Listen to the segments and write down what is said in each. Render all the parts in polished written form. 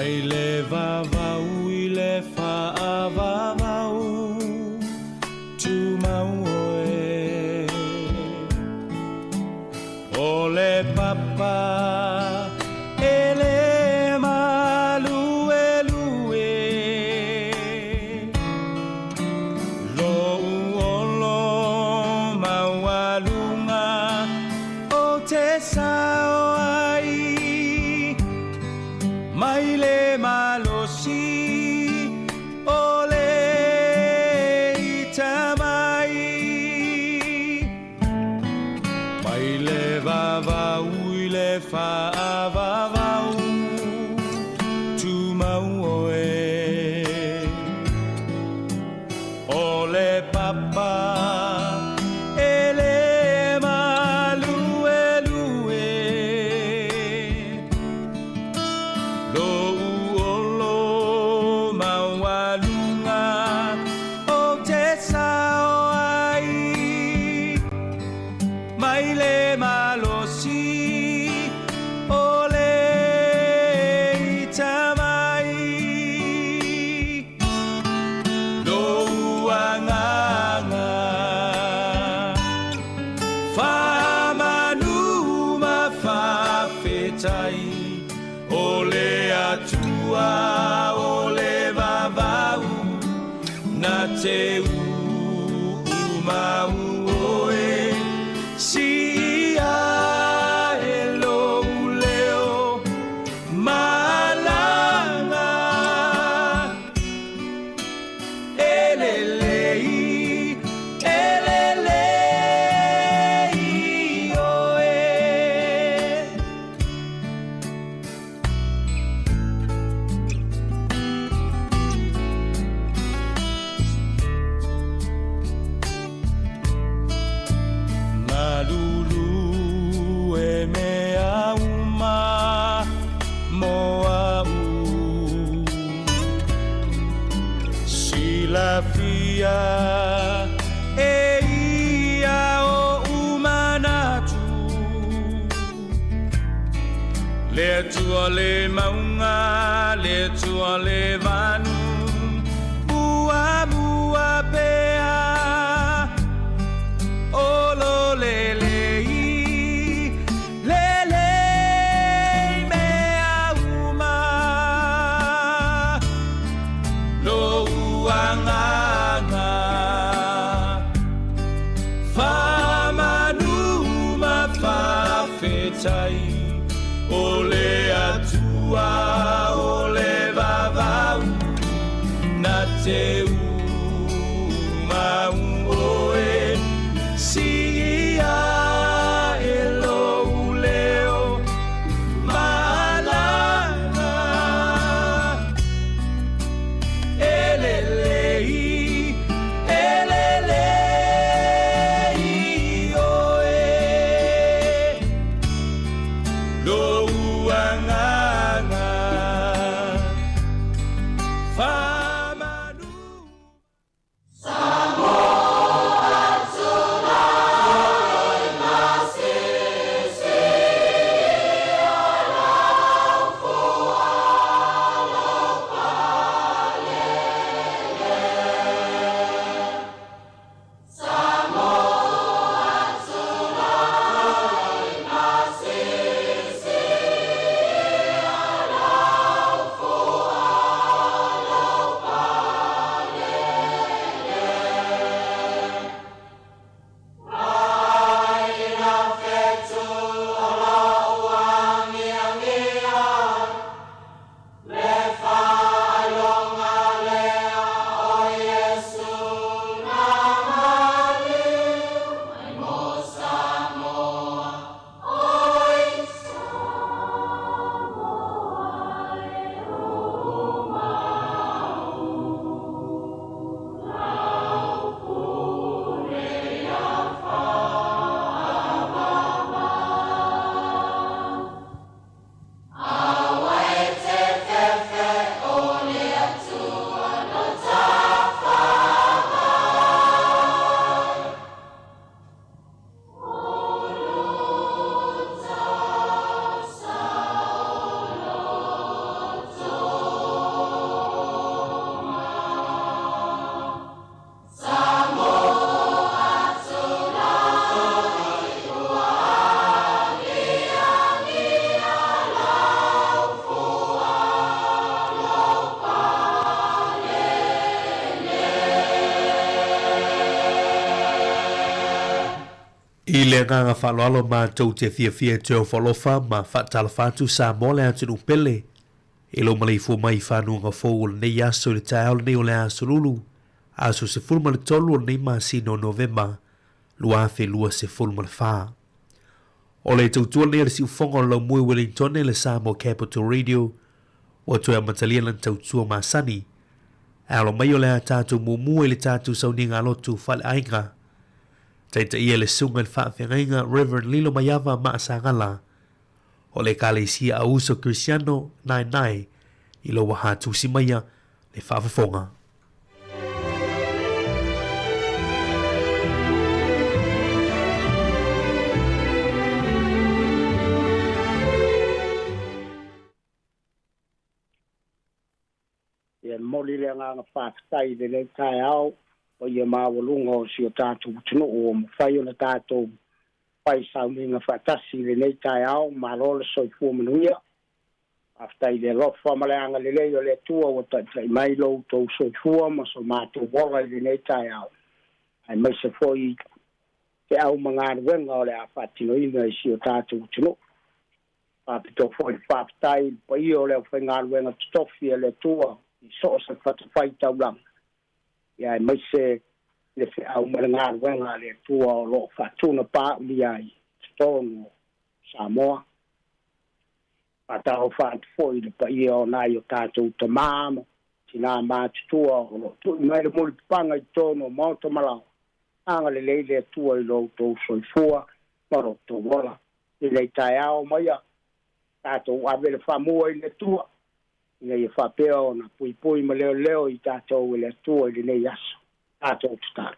Mai le vavau i le faavavau, tumau oe. O le papa e le maluelue, lou olo maualuga o te sao ai, mai le malosi o le ita mai. Mai le vavau i le faavavau, tumau oe. O le papa e le maluelue, lou olo maualuga o te sao ai, mai le malosi o le ita mai. Lou agaga faamanu ma faafetai, o le Atua o le vavau na te uumau oe, siia e lou leo malaga. E lelei, e lelei oe. Galulue mea uma mo a'u, silafia e ia o'u manatu. Le Atua le mauga, le Atua le vanu, muamua pea. O lo lelei, lelei mea uma. Lou agaga faamanu ma faafetai, o le Atua o le vavau na te umau oe, siia e lou leo malaga. E lelei, e lelei oe. Lou agaga faamanu. I le agaga faaaloalo matou te fiafia e toe ofo alofa ma faatalofa atu Samoa le atunuu pele i lou maleifua mai i fanuaga fou o lenei aso i le taeao lenei o le Aso Lulu, aso 13 o lenei masina o Novema 2024. O le tautua lenei a le siufofoga o le laumua i Wellingtone le Samoa Capital Radio ua toe amatalia lana tautua masani. E alo mai o le a tatou muamua i le tatou sauniga lotu faaleaiga. Taitaia le susuga i le faafeagaiga Reverend Lilo Maiava Maasagala o le Ekalesia Auuso Kerisiano Naenae i Lower Hutt tusi maia le faafofoga. Ia momoli le agaga faafetai i lenei taeao paia maualuga o si o tatou atunuu ua mafai ona tatou fai sauniga faatasi i lenei taeao. Malo le soifua manuia. Faafetai i le alofa ma le agalelei o le Atua ua taitai mai lo outou soifua ma so matou ola i lenei taeao, aemaise foi feau ma galuega o le a faatinoina i si o tatou atunuu. Faapitoa foi le faafetai i le paia o le aufaigaluega totofi a le Atua i so o se fatafaitaulaga, ia aemaise le feau ma le galuega a le Atua o lo o faatunapaaulia ai i totonu o Samoa. Faatalofa atu foi i le paia o nai o tatou tamā ma tinā matutua o lo o tui mai le mulipapaga i totonu o maota ma laoa. Agalelei le Atua i lo outou soifua ma lo outou ola. I lenei taeao maia, tatou ave le faamua i le Atua, ina ia faapea ona puipui ma leoleo i tatou e le Atua i lenei aso. Tatou tatalo.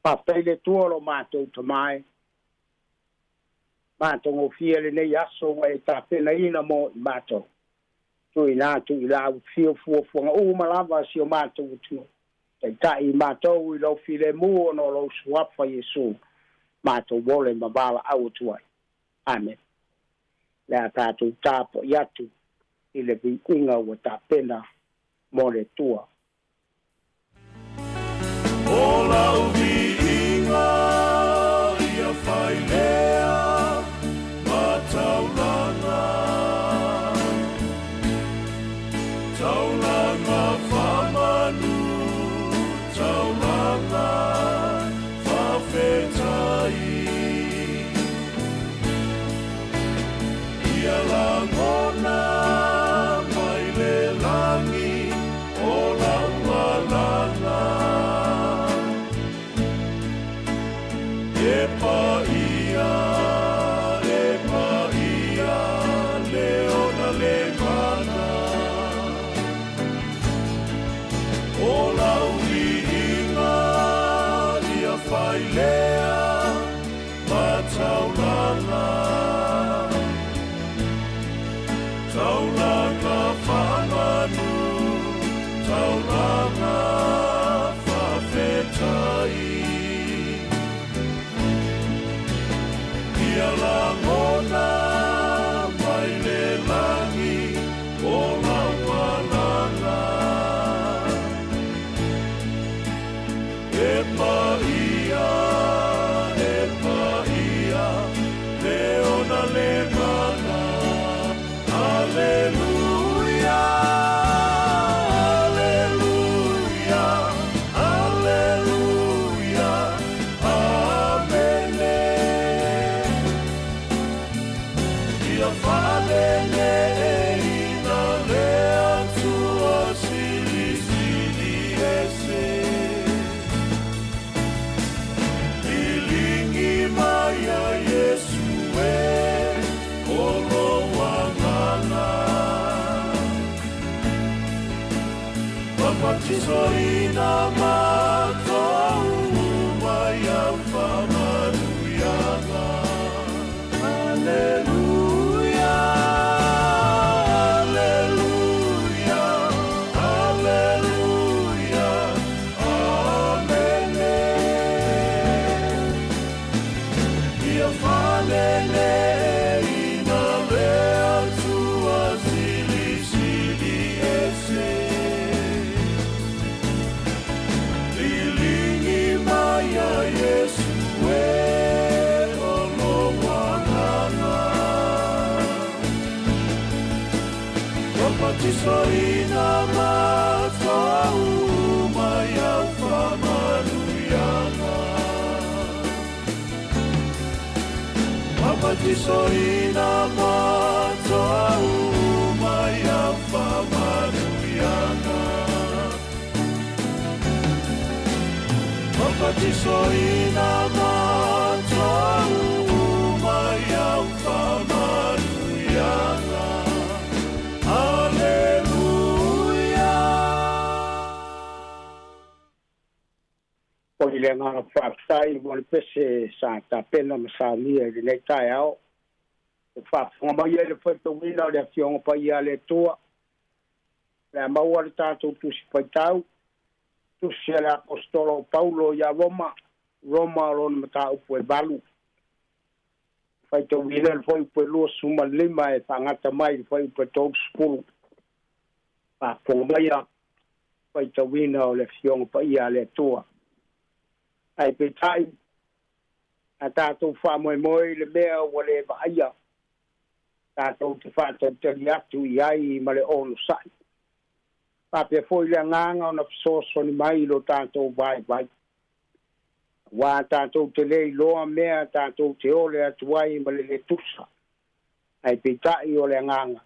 Faafetai le Atua o lo matou Tama e, matagofie lenei aso ua e tapenaina mo i matou. Tuuina atu i lau afio fuafuaga uma lava a si o matou atunuu. Taitai i matou i lou filemu ona o lou Suafa Iesu, matou ole ma valaau atu ai. Amene. Le a tatou tapuai atu i le viiga ua tapena mo le Atua. O lau viiga ia fai lea ma taulaga, taulaga faamanu, taulaga faafetai. Ia lagona mai le lagi o lau alaga. E paia, e paia le ona le mana. O lau viiga ia fai lea ma taulaga. Taulaga faamanu, taulaga faafetai. Ia lagona mai le lagi o lau alaga. E paia, e paia, le ona le mana. Aleluia, aleluia, aleluia, amene. Ia faaleleiina le Atua Silisili Ese. Liligi mai ia Iesu e o lou agaga. Papatisoina matou uma ia faamanuiaga. Aleluia, aleluia, aleluia, amene. Ia faaleleiina le Atua Silisili Ese. Liligi mai ia Iesu e Papatisoina matou uma i au faamanuiaga. Papatisoina matou uma i au faamanuiaga. Papatisoina matou uma i au faamanuiaga. Aleluia. O le agaga faafetai mo le pese sa tapena ma saunia i lenei taeao. E faafofoga mai ai le faitauina o le Afioga Paia a le Atua. O le a maua le tatou Tusi Faitau, Tusi a le Aposetolo o Paulo ia Roma, Roma o lona mataupu e 8. Faitauina le fuaiupu e 25 e faagata mai i le fuaiupu e 30. Faafofoga maia faitauina o le Afioga Paia a le Atua. Ae peitai, a tatou faamoemoe i le mea ua le vaaia, tatou te faatalitali atu i ai ma le onosai. Faapea foi le agaga ona fesoasoani mai i lo tatou vaivai. Aua tatou te le iloa mea tatou te ole atu ai ma le le tusa. Ae peitai o le agaga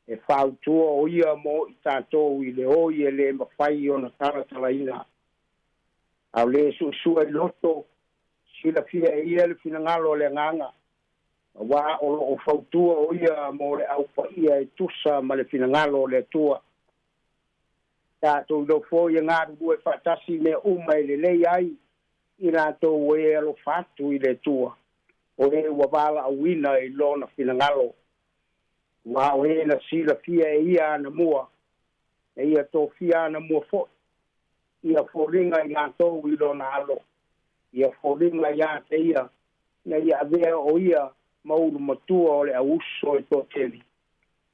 e fautua o ia mo i tatou i le oi e le mafai ona talatalaina. A o le suesue i loto, silafia e ia le finagalo o le agaga, aua o loo fautua o ia mo le aupaia e tusa ma le finagalo o le Atua. Tatou iloa foi e galulue faatasi mea uma e lelei ai i latou e alofa atu i le Atua, o e ua valaauina i lona finagalo. Aua o e na silafia e ia anamua, na ia tofia anamua foi, ia foliga i latou i lona alo, ia foliga ia te ia, na ia avea o ia ma ulu matua o le auuso e toatele.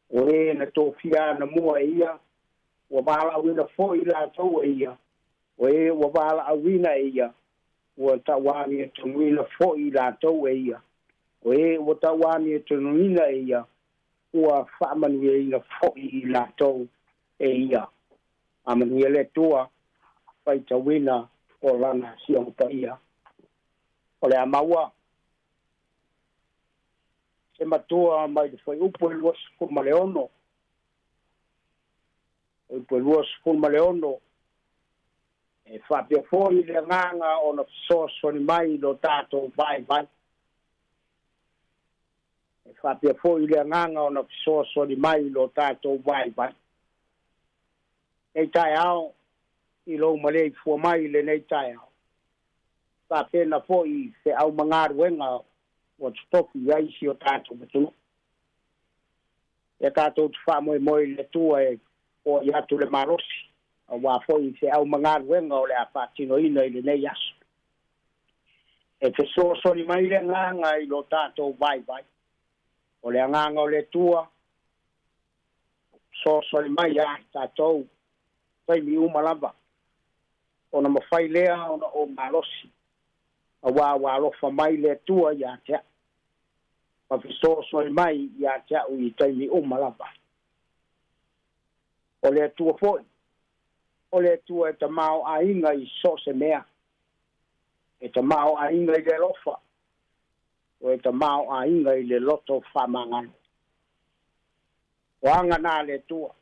O e na tofia anamua e ia, ua valaauina foi i latou e ia, o e ua valaauina e ia, ua tauamiatonuina foi i latou e ia, o e ua tauamiatonuina e ia, ua faamanuiaina foi i latou e ia. Faamanuia le Atua faitauina o lana Afioga Paia. O le a maua se matua mai le fuaiupu e 26. Fuaiupu e 26 e faapea foi le agaga ona fesoasoani mai i lo tatou vaivai. E faapea foi le agaga ona fesoasoani mai i lo tatou vaivai. Nei taeao i lou maleifua mai i lenei taeao. Faapena foi feau ma galuega ua totofi i ai si o tatou atunuu. Ia tatou te faamoemoe i le Atua e foai atu le malosi, aua foi feau ma galuega o le a faatinoina i lenei aso. E fesoasoani mai le agaga i lo tatou vaivai. O le agaga o le Atua, fesoasoani mai ia tatou taimi uma lava, ona mafai lea ona ou malosi, aua ua alofa mai le Atua ia te au, ma fesoasoani mai ia te au i taimi uma lava. O le Atua foi, o le Atua e tamaoaiga i so o se mea, e tamaoaiga i le alofa, o e tamaoaiga i le loto faamagalo. O aga na a le Atua.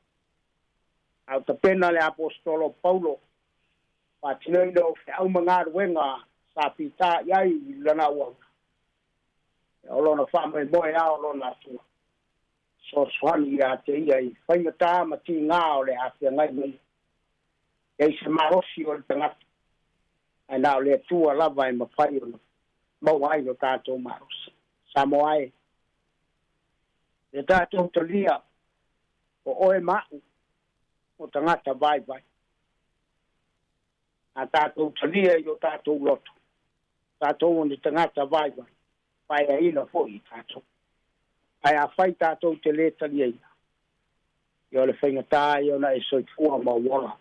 A o tapena le Aposetolo o Paulo, faatinoina o feau ma galuega sa fita i ai i lana auauna, o lona faamoemoe lava o lona Atua. Fesoasoani ia te ia i faigata ma tigā o le a feagai ma ia. E leai se malosi o le tagata, ae na o le Atua lava e mafai ona maua ai lo tatou malosi. Samoa e, ia tatou talia o oe ma a'u o tagata vaivai. A tatou talia i o tatou loto, tatou o ni tagata vaivai, paeaina foi i tatou. Ae afai tatou te lē taliaina, ia o le faigata ia ona e soifua ma ou ola.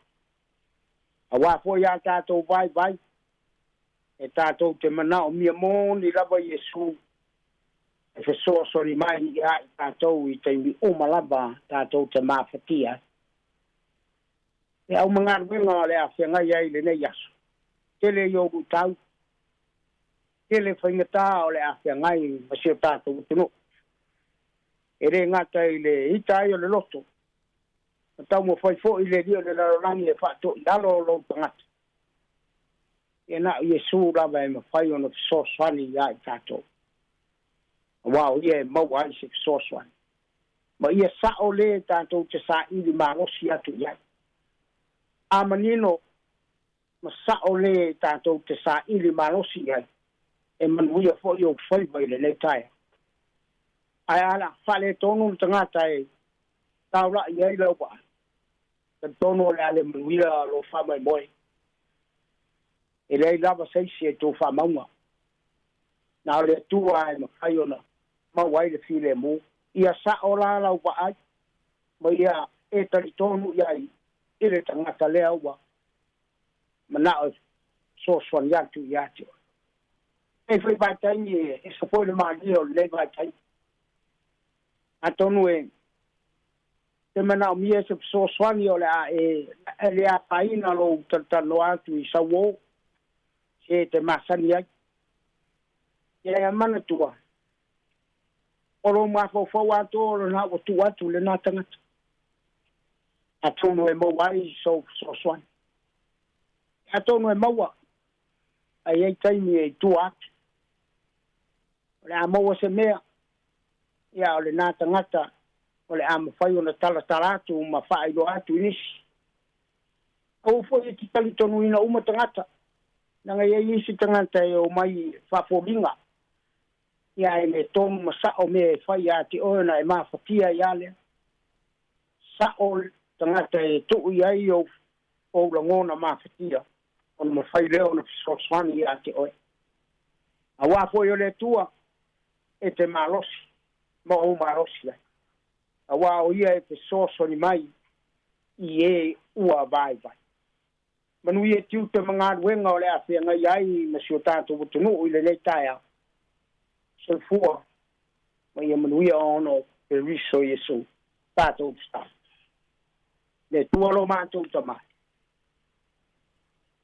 Auā foi a tatou vaivai, e tatou te manaomia moni lava Iesu. E fesoasoani mai ia i tatou i taimi uma lava tatou te mafatia. E au magaluega o le a feagai ai lenei aso. Tele i ou luitau, tele faigata o le a feagai ma si o tatou atunuu. E le gata i le ita ai o le loto, ma taumafai foi le alii o le lalolagi e faatoilalo o lou tagata. Ia na o Iesu lava e mafai ona fesoasoani ia i tatou. Aua o ia e maua ai se fesoasoani. Ma ia sao le tatou te saili malosi atu i ai. A manino ma sao le tatou te saili malosi i ai, e manuia foi ou faiva i lenei taeao. Ae a la faaletonu le tagata e taulai ai lau vaai, talitonu o le a le manuia lou faamoemoe. E leai lava se isi e tou faamauga. Na o le Atua e mafai ona maua ai le filemu. Ia sao la lau vaai, ma ia e talitonu i ai i le tagata lea ua manao e fesoasoani atu ia te oe. E foi vaitaimi e ese foi le malie o lenei vaitaimi. Atonu e te manaomia se fesoasoani o le a e le afaina lou talatalanoa atu i sau uō se te masani ai. Ia e manatua, o lou mafaufau atoa o lena ua tuu atu lena tagata. Atonu e maua ai sou fesoasoani. Atonu e maua, ae i ai taimi e i tua atu. O le a maua se mea, ia o lena tagata o le a mafai ona talatala atu ma faailoa atu i nisi. Aua foi e te talitonuina uma tagata, leaga e i ai isi tagata e omai faafoliga, ia e le tonu ma sao mea e fai ia te oe ona e mafatia ai lava lea. Sao le tagata e tuu i ai ou lagona mafatia, ona mafai lea ona fesoasoani ia te oe. Aua foi o le Atua e te malosi ma ou malosi ai, aua o ia e fesoasoani mai i e ua vaivai. Manuia tiute ma galuega o le a feagai ai ma si o tatou atunuu i lenei taeao. Soifua ma ia manuia ona o Keriso Iesu tatou tatalo. Le Atua lo matou Tama,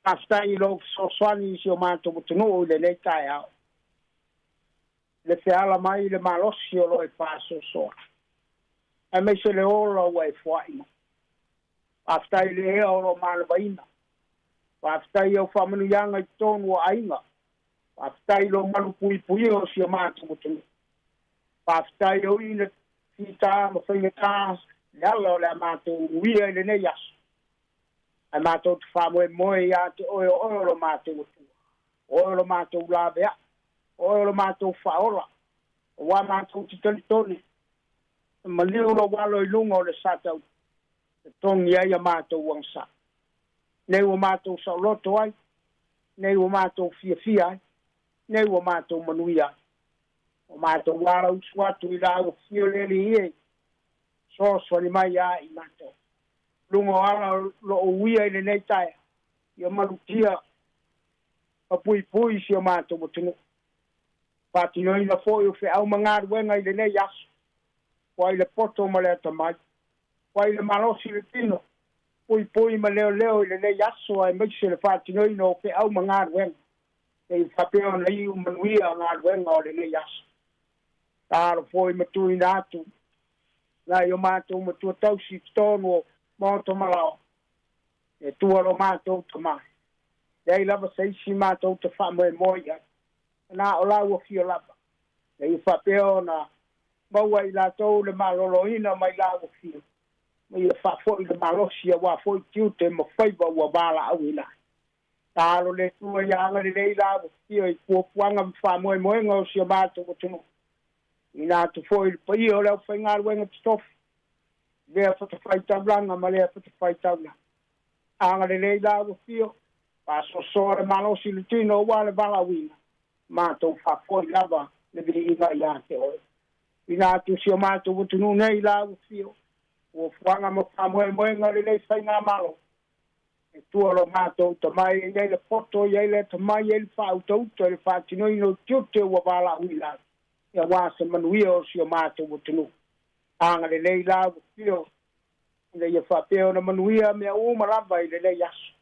faafetai i lou fesoasoani i si o matou atunuu i lenei taeao. Le feala mai le malosi o lo e faasoasoa, aemaise le ola ua e foai mai. Faafetai i le ea o lo manavaina. Faafetai i au faamanuiaga i totonu o aiga. Faafetai i lou malupuipuia o si o matou atunuu. Faafetai o i le fita ma faigata le ala o le a matou uia i lenei aso. Ae matou te faamoemoe ia te oe, o oe o lo matou Atua, o oe o lo matou laveai, o oe o lo matou faaola, aua matou te talitonu e maliu lou alo i luga o le sa tau e togi ai a matou agasala. Nei ua matou saoloto ai, nei ua matou fiafia ai, nei ua matou manuia ai. O matou alausu atu i lau afio le Alii e, fesoasoani mai ia i matou. Luga o ala o lo o uia i lenei taeao, ia malutia ma puipui si o matou atunuu. Faatinoina foi o feau ma galuega i lenei aso, ua i le poto ma le atamai, ua i le malosi le tino, puipui ma leoleo i lenei aso aemaise le faatinoina o feau ma galuega, seia faapea ona iu manuia galuega o lenei aso. Talo foi ma tuuina atu nai o matou matua tausi i totonu o maota ma laoa, e Atua lo matou Tama. Leai lava se isi matou te faamoemoe i ai, na o lau afio lava, seia faapea ona maua i latou le maloloina mai lau afio, ma ia faafoi le malosi aua foi tiute ma faiva ua valaauina ai. Talo le Atua ia agalelei lau afio i puapuaga ma faamoemoega o si o matou atunuu. Ina atu foi le paia o le aufaigaluega totofi, lea fatafaitaulaga ma lea fatafaitaulaga. Agalelei lau afio, faasoasoa le malosi i le tino aua le valaauina, matou faafoi lava le viiga ia te oe. Ina atu si o matou atunuu nei lau afio, fuafuaga ma faamoemoega o lenei faigamalo, e tua lo matou tamai e i ai le poto, e i ai le atamai, e i ai le faautauta i le faatinoina o tiute ua valaauina ai. Ia aua se manuia o si o matou atunuu. Agalelei lau afio ina ia faapea ona manuia mea uma lava i lenei aso.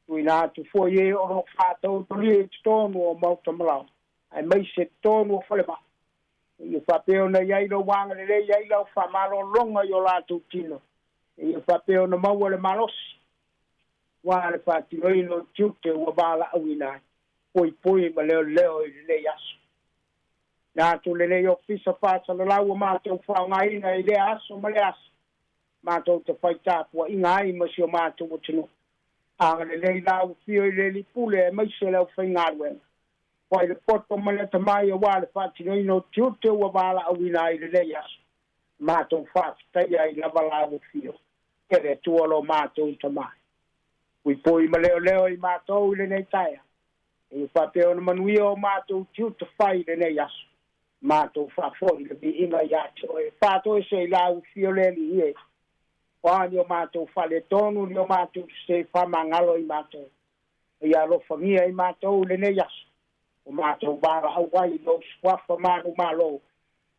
Tuuina atu foi e o loo faatautolia i totonu o maota malao aemaise totonu o falemai, ia faapea ona i ai lou agalelei ai lau faamalologa i o latou tino, ia faapea ona maua le malosi ua le faatinoina o tiute ua valaauina ai. Poipoi ma leoleo i lenei aso. Na atu lenei ofisa faasalalau ua matou faaaogaina i lea aso ma lea aso, matou te faitapuaʻiga ai ma si o matou atunuu. Agalelei lau afio i le alii pule aemaise le aufaigaluega fai le poto ma le atamai auā le faatinoina o tiute ua valaauina ai i lenei aso. Matou faafetaia ai lava lau afio e le Atua lo matou tamai. Puipui ma leoleo i matou i lenei taeao, ia faapea ona manuia o matou tiute fai i lenei aso. Matou faafoi le viiga ia te oe, faatoese i lau afio le Alii e, o a ni o matou faaletonu, ni o matou sese, faamagalo i matou, ia alofagia i matou i lenei aso o matou valaau ai i lou suafa manumalo,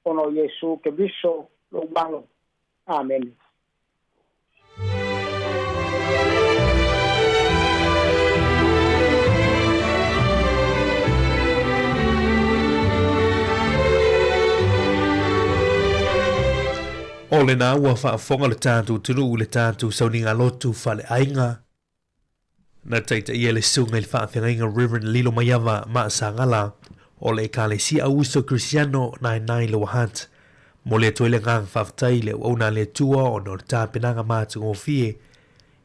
ona o Iesu Keriso lou Malo. Amene. O lena ua faafofoga le tatou atunuu i le tatou sauniga lotu faaleaiga. Na taitaia le susuga i le faafeagaiga Rev. Lilo Maiava Maasagala o le Ekalesia Auuso Kerisiano Nainai Lower Hutt. Momoli atu ai le agaga faafetai i le auauna a le Atua ona o le tapenaga matagofie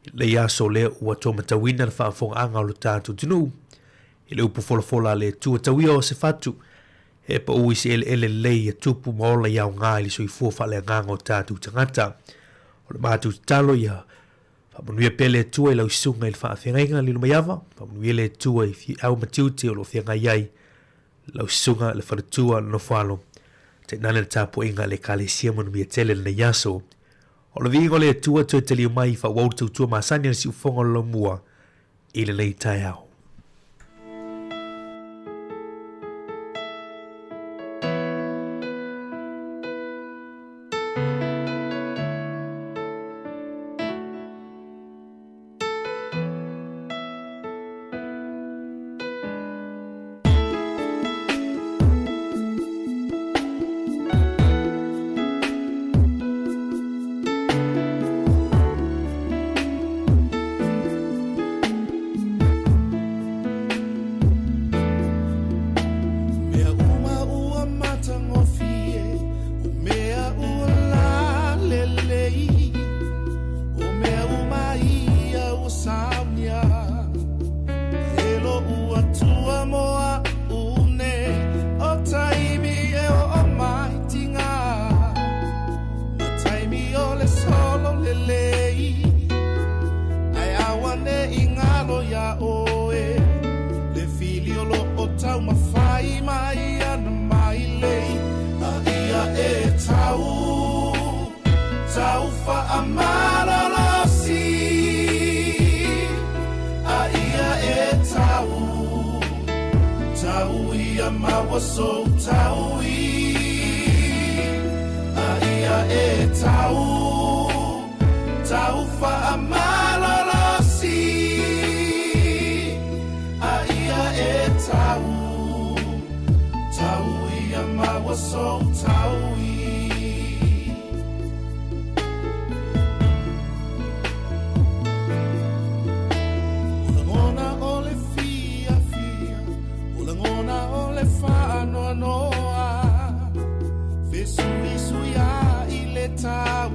i lenei aso lea ua toa matauina le faafofogaaga o lo tatou atunuu i le upu folafola a le Atua. Tauia o se fatu e pau i se eleele lelei ia tupu ma ola i aoga i le soifua faaleagaga o tatou tagata. O le matou tatalo ia Faamanuia pea le Atua i lau susuga i le faafeagaiga Lilo Maiava, faamanuia le Atua i feau ma tiute o lo o feagai ai lau susuga le faletua le nofoalo, tainane le tapuaiga a le Ekalesia manuia tele lenei aso. O le viiga o le Atua toe taliu mai faaauau le tautua masani a le siufofoga o le laumua i lenei taeao. Mea uma ua matagofie, o mea ua lalelei, o mea uma ia ua saunia e loʻu Atua mo aʻu nei, o taimi e oo mai tiga, ma taimi o le solo lelei, ae auaneʻi galo iā ʻoe le fili o loʻo taumafai mai ana mai lei, a ia e tau tau faamalolosi, a ia e tau tau ia maua sou taui, a ia e tau tau faamalolosi, a ia e tau tau ia maua sou taui. O lagona o le fiafia, o lagona o le faanoanoa, fesuisuiai le tau,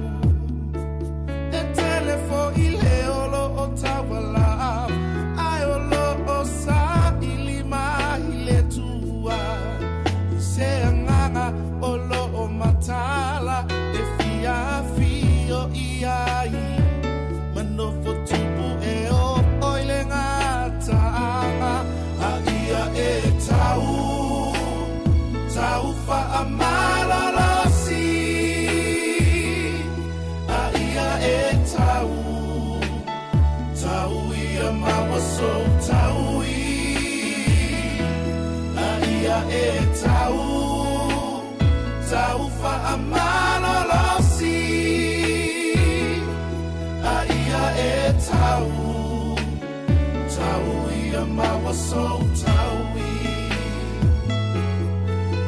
e tele foʻi le o loo taualaau, ae o loo saili mai le Atua i se agaga o loo mataala e fiafio i ai, ma nofo tupu e oo i le gataaga, a ia e tau tau faamalolosi, a ia e tau tau ia maua sou taui, a ia e tau Tau faamalolosi a ia e tau Tau ia ma ua sou taui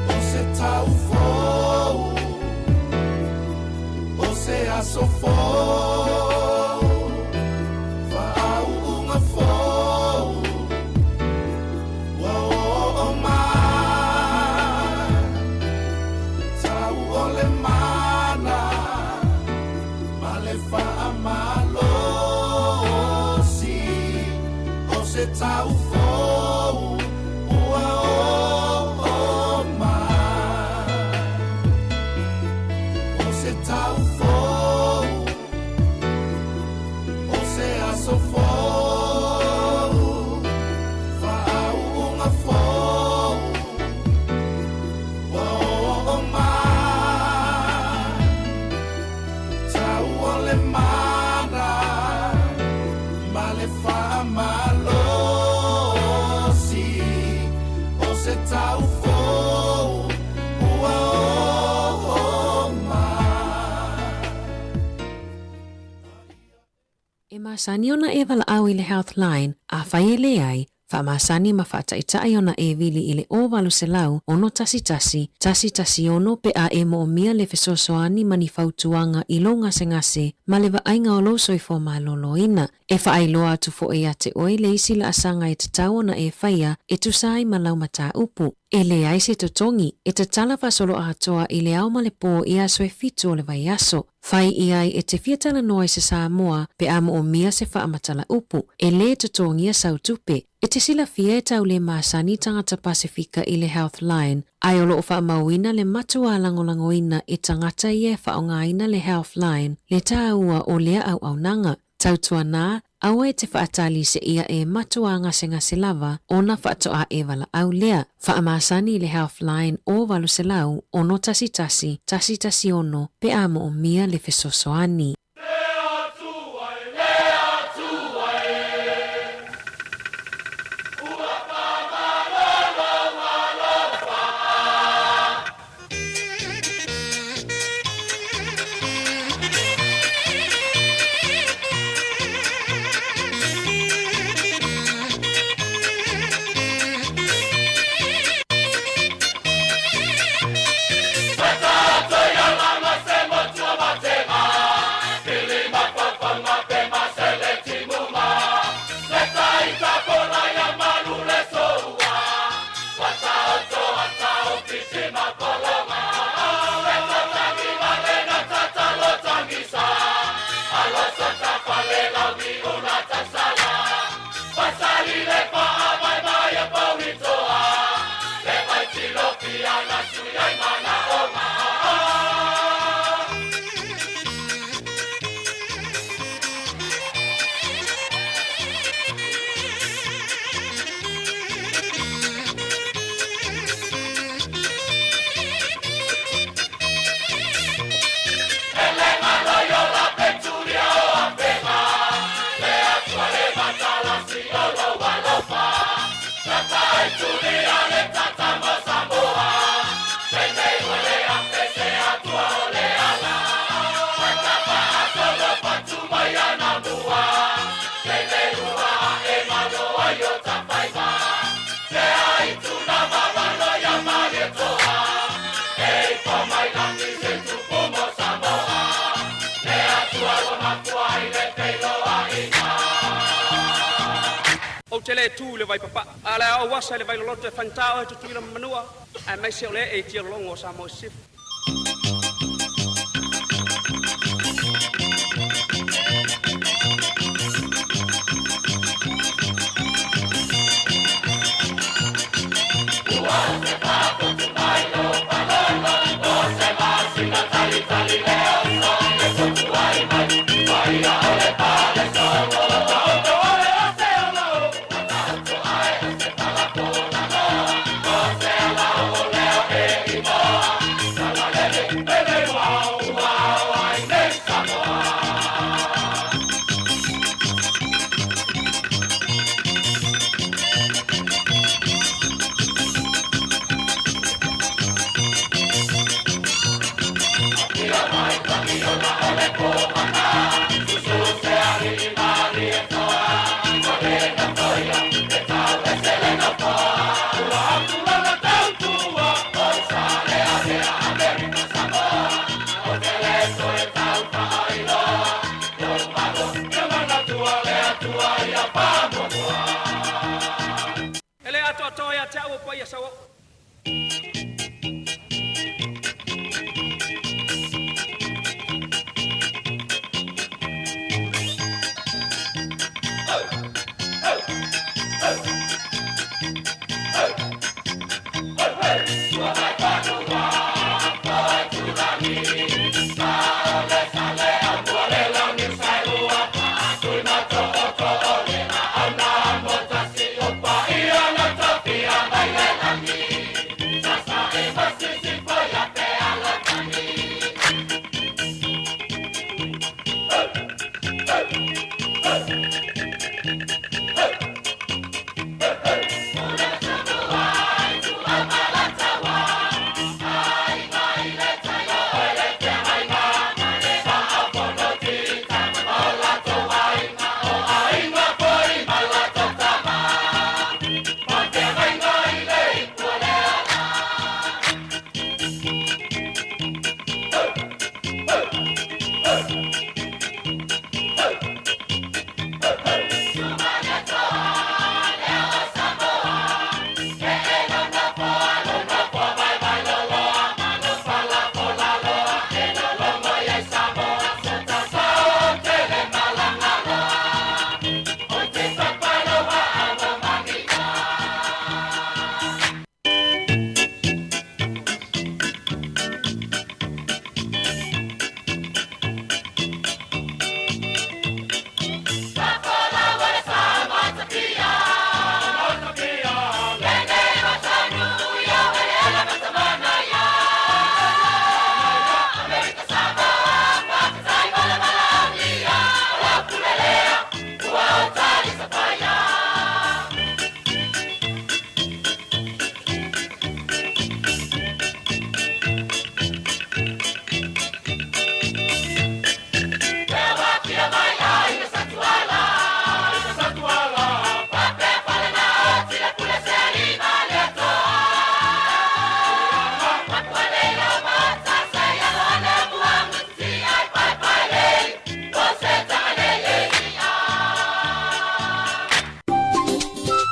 O se tau fou O se aso fou Faauuga fou Ua oo mai Tau o le mana Ma le faamalolosi O se tau fou Ua oo mai O se tau fou O se aso fou Faauuga fou Ua oo mai Tau o le mana Ma le faamalolosi O se tau fou Ua oo mai. E masani ona e valaau i le Healthline, afai e leai, faamasani ma faataita'i ona e vili i le 0800 611 116 pe a e moomia le fesoasoani ma ni fautuaga i lou gasegase ma le vaaiga o lou soifua maloloina. E faailoa atu foi ia te oe le isi laasaga e tatau ona e faia e tusa ai ma lau mataupu. E leai se totogi, e tatala faasoloatoa i le ao ma le pō i aso e fitu o le vaiaso. Fai i ai e te fia talanoa i se Samoa pe a moomia se faamatala upu, e lē totogia sau tupe. E te silafia e tau le masani tagata Pasefika i le Healthline, ae o loo faamauina le matuā lagolagoina e tagata ia e faaaogaina le Healthline le tāua o lea auaunaga. Tautuanā, aua e te faatali seia e matuā gasegase lava ona faatoa e valaau lea. Faamasani i le Healthline o 800 611 116 pe a moomia le fesoasoani. Ou te le tu i le vaipapaa, a o le a ou asa i le vailoloto e faigata oe Tutuila ma Manua, aemaise o le ee i tialologo o Samoa i Sisifo. E le atoatoa ia te au o paia sauoo.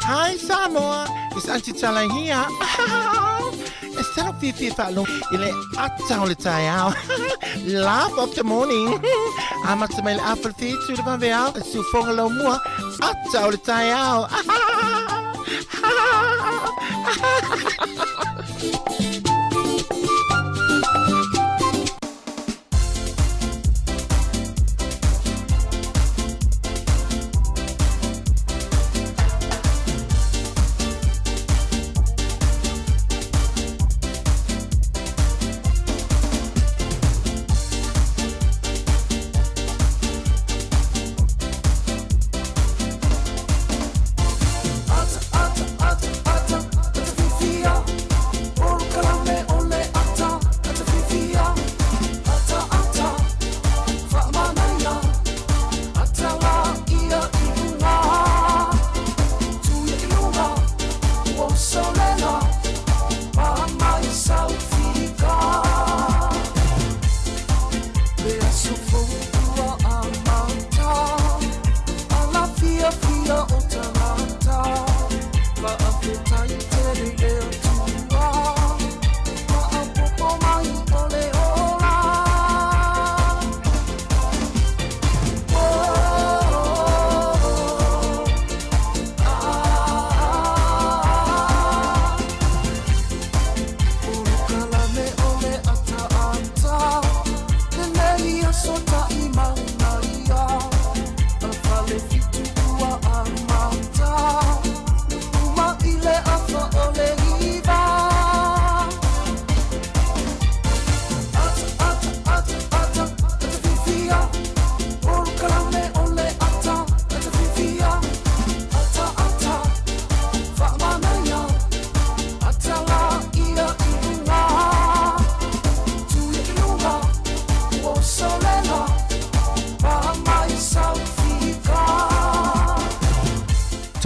Hi Samoa, it's Auntie Tala here. E salo fifi whaalogo i le ata o le taeao. Laugh of the morning. Amata mai le afa le fitu le vaveao, e siufoga lau mua, ata o le taeao. Ata, ata, ata, ata, ata fifi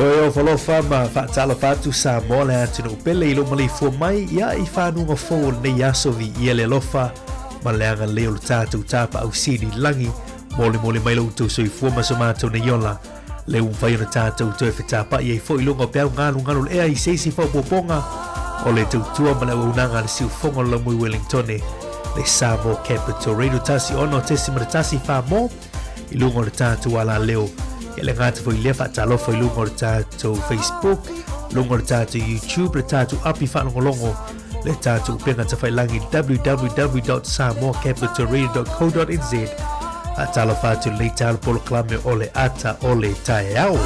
Toe ofalofa ma faatalofa atu Samoa le atunuu pele i lou maleifua mai ia i fanuga fou o lenei aso viia le alofa ma le agalelei o le tatou Tapaau Sili i le lagi molimoli mai lo outou soifua ma so matou nei ola le ua mafai ona tatou toe fetapa'i ai foi i luga o peau galugalu o le ea i se isi faaopoopoga o le tautua ma le auaunaga a le siufofoga o le laumui Wellingtone le Samoa Capital Radio 16.1 Famo i luga o le tatou alaleo. E le gata foi i lea faatalofa i luga o le tatou Facebook, luga o le tatou YouTube, le tatou api faalogologo, le tatou upega tafailangi www.samoacapitalradio.co.nz. Faatalofa atu lenei talo polokalame o le ata o le taeao.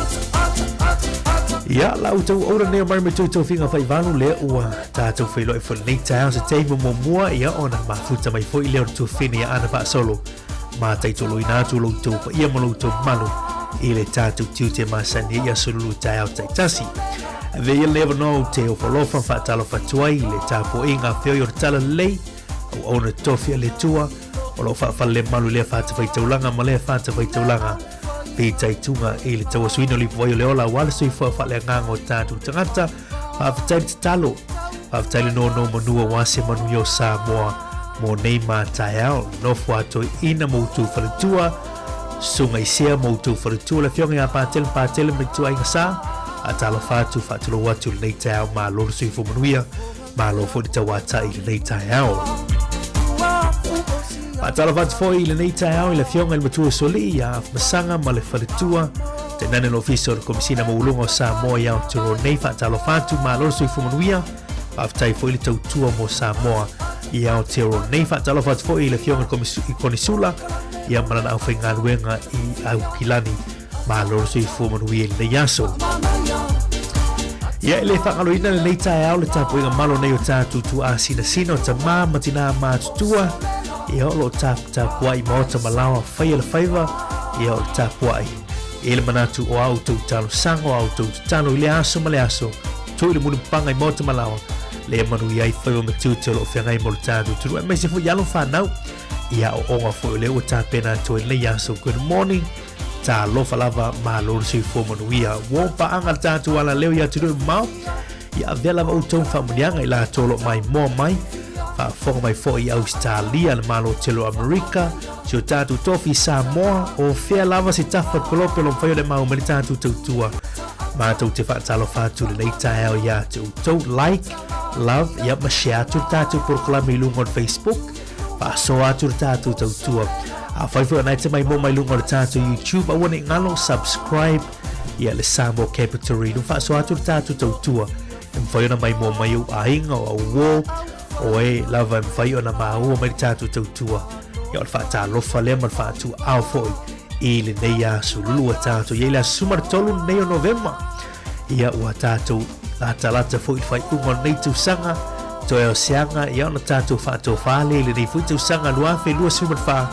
Ia, la outou oura nei o mai me tofiga faivalu lea ua tatou feiloai foi lenei taeao se taimi muamua ia ona mafuta mai foi lea o le tuafine ia ana faasolo Mataitoloina atu lo outou paia ma lo outou mamalu i le tatou tiute masani ai i aso lulu taeao taitasi. Avea ia le avanoa ou te ofalofa faatalofa atu ai i le tapuaiga feoi o le Talalelei, auauna tofi a le Atua, o lo o faafalelemalu i lea fatafaitaulaga ma lea fatafaitaulaga, fitaituga i le tauasuina o le ipuvai o le ola aua le soifua faaleagaga o tatou tagata. Faafetai le tatalo, faafetai le nonomanu aua se manuia o Samoa mo nei ma taeao. Nofo atoeaina ma outou faletua, susuga i sea ma outou faletua, le afioga ia Patele Patele ma Ituaiga Sa. Faatalofa atu, faatulou atu i lenei taeao, malo le soifua manuia, malo foi le tauatai i lenei taeao. Faatalofa atu foi i lenei taeao i le afioga i le matua Solii ia Afamasaga ma le faletua, tainane le ofisa o le Komesina Maualuga o Samoa i Aotearoa nei. Faatalofa atu, malo le soifua manuia, faafetai foi le tautua mo Samoa i Aotearoa nei. Faatalofa atu foi i le afioga i le Konisula ia ma lana aufaigaluega i Aukilani. Malo le soifua manuia i lenei aso. Ia, e le faagaloina lenei taeao le tapuaiga malo nei o tatou tuaasinasina o tamā ma tinā matutua, ia o lo o taputapuai maota ma laoa faia le faiva, ia o le tapuai. E i ai le manatu o a outou talosaga, o a outou tatalo i lea aso ma le aso, tuu i le mulipapaga i maota ma laoa, lea manuia ai faiva ma tiute o lo o feagai mo le tatou atunuu, aemaise foi i alo ma fanau, i aoaoga foi o lea ua tapena atu ai lenei aso. Good morning. Talofa lava, malo le soifua manuia. Ua paaga le tatou alaleo i atunuu e mamao. Ia avea lava outou ma faamanuiaga i latou o lo o maimoa mai, faafofoga mai foi i Ausetalia, le Malo tele o Amerika, si o tatou tofi i Samoa, o fea lava se tafa o le kolope o lo o mafai ona e maua mai le tatou tautua. Matou te faatalofa atu i lenei taeao ia te outou. Like, love, ia ma share atu le tatou polokalame i luga o le Facebook. Faasoa atu le tatou tautua. Afai foi o na e te maimoa mai luga o le tatou YouTube, aua ne i galo, subscribe ia le Samoa Capital Radio. Faasoa atu le tatou tautua. E mafai ona maimoa mai ou aiga, o au uo, o e lava e mafai ona maua mai le tatou tautua. Ia o le faatalofa lea ma le faatuaao foi i lenei aso lulu ua tatou i ai le aso 13 lenei o Novema. Ia ua tatou latalata foi i le faaiuga o lenei tausaga, toe o se aga ia ona tatou faatofa lea i lenei foi tausaga 2024.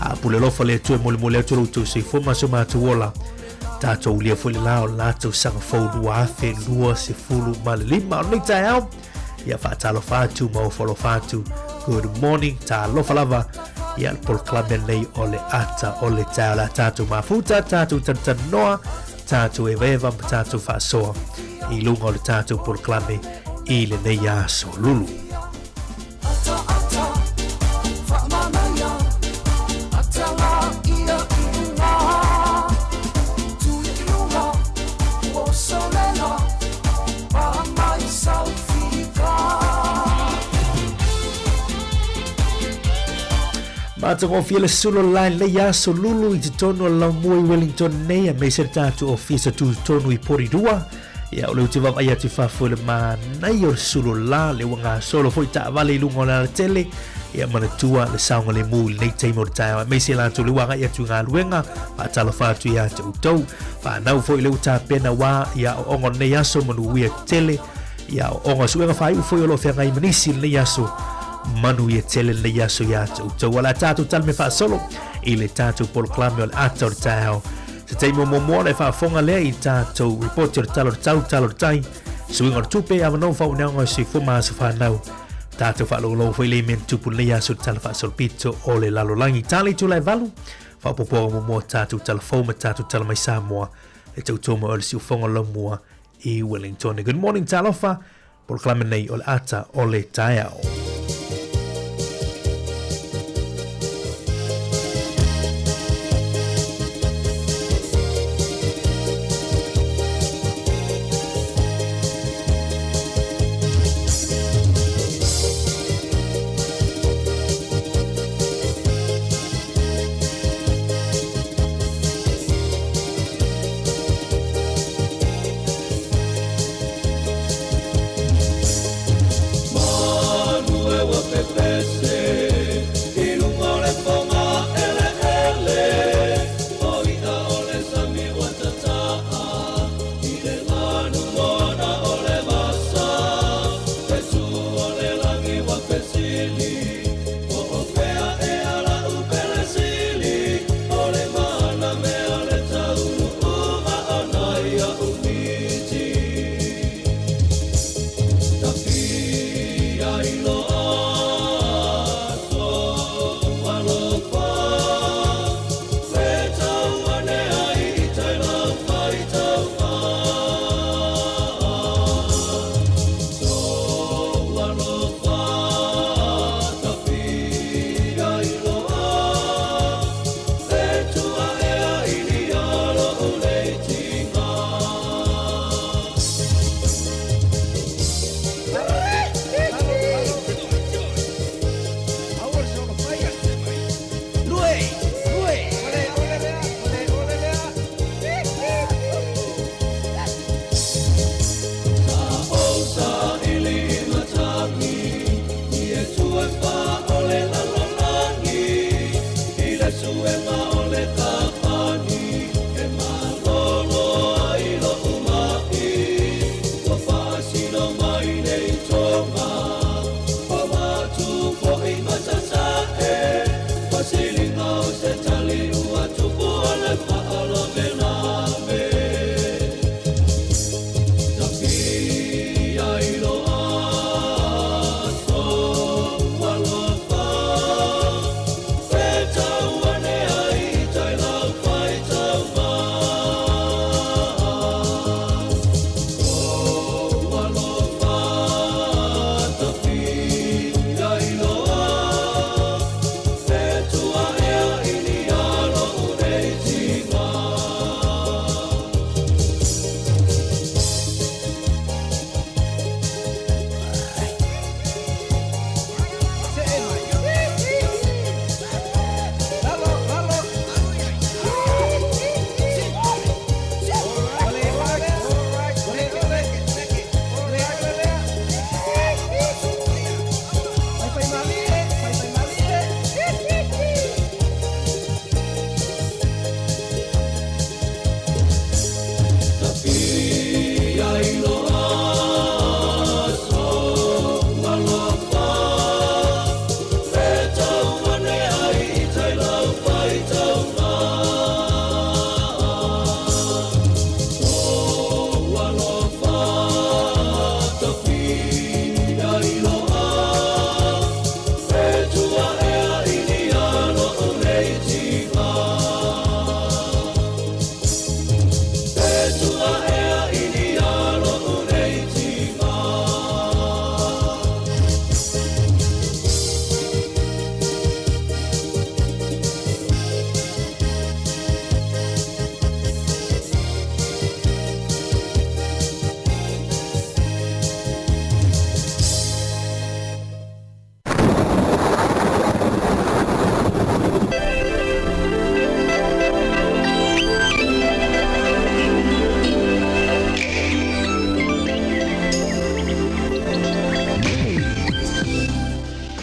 A pule alofa le Atua e molimoli atu lo outou soifua ma so matou ola. Tatou ulia foi le la o le la tausaga fou 2025. O lenei taeao, ia faatalofa atu ma ofo alofa atu. Good morning, talofa lava. Ia le polokalame lenei o le ata o le taeao le a tatou mafuta, tatou tanutanoa, tatou evaeva ma tatou faasoa i luga o le tatou polokalame i lenei aso lulu. Matagofie le sulu o le la i lenei aso lulu i totonu o le laumua i Wellington nei aemaise le tatou ofisa tutotonu i Porirua. Ia, o lea ou te vaavaai atu i fafo i le manaia o le sulu o le la, lea ua gasolo foi taavale i luga o le alatele. Ia, manatua le saogalemu i lenei taimi o le taeao, aemaise latou lea ua agai atu i galuega, faatalofa atu ia te outou. Fanau foi lea ua tapena aua ia aoaoga o lenei aso, manuia tele ia aoaoga suega faaiu foi o lo o feagai ma nisi i lenei aso. Manuia tele lenei aso ia te outou. O le a tatou talime faasolo i le tatou polokalame o le ata o le taeao. Se taimi o muamua ona e faafofoga lea i tatou ripoti o le Tala o le Tau, Tala o le Tai, suiga o le tupe, avanoa faauneaga o soifua ma aso fanau. Tatou faalogologo foi lea i mea na tupu lenei aso i le Tala Faasolopito o le Lalolagi. Tala itula e 8, faaopoopoga muamua o tatou tala fou ma tatou tala mai Samoa. Le tautua mai o le siufoga o Laumua i Wellington. Good morning talofa, polokalame nei o le ata o le taeao.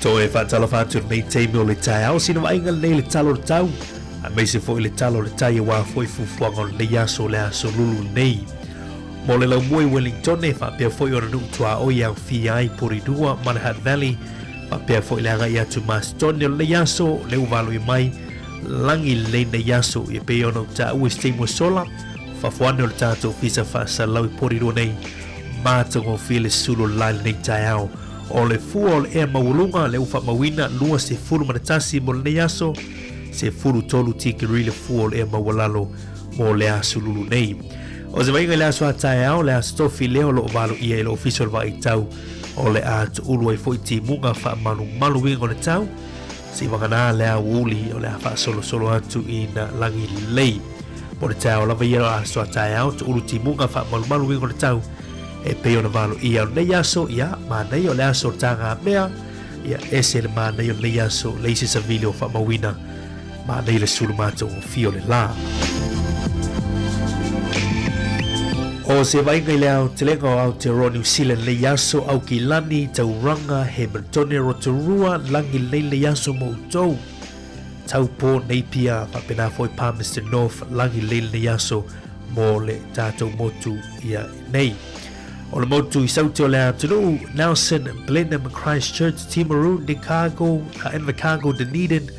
Toe faatalofa atu lenei taimi o le taeao sina vaaiga lenei le talo o le tau aemaise foi le talo o le tai aua foi fuafuaga o lenei aso le aso lulu lenei. Mo le laumua i Wellington e faapea foi ona nuu tuaoi e aofia ai Porirua ma le Hutt Valley faapea foi le agai atu Marston o lenei aso le ua valoi mai lagi lelei lenei aso e pei ona ou taua i se taimi ua sola fafo ane o le tatou ofisa faasalau i Porirua nei matagofie le sulu o le la i lenei taeao. O le fua o le ea maualuga lea ua faamauina 21 mo lenei aso, 13 tikeri le fua o le ea maualalo mo le aso lulu nei. O se vaaiga i le aso a taeao, le Aso Tofi lea o lo o valoia i le Ofisa o le Vaaitau o le a tuulu ai foi timuga faamalumalu uiga o le tau, seivagana le aoauli o le a faasolosolo atu ina lagi lelei. Mo le taeao lava ia o le aso a taeao, tuulu timuga faamalumalu uiga o le tau e pei ona valoia o lenei aso, ia, manaia o le aso o le tagamea, ia, ese le manaia o lenei aso, leai se savili o faamauina. Manaia le sulu matagofie o le la. O se vaaiga i le aotelega o Aotearoa Niu Sila lenei aso, Aukilani, Tauranga, Hamiltone, Rotorua, lagi lelei lenei aso mo outou. Taupo, Napier, faapena foi Palmerston North, lagi lelei lenei aso mo le tatou motu ia nei. O le motu i Saute o le atunuu, Nelson, Blenheim, Christchurch, Timaru, Invercargill, Invercargill, Dunedin,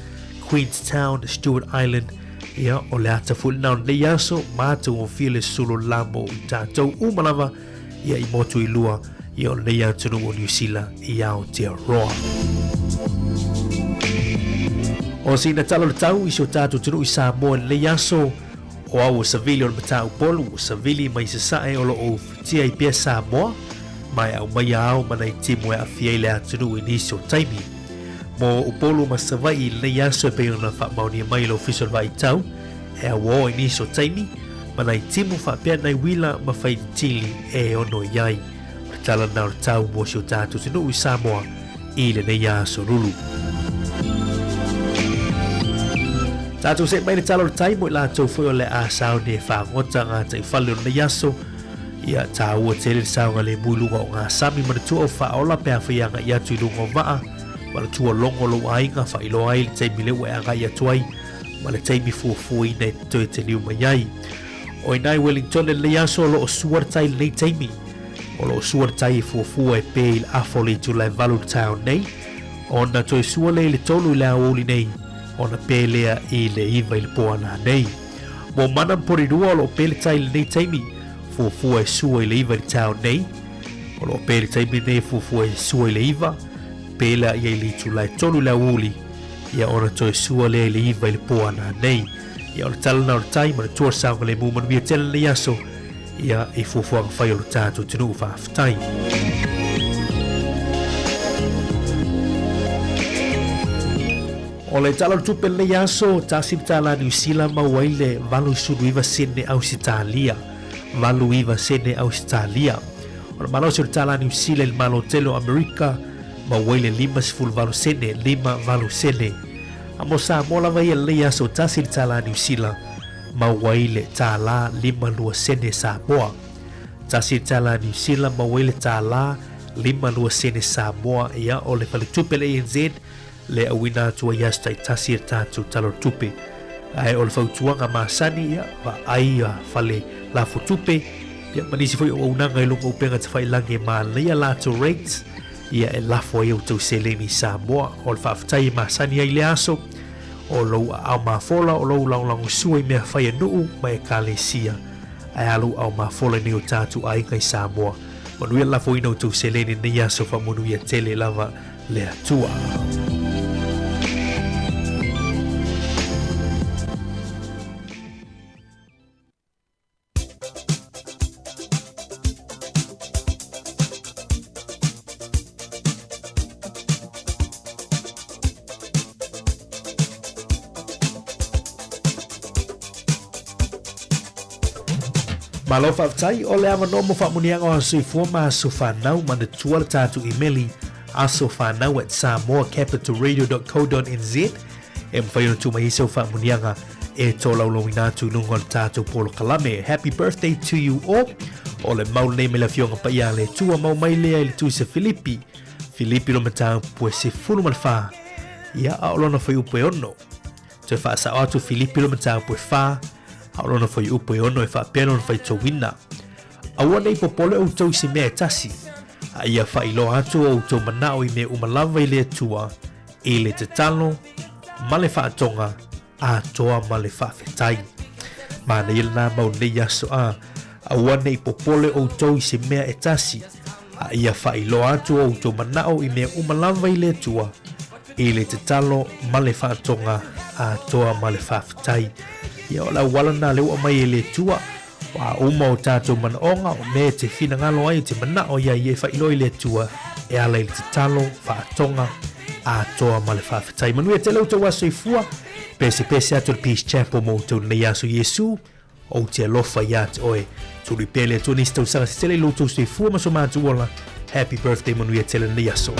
Queenstown, Stewart Island, ia, o le ata foi lena o lenei aso, matagofie le sulu lamo i tatou uma lava, ia, i motu i lua, ia, o lenei atunuu o Niu Sila i Aotearoa. O sina tala o le tau i si o tatou atunuu i Samoa i lenei aso, o au o Savili o le Mataupolu, o Savili mai Sasae o lo o ufitia ai pea Samoa, ma e aumaia ao ma nai timu e aafia ai le atunuu i nisi o taimi. Mo Upolu ma Savaii i lenei aso e pei ona faamaonia mai e le Ofisa o le Vaaitau, e auaoa i nisi o taimi, ma nai timu faapea nai uila ma faititili e ono i ai. O le tala lena o le tau mo si o tatou atunuu i Samoa i lenei aso lulu. Tatou see mai le tala o le tai mo i latou foi o le a sauni e fagota ngā taifale o lenei aso. Ia, tāua tele le saogalemu i luga o ngā sami manatua o faaola pe a whai agai atu i luga o vaa, manatua longo lou aiga whailoa ai le taimi lea ua e agai atu ai, ma le taimi fuafuaina e toe te liu mai ai. O inā i Wellington i lenei aso o lo o sua le tai i lenei taimi. O lo o sua le tai e fuafua e pē i le afa o le itula e valu i le taeao nei, ona toe sua lea i le tolu i le aoauli nei, ona pē lea i le iva i le po ana nei. Mo Mana ma Porirua o lo o pē le tai i lenei taimi, fuafua e sua i le iva i le taeao nei. O lo o pē le taimi lenei e fuafua e sua i le iva, pē lea ia i le itula e tolu i le aoauli, ia ona toe sua lea i le iva i le po ana nei. Ia o le tala lena o le tai ma le tua saogalemu manuia tele lenei aso ia i fuafuaga fai o lo tatou atunuu faafetai. O le tala o le tupe lenei aso, tasi le tālā Niu Sila maua ai le 89 sene Ausetalia. 89 sene Ausetalia. O le malosi o le tālā Niu Sila i le Malo Tele o Amerika, maua ai le 58 sene, 58 sene. A mo Samoa lava ia lenei aso tasi le tālā Niu Sila, maua ai le tālā 52 sene Samoa. Tasi le tālā Niu Sila, maua ai le tālā 52 sene Samoa, ia o le faletupe le ANZ le auina atu ai aso taitasi e le tatou tala o le tupe. Ae o le fautuaga masani, ia, vaai a fale lafo tupe, ia ma nisi foi o auaunaga i luga o upega tafailagi e manaia latou rates, ia e lafo ai outou seleni i Samoa. O le faafetai e masani ai i lea aso, o lou aao mafola, o lou lagolagosua i mea fai a nuu ma ekalesia. Ae a lou aao mafola i nei o tatou aiga i Samoa. Manuia le lafoina o outou seleni i lenei aso, faamanuia tele lava le Atua. Malo faafetai o le avanoa mo faamuniaga o aso soifua ma aso fanau manatua le tatou imeli asofanau at samoacapitalradio.co.nz e mafai ona tuu mai ai sau faamuniaga e tolaulauina atu i luga o le tatou polokalame. Happy birthday to you all. O le mau lenei mai le Afioga Paia a le Atua mau mai lea i le Tuisa Filipi. Filipi lo mataupu e 14. Ia, a o lona fuaiupu e ono. Toe faasao atu Filipi lo mataupu e 4, a o lona fuaiupu e ono e faapea lona faitauina. Aua nei popole outou i se mea e tasi, a ia faailoa atu o outou manao i mea uma lava i le Atua, i le tatalo ma le faatoga atoa ma le faafetai. Manaia lena mau nei aso a, aua nei popole outou i se mea e tasi, a ia faailoa atu o outou manao i mea uma lava i le Atua, i le tatalo ma le faatoga atoa ma le faafetai. Ia o le auala lena lea ua aumai e le Atua. O a uma o tātou manaʻoga, o mea e te finagalo ai e te manaʻo iā ia e faailoa i le Atua e ala i le tatalo, faatoga, atoa ma le faafetai. Manuia tele outou aso soifua, pesepese atu le Peace Chapel mo outou lenei aso Iesu, ou te alofa iā te oe. Tului pea le Atua nisi tausaga se tele i lo outou soifua ma so matou ola. Happy birthday manuia tele lenei aso.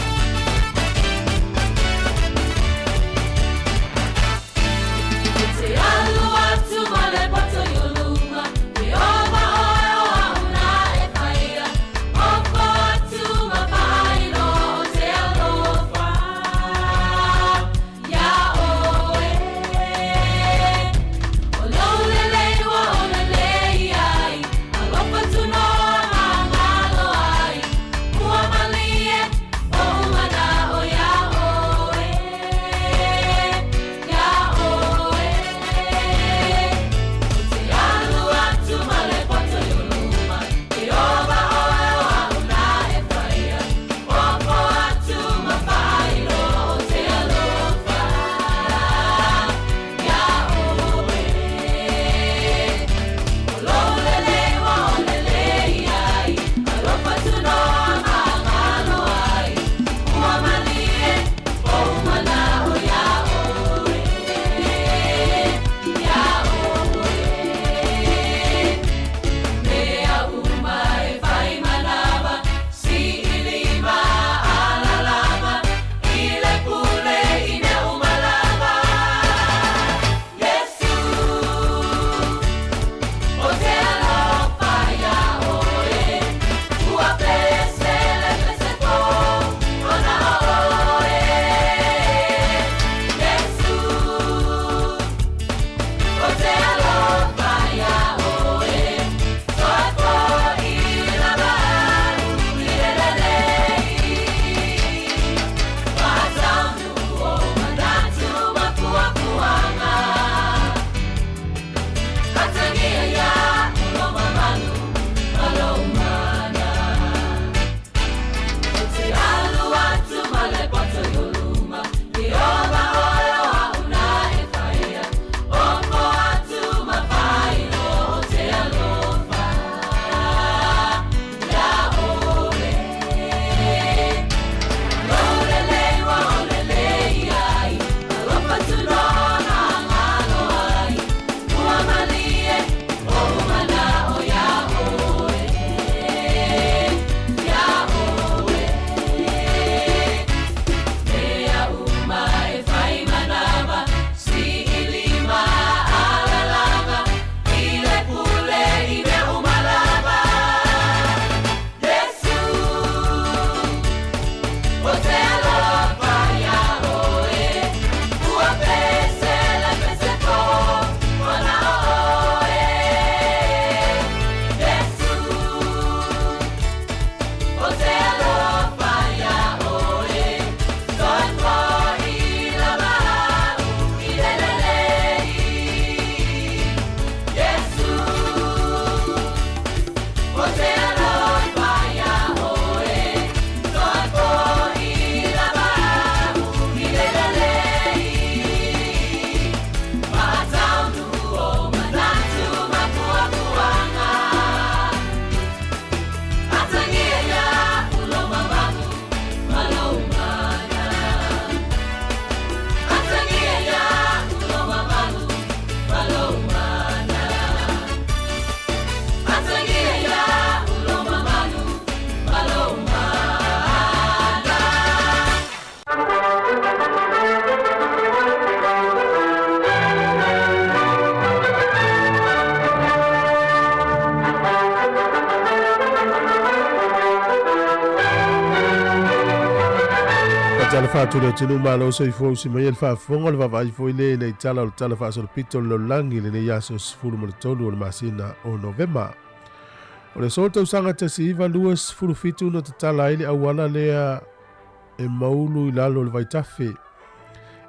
Faatalofa atu le atunuu malo soifua usi mai le faafofoga o le vaavaai foi le i nei tala o le Tala Faasolopito o le Lalolagi i lenei aso 13 o le masina o Novema. O le aso tausaga 1927 na tatala ai le auala lea e maulu i lalo o le vaitafe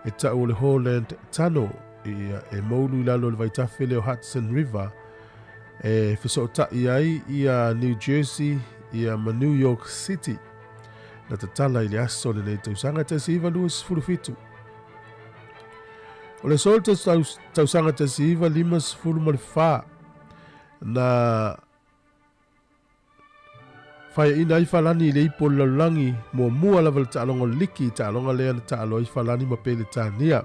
e tau o le Holland Tunnel ia e maulu i lalo o le vaitafe lea o Hudson River e fesootai ai ia New Jersey ia ma New York City na tatala i le aso lenei tausaga 1927. O le aso tausaga 1954 Na faiaina ai Falani i le ipu o le lalolagi muamua lava le taaloga o le liki, taaloga lea na taalo ai Falani ma Peletania.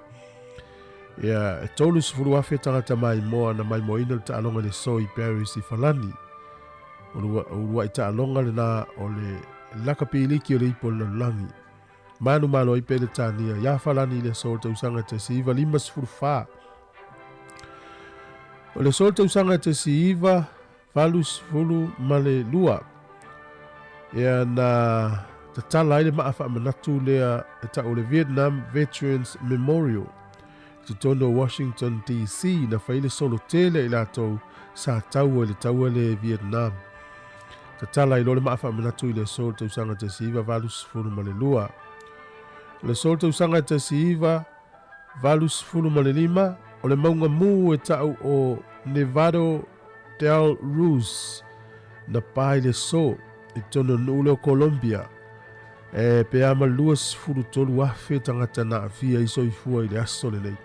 Ia, e 30,000 tagata maimoa na maimoaina le taaloga i le aso i Paris i Falani. O le uluai taaloga lena o le lakapi liki o le ipu o le lalolagi. Manumalo ai Peletania iā Falani i le aso o le tausaga 1954. O le aso o le tausaga 1982, ia na tatala ai le maa faamanatu lea e tau o le Vietnam Veterans Memorial i totonu o Washington DC, na fai le solo tele i latou sa taua i le taua lea i Vietnam. Tatala ai loa le maa faamanatu i le aso o le tausaga 1982. O le aso o le tausaga 1985, o le mauga mū e tau o Nevado del Ruiz na pa i le aso i totonu o le nuu lea o Colombia, e pe a ma 23,000 tagata na aafia i soifua i le aso lenei.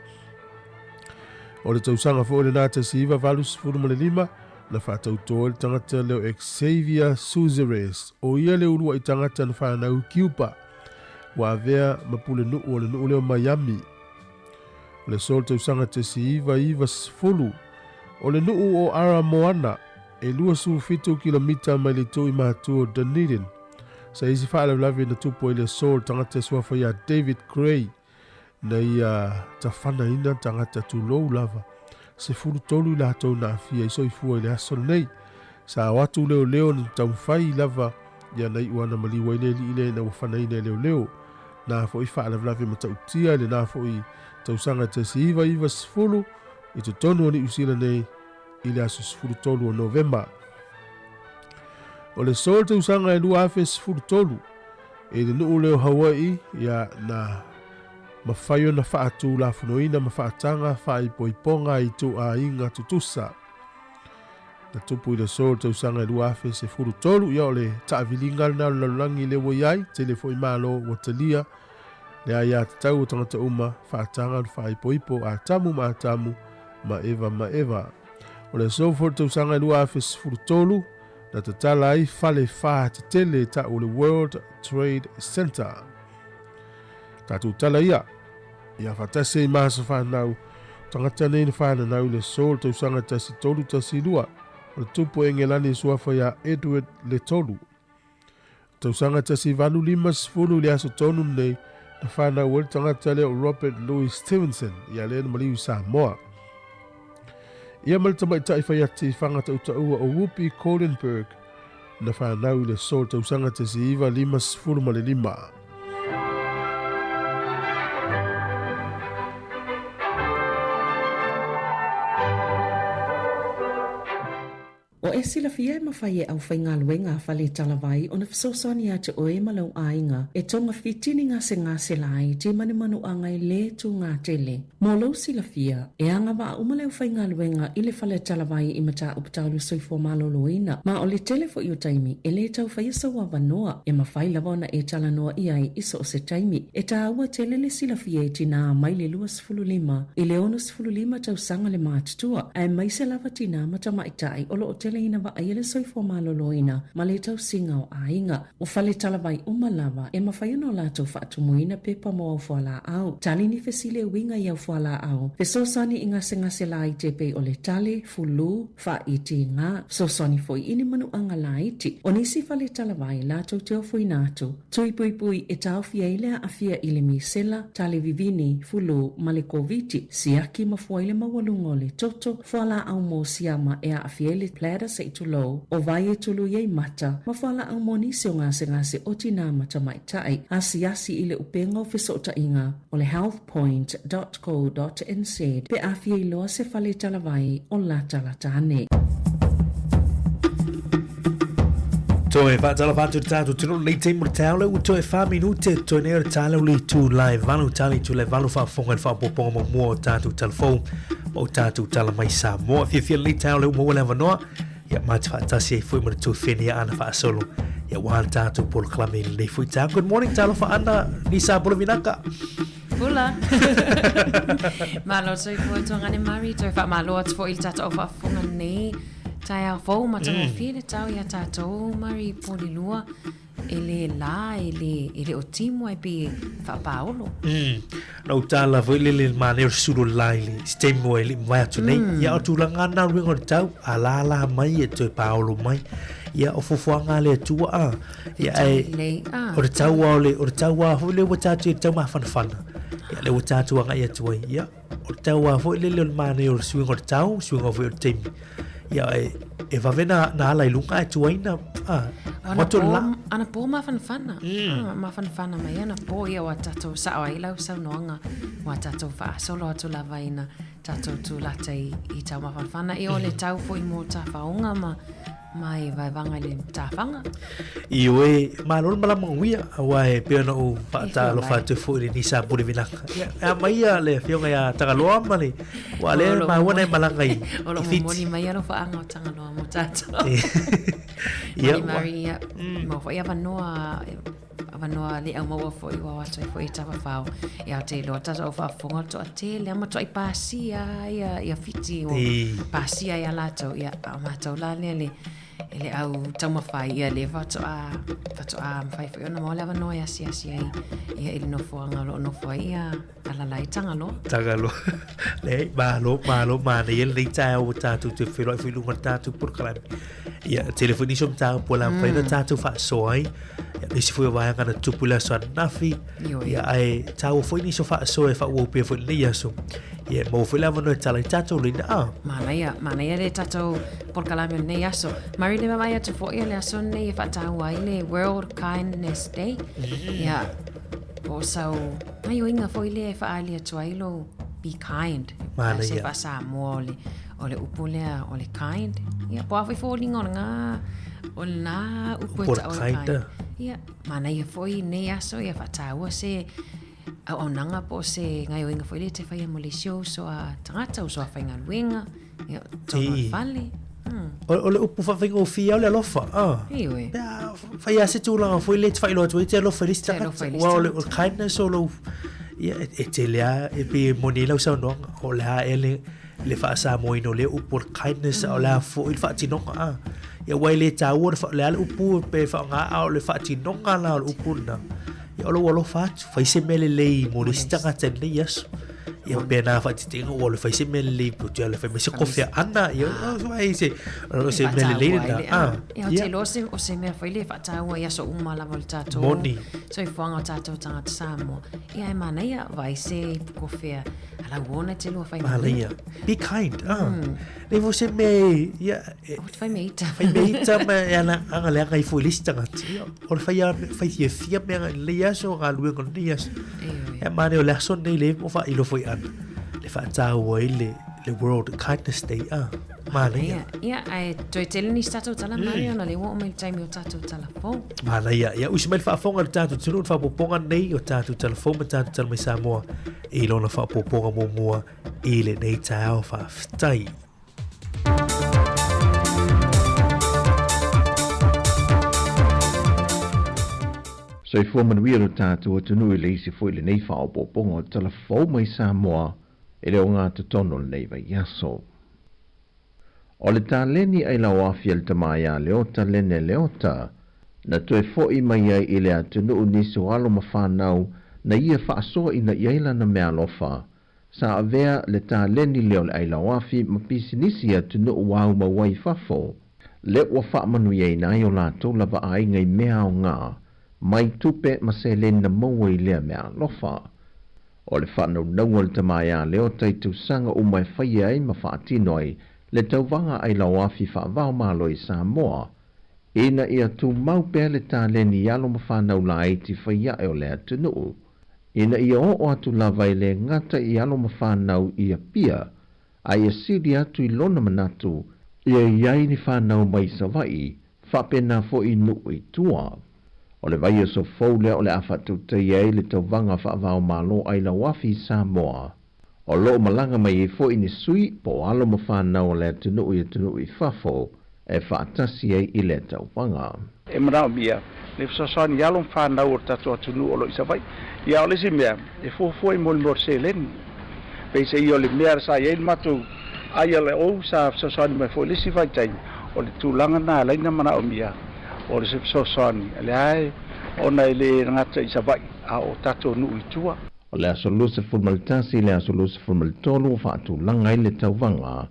O le tausaga foi lena 1985, na faatauto ai le tagata lea o Xavier Suzeres, o ia le uluai tagata na fanau i Cuba, ua avea ma pulenuu o le nuu lea o Miami. O le aso o le tausaga 1990, o le nuu o Aramoana, e 27 kilomita mai le itu i matua o Dunedin, sa isi faalavelave na tupu ai le aso o le tagata e suafa ia David Gray, na ia tafanaina tagata tulou lava. 13 i latou na aafia i soifua i le aso lenei. Sa o atu leoleo na taumafai lava ia na iu ana maliu ai le alii lea ina ua fanaina e leoleo. Na foi faalavelave matautia i lena foi tausaga 1990 i totonu o Niu Sila nei i le aso 13 o Novema. O le aso o le tausaga e 2013 i le nuu lea o Hawaii, ia na mafai ona faatulafonoina ma faataga faaipoipoga i ituaiga tutusa. Na tupu i le aso o le tausaga e 2013, ia o le taaviliga lena o le lalolagi lea ua i ai, tele foi malo ua talia le aiatatau o tagata uma, faataga le faaipoipo Atamu ma Atamu ma Eva ma Eva. O le aso foi o le tausaga e 2013, na tatala ai fale fa tetele tau o le World Trade Center. Tatou tala ia, ia faatasi ai ma aso fanau, tagata nei na fananau i le aso o le tausaga 1312, o le tupu o Engelani e suafa ia Edward le Tolu. Tausaga 1850 i le aso tonu lenei, na fanau ai le tagata lea o Robert Louis Stevenson, ia lea na maliu i Samoa. Ia ma le tamaitai faiati fagatautaua o Whoopi Goldenberg, na fanau i le aso o le tausaga 1955. Ua e silafia e mafai e aufaigaluega a Fale Talavai ona fesoasoani ia te oe ma lou aiga e togafiti ni gasegase laiti ma ni manuaga e lē tū-gatele. Mo lou silafia, e agavaa uma le aufaigaluega i le Fale Talavai i mataupu tau le soifua maloloina, ma o le tele foi o taimi e lē tau faia sou avanoa e mafai lava ona e talanoa i ai i so o se taimi. E tāua tele le silafia e tinā mai le 25 i le 65 tausaga le matutua, aemaise lava tinā ma tamaitai o lo o teleina vaaia le soifua maloloina ma le tausiga o aiga. O fale talavai uma lava e mafai ona o latou faatumuina pepa mo au fualaau, tali ni fesili e uiga i au fualaau, fesoasoani i gasegase laiti e pei o le tale, fulu, faaitiga, fesoasoani foi i ni manuaga laiti. O nisi fale talavai latou te ofoina atu, Tui puipui e taofi ai le aafia i le misela, tale vivini, fulu, ma le Koviti, siaki ma fua i le maualuga o le toto, fualaau mo siama e aafia ai le bladder seʻi tulou, o vai e tului ai mata, ma fualaau mo nisi o gasegase o tinā ma tamaitai, asiasi i le upega o fesootaiga o le healthpoint.co.nz pe a fia iloa se fale talavai o latalata ane. Toe whaatala whaatu te tātou tino nei te mo te taule u toe wha minute toe nei o te tāleu li tū lai valu tāli tū lai valu whaafonga le whaapoponga mo mua o tātou talafou o tātou tala mai Samoa whiawhia nei taule u maua le avanoa ia mā te whaatasi ai fui mo te tū whenia ana whaasolo ia wā le tātou polokalame i lenei fui tā. Good morning talofa ana Nisa Bolovinaka. Pula. Malo soifua Tuagane Murray, toe faamalo atu foi i le tatou faafofoga nei. Taeao fou matagofie le tao iā tatou Mari Polilua e le la e le e le o timu ai pei e faapaolo. Na ou tala foi lele le manaia o le sulu o le la i le se taimi ua e le i mavae atu nei. Ia o tulaga lava na o le uiga o le tau, a lala mai e toe paolo mai. Ia o fuafuaga a le Atua a. Ia ae o le tau lava o le o le tau lava foi lea ua tatou i ai le tau mafanafana. Ia lea ua tatou agai atu ai. Ia O le tau lava foi lele o le manaia o le suiga o le tau, suiga foi o le taimi. Ia, e, e vave na, na ala i luga ae tuai na, ah, Ana po, ana po mafanafana. Ah, mafanafana mai ana po ia ua tatou sao ai lau saunoaga ua tatou faasolo atu lava ina tatou tulata i, i tau mafanafana. Ia o le tau foi mo tafaoga ma ma e vaevaga i le tafaga. Ioe, malo le malama manuia, aua e pei ona ou faatalofa atu foi i lenei Sapuli Vinaka. Ia, e amaia le afioga ia Tagaloa ma le, ua lea e maua na e malaga i O lo o momoli mai alofaaga o Tagaloa mo tatou. Ia, Mari, ia, maua foi avanoa avanoa le au maua foi ua o atu ai foi e tafafao. E ao te iloa tatou au faafofoga o le toatele a matuai pasia ia, ia Fiti o pasia ia latou. Ia, a o matou la lea le, e le au taumafai ia le faatoa, faatoa mafai foi ona maua le avanoa e asiasi ai ia i le nofoaga o lo o nofo ai ia Alaala i Tagaloa. Tagaloa. Leai, malo, malo, manaia lenei taeao ua tatou toe feiloai foi i luga o le tatou polokalame. Ia, tele foi nisi o mataupu o le a mafai ona tatou faasoa ai. Ia, nisi foi o vaega na tupu i le aso ananafi. Ia, ae taua foi nisi o faasoa e faaauau pea foi i lenei aso. Ia, e maua foi le avanoa e tala ai tatou laina. Ah. Manaia, manaia le tatou polokalame o lenei aso. Mari le vaavaai atu foi o le aso lenei e faataua ai le World Kindness Day. Ia, po o sau gaoioiga foi lea e faaali atu ai lou be kind. Manaia. Se faa-Samoa o le, o le upu lea o le kind. Ia, po o a foi foliga o lena, o lena upu e Upu o le taua o le kind, kind. Ia, manaia foi nei aso ia faataua se auaunaga po o se gaoioiga foi lea e te faia mo le isi ou uso a tagata, uso a faigaluega. Ia, tonu o le fale. O le upu faafaigofie lava o le alofa. Ioe. Pe a fai lava se tulaga foi lea e te faailoa atu ai e te alofa i le isi tagata. Aua o le kindness o lou... Ia, e tele lava, e pei e moni ai lau saunoaga, o le a ea le faa-Samoaina o lea upu o le kindness, a o le a foi le faatinoga. Ia, aua e le taua le a le upu pe faaaoga, a o le faatinoga la o le upu lena. Ia, o lou alofa atu, fai se mea lelei mo le isi tagata i lenei aso. Ia faapena faataitaiga ua alu e fai se mea lelei pe te alu e fai mai se kofi a Ana, ia ai se o se mea lelei lena. Ah, ia te iloa se o se mea foi lea e faataua i aso uma lava o le tatou Moni. soifuaga o tatou tagata Samoa. Ia e manaia vaai se ipu kofea a lau ona te lua fai Manaia. Be kind. Ah. Nei foi se mea e ia e fai mea ita. Fai mea ita ma e ana anga leaga ai foi i le isi tagata. Ia o le fai fai fiafia mea i lenei aso, galuega o lenei aso. E manaia o le aso lenei lea ua faailo foi ana le faataua ai le le World Kindness Day. Ah, manaia. Ia, ae toe tele nisi tatou tala manaia ona lea ua oo mai le taimi o tatou tala fou. Manaia. Ia, usi mai le faafofoga i le tatou atunuu i le faaopoopoga lenei o tatou tala fou ma tatou tala mai Samoa i lona faaopoopoga muamua i lenei taeao. Faafetai. Soifua manuia lo tatou atunuu i le isi foi lenei faaopoopoga o tala fou mai Samoa e le ogatotonu o lenei vaiaso. O le taleni ailao afi a le tama ia Leota Lene Leota, na toe fo'i mai ai i le atunuu nisi o alo ma fanau na ia faasoa ina i ai lana meaalofa, sa avea le taleni lea o le ailao afi ma pisinisi i atunuu ua aumau ai i fafo, lea ua faamanuiaina ai o latou lava aiga i mea aoga mai tupe ma seleni na maua i lea meaalofa. O le faanaunauga o le tama ia Leota i tausaga uma e faia ai ma faatino ai le tauvaga ailao afi faava-o-Malo i Samoa, ina ia tumau pea le taleni i alo ma fanau laiti faiae o le atunuu, ina ia oo atu lava e le gata i alo ma fanau i Apia, a ia sili atu i lona manatu ia i ai ni fanau mai Savaii, faapena foi i nuu i tua. O le vaiaso fou lea o le a faatautaia ai le tauvaga faava-o-Malo ailao afi i Samoa. O lo o malaga mai ai foi ni sui po o alo ma fanau o le atunuu i atunuu i fafo e faatasi ai i lea tauvaga. E manaomia le fesoasoani i alo ma fanau o le tatou atunuu o lo o i Savaii. Ia, o le isi mea, e fuafua i mo le mea o le seleni. Peiseai o le mea sa i ai le matou ILO sa fesoasoani mai foi i le isi vaitaimi, O le tulaga lena e ala ai ona manaomia o le se fesoasoani lea e ona e le gata i Savaii a o tatou nuu i tua. O le aso 21 i le aso 23 ua faatulaga ai le tauvaga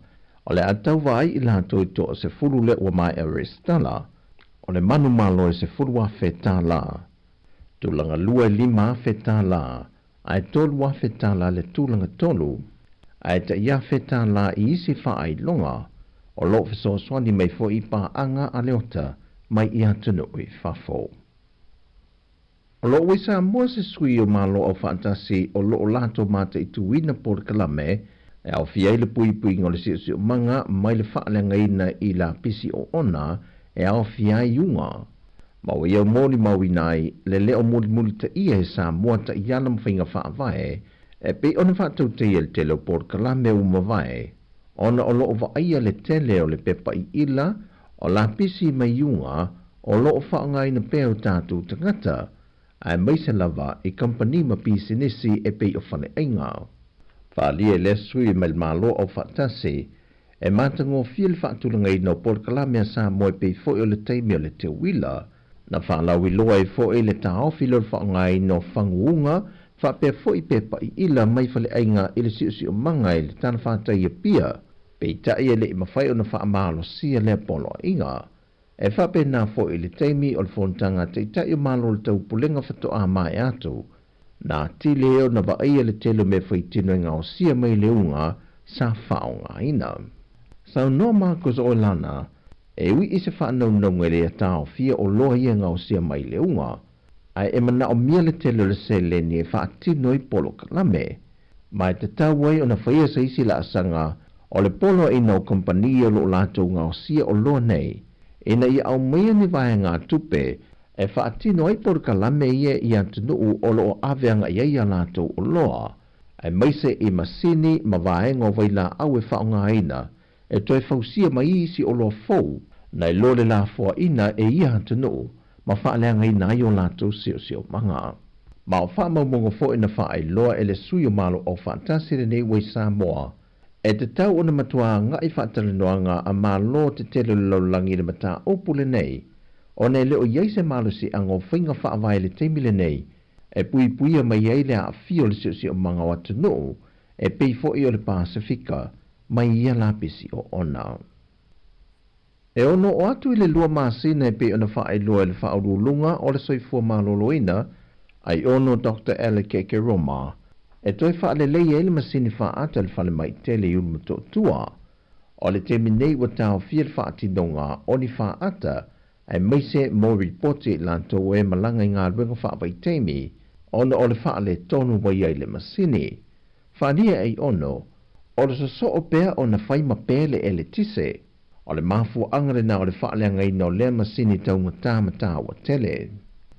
o le a tauva ai i latou e toasefulu lea ua maea resitala, o le manumalo e $10,000, tulaga lua e $5,000, ae $3,000 le tulaga tolu, ae tai $1,000 i isi faailoga o lo o fesoasoani mai foi i paaga a Leota mai i atunuu i fafo. O lo o ua i Samoa se sui o Malo Aufaatasi o lo o latou mataituina polokalame e aofia ai le puipuiga o le siosiomaga mai le faaleagaina i lapisi oona e aofia ai iuga. Ma ua ia molimauina ai le leo mulimulitaia e Samoa taiala ma faiga faavae e pei ona faatautaia i le tele o polokalame ua mavae ona o lo o vaaia le tele o le pepa iila o lapisi ma iuga o lo o faaaogaina pea o tatou tagata, aemaise lava i kamupani ma pisinisi e pei o faleaiga. Faaalia e lea sui mai le Malo Aufaatasi e matagofie le faatulagaina o polokalame a Samoa e pei foi o le taimi o le teuila, na faalauiloa ai foi le taofi lea o le faaaogaina o faguuga faapea foi pepa iila mai faleaiga i le siosiomaga i le talafatai i Apia, peitai e le i mafai ona faamalosia lea poloaiga. E faapena foi i le taimi o le fonotaga a Taitai o Malo o le Taupulega faatoa maea atu, na atili ai ona vaaia le tele o mea faitino e gaosia mai le uga sa faaaogaina. Saunoa Marcus Oelana, e ui i se faanaunauga e le taofia oloa ia e gaosia mai le uga, ae e manaomia le tele o le seleni e faatino ai polokalame, ma e tatau ai ona faia se isi laasaga o le poloaiina o kamupani o lo o latou gaosia oloa nei ina ia aumaia ni vaegatupe e faatino ai polokalame ia i atunuu o lo o ave agai ai a latou oloa, aemaise i masini ma vaega o vailaau e faaaogaina e toe fausia mai isi oloa fou nai lo le lafoaiina e ia atunuu ma faaleagaina ai o latou siosiomaga. Ma o faamaumauga foi na faailoa e le sui o Malo Aufaatasi lenei ua i Samoa, e tatau ona matua agai faatalanoaga a Malo tetele o le lalolagi i le mataupu lenei, ona e le o i ai se malosiaga o faiga faavae i le taimi lenei e puipuia mai ai le aafia o le siosiomaga o atunuu e pei foi o le Pasefika mai ia lapisi oona. E ono oo atu i le lua masina e pei ona faailoa e le Faauluuluga o le Soifua Maloloina, Aiono Doctor Alec Ekeroma, e toe faalelei ai le masini faata i le falemai tele i Ulumotootua. O le taimi nei ua taofia le faatinoga o ni faata aemaise mo ripoti i latou e malaga i galuega faavaitaimi ona o le faaletonu ua i ai le masini. Faaalia Aiono, o le sosoo pea ona fai ma pe le eletise. O le mafuaaga lena o le faaleagaina o lea masini taugata ma taua tele.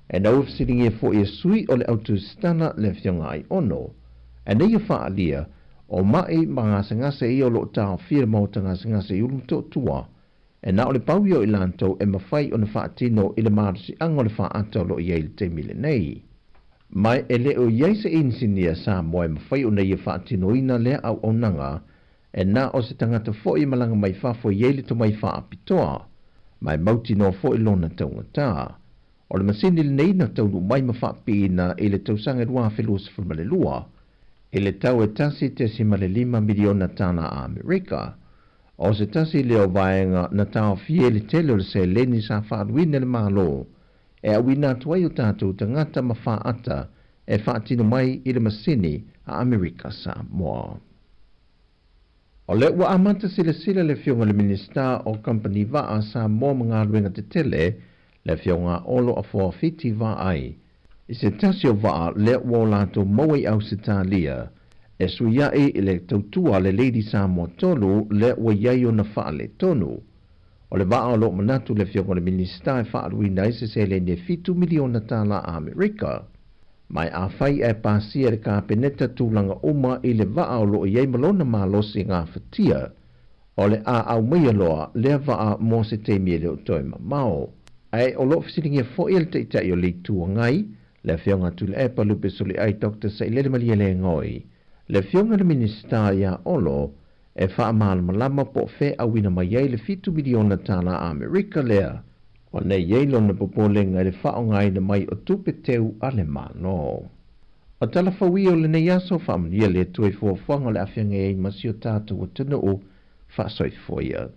E na ua fesiligia foi e sui o le autusitala le Afioga Aiono, e nei ia faaalia, o ma'i ma gasegase ia o lo o taofia le maota gasegase i Ulumotootua, e na o le pau ia o i latou e mafai ona faatino i le malosiaga o le faata o lo o i ai i le taimi lenei. Ma e le o i ai se inisinia Samoa e mafai ona ia faatinoina lea auaunaga, e na o se tagata foi e malaga mai fafo e i ai le tomai faapitoa, ma e mautinoa foi lona taugata. O le masini lenei na taunuu mai ma faapiina i le tausaga e 2022, i le tau e $1.5 miliona tala Amerika. O se tasi lea o vaega na taofia ai le tele o le seleni sa faaluina e le Malo e auina atu ai o tatou tagata ma faata e faatino mai i le masini a Amerika Samoa. O lea ua amata silasila le Afioga i le Minisita o Kamupani Vaa Samoa ma Galuega Tetele, le Afioga Olo Afoafiti Vaai, i se tasi o vaa lea ua o latou maua i Ausetalia e suiaʻi i le tautua a le Lady Samoa 3 lea ua i ai ona faaletonu. O le vaa o lo o manatu le Afioga i le Minisita e faaaluina ai se seleni e $7 miliona Amerika. Ma e afai ae pasia e le Kapeneta tulaga uma i le vaa o lo o i ai ma lona malosi gafatia, o le a aumaia loa lea vaa mo se taimi e le o toe mamao. Ae o lo o fesiligia foi e le Taitai o le Itu Agai, le Afioga Tuilaepa Lupe Soliai Doctor Sailele Malielegaoi, le Afioga i le Minisita ia Olo, e faamalamalama po o fea e auina mai ai le $7 miliona Amerika lea, ona e i ai lona popolega i le faaaogaina mai o tupe teu a le Malo. O tala fou ia o lenei aso, faamanuia le Atua i fuafuaga o le a feagai ai ma si o tatou atunuu faasoifua ia.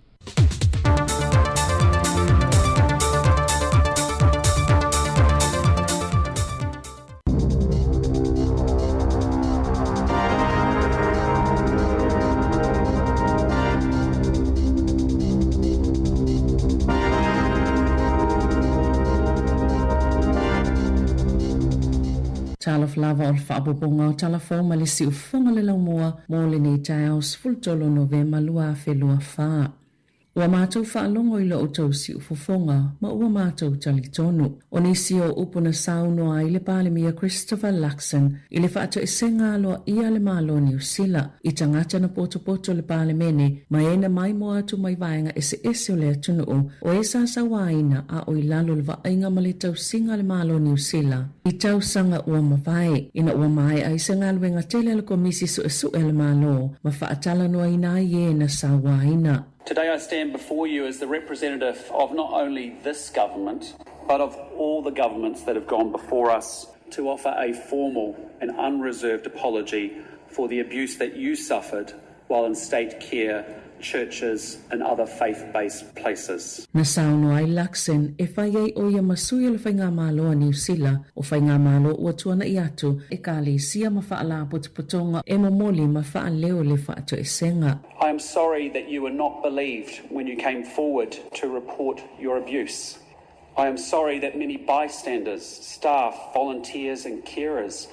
Talofa lava o le faaopoopoga o tala fou ma le siufofoga le laumua mo lenei taeao 13 Novema 2024. Ua matou faalogo i lo outou siufofoga ma ua matou talitonu. O nisi o upu na saunoa ai le Palemia Christopher Luxon i le faatoesega aloaia a le Malo Niu Sila i tagata na potopoto le Palemene ma e na maimoa atu mai vaega eseese o le atunuu o e sa sauaina a o i lalo o le vaaiga ma le tausiga a le Malo Niu Sila i tausaga ua mavae, ina ua maea ai se galuega tele a le Komisi Suesue a le Malo ma faatalanoaina ai e na sauaina. Today I stand before you as the representative of not only this government, but of all the governments that have gone before us to offer a formal and unreserved apology for the abuse that you suffered while in state care, churches and other faith-based places. Na saunoa ai Luxon e fai ai ʻo ia ma sui o le Faigamalo a Niu Sila, o Faigamalo ua tuanaʻi atu Ekalesia ma Faalapotopotoga e momoli ma faaleo le faatoesega. I am sorry that you were not believed when you came forward to report your abuse. I am sorry that many bystanders, staff, volunteers and carers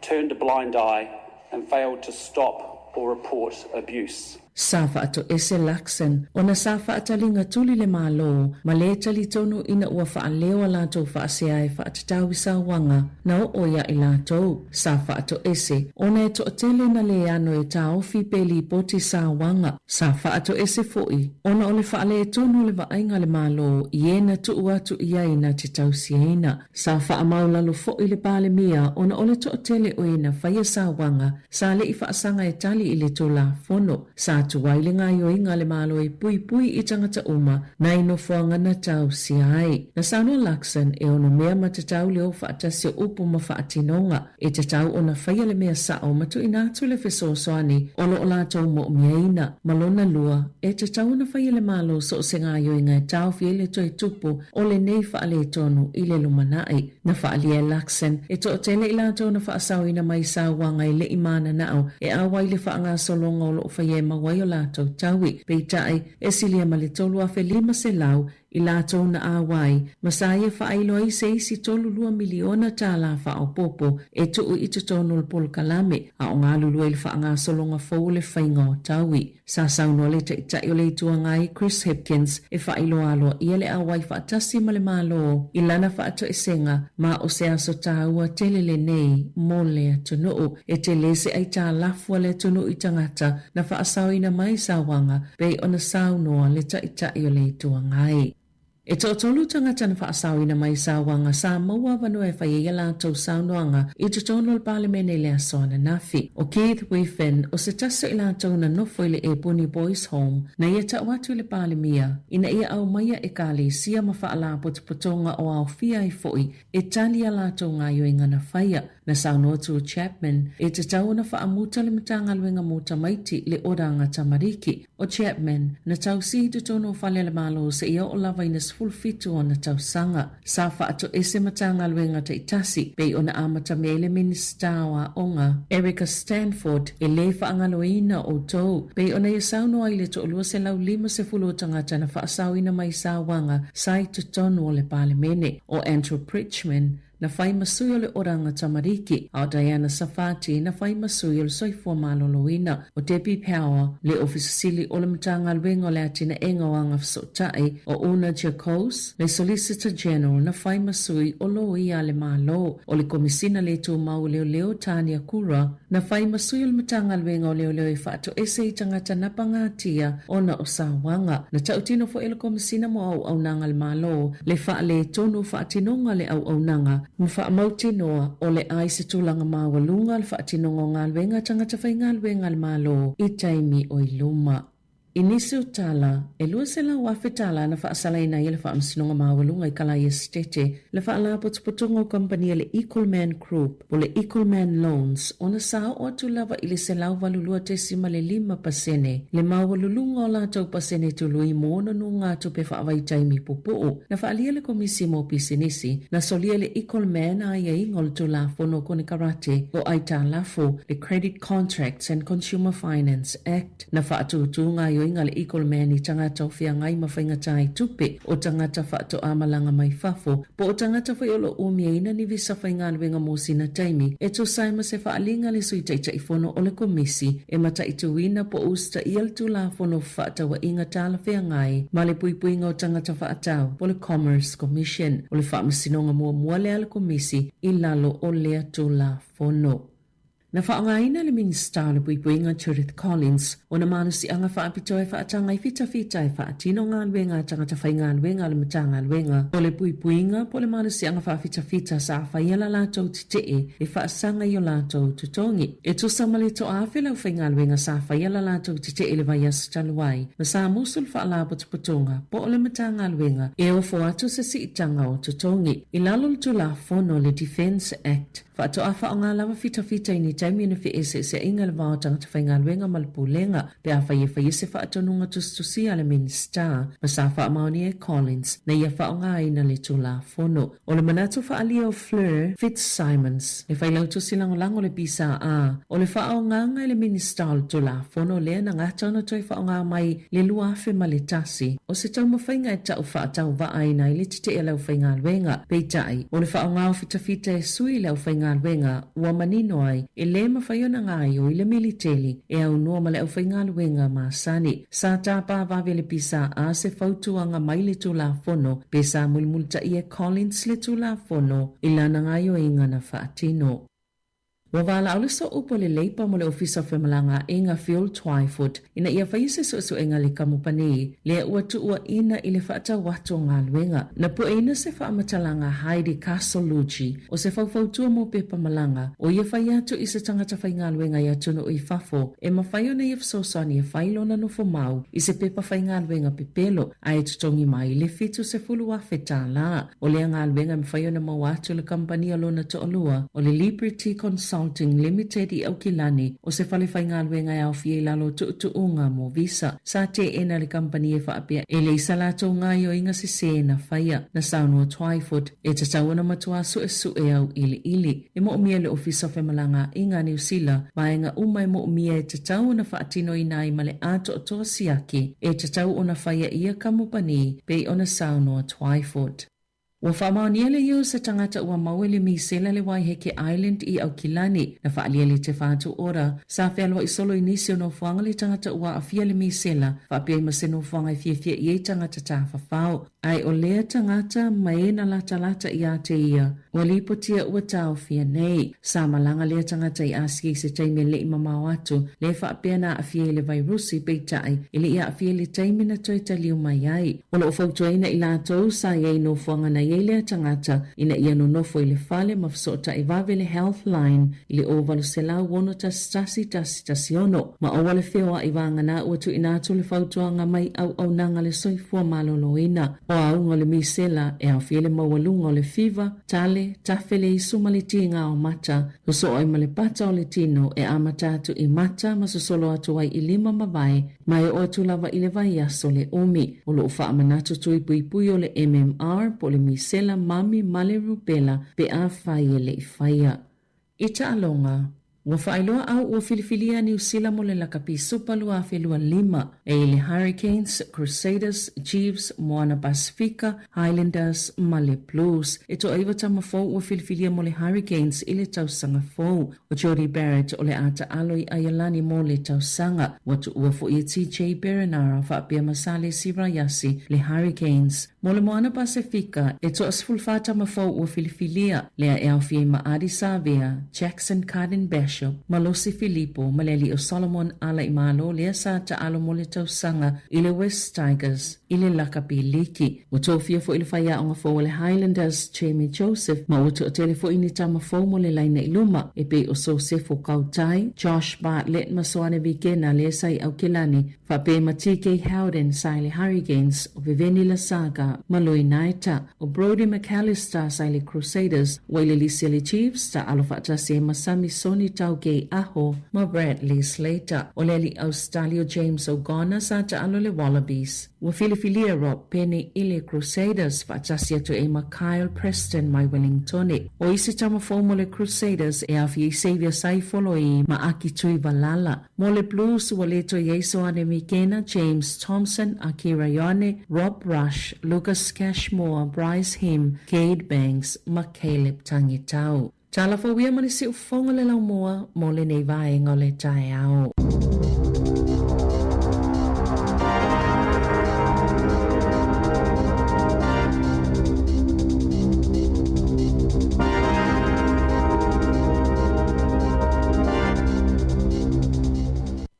turned a blind eye and failed to stop or report abuse. Sa faatoese Luxon ona sa faataliga tuli le Malo ma le talitonu ina ua faaleo a latou faasea e faatatau i sauaga na oo ia i latou. Sa faatoese ona e toatele na le ano e taofi pe lipoti sauaga. Sa faatoese foi ona o le faaletonu o le vaaiga a le Malo i e na tuu atu i ai na te tausiaina. Sa faamaulalo foi le Palemia ona o le toatele o e na faia sauaga sa leʻi faasaga e tali i le Tulafono. Sa tuai le gaoioiga a le Malo e puipui i tagata uma nai nofoaga na tausia ai. Na saunoa Luxon e ono mea ma tatau le o faatasi o upu ma faatinoga. E tatau ona faia le mea sao ma tuuina atu le fesoasoani o lo o latou moomiaina. Ma lona lua, e tatau ona faia le Malo so o se gaoioiga e taofi ai le toe tupu o lenei faaletonu i le lumanai. Na faaalia e Luxon, e toatele i latou na faasaoina mai sauaga e leʻi mananao e ʻauai le faagasologa o lo o faia e maua ai o latou taui. Peitai, e silia ma le 3,500 i latou na ʻauai, ma sa ia faailo ai se isi $32 miliona faaopoopo e tuu i totonu o le polokalame, a o galulue i le faagasologa fou o le faiga o taui. Sa saunoa le Taitai o le Itu Agai, Chris Hipkins, e faailoa aloaia le ʻauai faatasi ma le Malo i lana faatoesega ma o se aso taua tele lenei mo le atunuu. E tele se aitalafu a le atunuu i tagata na faasaoina mai sauaga pei ona saunoa le Taitai o le Itu Agai. E toatolu tagata na faasaoina mai sauaga sa maua avanoa e fai ai a latou saunoaga i totonu o le Palemene i le aso ananafi. ʻO Keith Whiffen, o se tasi o i latou na nofo i le Epuni Boys Home, na ia tau atu i le Palemia ina ia aumaia Ekalesia ma Faalapotopotoga o aofia ai foi e tali a latou gaoioiga na faia. Na saunoa atu o Chapman, e tatau ona faamuta le Matagaluega mo Tamaiti le Oranga Tamariki. ʻO Chapman, na tausi i totonu o fale a le Malo seia oo lava i na 17 ona tausaga. Sa faatoese Matagaluega taitasi, pei ona amatamea ai le Minisita o Aoga, Erica Stanford, e lē faagaloina outou, pei ona ia saunoa ai le 250 o tagata na faasaoina mai sauaga sa i totonu o le Palemene. ʻO Andrew Bridgman, na fai ma sui o le Oranga Tamariki, a ʻo Diana Safati na fai ma sui o le Soifua Maloloina. ʻO Debbie Power, le Ofisa Sili o le Matagaluega o le Atinaega o Agafesootai, ʻo Una Jacobs, le Solicitor General na fai ma sui o Loia a le Malo. ʻO le Komisina le Tumau o Leoleo, Tania Kura, na fai ma sui o le Matagaluega o Leoleo e faatoese i tagata na pagatia ona o sauaga. Na tautino foi e le Komisina mo Auaunaga a le Malo le faaletonu o faatinoga o le auaunaga. Ma faamautinoa o le a i se tulaga maualuga le faatinoga o galuega a tagata faigaluega a le Malo i taimi o i luma. I nisi o tala, e $200,000 tala na faasalaina ai e le Faamasinoga Maualuga i Kalaia Setete le faalapotopotoga o kamupani a le Equalman Group po le Equalman Loans ona sa oo atu lava i le 182.5 pasene le maualuluga o latou pasene tului mo ona nogatupe faavaitaimi pupuu. Na faaalia le Komisi mo Pisinisi, na solia le Equalman aiaiga o le Tulafono o Konekarate o Aitalafu, le Credit Contracts and Consumer Finance Act. Na faatūtū gaoioiga le Equal Man i tagata o feagai ma faigata i tupe, o tagata faatoa malaga mai fafo, po o tagata foi o lo o umiaina ni visa faigaluega mo sina taimi, e tusa ai ma se faaaliga a le Sui Taitaifono o le Komisi e mataituina po o usitaia le Tulafono Fefaatauaiga Talafeagai ma le Puipuiga o Tagata Faatau po o le Commerce Commission. O le faamasinoga muamua lea a le Komisi i lalo o lea Tulafono. Na faaaogaina le Minisita o le Puipuiga Judith Collins ona malosiaga faapitoa e faataga i fitafita e faatino galuega a tagata faigaluega a le Matagaluega o le Puipuiga po o le malosiaga faafitafita sa faia la latou tetee e faasaga i o latou totogi. E tusa ma le toaafe le aufaigaluega sa faia la latou tetee i le vaiaso talu ai ma sa musu le Faalapotopotoga po o le Matagaluega e ofo atu se siitaga o totogi. I lalo o le Tulafono le Defence Act, Faatoa faaaoga lava fitafita i ni taimi ona feeseeseaiga le va o tagata faigaluega ma le Pulega pe afai e faia se faatonuga tusitusia a le Minisita ma sa faamaonia e Collins na ia faaaogaina le Tulafono. O le manatu faaalia o Fleur Fitzsimons, le Failautusi Lagolago o le PSA, o le faaaogaga e le Minisita o le Tulafono lea na gata ona toe faaaoga mai le 2001, o se taumafaiga e tau faatauvaaina ai le tetee a le aufaigaluega. Peitai, o le faaaoga o fitafita e sui i le aufaigaluega ua manino ai e lē mafai ona gaoioi le militeli e aunoa ma le aufaigaluega masani. Sa tapa vave le PSA se fautuaga mai le Tulafono pe sa mulimulitaia e Collins le Tulafono i lana gaoioiga na faatino. Ua valaau le sooupu a le Leipa mo le Ofisa o Femalagaaiga Phil Twyford ina ia faia se suesuega i le kamupani lea ua tuuaina i le faatau atu o galuega. Na pueina se faamatalaga Heidi Castellucci o se faufautua mo pepa malaga o ia fai atu i se tagata faigaluega i atunuu i fafo e mafai ona ia fesoasoani e fai lona nofo mau i se pepa faigaluega pepelo ae totogi mai le $70,000. O lea galuega e mafai ona maua atu e le kamupani a lona toalua, o le Liberty Consulting Limited i Aukilani, o se fale faigaluega e aofia i lalo o tuutuuga mo visa. Sa teena le kamupani e faapea e leai sa latou gaoioiga sesē na faia. Na saunoa Twyford, e tatau ona matuā suesue auiliili. E moomia e le Ofisa o Femalagaaiga a Niu Sila vaega uma e moomia e tatau ona faatinoina ai ma le atoatoa siaki e tatau ona faia i ia kamupani pei ona saunoa Twyford. Ua faamaonia le ia o se tagata ua maua i le misela le Waiheke Island i Aukilani na faaalia le Te Whatu Ora sa fealoai solo i nisi o nofoaga le tagata ua aafia le misela faapea ai ma se nofoaga e fiafia i ai tagata tafafao. Ae o lea tagata ma e na latalata iā te ia, ua lipotia ua taofia nei. Sa malaga lea tagata i Asia i se taimi e leʻi mamao atu, lea faapea na aafia i le vairusi, peitai, e leʻi aafia i le taimi na toe taliu mai ai. O lo o fautuaina i latou sa i ai nofoaga na i ai lea tagata ina ia nonofo i le fale ma fesootai vave le Healthline i le 0800 611 116 ma aua le feoai vagana ua tuuina atu le fautuaga mai auaunaga le soifua maloloina. O auga o le misela e aofia le maualuga o le fiva, tale, tafe le isu ma le tiga o mata, sosoo ai ma le pata o le tino e amata atu i mata ma sosolo atu ai i lima ma vae ma e oo atu lava i le vaiaso le umi. O lo o faamanatu tui puipui o le MMR po o le misela mami ma le rubella pe afai e le i faia. I taaloga, ua faailoa au ua filifilia Niu Sila mo le lakapi Supa 2025 e i le Hurricanes, Crusaders, Chiefs, Moana Pasifika, Highlanders ma le Blues. E toaiwa tama fou ua filifilia mo le Hurricanes i le tausaga fou. O Jordie Barrett o le a taalo i Aialani mo le tausaga. Ua tuua foi e TJ Perenara faapea ma Salesi Rayasi le Hurricanes. Mo le Moana Pasefika, e toa-14 tama fou ua filifilia, lea e aofia ai ma Ardie Savea, Jackson Carden-Bachop. Bishop ma Losi Filipo ma le alii o Solomon Alaimalo lea sa taalo mo le tausaga i le West Tigers i le Lakapi Liki. Ua tofia foi le faiaoga fou a le Highlanders Jamie Joseph ma ua toatele foi ni tama fou mo le laina i luma e pei o Sosefo Kautai, Josh Bartlett ma Soane Vikena lea sa i Aukilani faapea ma TK Howden sa i le Hurricanes, o Veveni Lasaga ma Lui Naita, o Brodie McAllister sa i le Crusaders, ua i le lisi a le Chiefs taalo faatasi ai ma Samisoni Taugei Aho ma Bradley Slater. O le alii Ausetalia o James O'Gonna sa taalo i le Wallabies. Ua filifilia Rob Penney i le Crusaders faatasi atu ai ma Kyle Preston mai Wellingtone. O isi tama fou mo le Crusaders e aofia i Xavier Saifoloi ma Aki Tuivalala. Mo le Blues ua le toe i ai Soane Mikena, James Thompson, Akira Ioane, Rob Rush, Lucas Cashmore, Bryce Heem, Cade Banks ma Caleb Tangitau. Tala fou ia ma le siufofoga o le laumua mo lenei vaega o le taeao.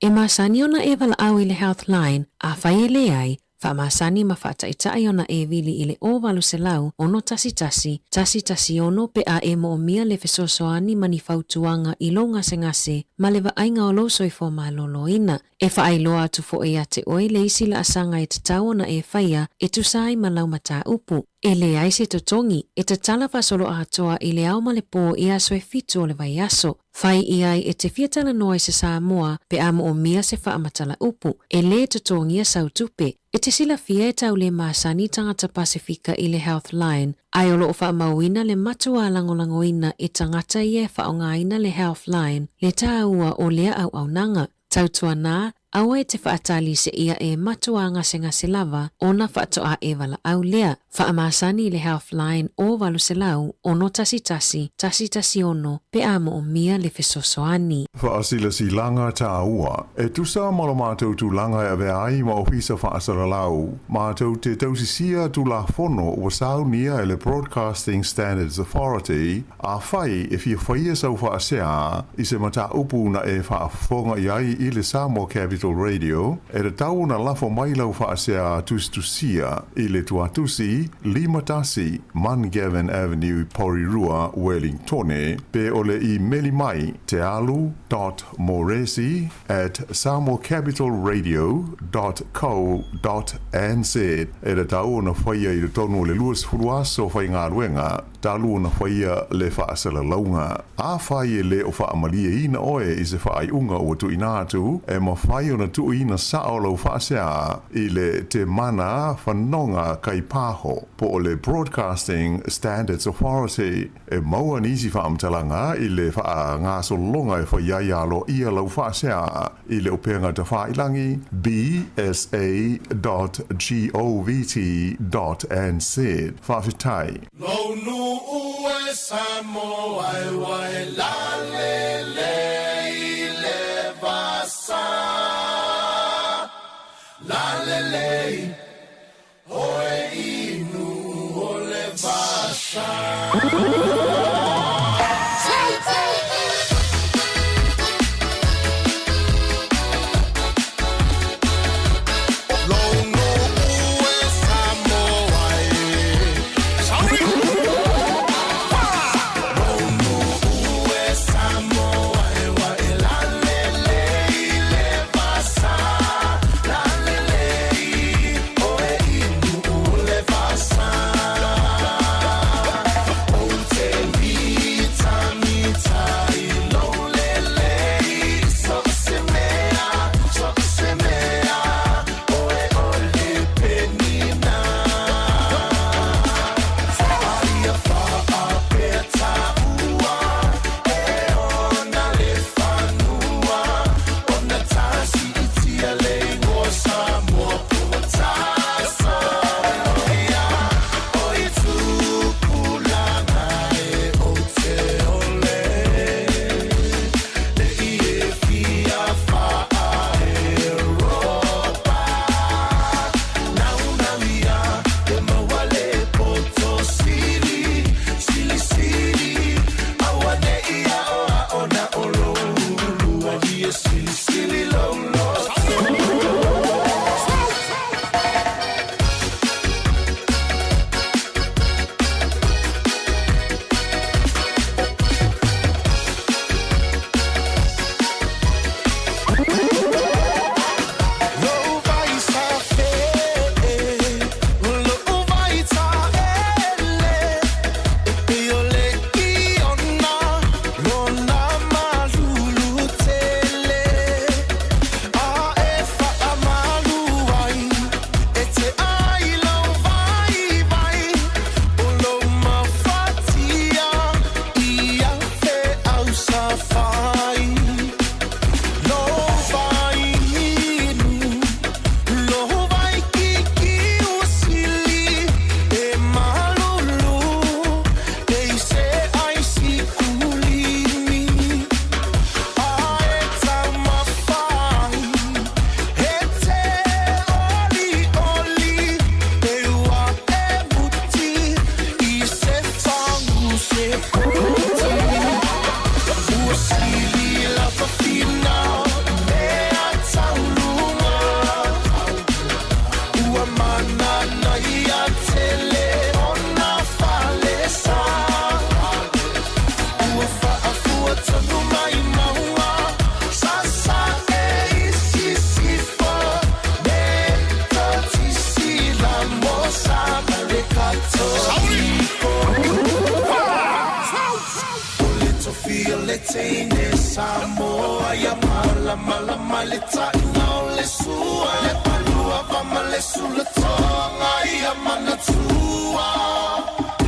E masani ona e valaau i le Healthline, afai e leai, faamasani ma faataita'i ona e vili i le 0800 611 116 pe a e moomia le fesoasoani ma ni fautuaga i lou gasegase ma le vaaiga o lou soifua malōlōina. E faailoa atu foʻi ia te oe le isi laasaga e tatau ona e faia e tusa ai ma lau mataupu. E leai se totogi, e tatala faasoloatoa i le ao ma le pō i aso e fitu o le vaiaso. Fai i ai e te fia talanoa i se Samoa pe a moomia se faamatala upu, e lē totogia sau tupe. E te silafia e tau lē masani tagata Pasefika i le Healthline, ae o loo faamauina le matuā lagolagoina e tagata ia e faaaogaina le Healthline le tāua o lea auaunaga. Tautuanā, aua e te faatali seia e matuā gasegase lava ona faatoa e valaau lea. Faamasani i le Healthline o 800 611 116 pe a moomia le fesoasoani. Faasilasilaga tāua. E tusa ma lo matou tulaga e avea ai ma Ofisa Faasalalau, matou te tausisia Tulafono ua saunia e le Broadcasting Standards Authority, Afai e fia faia sau faasea i se mataupu na e faafofoga i ai i le Samoa Capital Radio, e tatau ona lafo mai lau faasea tusitusia i le tuatusi 51 Mungavin Avenue, Porirua, Wellingtone, pe o le imeli mai tealu dot moresi at samoacapitalradio dot co dot nz. E tatau ona faia i totonu o le 20 aso faigaluega talu ona faia le faasalalauga. Afai e le o faamalieina oe i se faaiuga ua tuuina atu, e mafai ona tuuina sao lau faasea i le Te Mana Fanoga Kaipaho po o le Broadcasting Standards Authority. E maua nisi faamatalaga i le faagasologa e fai ai aloaia lau faasea i le upega tafailangi bsa dot govt dot nz. Faafetai. Lou nuu e Samoa e wae lalele i le vasa. Lalele i oe inu o le vasa. teine Samoa ia malamalama le taʻiga o le sua le palua va ma le sulatoga ia manatua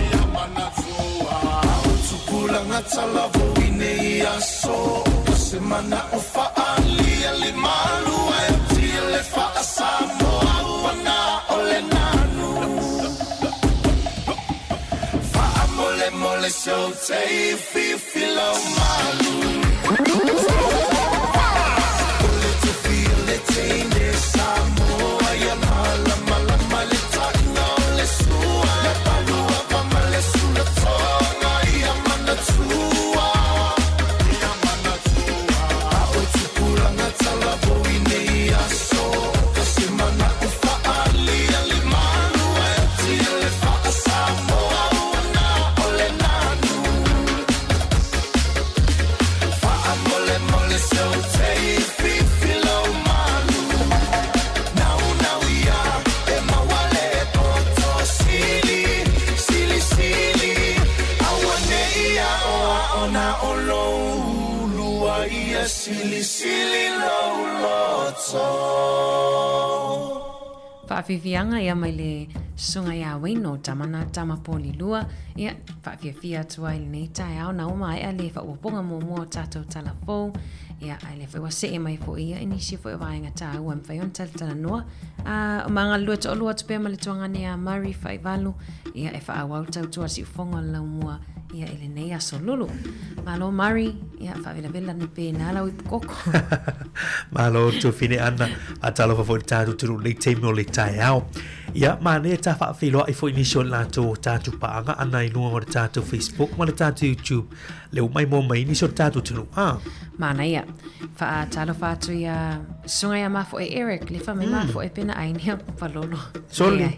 ia manatua o tupulaga talavou i nei aso o se manaʻo faaalia le malua e tia le faasamoa ua na o le nanu faamolemole seutei fifilau malu o le tufia le teine Samoa ia malamalama le taʻiga o le sua le palua va ma le sulatoga ia manatua ia manatua a o tupulaga talavou i nei aso ka se manaʻo faaalia le malua e tia le faasamoa ua na o le nanu faamolemole seutei fifilau malu naunau ia e mauale poto sili silisili auanei aʻoaʻo na o lou lua ia silisili lou loto. Faafiafiaga ia mai le susuga iā Wayne o Tamana Tama Poli Lua, ia, faafiafia atu ai i lenei taeao na ua maea le faaopoopoga muamua o tatou tala fou, ia, ae lea foi ua see mai foi ia i nisi foi o vaega taua e mafai ona talatalanoa. A, o magalulue toalua atu pea ma le tuagane ia Murray Faivalu, ia, e faaauau le tautua a siufofoga o le laumua, ia, i lenei aso lulu. Malo Murray, ia, faavelavela ni pēnā lau ipukoko. Malo Tufine Ana, faatalofa foi i le tatou atunuu i lenei taimi o le taeao. Ia, manaia ta faafeiloai foi nisi o latou o tatou paaga ana i luga o le tatou Facebook ma le tatou YouTube. Le ua maimoa mai nisi o le tatou atunuu. Ah. Manaia. Faatalofa atu ia susuga ia Mafoe Eric, le fa mai Mafoe pena ai nia palolo. Soli.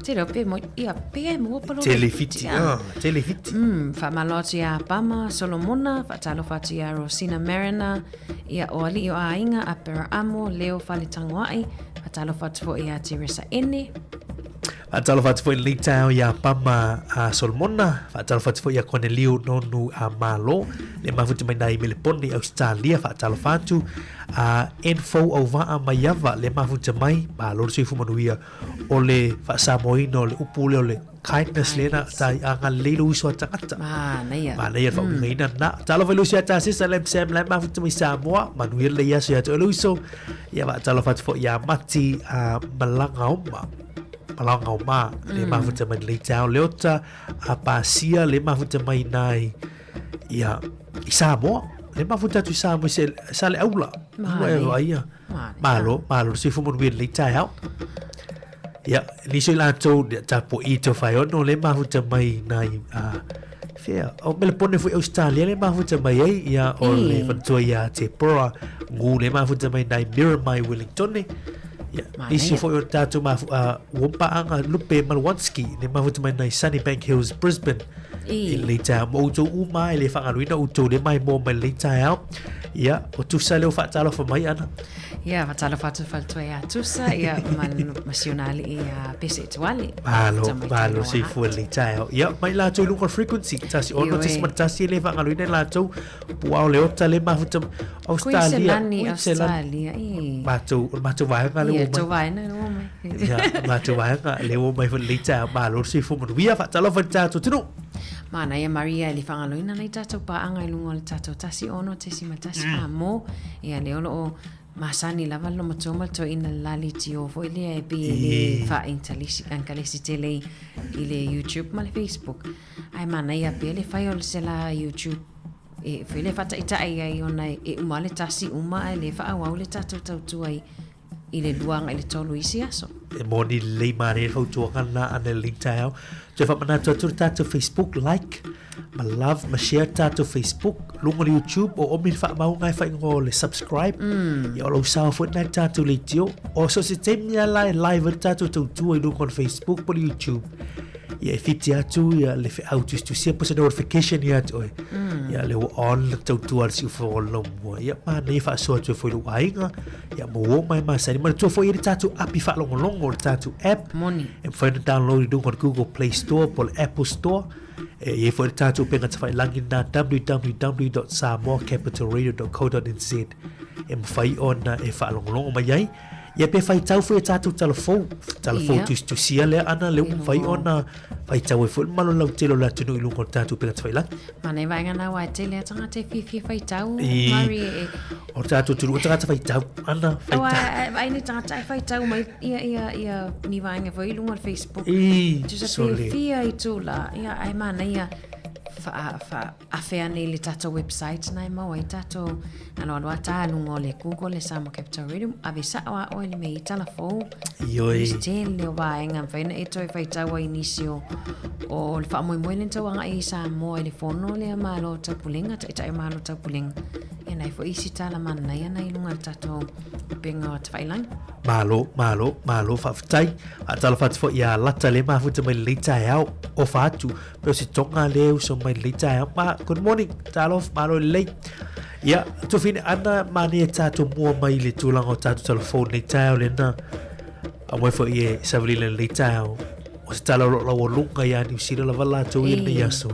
Te reo pe mo ia pe e mo palolo. Tele fiti, ah, tele fiti. Faamalo atu ia Pama Solomona, faatalofa atu ia Rosina Mariner, ia o Alii o Aiga, Apera Amo, Leo Faletagoai, faatalofa atu foi ia Teresa Ene. Faatalofa atu foi i lenei taeao iā Pama a Solomona, faatalofa atu foi ia Koneliu Nonu a Malo, le mafuta mai nai Melepone i Ausetalia, faatalofa atu a Enfou Auvaa Maiava, le mafuta mai, malo le soifua manuia o le faasamoaina o le upu lea o le kindness lena ta i agalelei lou uso a tagata. Manaia. Manaia le faauigaina lena. Talofa i le uso ia Tasesa le MCM la e mafuta mai Samoa, manuia lenei aso ia te oe le uso. Ia faatalofa atu foi ia Mati a Malagaoma. Malagaoma le mafuta mai lenei taeao Leota a Pasia le mafuta mai nai ia i Samoa. Le mafuta atu i Samoa i se sa le aula. Manaia. Ia. Malo, malo le soifua manuia lenei taeao. Ia, nisi o i latou, ia, tapuai i tau whaiono, le mafuta mai nai, whea, o Melepone foi Australia le mafuta mai ai, ia, o le whantua ia te Pora, ngu le mafuta mai nai Miramai Wellingtone, ia, nisi foi o tātou mafu, Wompaanga Lupe Malwanski, le mafuta mai nai Sunnybank Hills, Brisbane, i lenei taeao. Ma outou uma e le faagaluina outou le maimoa mai lenei taeao. Ia, o Tusa lea ua faatalofa mai ana. Ia, faatalofa atu faletua ia Tusa, ia, ma, ma si ona alii ia Pese Tuale. Malo, malo soifua lenei taeao. Ia, mai latou i luga o le frequency, 106.1 e le faagaluina i latou, puao le ota le mafuta, Australia. Kuiselani, Australia, i. Matou, o le matou vaega lea ua mai. Ia, tou vaega lea ua mai. Ia, matou vaega lea ua mai foi lenei taeao. Malo le soifua manuia, faatalofa i le tatou atunuu. Manaia Maria e le faagaloina nai tatou paaga i luga o le tatou 106.1 mo ia lea o lo o masani lava le lomatua ma le toeaina le la litio foi lea e pei e le faa-Angkalesi tele i le YouTube ma le Facebook. Ae manaia pea le fai o se la YouTube e foi lea faataitai ai ona e uma le tasi uma ae le faaauau le tatou tautua i i le lua agai i le tolu i isi aso. E moni lelei manaia le fautuaga lena ana i lenei taeao. Toe faamanatu atu le tatou Facebook like ma love ma share le tatou Facebook luga o le YouTube o omi le faamauga e faaigoa o le subscribe. Ia o lou sao foi lena i le tatou leitio. O so o se taimi lava la e live ai le tatou tautua i luga o le Facebook po o le YouTube. Ia e fiti atu ia le feau tusitusia po o se notification ia te oe. Ia lea ua on le tautua a le siufofoga o le laumua. Ia manaia faasoa atu ai foi i lou aiga. Ia mo ua mai masani. Manatua foi e le tatou api faalogologo, le tatou app. Moni. E mafai ona download i luga o le Google Play Store po o le Apple Store. E i ai foi le tatou upega tafailagi lena www.samoacapitalradio.co.nz e mafai ona e faalogologo mai ai. Ia pe faitau foi a tatou tala fou, tala fou tusitusia lea ana lea ua mafai ona faitau ai foi le mamalu lautele o le atunuu i luga o le tatou upega tafailagi. Mana e vaega na wai tele a tangata e fiafia faitau, Murray e. O tatou atunuu o tagata faitau, ana faitau. Aua ai ni tagata e faitau mai ia ia ia ni vaega foi i luga o le Facebook. Tusa fiafia i tula, ia ai manaia wha, wha afe ane i le tatou website na e maua ai tatou na loa loa tā luga o le Google le Samoa Capital Radio ave sao a oe le mea i tala fou. Ioi. Nisi tele o vaega mafai ona e toe faitau ai nisi o o le faamoemoe lea na tau agai i Samoa i le fono lea Malo Taupulega, Taitai o Malo Taupulega. Ia nai foi isi tala manaia na i luga o le tatou upega o Tafailagi. Malo, malo, malo, faafetai. Faatalofa atu foi ia Lata le mafuta mai lenei taeao. Ofa atu, pe o se tonga le uso mai lenei taeao. Ma, good morning, talofa, malo lelei. Ia, Tufine, ana manaia tatou mua mai i le tulaga o tatou telefone lenei taeao lena. Aumai foi e Savalina lenei taeao. O se tala o lo o laualuga ia Niu Sila lava latou i lenei aso.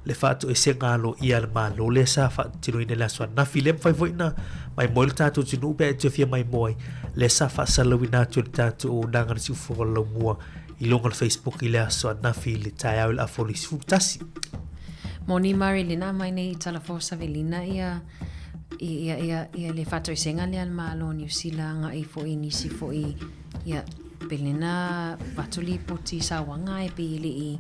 Le faatoesega aloaia a le Malo lea sa faatinoina i le aso ananafi. Lea mafai foi ona maimoa le tatou atunuu pe a e toe fia maimoa ai. Lea sa faasalalauina atu e le tatou auaunaga le siufofoga o le laumua i luga o le Facebook i le aso ananafi i le taeao i le afa o le 11. Moni Marilyn mai nei i Talafou Savelina ia ia ia ia le faatoesega lea a le Malo o Niu Sila agai foi i nisi foi ia pelena avatu lipoti i sauaga ae pei e le i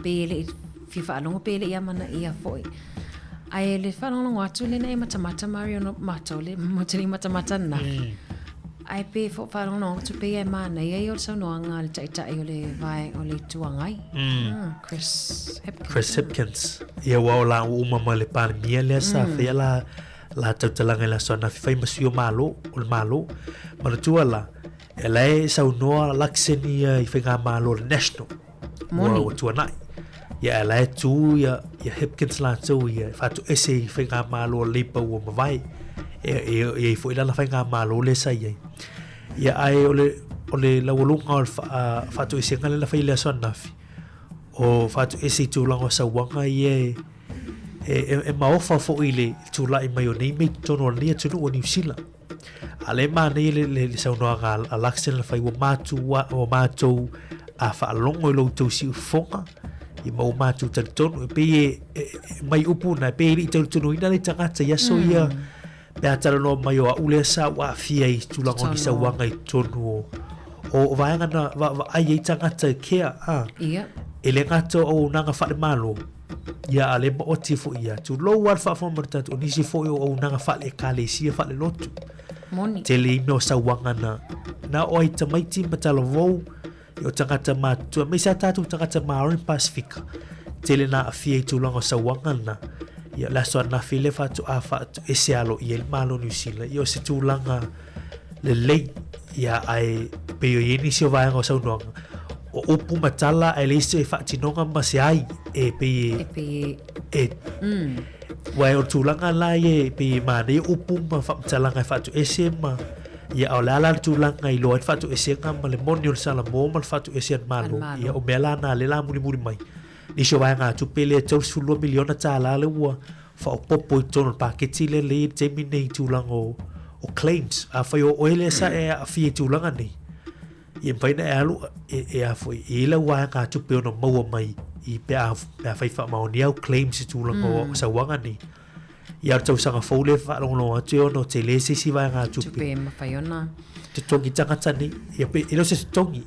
pei e le i fia faalogo pe e le i amanaia foi. Ae le faalogologo atu lena e matamata Mario no matou le mo te matamata na. Ae pe fo faalogologo atu pei e manaia ia o le saunoaga a le taitai o le vae o le Itu Agai. Chris Hipkins. Chris Hipkins. Ia ua o la uma ma le Palemia lea sa faia la la tautalaga i le aso ananafi fai ma sui o Malo, o le Malo. Manatua la, e la e saunoa Luxon ia i faigamalo le National. Moni. Ua tuanai. Ia e la e tu ia, ia Hipkins latou ia e faatoese i faigamalo a Labour ua mavae. E, e, e i foi lana faigamalo lea sa i ai. Ia ae o le, o le laualuga o le faatoesega lea na fai i le aso ananafi, o faatoese i tulaga o sauaga ia e, e, e, e maofa foi i le tulai mai o nei mea i totonu o lenei atunuu o Niu Sila. A lea e manaia le, le, le saunoaga a Luxon na fai ua mātou, ua mātou a faalogo i lo outou siufofoga i ma ua mātou talitonu. E pei e, e, e mai upu na, e pei e le i talitonuina le tagata i aso ia pe a talanoa mai o a'u lea sa ou aafia i tulaga o ni sauaga i totonu o o vaega na vaavaai ai tagata e kea a. Ia. E le gata o auaunaga faale-Malo, ia a le maoti foi ia. Tulou lava le faafofoga mai o le tatou, o nisi foi o auaunaga faale-Ekalesia, faale-lotu. Moni. Tele i mea o sauaga na, na o ai tamaiti ma talavou, i o tagata matutua, aemaise a tatou tagata Māori ma Pasifika, tele na aafia i tulaga o sauaga na. Ia, o le aso ananafi lea faatoa faatoese aloaia ai le Malo o Niu Sila, ia o se tulaga lelei, ia ae pei o i ai nisi o vaega o saunoaga, o upu ma tala ae leai se faatinoga ma se ai e pei e, E pei e, Ua o le tulaga la ia e pei e manaia upu ma faamatalaga e faatoese ma ia a o le a la le tulaga i iloa ai le faatoesega ma le moni o le Salamo ma le faatoese a le Malo. Ia o mea la na lea la mulimuli mai. Nisi o vaegatupe lea e $32 miliona tala lea ua faaopoopo i totonu o le paketi lea lea i le taimi nei i tulaga o, o claims. Afai o oe lea sa e aafia i tulaga nei, ia mafai ona e alu e, e a foi, e i ai lau vaegatupe ono maua mai i pe a, pe a fai faamaonia au claims i tulaga o sauaga nei. Ia o le tausaga fou lea e faalogologo atu e ono tele se isi vaegatupe. Tupe e mafai ona. Totogi tagata nei. Ia pe, e le o se totogi.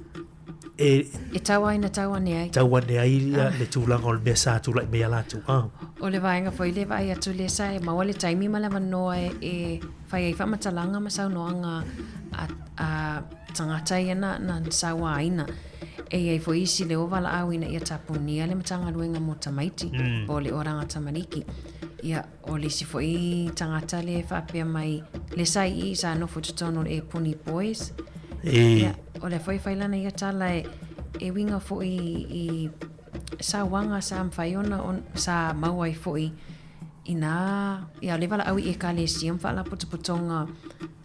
E, E tau ai na tau ane ai. Tau ane ai ia le tulaga o le mea sa tulai mai ia latou. Ah. O le vaega foi lea e vaai atu lea sa e maua le taimi ma le avanoa e, e fai ai faamatalaga ma saunoaga a, a tagata ia na, na sauaina. E i ai foi isi lea ua valaauina ia tapunia le Matagaluega mo tamaiti, po o le Oranga Tamariki. Ia, o le isi foi tagata lea e faapea mai, lea sa i i sa nofo i totonu o le Epuni Boys. E. Ia, o lea foi e fai lana ia tala e, e uiga foi i sauaga sa mafai ona, on, sa maua ai foi inā, ia o lea e valaau i Ekalesia ma Faalapotopotoga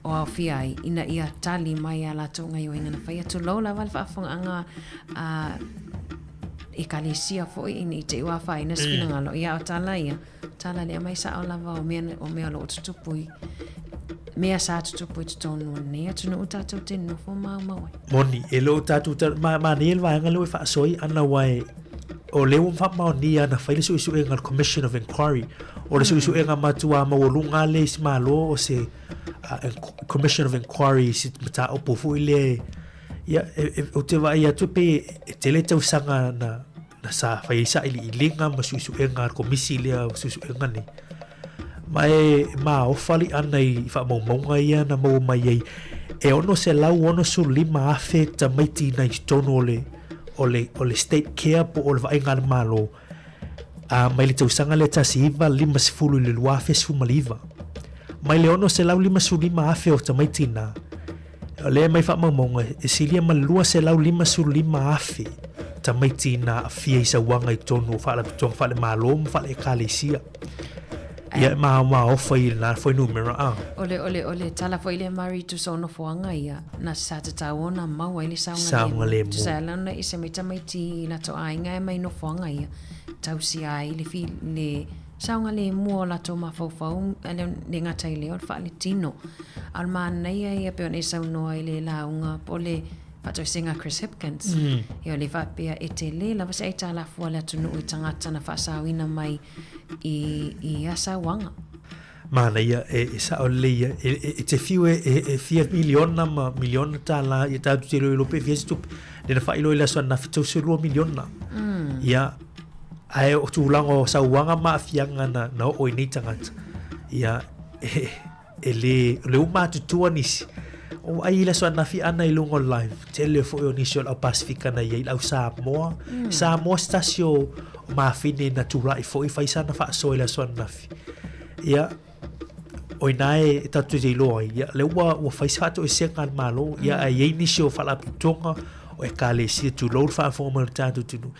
o aofia ai ina ia tali mai a latou gaioiga na fai. Tulou lava le faafofogaaga a Ekalesia foi ina i te i ua afaina se finagalo, ia a o tala ia, tala lea mai sao lava o mea, o mea o lo o tutupu i, mea sa tutupu i totonu o lenei atunuu tatou te nonofo maumau ai. Moni, e le o tatou ta, ma, manaia le vaega lea ua e faasoa ai ana aua e, o lea ua faamaonia ana fai le suesuega a le Commission of Inquiry. O le suesuega matua maualuga lava lea i se Malo o se uh, Commission of Inquiry i se mataupu foi lea Ia, e, e, ou te vaai atu pei e tele tausaga na, na sa fai ai sailiiliga ma suesuega a le komisi lea o suesuega nei. Ma e maofa le ʻana i faamaumauga ia na maua mai ai e 665,000 tamaiti na i totonu o le, o le, o le state care po o le vaaiga a le Malo a mai le tausaga lea 1950 i le 2019. Mai le 655,000 o tamaiti na, O lea e mai faamaumauga, e silia ma le 255,000 tamaiti na aafia i sauaga i totonu o faalapotopotoga faale-Malo ma faale-Ekalesia. Ia, e maomaofa i lena fuainumera, a. O le, o le, o le tala foi lea Mari tusa o nofoaga ia, na sa tatau ona maua ai le saogalemu. Tusa ai la ona ese mai tamaiti i latou aiga e mai nofoaga ia, tausia ai le, le saogalemu o latou mafaufau, e le gata i lea o le faaletino. A o le manaia ia pei ona e saunoa i le lauga po o le faatoesega a Chris Hipkins. Mm. Ia o le faapea e tele lava se aitalafu a le atunuu i tagata na faasaoina mai i, i ia sauaga. Manaia, e, e sao lelei ia. E, e, e te fiu e, e, e fia miliona ma miliona tālā, ia tātou te iloilo pe fia se tupe. Le na whailo i le aso ananafi 32 miliona. Mm. Ia, ae o tūlanga o sauaga ma aafiaga na, na oo i nei tagata. Ia, e, e lē, o le uma atutua nisi. O ai i le aso ananafi ana i luga o le live, tele foi o nisi o le au Pasifika na i ai, le au Samoa. Mm. Samoa se tasi o, o mafine na tulai foi fai sana faasoa i le aso ananafi. Ia, o ina e tatou te iloa ai, ia, lea ua, ua fai se faatoesega a le Malo, ia, mm. ae i ai nisi o faalapotopotoga o ekalesia, tulou le faafofoga mai o le tatou atunuu.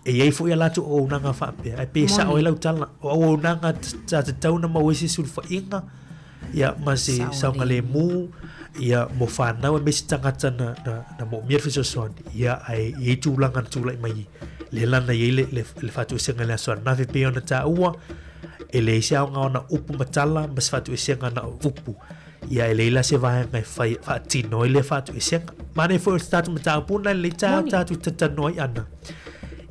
E i ai foi a latou auaunaga faapea, ae pei e sao ai lau tala, o auaunaga sa tatau ona maua ai se sulufaiga, ia, ma se saogalemu, ia, mo fanau aemaise tagata na, na, na moomia le fesoasoani, ia, ae i ai tulaga na tulai mai lea la na i ai le, le, le faatoesega i le aso ananafi e pei ona taua, e leai se aoga ona upu ma tala ma se faatoesega na o upu. Ia e leai la se vaega e fai faatino ai lea faatoesega. Manaia foi o se tatou mataupu ona lelei tā tatou talanoa ai ana.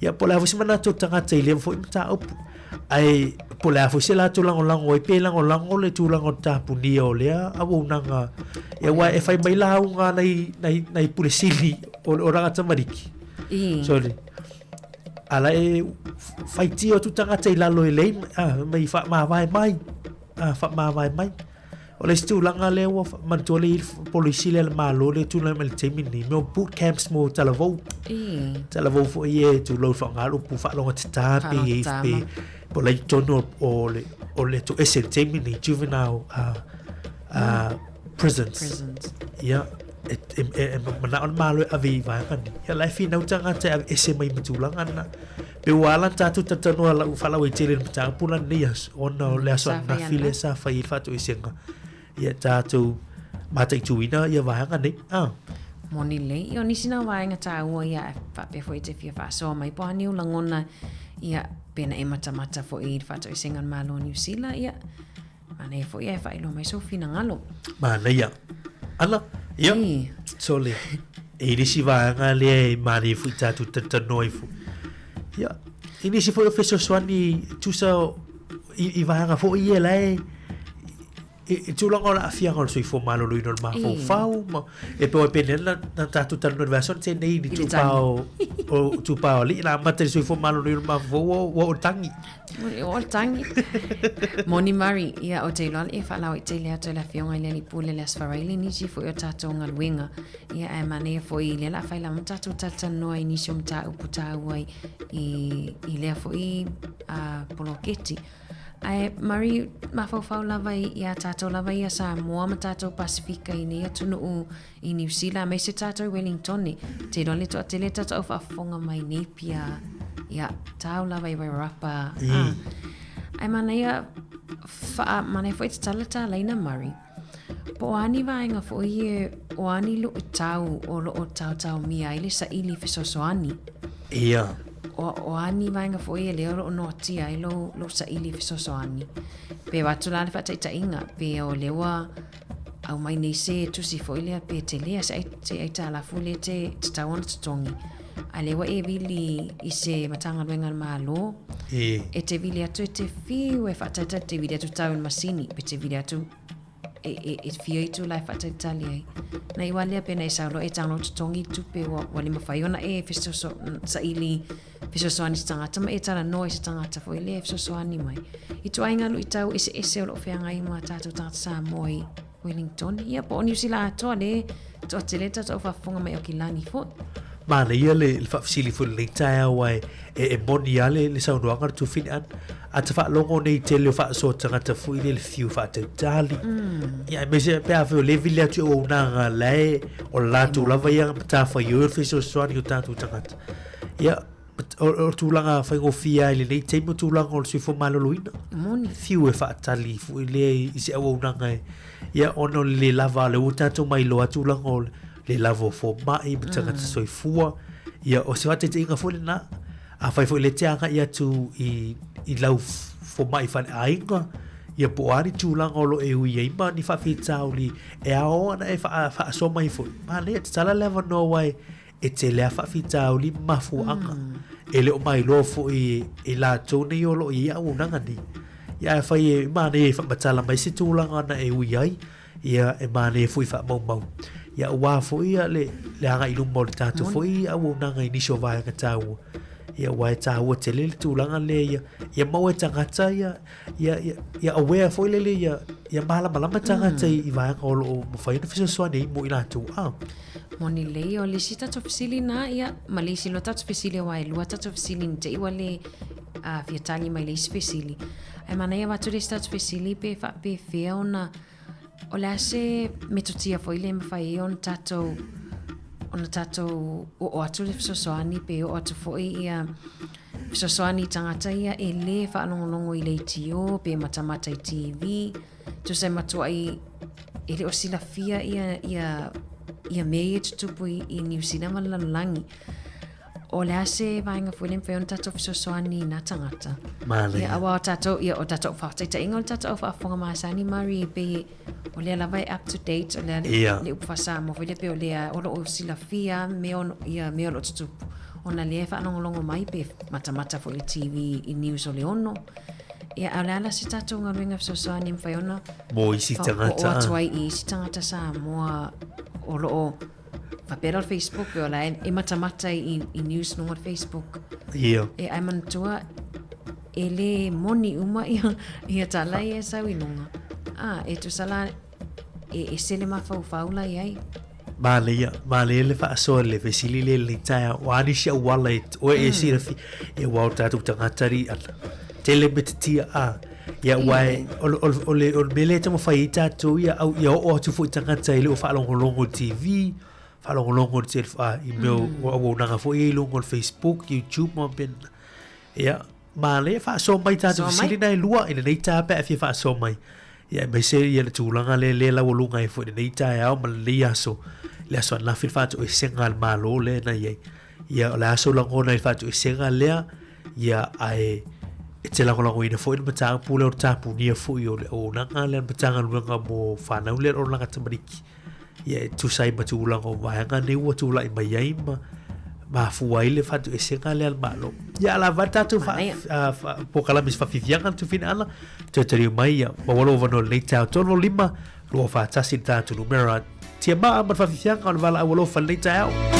Ia po o le a foi se manatu o le tagata i lea foi mataupu. Ae po o le a foi se latou lagolago ai pe lagolago le tulaga o le tapunia o lea auaunaga. Ia aua e fai mai lauga a nai, nai, nai pule sili o, o Ranga Tamariki. Sorry. Ala e faitio atu tagata i lalo e lei, ah, mai faamavae mai, ah, faamavae mai. O le isi tulaga lea ua manatua lea i le polisi lea a le Malo lea e tulai mai i le taimi lenei, mea o boot camps mo talavou. Talavou foi ia e tulou faaaoga le upu faalogotatā pe i ai pe po o la i totonu o le o le toese i le taimi lenei, juvenile prisons. Prisons. Ia, e, e, e, e manao le Malo e ave i vaega nei. Ia la e finau tagata e aveese mai ma tulaga na. Pe ua ala tatou talatalanoa lau faalauaitele i le mataupu la lenei aso, ona o le aso ananafi lea sa fai ai le faatoesega, ia tatou mataituina ia vaega nei. Ah. Moni lelei. Ia o nisi na vaega taua ia e faapea foi e te fia faasoa mai po o a ni ou lagona ia pe na e matamata foi i le faatoesega o le Malo o Niu Sila ia Manaia foi ae faailoa mai sou finagalo. Manaia. Ana, ia, sole, e i le isi vaega lea e manaia foi tatou talatalanoa ai foi. Ia, i nisi foi o fesoasoani tusa i, i vaega foi ia la e, i, i tulaga o le aafiaga o le soifua maloloina o le mafaufau ma e pei o pene na, na tatou talanoa i le vaiaso na tea nei i le tupā o, o tupā o alii na amata i le soifua maloloina o le mafaufau ua, ua o le tagi. O le tangi. Moni Murray, ia ou te iloa e faalauaitele atu e le Afioga i le Alii Pule le Aso Faraile nisi foi o tatou galuega. Ia ae manaia foi lea la fai lava ma tatou talatalanoa i nisi o mataupu taua i, i, i lea foi uh, poloketi. Ae Murray, mafaufau lava i, ia tatou lava ia Samoa ma tatou Pasifika i nei atunuu I Niu Sila, aemaise tātou i Wellingtone, te iloa le toatele tātou au faafofoga mai Napier, ia, tāu lava i Wairarapa. Mm. Ah. Ai manaia, wha, manaia foi te tala tā Leina Murray. Po o ani vaenga foi e o ani luʻu tau o loo taotaomia ai le saili fesoasoani. Ia. O, o a ni vaega foi e lea o loo noatia ai lou, lou saili fesoasoani. Pe avatu la le faataitaiga, pe o lea ua aumai nei se tusi foi lea pe tele se ai, se aitalafu lea te tatau ona totogi. A lea ua e vili i se Matagaluega a le Malo, E. e te vili atu e te fiu e faatalitali, te vili atu tau i le masini, pe te vili atu e, e, e fia itula e faatalitali ai. Na iu lava lea pe na e sau loa e tago totogi le tupe ua, ua le mafai ona e fesoso, saili fesoasoani i se tagata ma e talanoa i se tagata foi lea e fesoasoani mai. I ituaiga luitau eseese o lo o feagai ma tatou tagata Samoa i Wellington, ia po o Niu Sila atoa le toatele le tatou faafofoga mai Aukilani foi. Manaia le faafesili foi i lenei taeao aua e moni lava le saunoaga a le Tufine Ann. A ta faalogo nei i tele o faasoa tagata foi lea i le fiu faatautali. Ia aemaise pe afai o lea e vili atu i auaunaga la e o le latou lava ia matafaioi o le fesoasoani i o tatou tagata. Ia o le tulaga faigofie lava i lenei taimi o tulaga o le soifua maloloina. Moni. Fiu e faatali foi lea i se auaunaga e, ia ona o le le lava, lea ua tatou mailoa tulaga o le lava o fomai ma tagata soifua. Ia o se faataitaiga foi lena. Afai foi lea e te agai atu i, i lau fomai faleaiga, ia po o a ni tulaga o lo o e ui ai ma ni faafitauli e ao ona e faasoa mai foi. Manaia, tatala le avanoa aua e, e tele lava faafitauli ma mafuaaga. E le o mailoa foi e latou nei o lo o i ai auaunaga nei. Ia afai e manaia e faamatala mai se tulaga na e ui ai, ia e manaia foi faamaumau. Ia aua foi ia le, le agai i luma o le tatou foi auaunaga i nisi o vaega taua. Ia aua e taua tele le tulaga lea ia, ia maua e tagata ia, ia, ia, ia aware foi lele ia, ia malamalama tagata i, i vaega o lo o mafai ona fesoasoani ai mo i latou. Ah. Moni lelei o le isi tatou fesili na, ia, ma le isi loa tatou fesili aua e lua tatou fesili ne i te i ua le fia tali mai le isi fesili. Ae manaia avatu le isi tatou fesili pe faapefea ona o le a se metotia foi lea e mafai ai ona tatou ona tatou oo atu le fesoasoani pe oo atu foi ia fesoasoani i tagata ia e lē faalogologo i leitio pe matamata i TV tusa e matuai e le o silafia ia ia ia mea ia e tutupu i, i Niu Sila ma le lalolagi. O le a se vaega foi lea e mafai ona tatou fesoasoani i nā tagata. Manaia. Ia, aua o tatou, ia, o tatou faataitaiga o le tatou au faafofoga masani, Mari, e pei o lea lava e up to date, o lea le, Ia. le upu faa-Samoa foi lea pei o lea o lo o silafia mea o, ia, mea o lo o tutupu. Ona lea e faalogologo mai pe matamata foi i le TV i news o le 6. Ia, a o le a la se tatou galuega fesoasoani e mafai ona Mo isi faaoo tagata. atu ai i isi tagata Samoa o lo o faapea la o le Facebook pe o la e, e matamata i, i news luga o le Facebook. Ia. E ai manatua e lē moni uma ia, ia tala ia e sau i luga. A, e tusa la e, e sele mafaufau la i ai. Manaia, manaia le faasoa i le fesili lea i lenei taeao. O a nisi auala e oe e silafia, ia aua o tatou tagata alii ana. Tele metotia, a. Ia aua e, o, o, o, le, o le mea lea e taumafai ai tatou ia, au, ia oo atu foi tagata e le o faalogologo i le TV, faalogologo i le tele, a, i mea o auaunaga foi ia i luga o le Facebook, YouTube ma faapena. Ia, manaia faasoa mai tatou fesili na e lua i lenei taeao pe a e fia faasoa mai. Ia, aemaise ia le tulaga lea lea laualuga ai foi i lenei taeao ma lenei aso, le aso ananafi le faatoesega a le Malo lea na i ai. Ia, o le a sou lagona i le faatoesega lea, ia, ae e te lagolagoina foi le mataupu lea o le tapunia foi o le auaunaga lea a le Matagaluega mo fanau lea o le Olaga Tamariki. Ia e tusa ai ma tulaga o vaega nei ua tulai mai ai ma mafua ai le faatoesega lea a le Malo. Ia a lava tatou fa, fa, polokalame se faafiafiaga le tufina ala, toe taliu mai ia maua lou avanoa i lenei taeao 3 5 2 4 1 le tatou numera. Tia maa ma le faafiafiaga o le valaau alofa i lenei taeao.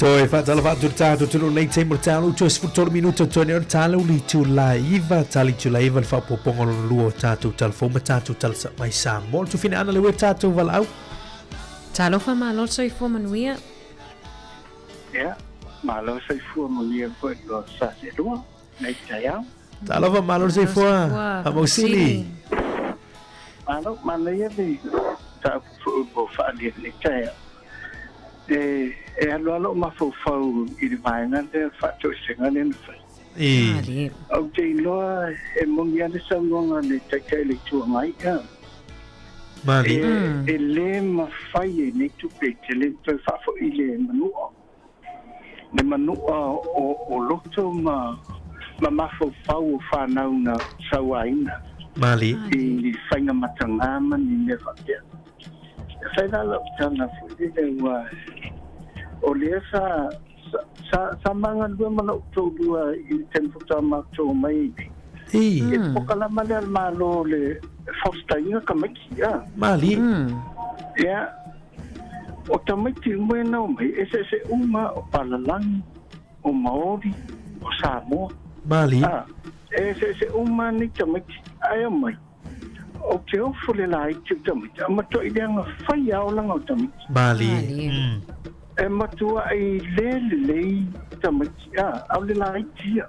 Toe faatalofa atu le tatou atunuu nei taimi o le taalo toe 13 minuta toe nei o le taalo le itula 9 tali itula 9 le faaopoopoga o lona lua o tatou tala fou ma tatou tala mai Samoa. Le tufina ana le ue tatou valaau. Talofa malo le soifua manuia. Ia, malo soifua manuia foi lo sa se lua, nei taeao. Talofa malo le soifua, Faamausili. Malo, manaia le mataupu foi ua faaalia i lenei taeao. E, e alu lava lou mafaufau i le vaega lea o le faatoesega lea na fai. E. Ou te iloa e moni lava le saunoaga a le Taitai o le Itu Agai, a. Mali. E, e le mafai e nei tupe tele ona toe faafoi le manua. Le manua o, o loto ma, ma mafaufau o fanau na sauaina. Mali. I ni faiga matagā ma ni mea faapea. E fai la lau tala foi lele ua o lea sa sa sa ma galue ma lou toalua i le taimi faatoa matou omai ai nei. I. E pokalama lea a le Malo le foster-ina tamaiti, a. Mali. Ia, o tamaiti uma ia na omai, eseese uma, o Palalagi, o Maori, o Samoa. Mali. A, e eseese uma nei tamaiti, ae omai. Ou te ofo le laiti o tamaiti, a matuai leaga fai a olaga o tamaiti. Mali. E matuai le lelei tamaiti, a, aole laiti ia.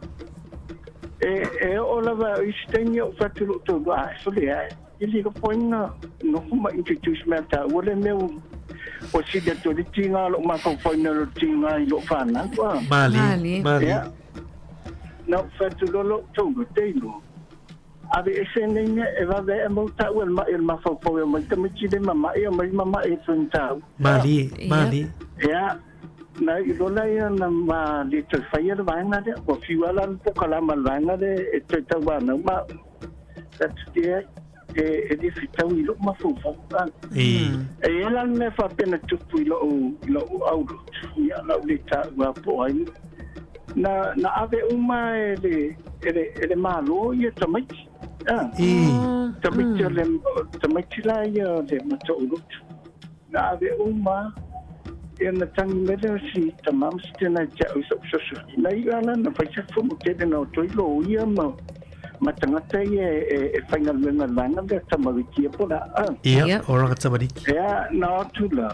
E, e oo lava i isi taimi ou fai atu i lou toalua, a, sole ae, e le iloa nofo ma introduce mai ia taua le mea ua sili atu ai le tiga o lou mafaufau nai lo le tiga i lou fanau, a. Mali. Mali. Ia, na ou fai atu loa lou toalua, te iloa, Ave ese nei mea e vave ai mau taua le maʻi o le mafaufau e omai tamaiti le mamaʻi omai mamaʻi e tau. Malie, malie. Ia, na iu loa lea na ma le toe faia le vaega lea. Ua fiu lava la le pokalama le vaega lea e toe tauanau ma au. That's the e, e le fetau i lou mafaufau. E. E i ai la le mea faapea na tupu i lou, i lou aulotu, ia na ou le taua po o ai. Na, na ave uma e le, e le, e le Malo ia tamaiti. A. I. Tamaiti o le, tamaiti la ia o le Matoʻulutu. Na ave uma, ia na tangi mai lea o si tama ma si tina i te au i soʻu fesoasoani. Na iʻu lava la na fai se fono tele na o toe loia ma, ma tagata ia e, e, e faigaluega i le vaega lea tamariki ia po o le a. Ia, o ranga tamariki. Ia, na o atu la,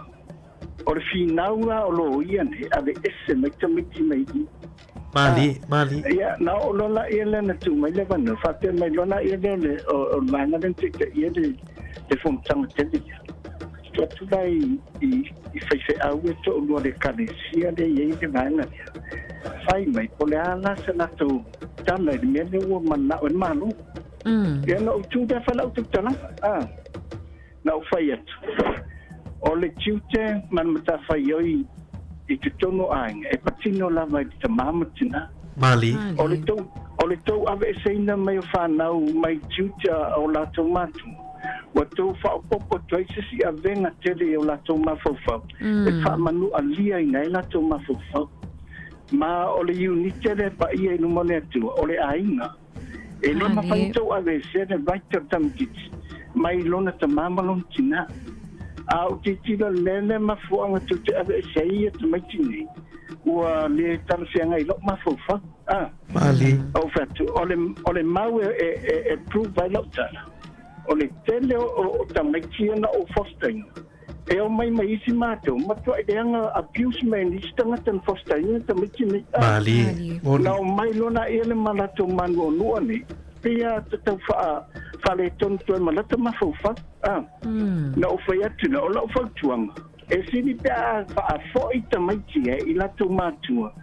O le finau la o loia nei, ave ese mai tamaiti mai i. Mali, mali. Ia, na oo loa laia lea na tuu mai le avanoa, faapea mai loa laia lea o le, o, o le vaega lea na taitaia le, le fonotaga tele lea. Tuu atu la i, i, i faifeau e toalua o le ekalesia lea e i ai le vaega lea, fai mai, po o le a la se latou tala i le mea lea ua mananao ai le Malo. Ia, na ou tu lea fai lau tautalaga, a. Na ou fai atu, O le tiute ma le matafaioi i totonu o aiga, e patino lava i le tamā ma tinā. Mali. O le tou, o le tou aveeseina mai o fanau mai tiute a o latou matua, ua tou faaopoopo atu ai se isi avega tele i o latou mafaufau, e faamanualiaina ai latou mafaufau. Ma o le iunite lea e paia i luma o le Atua, o le aiga. E le mafai ona tou aveesea le right o le tamaitiiti mai lona tamā ma lona tinā. A ou tilotilo i le mea lea mafuaaga tou te aveese ai ia tamaiti nei, ua le talafeagai i lou mafaufau. A. Malie. Ou fai atu, o le, o le mau e, e, e, e prove ai lau tala, o le tele o, o, o tamaiti ia na ou foster-ina, E omai mai isi matou, matuai leaga abuse mai nisi tagata na fostaina tamaiti nei. Malie. Moni. Na omai loa la ia le ma latou manuanua nei, pei a tatau faa faaletonu toe ma lata mafaufau. A. Na ou fai atu la, o lau fautuaga, e sili pe a faafoi tamaiti e i latou matua,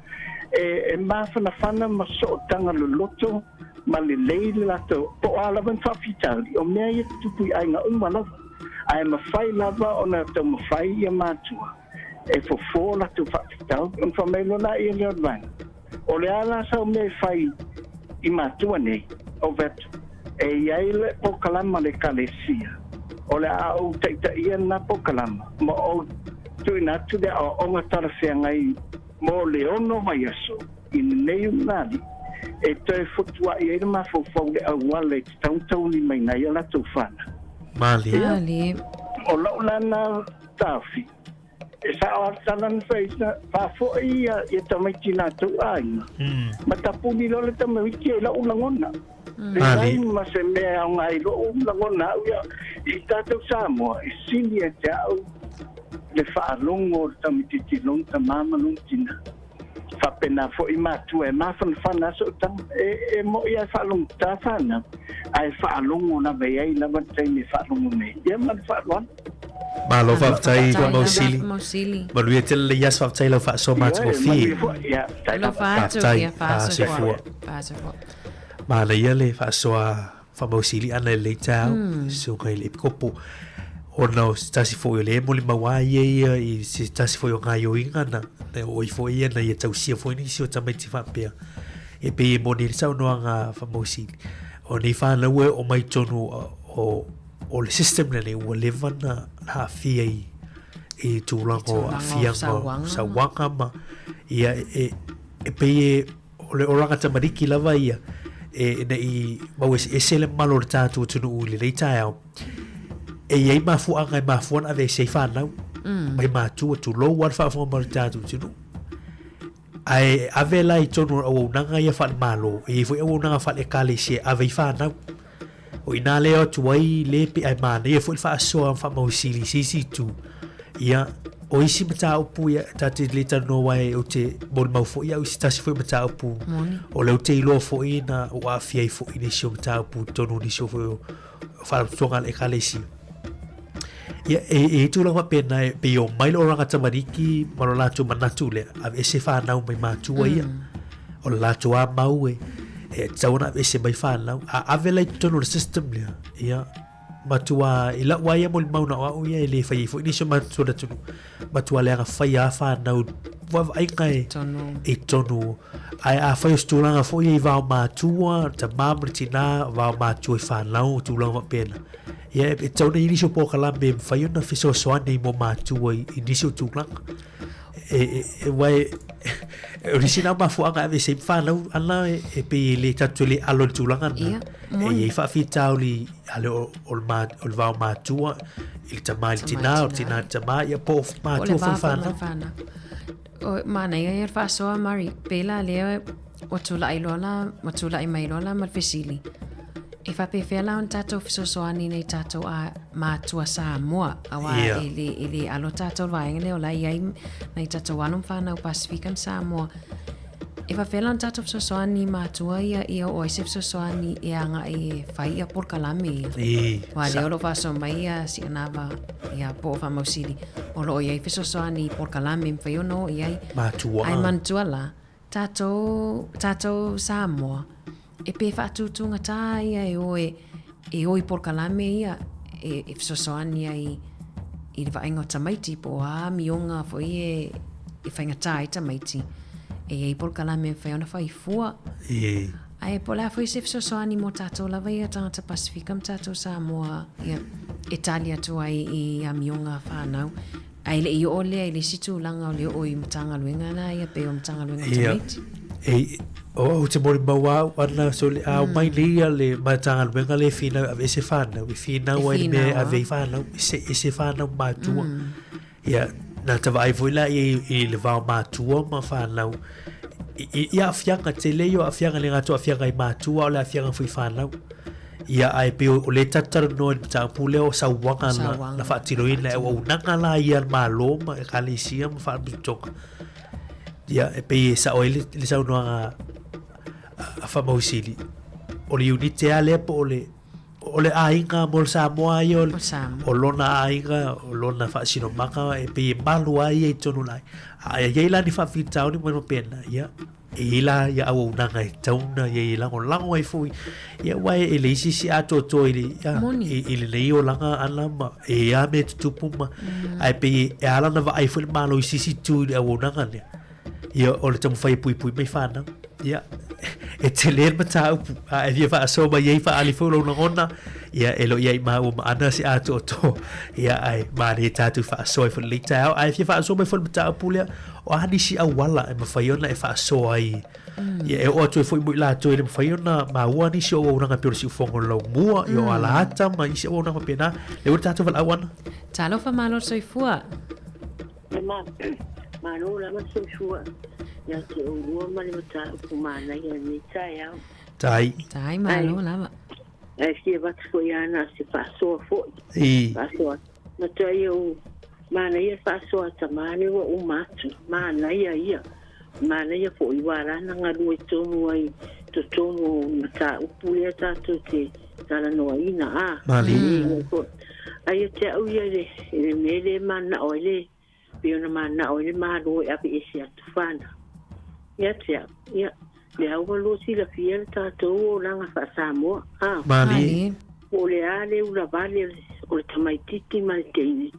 e, e mafanafana ma sootaga loloto ma lelei le latou, po o a lava ni faafitauli, o mea ia tutupu i aiga uma lava. Ae mafai lava ona taumafai ia matua e fofo latou faafitauli ona fai mai loa laia lea o le vaega, O le a la sau mea e fai i matua nei? Ou fai atu, E i ai le polokalama a le Ekalesia, o le a ou taitaia lena polokalama ma ou tuuina atu le aoaoga talafeagai mo le ono vaiaso i lenei ulugalii e toe fotuaʻi ai le mafaufau i le auala e tatau ona taunimaina ai a latou fanau. Malie. Ia, o lau la na taofi, E sa'o a le tala na fai na faafo'i ia ia tamaiti na tou aiga. Ma tapuni loa le tamaiti i la'u lagona. Leai ma se mea e aoga ai lo'u lagona a'u ia i tatou Samoa e sili ia te a'u le faalogo o le tamaitiiti i lona tamā ma lona tinā. Faapena foi matua e mafanafana a sootaga. E, e mo'i a e faalogotā fanau, ae faalogo lava e ai lava le taimi e faalogo nei. Ia ma le faaaloalo. Malo faafetai Faamausili. Manuia tele le ias faafetai lau faasoa matagofie. Faafetai. Soifua. Manaia le faasoa Faamausili ana i lenei taeao, susuga i le Epikopo. Ona o se tasi foi o le molimau a ia ia i se tasi foi o gaoioiga na, na oo ai foi ia na ia tausia foi nisi o tamaiti faapea. E pei e moni ai le saunoaga a Faamausili, o nei fanau e oo mai totonu o, o le system lenei ua leva na aafia i, i tulaga o aafiaga o sauaga ma ia e, e pei e O le olaga tamariki lava ia e ne i mau eseese le mamalu o le tatou atunuu i lenei taeao. E i ai mafuaaga e mafua ona aveese ai fanau mai matua, tulou lava le faafofoga mai o le tatou atunuu. Ae ave la i totonu o auaunaga ia faale-Malo, e i ai foi auaunaga faale-Ekalesia e ave ai fanau. O i ina lea o atu ai le pe ae manaia foi le faasoa ma faamausili i se isi itu. Ia, o isi mataupu ia ta te le talanoa ai ou te molimau foi au i se tasi foi mataupu Moni. o lea ou te iloa foi na ua aafia ai foi nisi o mataupu i totonu o nisi o foi o faalapotopotoga a le Ekalesia. Ia, e, e i tulaga faapena e pei o mai le olaga tamariki ma lo latou manatu lea, aveese fanau mai matua ia. O le latou a mau e, e tatau ona aveese mai fanau. A ave la i totonu o le system lea, ia, matua, i lau lava ia molimau na o au ia e le fai ai foi nisi o matua o le atunuu, matua leaga fai a fanau vaavaaiga e, i totonu. Ae afai o se tulaga foi ia i va o matua, tamā ma le tinā, va o matua i fanau, tulaga faapena. Ia, e tatau ona i ai nisi o polokalame e mafai ona fesoasoani ai mo matua i, i nisi o tulaga. E, e, e, aua e, o nisi na mafuaaga e aveese ai ma fanau ana e, e pei e le tatou te le alo i le tulaga lena. Ia, E moni. i ai faafitauli a le, o, o le, ma, o le va o matua i le tamā i le Tamā i tinā, o le tinā. tinā i le tamā, ia po o Po o le matua va foi foi ma fanau. le fanau. O, manaia ia le faasoa, Murray. Pēlā lea ua tulai loa la, ua tulai mai loa la ma le fesili. E faapefea la ona tatou fesoasoani nei tatou a matua Samoa, auā Ia. e le, e le alo tatou le vaega lea o la e i ai nai tatou alo ma fanau Pasifika ma Samoa. E faapefea la ona tatou fesoasoani i matua ia ia oo ai se fesoasoani e agai e fai ia polokalame ia. I, Aua sa. lea o lo o faasoa mai ia Sianava ia po o Faamausili, o lo o i ai fesoasoani i polokalame e mafai ona oo i ai. Matua. Ae manatua la, Tatou, tatou Samoa, e pe faatūtūgatā ia e o e, e o i polokalame ia e, e fesoasoani ai i le vaaiga o tamaiti po o a amioga foi e, e faigata ai tamaiti. E i ai polokalame e mafai ona fai fua. E. Ae po o le a foi se fesoasoani mo tatou lava ia tagata Pasifika ma tatou Samoa ia, e tali atu ai i amioga a fanau. Ae le i oo lea i le isi tulaga o le oo i Matagaluega la ia pei o Matagaluega o tamaiti. E, o au te molimau au ana so le ao mai nei ia le Matagaluega le finau e aveese whanau, e finau ai le mea e ave i whanau, e se ese whanau matua. Ia, na ta vaai foi la i, i le va o matua ma whanau. I, i, i aafiaga, tele ia o aafiaga le gata o aafiaga i matua, o le aafiaga foi i whanau. Ia, ae pei o lea tatou talanoa i le mataupu lea o sauaga na, na faatinoina e auaunaga la ia a le Malo ma Ekalesia ma faalapotopotoga. Ia, e pei e sao ai le, le saunoaga a Faamausili, o le unite lava lea po o le, o le aiga mo le Samoa ia, o, o lona aiga, o lona faasinomaga, e pei e malu ai ia i totonu o le aiga. A i ai la ni faafitauli ma mea faapena, ia, E i ai la ia auaunaga e tatau ona i ai e lagolago ai foi, ia aua e leai se isi atoatoa i le, ia, i, i lenei olaga ana ma e i ai lava mea e tutupu ma, ae pei e ala ona vaai foi le Malo i se isi itu i le auaunaga lea. Ia, o le taumafai e puipui mai fanau. Ia, e tele le mataupu, a e fia faasoa mai ai faaali foi lou lagona, ia e le o i ai maua ma Ana se atoatoa, ia ae manaia tatou faasoa ai foi i lenei taeao. Ae fia faasoa mai foi le mataupu lea, O a nisi auala e mafai ona e faasoa ai ia e oo atu ai foi mo i latou e le mafai ona maua nisi o auaunaga pei o le siufofoga o le laumua, ia o alaata ma isi auaunaga faapena. Lea ua le tatou valaau ana. Talofa malo le soifua. ma malo lava le soifua ia te oulua ma le mataupu manaia i lenei taeao. Tai. Tai, malo lava. Ae fia avatu foi lava na o se faasoa foi. I. Faasoa. Matuai ou manaia le faasoa a tama lea ua uma atu. Manaia ia. Manaia foi ua ala ona galue tonu ai i totonu o le mataupu lea tatou te talanoaina. A. Malie. Ai ia te au ia i le, i le mea lea e mananao ai le, pei ona mananao ai le Malo e aveese atu fanau. Ia te au, ia, lea ua lua silafia le tatou olaga faa-Samoa, a. Malie. Po o le a le ulavale o le tamaitiiti ma le teine,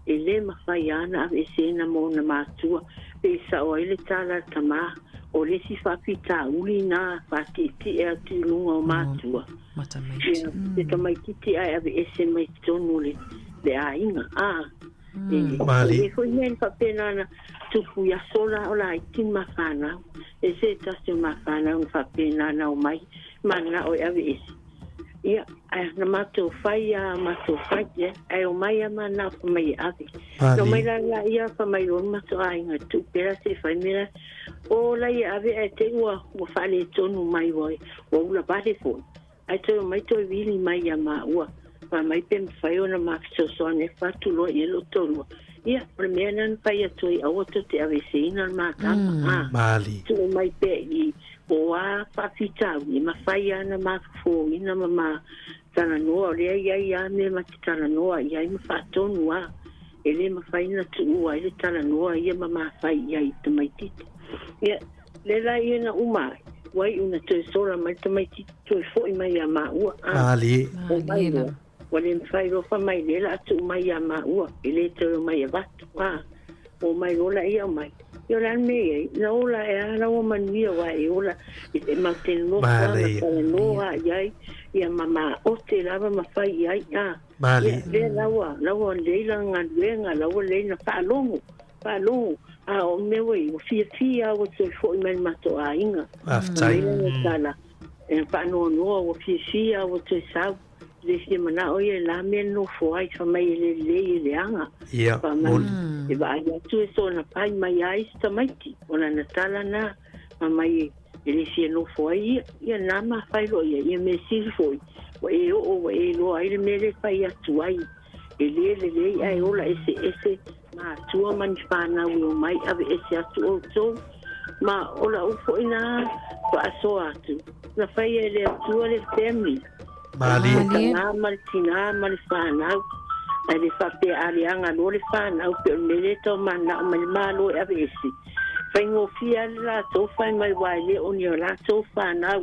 e le mafai lava ona aveeseina ma ona matua, pei sao ai le tala a le tama, o le isi faafitauli na faatietie atu i luga o matua. Ia, te tamaitiiti ae aveese mai totonu o le aiga, a. Malie. E foi mea na faapena na tupu i aso la o laiti ma whanau. E se tasi o ma whanau na faapena na o mai, manao e ave ese. Ia, ai, na matou whai a matou whai, ia, ai o mai a manao fa mai e ave. No mai la la ia fa mai o matou aiga tu pera se whai mera. O la ia ave ai te ua, ua whale tonu mai ua, ua ula vale foi. Ae toe omai toe vili mai ia maua, fai mai pe mafai ona ma fesoasoani e fatu loa i ai lou toalua. Ia, o le mea lena na fai atu ai, aua tou te aveeseina le ma tama, ā, Malie. tuu mai pea i po o a faafitauli, e mafai lava ona ma fofōina ma ma talanoa, o lea e i ai lava mea ma te talanoa i ai ma faatonu lava, e le mafai ona tuua ai le talanoa ia ma ma fai i ai i tamaitiiti. Ia, Le la ia na uma ai, ua iu na toe sola mai le tamaitiiti toe fo'i mai iā māua, ā, Mālie. o mai loa, ua le mafai loa fai mai lea la a tuu mai iā māua, e le toe omai avatu, ā, omai loa laia omai. Ia o le a le mea i ai, na ola ae a la ua manuia aua e ola i te mau te nofo a ma Mālie. talanoa i ai, ia ma maote lava ma fai i ai, ā, Mālie. ia, lea la ua, la ua lelei lana galuega, la ua lelei na faalogo. Faalogo, a o mea ua i, ua fiafia lava ua toe fo'i mai le matou aiga. Faafetai. Mai lana tala, e faanoanoa ua fiafia lava ua toe sau. E le fia manao ia i la mea e nofo ai, fai mai e le lelei e leaga. Ia, Fai mai, moni. e vaai atu e soona pai mai ai si tamaiti, o lana tala na, fai mai e le fia nofo ai ia, ia na mafai loa ia, ia mea sili foi, ua e oo ua e iloa ai le mea lea e fai atu ai. E le lelei ae ola eseese matua ma ni whanau e omai aveese atu outou. Ma o la'u foi na faasoa atu, na faia e le Atua le family. Malie. Le tamā ma le tinā ma le whanau. Ae le faapea a leaga loa le whanau pe o le mea lea e tau mana'o mai le Malo e aveese. Faigofie lava le latou fai mai aua e le o ni o latou whanau.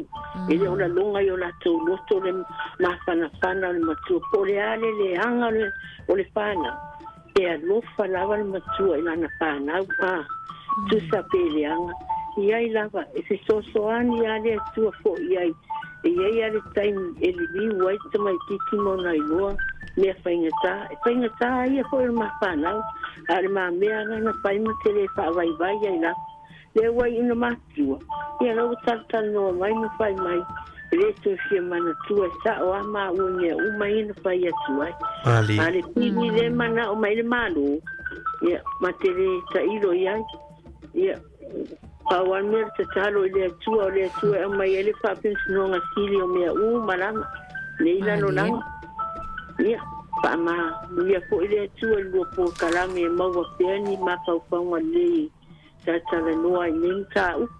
E le o laloga i o latou loto le mafanafana o le matua po o le a le leaga o le, o le whanau. E alofa lava le matua i lana whanau, a, tusa pe leaga. I ai lava, e fesoasoani lava le Atua foi i ai. E i ai lava le taimi e liliu ai le tamaitiiti ma ona iloa mea faigata. E faigata ia foi o le ma whanau, a o le mamea ana na fai ma te le faavaivai ai lava. Lea ua iu na matua, ia la ua talatalanoa mai ma fai mai, e le toe fia manatua e sa'o a maua i mea uma ia na fai atu ai. Malie. A le pili lea e mana'o mai le Malo, ia, ma te le tailo i ai, ia, pau lava le mea o le tatalo i le Atua, o le Atua e aumai ai le faapenisinoga sili o mea uma lava, nei lalolagi. Ia, faamanuia foi le Atua i le lua polokalame e maua pea ni mafaufauga lelei e talatalanoa ai nei mataupu.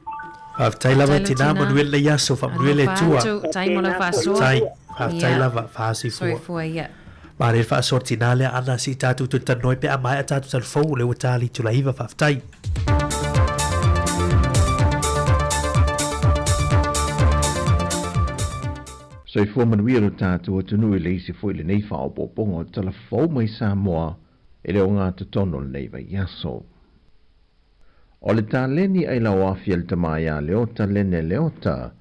Faafetai lava Faafetai tinā, lau tinā. manuia lenei aso, faamanuia le Alofa Atua. atu, tai mo lau Faapena foi faasoa. Tai, ua. faafetai Ia, lava, faasifoa. soifua ia. Manaia le faasoa tinā lea ana si tatou toe talanoa ai pe a maea tatou talafou o lea ua ta le itula iva, faafetai. Soifua manuia lo tatou atunuu i le isi foi lenei faaopoopoga o tala fou mai Samoa e le ogatotonu o lenei vaiaso. O le taleni ai lauafi a le tama iā Leota Lene Leota,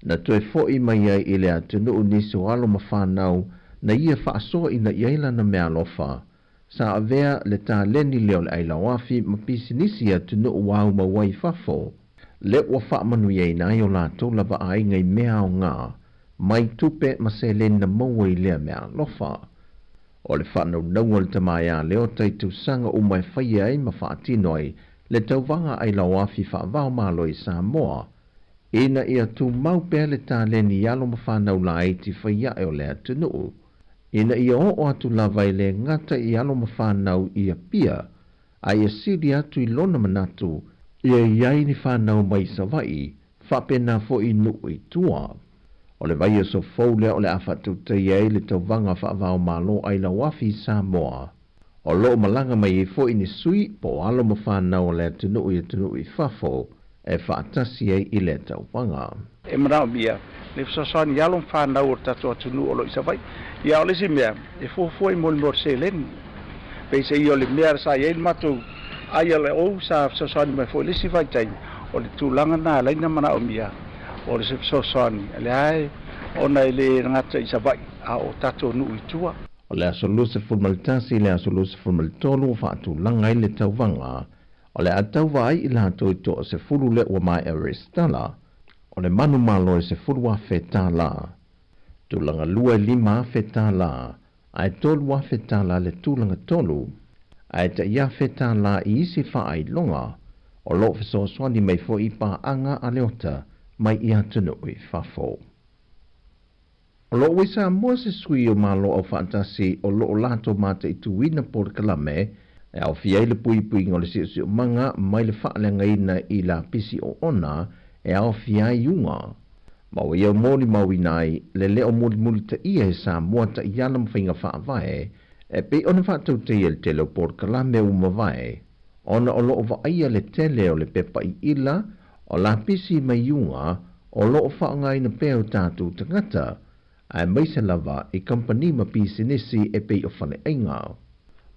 na toe fo'i mai ai i le atunuu nisi o alo ma fanau na ia faasoa ina i ai lana meaalofa, sa avea le taleni lea o le ailauafi ma pisinisi i atunuu ua aumau ai i fafo, lea ua faamanuiaina ai o latou lava aiga i mea aoga, mai tupe ma seleni na maua i lea meaalofa. O le faanaunauga o le tama ia Leota i tausaga uma e faia ai ma faatino ai le tauvaga ailao afi faava-o-Malo i Samoa, ina ia tumau pea le taleni i alo ma fanau laiti faiaʻe o le atunuu, ina ia oo atu lava e lē gata i alo ma fanau i Apia, a ia sili atu i lona manatu ia i ai ni fanau mai Savaʻi faapena foʻi i nuu i tua. O le vaiaso fou lea o le a faatautaia ai le tauvaga faava-o-Malo ailao afi i Samoa. O loo malaga mai ai foʻi ni sui po o alo ma fanau o le atunuu i atunuu i fafo e faatasi ai i lea tauvaga. E manaomia le fesoasoani i alo ma fanau o le tatou atunuu o lo o i Savaii. Ia, o le isi mea, e fuafua i mo le mea o le seleni. Peiseai o le mea sa i ai le matou ILO sa fesoasoani mai foi i le isi vaitaimi, o le tulaga lena e ala ai ona manaomia o le fesoasoani, lea e ona e le gata i Savaii a o tatou nuu i tua. O le aso 21 i le aso 23 ua faatulaga ai le tauvaga, o le a tauva ai i latou e 10 lea ua maea resitala, o le manumalo e $10,000, tulaga lua e $5,000, ae $3,000 le tulaga tolu, ae $1,000 i isi faailoga. O loo fesoasoani mai foʻi paaga a Leota mai i atunuu i fafo. O loo ua i Samoa se sui o Malo Aufaatasi o loo latou mataituina polokalame e aofia ai le puipuiga o le siosiomaga mai le faaleagaina i lapisi oona e aofia ai iuga. Ma ua ia molimauina ai le lē o mulimulitaia e Samoa taiala ma faiga faavae e pei ona faatautaia i le tele o polokalame ua mavae, ona o loo vaaia le tele o le pepa iʻila o lapisi ma iuga o loo faaaogaina pea o tatou tagata, aemaise lava i kamupani ma pisinisi e pei o faleaiga.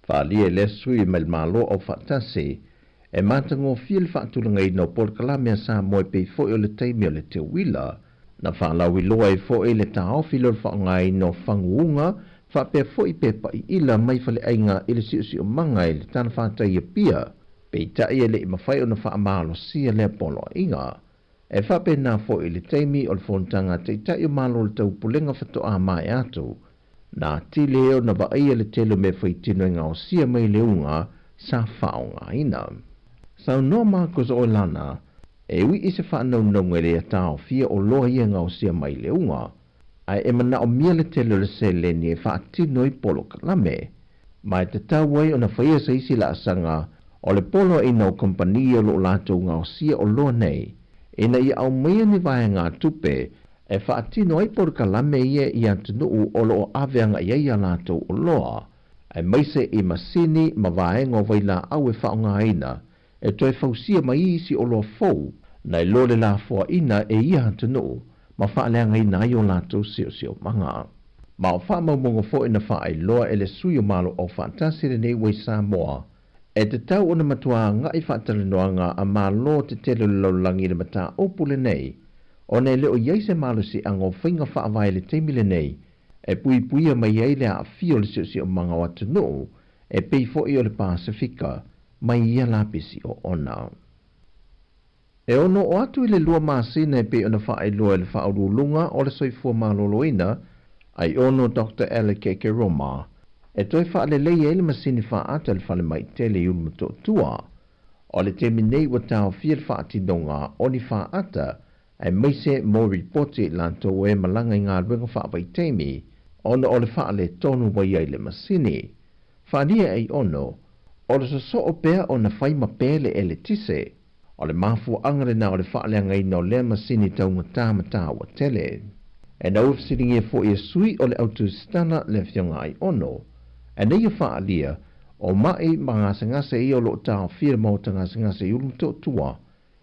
Faaalia e lea sui mai le Malo Aufaatasi e matagofie le faatulagaina o polokalame a Samoa e pei foʻi o le taimi o le teuila na faalauiloa ai foʻi le taofi lea o le faaaogaina o faguuga faapea foʻi pepa iʻila mai faleaiga i le siosiomaga i le talafatai i Apia, peitai e leʻi mafai ona faamalosia lea poloaiga. E faapena foʻi i le taimi o le fonotaga a Taitai o Malo o le Taupulega faatoa maea atu, na atili ai ona vaaia le tele o mea faitino e gaosia mai le uga sa faaaogaina. Saunoa Marcus Oelana, e ui i se faanaunauga e le taofia oloa ia e gaosia mai le uga, ae e manaomia le tele o le seleni e faatino ai polokalame, ma e tatau ai ona faia se isi laasaga o le poloaiga o kamupani o loo latou gaosia oloa nei, ina ia aumaia ni vaegatupe e faatino ai polokalame ia i atunuu o loo ave agaʻi ai a latou oloa, aemaise i masini ma vaega o vailaau e faaaogaina e toe fausia mai isi oloa fou nai lo le lafoaʻina e ia atunuu ma faaleagaina ai o latou siosiomaga. Ma o faamaumauga foʻi na faailoa e le sui o Malo Aufaatasi lenei ua i Samoa, e tatau ona matuā agaʻi faatalanoaga a malo tetele o le lalolagi i le mataupu lenei, ona e le o i ai se malosiaga o faiga faavae i le taimi lenei e puipuia mai ai le aafia o le siosiomaga o atunuu e pei foʻi o le Pasefika mai ia lapisi oona. E ono oo atu i le 2 masina e pei ona faailoa e le Faauluuluga o le Soifua Maloloina Aiono Dr Alec Ekeroma e toe faalelei ai le masini faata i le falemai tele i Ulumotootua. O le taimi nei ua taofia le faatinoga o ni faata aemaise mo ripoti i latou e malaga i galuega faavaitaimi ona o le faaletonu ua i ai le masini. Faaalia e Aiono, o le sosoo pea ona fai ma pē le eletise. O le mafuaaga lenā o le faaleagaina o lea masini taugatā ma taua tele. E na ua fesiligia foʻi e sui o le autusitala le afioga Aiono, ae nei ia faaalia o maʻi ma gasegase ia o loo taofia le maota gasegase i Ulumotootua,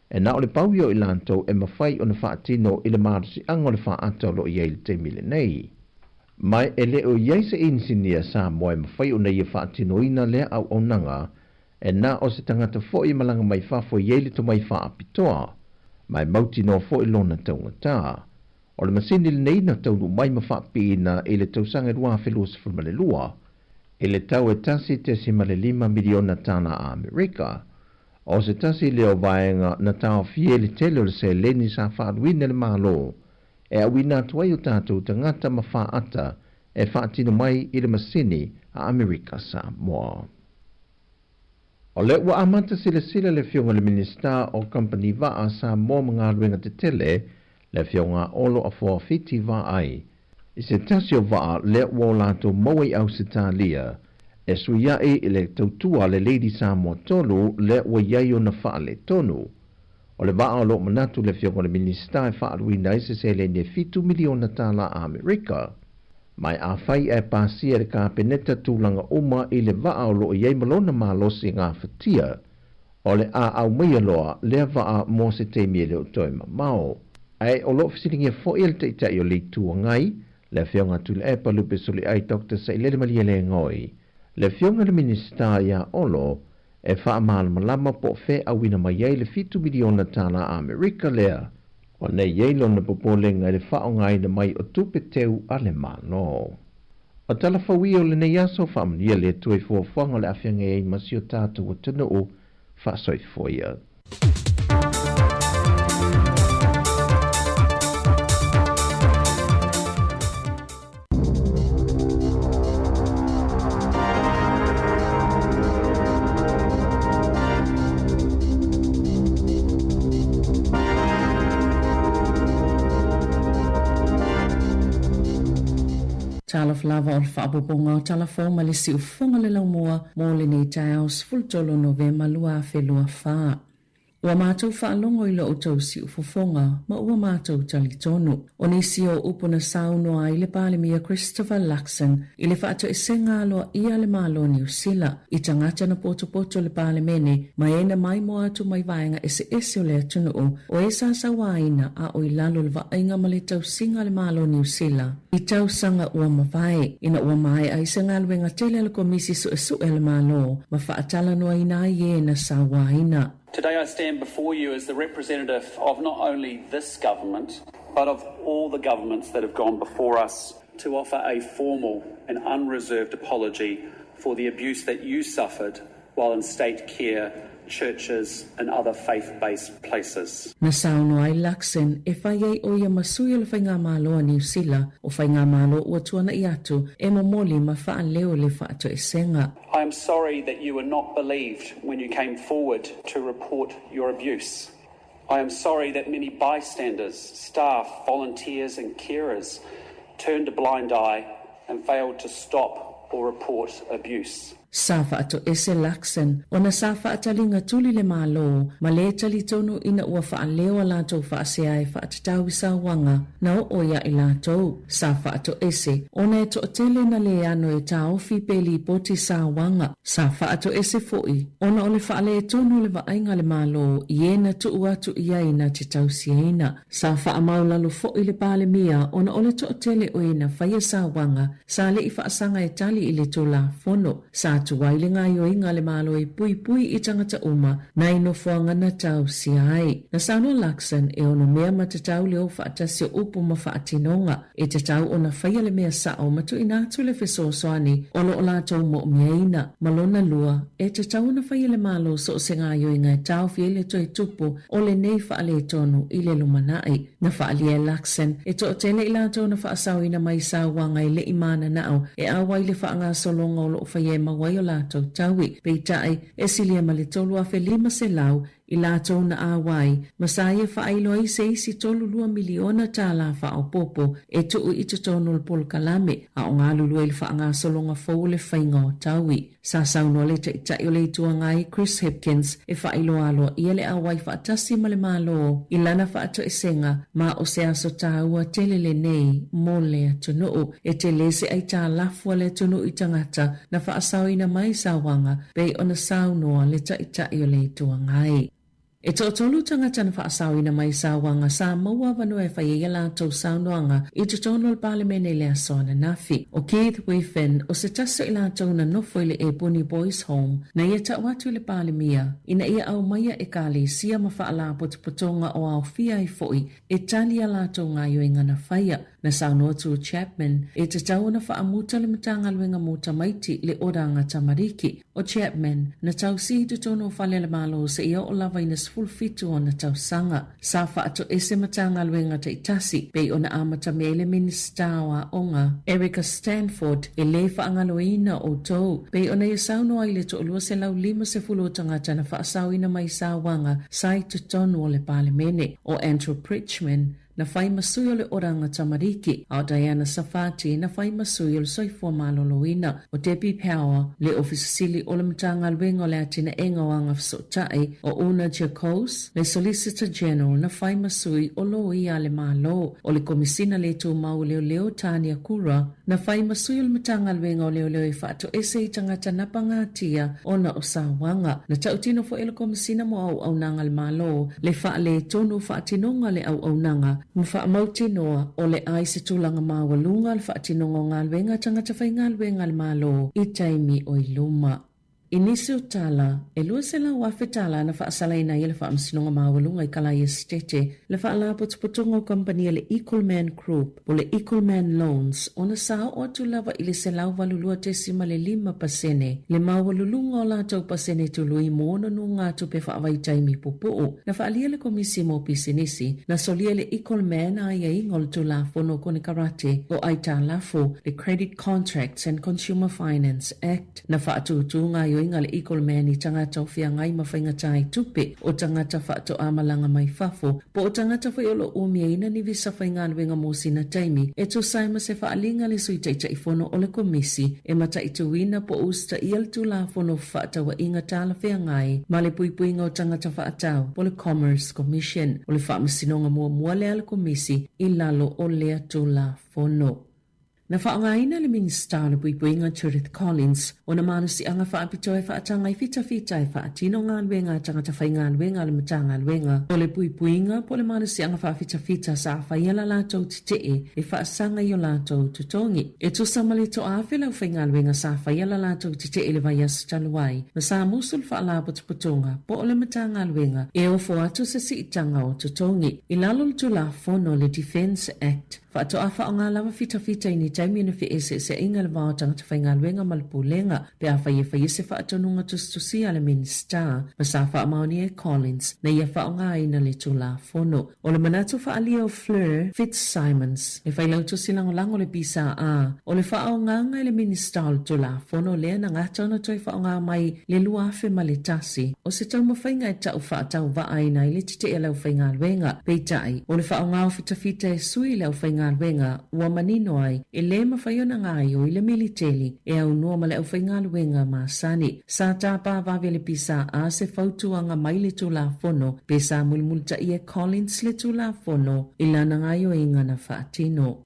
e na o le pau ia o i latou e mafai ona faatino i le malosiaga o le faata o loo i ai i le taimi lenei. Ma e le o i ai se inisinia Samoa e mafai ona ia faatinoina lea auaunaga, e na o se tagata foʻi e malaga mai fafo e i ai le tomai faapitoa, ma e mautinoa foʻi lona taugatā. O le masini lenei na taunuu mai ma faapipiina i le tausaga e 2022 i le tau e $1.5 miliona a Amerika. O se tasi lea o vaega na taofia i le tele o le seleni sa faaluina e le Malo e auina atu ai o tatou tagata ma faata e faatino mai i le masini a Amerika Samoa. O lea ua amata silasila le Afioga i le Minisita o Kamupani Vaa Samoa ma Galuega Tetele, le Afioga Olo Afoa Fiti Vaai, i se tasi o vaa lea ua o latou maua i Ausetalia, e suiaʻi i le tautua a le Lady Samoa 3 lea ua i ai ona faaletonu. O le vaa o lo o manatu le Afioga i le Minisita e faaaluina ai se seleni e $7 miliona tālā Amerika. Ma e afai ae pasia e le Kapeneta tulaga uma i le vaa o lo o i ai ma lona malosi gafatia, o le a aumaia loa lea vaa mo se taimi e le o toe mamao. Ae o lo o fesiligia foi e le Taitai o le Itu Agai, le Afioga Tuilaepa Lupe Soliai Doctor Sailele Malielegaoi, le Afioga i le Minisita ia Olo e faamalamalama po o fea auina mai ai le $7 miliona tālā Amerika lea, ona e i ai lona popolega i le faaaogaina mai o tupe teu a le Malo. O tala fou ia o lenei aso, faamanuia le Atua i fuafuaga o le a feagai ai ma si o tatou atunuu faasoifua ia. Talofa lava o le faaopoopoga o tala fou ma le siufofoga le laumua mo lenei taeao 13 Novema 2024. Ua matou faalogo i lo outou siufofoga ma ua matou talitonu. O nisi o upu na saunoa ai le Palemia Christopher Luxon i le faatoesega aloaia a le Malo o Niu Sila i tagata na potopoto le Palemene ma e na maimoa atu mai vaega eseese o le atunuu o e sa sauaina a o i lalo o le vaaiga ma le tausiga a le Malo o Niu Sila i tausaga ua mavae ina ua maea ai se galuega tele a le Komisi Suesue a le Malo ma faatalanoaina ai e na sauaina. Today I stand before you as the representative of not only this government, but of all the governments that have gone before us to offer a formal and unreserved apology for the abuse that you suffered while in state care, churches and other faith-based places. Na saunoa ai Luxon e fai ai ʻo ia ma sui o le Faigamalo a Niu Sila, o Faigamalo ua tuanaʻi atu e momoli ma faaleo le faatoesega. I am sorry that you were not believed when you came forward to report your abuse. I am sorry that many bystanders, staff, volunteers and carers turned a blind eye and failed to stop or report abuse. Sa faatoese Luxon ona sa faataliga tuli le Malo ma le talitonu ina ua faaleo a latou faasea e faatatau i sauaga na oo ia i latou. Sa faatoese ona e toatele na le ano e taofi pe lipoti sauaga. Sa faatoese foi ona o le faaletonu o le vaaiga a le Malo i e na tuu atu i ai na te tausiaina. Sa faamaulalo foi le Palemia ona o le toatele o e na faia sauaga sa le i faasaga e tali i le Tulafono. Sa tuai le gaoioiga a le Malo e puipui i tagata uma nai nofoaga na tausia ai. Na saunoa Luxon e ono mea ma tatau le o faatasi o upu ma faatinoga e tatau ona faia le mea sao ma tuuina atu le fesoasoani o lo o latou moomiaina. Ma lona lua, e tatau ona faia le Malo so o se gaoioiga e taofi ai le toe tupu o lenei faaletonu i le lumanai. Na faaalia e Luxon e toatele i latou na faasaoina mai sauaga e le i mananao e ao ai le faagasologa o lo o faia e maua ai o latou taui. Peitai, e silia ma le 3,500 i latou na auai, ma sa ia faailo ai se isi $32 miliona tālā faaopoopo e tuu i totonu o le polokalame, a o galulue i le faagasologa fou o le faiga o taui. Sa saunoa le Taitai o le Itu Agai, Chris Hipkins, e faailoa aloaia le auai faatasi ma le Malo i lana faatoesega ma o se aso tāua tele lenei mo le atunuu. E tele se aitalafu a le atunuu i tagata na faasaoina mai sauaga pei ona saunoa le Taitai o le Itu Agai. E toatolu tagata na faasaoina mai sauaga sa maua avanoa e fai ai a latou saunoaga i totonu o le Palemene i le aso ananafi. ʻO Keith Whiffen, o se tasi o i latou na nofo i le Epuni Boys Home, na ia tau atu i le Palemia ina ia aumaia ekalesia ma faalapotopotoga o aofia ai foi e tali a latou gaoioiga na faia. Na saunoa atu o Chapman, e tatau ona faamuta le Matagaluega mo Tamaiti le Oranga Tamariki. O Chapman, na tausi i totonu o fale a le Malo seia oo lava ina 17 ona tausaga. Sa faatoese Matagaluega taitasi, pei ona amatamea ai le Minisita o Aoga, Erica Stanford, e lē faagaloina outou, pei ona ia saunoa i le 250 o tagata na faasaoina mai sauaga sa i totonu o le Palemene. O Andrew Bridgman, na fai ma sui o le Oranga Tamariki, a o Diana Safati na fai ma sui o le Soifua Maloloina. O Debbie Power, le Ofisa Sili o le Matagaluega o le Atinaega o Agafesootai, o Una Jacobs, le Solicitor General na fai ma sui o Loia a le Malo, o le Komisina le Tumau o Leoleo Tania Kura, na fai ma sui o le Matagaluega o Leoleo e faatoese i tagata na pagatia ona o sauaga. Na tautino foi e le Komisina mo Auaunaga a le Malo le faaletonu o faatinoga o le auaunaga ma faamautinoa o le a i se tulaga maualuga le faatinoga o galuega a tagata faigaluega a le Malo i taimi o i luma. I nisi o tala, e $200,000 tala na faasalaina ai e le Faamasinoga Maualuga i Kalaia Esetete le Faalapotopotoga o Kamupani a le Equalman Group po le Equalman Loans ona sa oo atu lava i le 182.5 pasene le maualuluga o latou pasene tului mo ona nogatupe faavaitaimi pupuu. Na faaalia le Komisi mo Pisinisi, na solia le Equalman aiaiga o le Tulafono o Konekarate o Aitalafu, le Credit Contracts and Consumer Finance Act. Na faatūtū gaoioiga le Eagle Man i tagata o feagai ma faigata i tupe, o tagata faatoa malaga mai fafo, po o tagata foi o lo o umiaina ni visa faigaluega mo sina taimi, e tusa ai ma se faaaliga a le Sui Taitaifono o le Komisi e mataituina po o usitaia le Tulafono o Fefaatauaiga Talafeagai ma le Puipuiga o Tagata Faatau po o le Commerce Commission. O le faamasinoga muamua lea a le Komisi i lalo o lea Tulafono. Na faaaogaina le Minisita o le Puipuiga Judith Collins ona malosiaga faapitoa e faataga i fitafita e faatino galuega a tagata faigaluega a le Matagaluega o le Puipuiga po o le malosiaga faafitafita sa faia la latou tetee e faasaga i o latou totogi. E tusa ma le toaafe le aufaigaluega sa faia la latou tetee i le vaiaso talu ai, ma sa musu le Faalapotopotoga po o le Matagaluega e ofo atu se siitaga o totogi. I lalo o le Tulafono le Defence Act, Faatoa faaaoga lava fitafita i ni taimi ona feeseeseaiga le va o tagata faigaluega ma le Pulega pe afai e faia se faatonuga tusitusia a le Minisita ma sa faamaonia e Collins na ia faaaogaina le Tulafono. O le manatu faaalia o Fleur Fitzsimons, le Failautusi Lagolago o le PSA, o le faaaogaga e le Minisita o le Tulafono lea na gata ona toe faaaoga mai le 2001, o se taumafaiga e tau faatauvaaina ai le tetee a le aufaigaluega. Peitai, o le faaaoga o fitafita e sui i le aufaigaluega ua manino ai, e lē mafai ona gaoioi le militeli e aunoa ma le aufaigaluega masani. Sa tapa vave le PSA se fautuaga mai le Tulafono pe sa mulimulitaia e Collins le Tulafono i lana gaoioiga na faatino.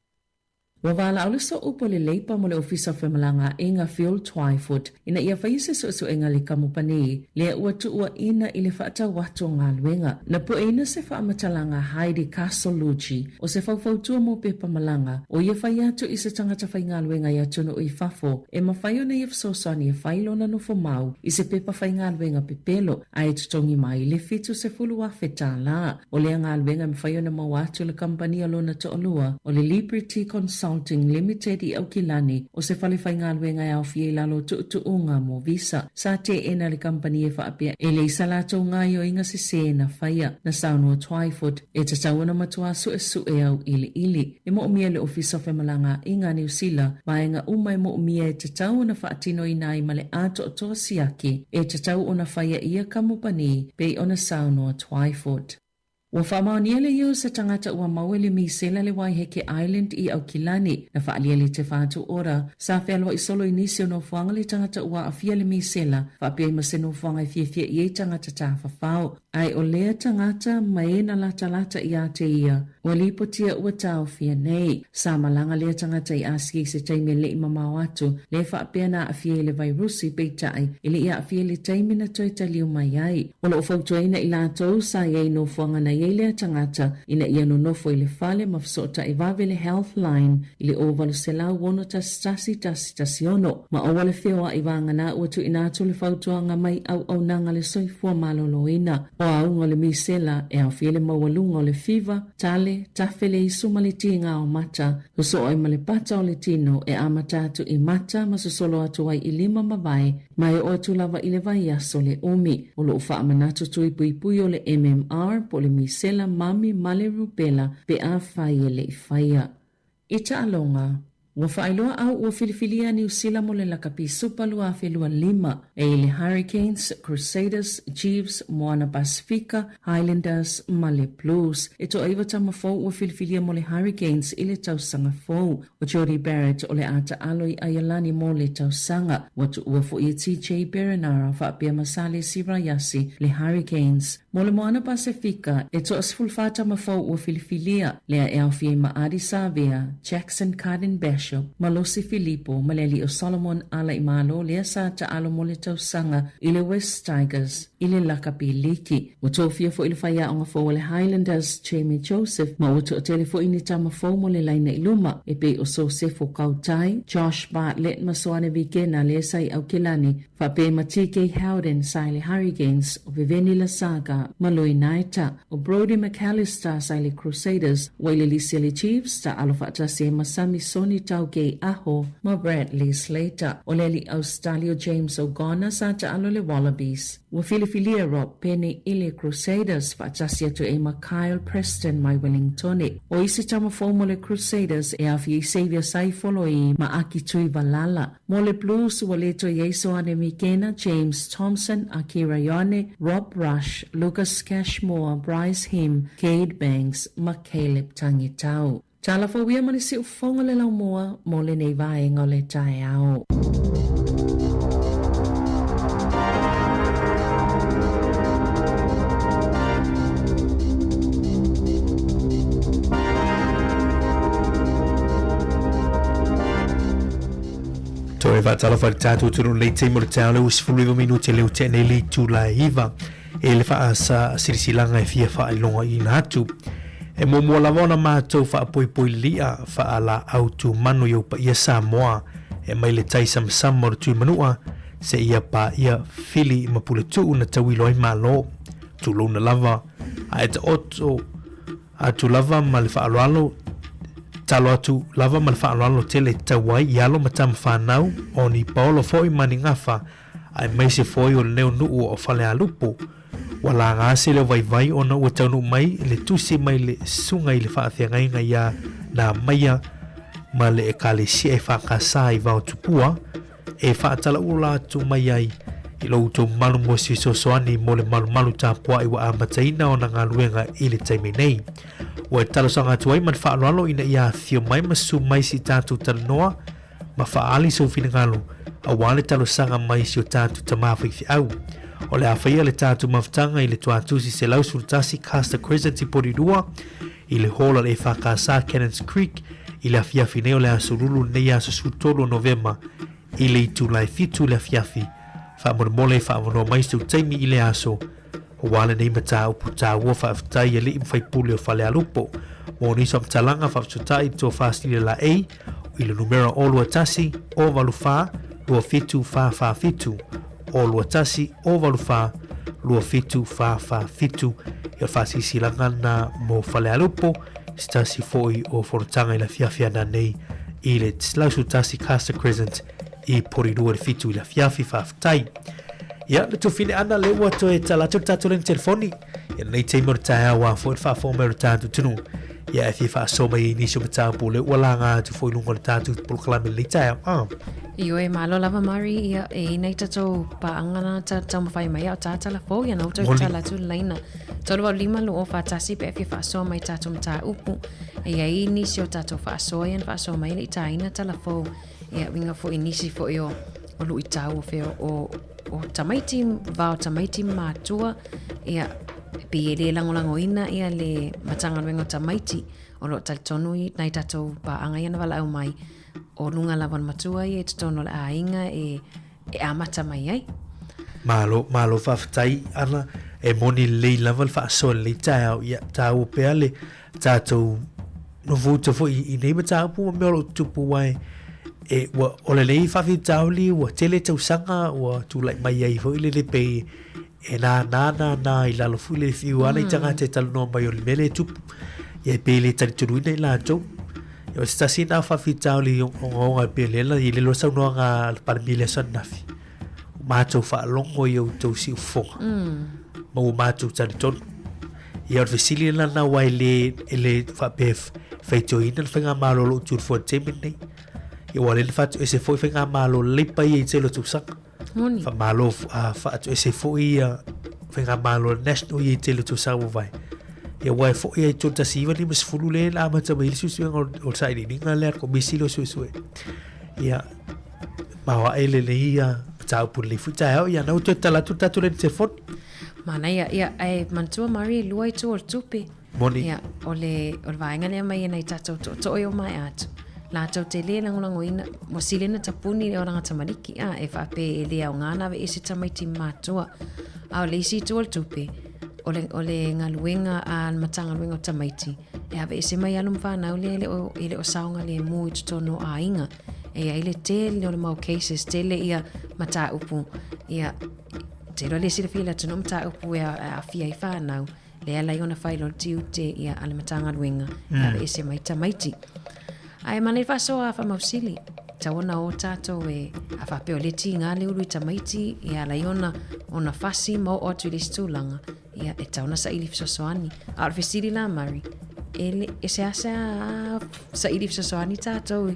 Ua valaau le Sooupu o le Leipa mo le Ofisa o Femalagaaiga Phil Twyford ina ia faia se suesuega i le kamupani lea ua tuuaina i le faatau atu o galuega. Na pueina se faamatalaga Heidi Castellucci o se faufautua mo pepa malaga o ia fai atu i se tagata faigaluega i atunuu i fafo e mafai ona ia fesoasoani e fai lona nofo mau i se pepa faigaluega pepelo ae totogi mai le $70,000. O lea galuega e mafai ona maua atu e le kamupani a lona toalua, o le Liberty Consulting Limited i Aukilani, o se fale faigaluega e aofia i lalo o tuutuuga mo visa. Sa teena le kamupani e faapea e leai sa latou gaoioiga sesē na faia. Na saunoa Twyford, e tatau ona matuā suesue auiliili. E moomia e le Ofisa o Femalagaaiga a Niu Sila vaega uma e moomia e tatau ona faatinoina ai ma le atoatoa siaki e tatau ona faia i ia kamupani pei ona saunoa Twyford. Ua faamaonia le ia o se tagata ua maua i le misela le Waiheke Island i Aukilani na faaalia le Te Whatu Ora sa fealoai solo i nisi o nofoaga le tagata ua aafia le misela faapea ai ma se nofoaga e fiafia i ai tagata tafafao. Ae o lea tagata ma e na latalata iā te ia, ua lipotia ua taofia nei. Sa malaga lea tagata i Asia i se taimi e leʻi mamao atu, lea faapea na aafia i le vairusi, peitai, e leʻi aafia i le taimi na toe taliu mai ai. O loo fautuaina i latou sa i ai nofoaga na i ai lea tagata ina ia nonofo i le fale ma fesootai vave le Healthline i le 0800 611 116 ma aua le feoai vagana ua tuuina atu le fautuaga mai auaunaga le soifua maloloina. O auga o le misela e aofia le maualuga o le fiva, tale, tafe le isu ma le tiga o mata, sosoo ai ma le pata o le tino e amata atu i mata ma sosolo atu ai i lima ma vae ma e oo atu lava i le vaiaso le umi. O loo faamanatu tui puipui o le MMR po o le misela, mami ma le rubella pe afai e le i faia. I taaloga, ua faailoa au ua filifilia Niu Sila mo le Lakapi Supa 2025 e i le Hurricanes, Crusaders, Chiefs, Moana Pasifika, Highlanders ma le Blues. E toaiwa tama fou ua filifilia mo le Hurricanes i le tausaga fou. O Jordie Barrett o le a taalo i Aialani mo le tausaga. Ua tuua foi e TJ Perenara faapea ma Salesi Rayasi le Hurricanes. Mo le Moana Pasefika, e toa-14 tama fou ua filifilia, lea e aofia ai ma Ardie Savea, Jackson Carden Bachop, Malosi Filipo ma le alii o Solomon Alaimalo lea sa taalo mo le tausaga i le West Tigers i le lakapi liki. Ua tofia foi le faiaoga fou a le Highlanders, Jamie Joseph, ma ua toatele foi ni tama fou mo le laina i luma, e pei o Sosefo Kautai, Josh Bartlett ma Soane Vikena lea sa i Aukilani, Faapea ma TK Howden sa i le Hurricanes, o Veveni Lasaga ma Lui Naita, o Brodie McAlister sa i le Crusaders, ua i le lisi a le Chiefs, taalo faatasi ai ma Samisoni Taukei Aho ma Bradley Slater. O le alii Ausetalia o James O'Gonna sa taalo i le Wallabies. Ua filifilia Rob Penney i le Crusaders faatasi atu ai ma Kyle Preston mai Wellingtone. O isi tama fou mo le Crusaders e aofia i Xavier Saifoloi ma Aki Tuivalala. Mo le Blues ua le toe i ai Soane Mikena, James Thompson, Akira Ioane, Rob Rush, Lucas Cashmore, Bryce Heem, Cade Banks ma Caleb Tangitau. Tala fou ia ma le siufofoga le laumua mo lenei vaega o le taeao. Toe faatalofa i le tatou atunuu i lenei taimi o le taeao lea ua 19 minute lea ua tea nei le itula e iva e le faasa silasilaga e fia faailogaina atu. E muamua lava ona matou faapoipoi li'a faalaau tumanu i ou paia Samoa e mai le tai samasama o le Tuimanua seia paia fili ma puletuu na tauilo ai Malo. Tulouna lava ae taoto atu lava ma le faaaloalo, talo atu lava ma le faaaloalo tele tau ai i alo ma tama fanau, o ni paolo foi ma ni gafa, aemaise foi o lenei nuu o Falealupo. Ua laga se leo vaivai ona ua taunuu mai le tusi mai le susuga i le faafeagaiga iā Namaia ma le Ekalesia e FKS i Vaotupua, e faatalaula atu mai ai i lo outou mamalu mo se fesoasoani mo le malumalu tapuai ua amataina ona galuega i le taimi nei. Ua talosaga atu ai ma le faaaloalo ina ia afifio mai ma susu mai si tatou talanoa ma faaali sou finagalo aua le talosaga mai si o tatou tamā faifeau. O le a faia le tatou mafutaga i le Tuatusi 111 Castor Crescent i Porirua i le hall a le EFKS Cannons Creek i le afiafi nei o le aso Lulu lenei aso 13 o Novema i le itula e 7 i le afiafi. Faamolemole e faavanoa mai sou taimi i le aso aua lenei mataupu taua. Faafetai i alii ma faipule o Falealupo mo nisi o faamatalaga faafesootai i le tofa Silia Laei i le numera 021 084 27447 021 084 27447. Ia o le faasilasilaga lena mo Falealupo, se tasi foi o fonotaga i le afiafi ana nei i le 111 Castor Crescent i Porirua i le 7 i le afiafi. Faafetai. Ia, le tufine ana le ua toe tala atu le tatou laina telefoni. Ia lenei taimi o le taeao a foi le faafofoga mai o le tatou atunuu. Ia e fia faasoa mai ai nisi o mataupu lea ua laga atu foi i luga o le tatou polokalame i lenei taeao. Ah. Ioe, malo lava Mari, ia e i nei tatou paaga na ta taumafai mai a o tātala fou, ia na outou tala atu le laina. 385 241 pe e fia faasoa mai tatou mataupu. E i ai nisi o tatou faasoa ia na faasoa mai le i tāina tala fou. Ia uiga foi nisi foi o o luitau o fea o o tamaiti, va o tamaiti ma matua, ia pei e le lagolagoina ia le Matagaluega o Tamaiti, o lo o talitonu i nai tatou paaga ia na valaau mai, o luga lava o le matua ia i totonu o le aiga e, e amata mai ai. Malo, malo faafetai Ana, e moni lelei lava le faasoa i lenei taeao, ia taua pea le tatou nofouta foi i nei mataupu ma mea o lo o tutupu aua e, ua, o lenei faafitauli ua tele tausaga ua tulai mai ai foi lele pei e nānā nānā i lalo foi le fiu ana i tagata e talanoa mai o le mea lea e tupu. Ia e pei e le talitonuina i latou. Ia o se tasi lena o faafitauli ogaoga e pei o lea na i le loa saunoaga a le Palemia i le aso ananafi, ua matou faalogo i outou siufofoga ma ua matou talitonu. Ia o le fesili lena lena aua e le, e le faapea e faitioina le faigamalo o lo o tu i le foe i le taimi lenei. Ia aua o lea na faatuese foi faigamalo Leipa ia i le tele o tausaga. Moni. Faamalo faatuese foi ia faigamalo a le National ia i le tele o tausaga ua mavae. Ia aua e foi lava i 1950 lea na amata mai ai le suesuega o le sailiiliga lea a le Komisi lea o Suesue. Ia, maoae lenei ia mataupu i lenei foi taeao. Ia, na ua toe tatala atu le tatou laini telefoni. Manaia, ia, ae manatua Marie, e lua itu o le tupe. Moni. Ia, o le, o le vaega lea mai e nai tātou tootoo e o mai atu. Lātou te lē lagolagoina, ua sili ona tapuni le olaga tamaliki, a, e faapea e le aoga ona aveese tamaiti matua. A o le isi itu o le tupe, o le, o le galuega a le Matagaluega o Tamaiti, e aveese mai alo ma fanau lea e le o, e le o saogalemu i totonu o aiga. E i ai le tele o le mau cases, tele ia mataupu, ia, tele o le silafia e le atunuu mataupu e aafia ai fanau. Lea ala ai ona fai loa le tiute ia a le Matagaluega e aveese mai tamaiti. Ae manaia le faasoa a Faamausili, tatau ona o tatou e, a faapea o lea e tiga le ulu i tamaiti, e ala ai ona, ona fasi ma oo atu i le isi tulaga, ia e tatau ona saili fesoasoani. A o le fesili la Murray, e, le, e seasea saili fesoasoani tatou i,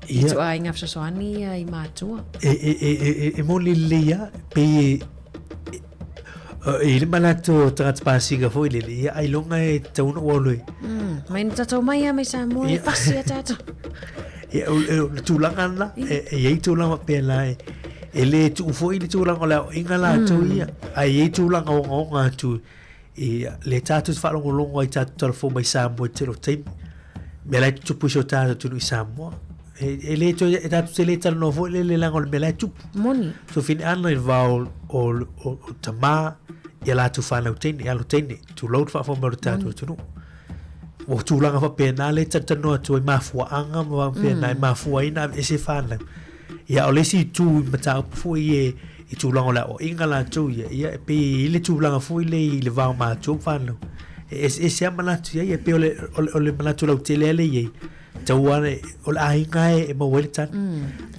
i ituaiga fesoasoani ia i matua? E, e, e, e, e moni lelei lava, pei e, E i le manatu o tagata Pasika foi lele, ia ailoga e tatau ona ou alu e. Mai na tatou mai lava mai Samoa e fasi a tatou. Ia, o le tulaga lena, e i ai tulaga faapena e, e le tuu foi le tulaga o le aoaiga latou ia, ae i ai tulaga ogaoga atu i le tatou te faalogologo ai i tatou talafou mai Samoa i le tele o taimi. Mea la e tutupu i si o tatou atunuu i Samoa. E, e le toe, e tatou te le talanoa foi lele leaga o le mea la e tupu. Moni. So fini ana i le vao o, o, o, o tamā ia latou whanau teine, alo teine, tulou le faafofoga mai o le tatou atunuu. Ua tulaga faapena le talatalanoa atu ai mafuaaga ma faapena e mafua ai ona aveese whanau. Ia o le isi itu i mataupu foi e i tulaga o le aoaiga latou ia, ia e pei e i ai le tulaga foi lea i le va o matua ma whanau. E eseese lava manatu i ai, e pei o le, o le, o le manatu lautele lava lea e i ai, tau lava o le aiga e, e maua ai le tali.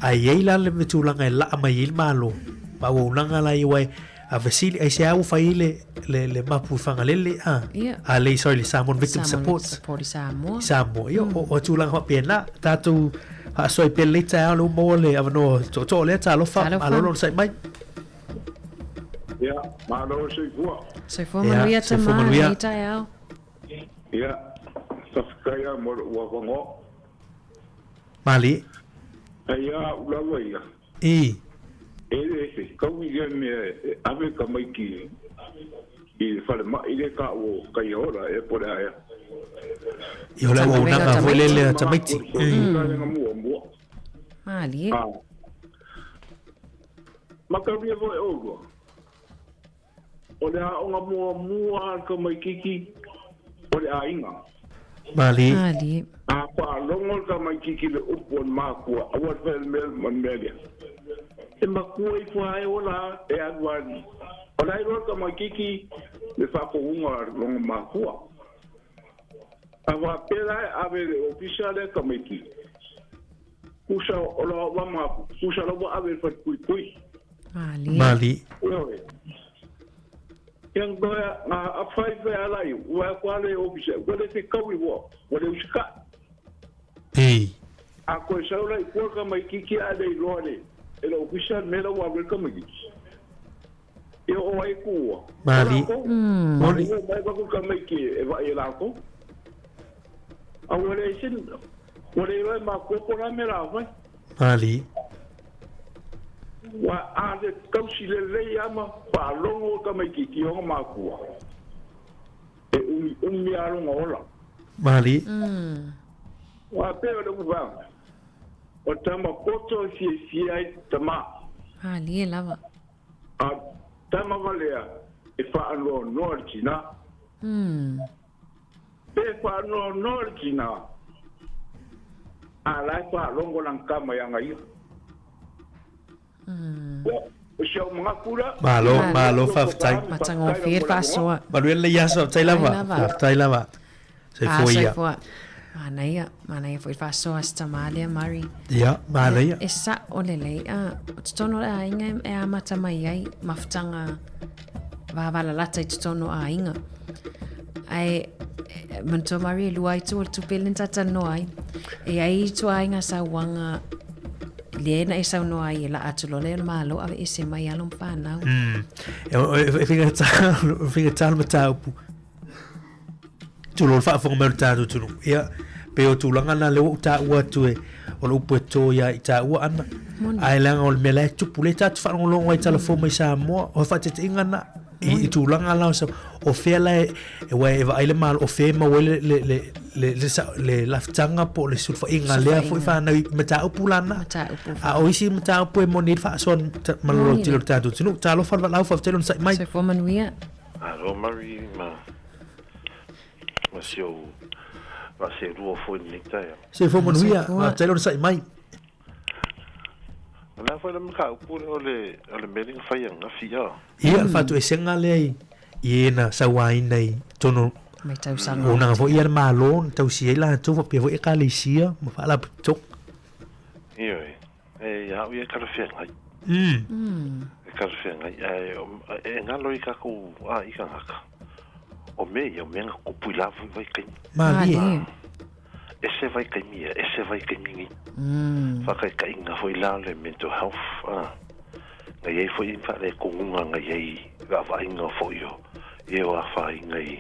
Ae i ai la le tulaga e laa mai ai le Malo, ma auaunaga la ia, aua e, a fesili, aisea ua fai ai le, le, le mapu i Fagalele, a? Ia. A le, sorry, le Samoan Victim Samoan Support. Support i Samoa. I Samoa. Ia, o, o tulaga faapena, tatou faasoa ai pea lenei taeao, lea ua maua le avanoa tootoo lea, talofa, Talofa. malo le onosai mai. Ia, malo le soifua. Soifua Ia, manuia soifua tama, manuia. lenei taeao. Ia, faafetai lava mo lou avanoa. Malie. Ai a au lava ia. I. E le fetaui ia mea e ave tamaiti i le falemai lea taua o Kaiaola ea po o le a ea. I o le auaunaga foi lele a tamaiti. Malie. Mataulia foi oulua, o le aoga muamua a le tamaititi o le aiga. Malie. Malie. A faalogo le tamaititi i le upu a le makua, aua le faia le mea ma le mea lea. E matua ifo lava e ola e alu lava. O la e iloa le tamaititi le faatonuga a lona makua. A faapea la e ave i le ofisa lea tamaititi, tusa o la ua mapu, tusa la ua ave i le falepuipui. Malie. Malie. Ioe. Ia na na afai fe ala i ua kwa le ofisa, ua le fekaui ua, ua le usikai. Ei. A koe sau la i kua tamaititi ae le iloa le e le ofisa le mea la ua alu ai le tamaititi. Ia o ai kuua? O Mali. latou. Moni. Ua mai aku tamaiti e vaai e latou. A ua leai se, ua le iloa e makua po o le a mea la fai. Mali. Ua a le tausi lelei lava ma faalogo tamaititi i ona makua, e umiumi lava lona ola. Mali. Ua pei o le upu, o tama poto e fiafia ai tama. Malie lava. A tama valea e faanoanoa le tina. Pe faanoanoa le tina, a la e faalogo lana tama ia ia. O si au manatu la. Malo, malo, faafetai. Matagofie le faasoa. Manuia lenei aso, faafetai lava. Faafetai lava. Faafetai lava. Soifua ia. Soifua. Manaia, manaia foi faasoa se tamā lea Murray. Ia, manaia. E sa'o lelei, a, o totonu o le aiga e amata mai ai mafutaga vavalalata i totonu o aiga. Ae, manatua Murray, e lua itu o le tupe lea na talatalanoa ai. E i ai ituaiga sauaga lea na e saunoa ai e laa atu loa lea o le Malo aveese mai alo ma fanau. E faigata le mataupu. Tulou le faafofoga mai o le tatou atunuu. Ia, pei o tulaga na lea ua ou taua atu e o le upu e to ia i taua ana. Ae leaga o le mea la e tupu, lea tatou te faalogologo ai i tala fou mai Samoa, o le faataitaiga na i tulaga la o fea la e aua e vaai le Malo o fea e maua ai le le le le le le lafutaga po o le sulufaiga lea foi fanau i mataupu la na. A o isi mataupu e moni ai le faasoa ma le lototele o le tatou atunuu. Talofa le valaau, faafetai le onosai mai. Soifua manuia. Malo Murray ma ma si ou vaaseelua foi i lenei taeao. Soifua manuia, faafetai le onosai mai. O le a foi le mataupu lea o le o le mea lea na fai ananafi a? Ia, le faatoesega lea i i e na sauaina i totonu Mai tausaga. o auaunaga foi ia a le Malo na tausia ai latou faapea foi Ekalesia ma Faalapotopotoga. Ioe, E ia au ia e talafeagai. E talafeagai, ae e galo i kakou a i kangaka. O mea ia, o mea na tutupu i la foi vaitaimi. Malie. Ese vaitaimi ia, ese vaitaimi nei. Faataitaiga foi la le mental health, a, na i ai foi ni faaletonuga na i ai vaavaaiga foi o e o afaina i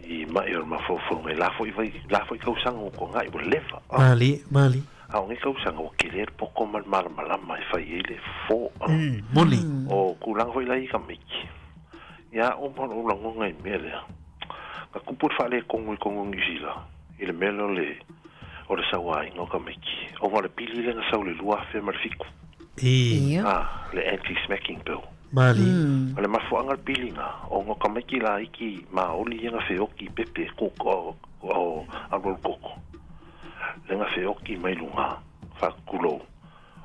i mai o le mafaufauga i la foi vai, la foi tausaga ua tuanai ua leva. Malie, malie. A o nei tausaga ua tele le poto ma le malamalama e fai ai le fofo. Moni. O tulaga foi la i tamaiti, ia aʻo ma lou lagona i le mea lea, na tupu le faaletonu i totonu o Niu Sila i le mea lea o le o le sauaina o tamaiti, ona o le pili lea na sau i le 2007. A, le Anti-Smacking Bill. Malie. O le mafuaaga o le pili lena, ona o tamaiti laiti maoli ia na feoti i pepe o alualu koko. Le na feoti mai luga, faatulou,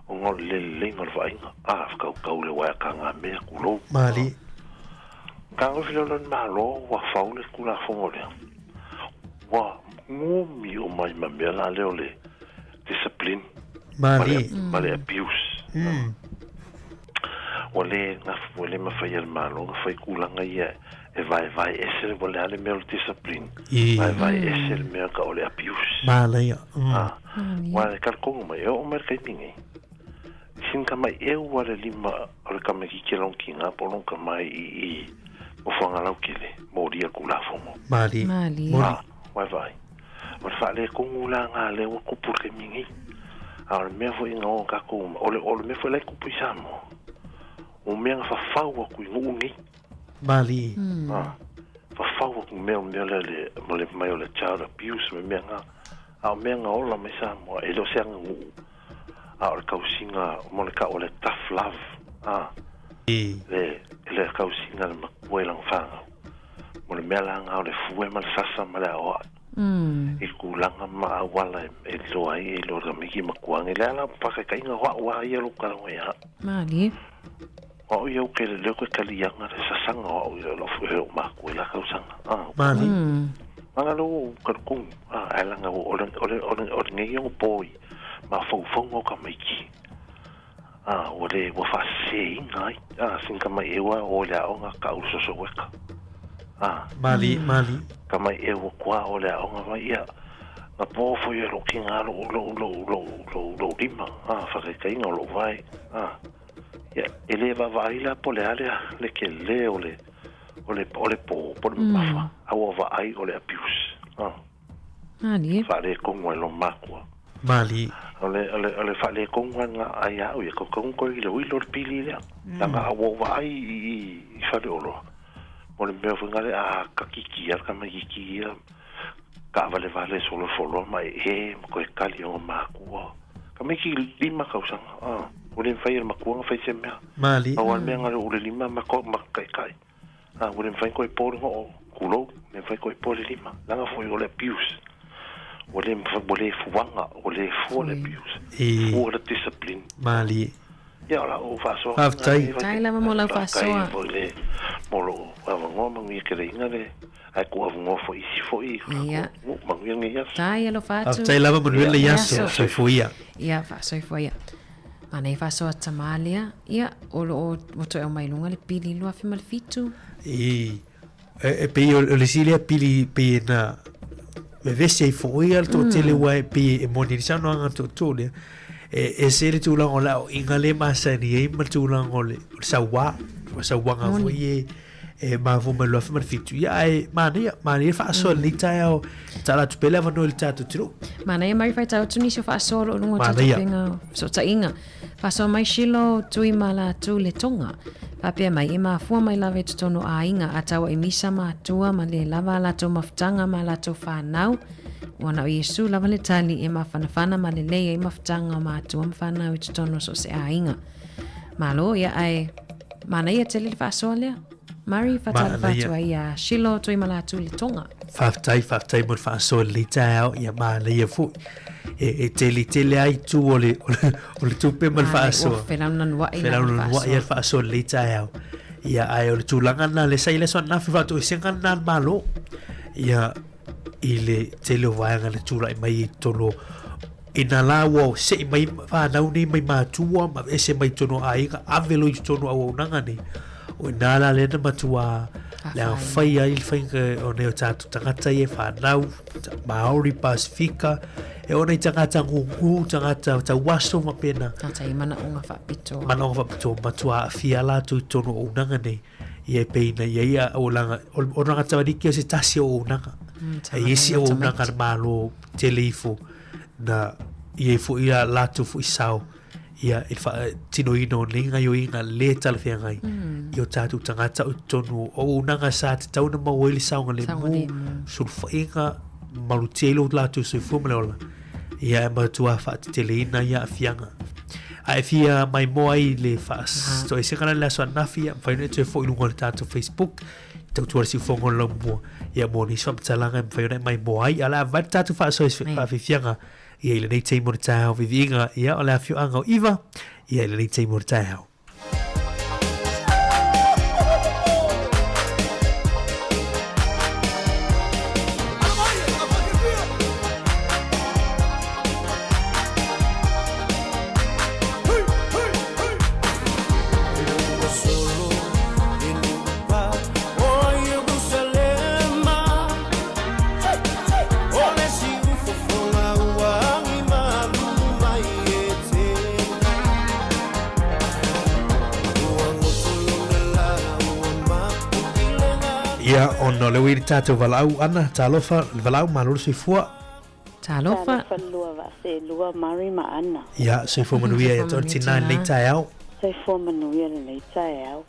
ona o le le leleiga o le vaaiga, a, whakaukau le waea ka ngā mea, kulou. Malie. Ka ngofi leo le Malo, ua fau le Tulafono lea, ua gomi uma ai ma mea la lea o le discipline ma le, ma le abuse. Ua le, ua le mafai e le Malo ona fai tulaga ia e vaevae ese ua le a le mea o le discipline, vaevae ese le mea ka o le abuse. Manaia. Ah, ua e talitonu mai, e oo mai le taimi nei, sin ka mai eu a le lima o le tamaitiiti a lona tina po o lona tama i i nofoaga lautele, molia le Tulafono. Malie. Malie. Ah, vaevae. O le faaletonu la lena lea ua tupu i le taimi nei. A o le mea foi na o tatou, o le, o le mea foi la e tupu i Samoa, o mea na fafau atu i nuu nei. Malie. Ah, fafau atu mea o mea lea le, ma le mai o le child abuse ma mea na. A o mea na ola mai Samoa, e le o se aganuu, a o le tausiga mo le tau o le tough love, ah, le, le tausiga a le matua i lana fanau. Mo le mea la na o le fue ma le sasa ma le aoai. I tulaga ma auala e iloa ai e iloa le tamaiti matua ane. Le a la faataitaiga o au a ia lou talaga ia au. Malie. O au ia ou te leleu koe taliaga le sasaga o au i lou e lou makua i la tausaga. Ah. Malie. Langa lou ou talukunu. Ah, ae langa o le o le o le o lenei ona po i mafaufauga o tamaiti. Ah, ua le ua faaseseina ai. Ah, sina tamai eua o i le aoga ka au le social worker. Ah. Malie, malie. Tamai eua kua o le aoga mai ia. Na po foi e lou tiga lou lou lou lou lou lou lima. Ah, faataitaiga o lou vae. Ah. Ia, e le vaavaai la po o le a le, le tele o le, o le, o le po, po o le mamafa, a ua vaai o le abuse. Ah. Malie. Faaletonu ai lou makua. Malie. O le, o le, o le faaletonu lena ai a au ia, kaukau koe i le uilo le pili lea. Leaga a ua ou vaai i, i, i Faleoloa, mo le mea foi lea a kakiki lava le tamaitiiti ia, taavalevale solofoloa ma ee ma toe tali ona makua. Tamaiti lima tausaga, ah, ua le mafai e le matua ona fai se mea. Malie. Pau lava le mea na o le lima ma ko, ma taitai. Ah, ua le mafai ona toe po le noo, tulou, le mafai toe po le lima. Leaga foi o le abuse. Ua le mafai, ua le fuaga, ua le fua le abuse. E. Fua le discipline. Malie. Ia, o lau faasoa. Faafetai. Faafetai lava mo lau faasoa. Faafetai foi le, mo lou avanoa, manuia tele ina le. Ae tuu avanoa foi isi foi Ia. atunuu. Manuia lenei aso. Tai alofa atu. Faafetai lava manuia lenei Ia aso. aso. Soifua ia. Ia, faasoifua ia. Manaia faasoa tamā lea, ia, o lo o ua toe aumai i luga le pili 2007. I, e, e pei o le isi lea pili pei e na vevesi ai foi ia le toatele ua e pei e moni ai le saunoaga a le tootoo lea. E ese le tulaga o le aoaiga lea e masani ai ma le tulaga o le, o le sauā, o sauaga foi e, e mafua mai le 2007. Ia ae manaia, manaia le faasoa i lenei taeao, tala atu pea le avanoa i le tatou atunuu. Manaia mai faitau atu nisi o faasoa o lo o luga o tatou Manaia. upega o fesootaiga. Faasoa mai Shilo, Tui ma latou le Tonga. Faapea mai, e mafua mai lava i totonu o aiga, a tau ai misa matua ma le lava a latou mafutaga ma a latou fanau. Ua na o Iesu lava le tali e mafanafana ma lelei ai mafutaga o matua ma fanau i totonu o so o se aiga. Malo, ia ae manaia tele le faasoa lea. Murray, faatalofa Manaia. atu ai ia Shilo, Tui ma latou le Tonga. Faafetai, faafetai mo le faasoa i lenei taeao, ia manaia foi. E, e tele tele ai itu o le, o le, o le tupe ma le Manaia, ua faasoa. felaunanuai lava le Felaunanuai faasoa. le faasoa i lenei taeao. Ia, ae o le tulaga lena, le sa i le aso ananafi faatoesega lena a le Malo. Ia, i le tele o vaega na tulai mai i totonu o ina la ua se'i mai fanau nei mai matua ma ese mai totonu o aiga ave loa i totonu o auaunaga nei o ina la lea na matua le aofai ai le faiga o nei o tatou tagata ia fanau Māori Pasifika e ona i tagata gūgū tagata tauaso ma pena Tagata i manaoga faapitoa. Manaoga faapitoa matua aafia latou i totonu o auaunaga nei ia e pei na ia ia auaunaga o tagata aliki o se tasi o auaunaga. E i ai isi auaunaga a le Malo tele ifo na i ai foi a latou foi sao ia i le faatinoina o nei gaoioiga le talafeagai i o tatou tagata o i totonu o auaunaga sa tatau ona maua ai le saogalemu, sulufaiga, malutia ai lo latou soifua ma le ola, ia e matua faateteleina ia aafiaga. A e fia maimoa ai le faatoesega la i le aso ananafi, ia mafai ona e toe foi i luga o le tatou Facebook, tautua le siufogo o le laumua, ia mo nisi faamatalaga e mafai ona e maimoa ai. A o le a vae le tatou faasoa i faafiafiaga ia i lenei taimi o le taeao viviiga, ia o le afioaga o Iva, ia i lenei taimi o le taeao. Ia, ona o lea ua i le tatou valaau ʻana, talofa, le valaau malo le soifua. Talofa. Talofa lua vaaselua Mary ma Ana. Ia, soifua manuia ia te oe le tinā i lenei taeao. Soifua manuia lenei taeao.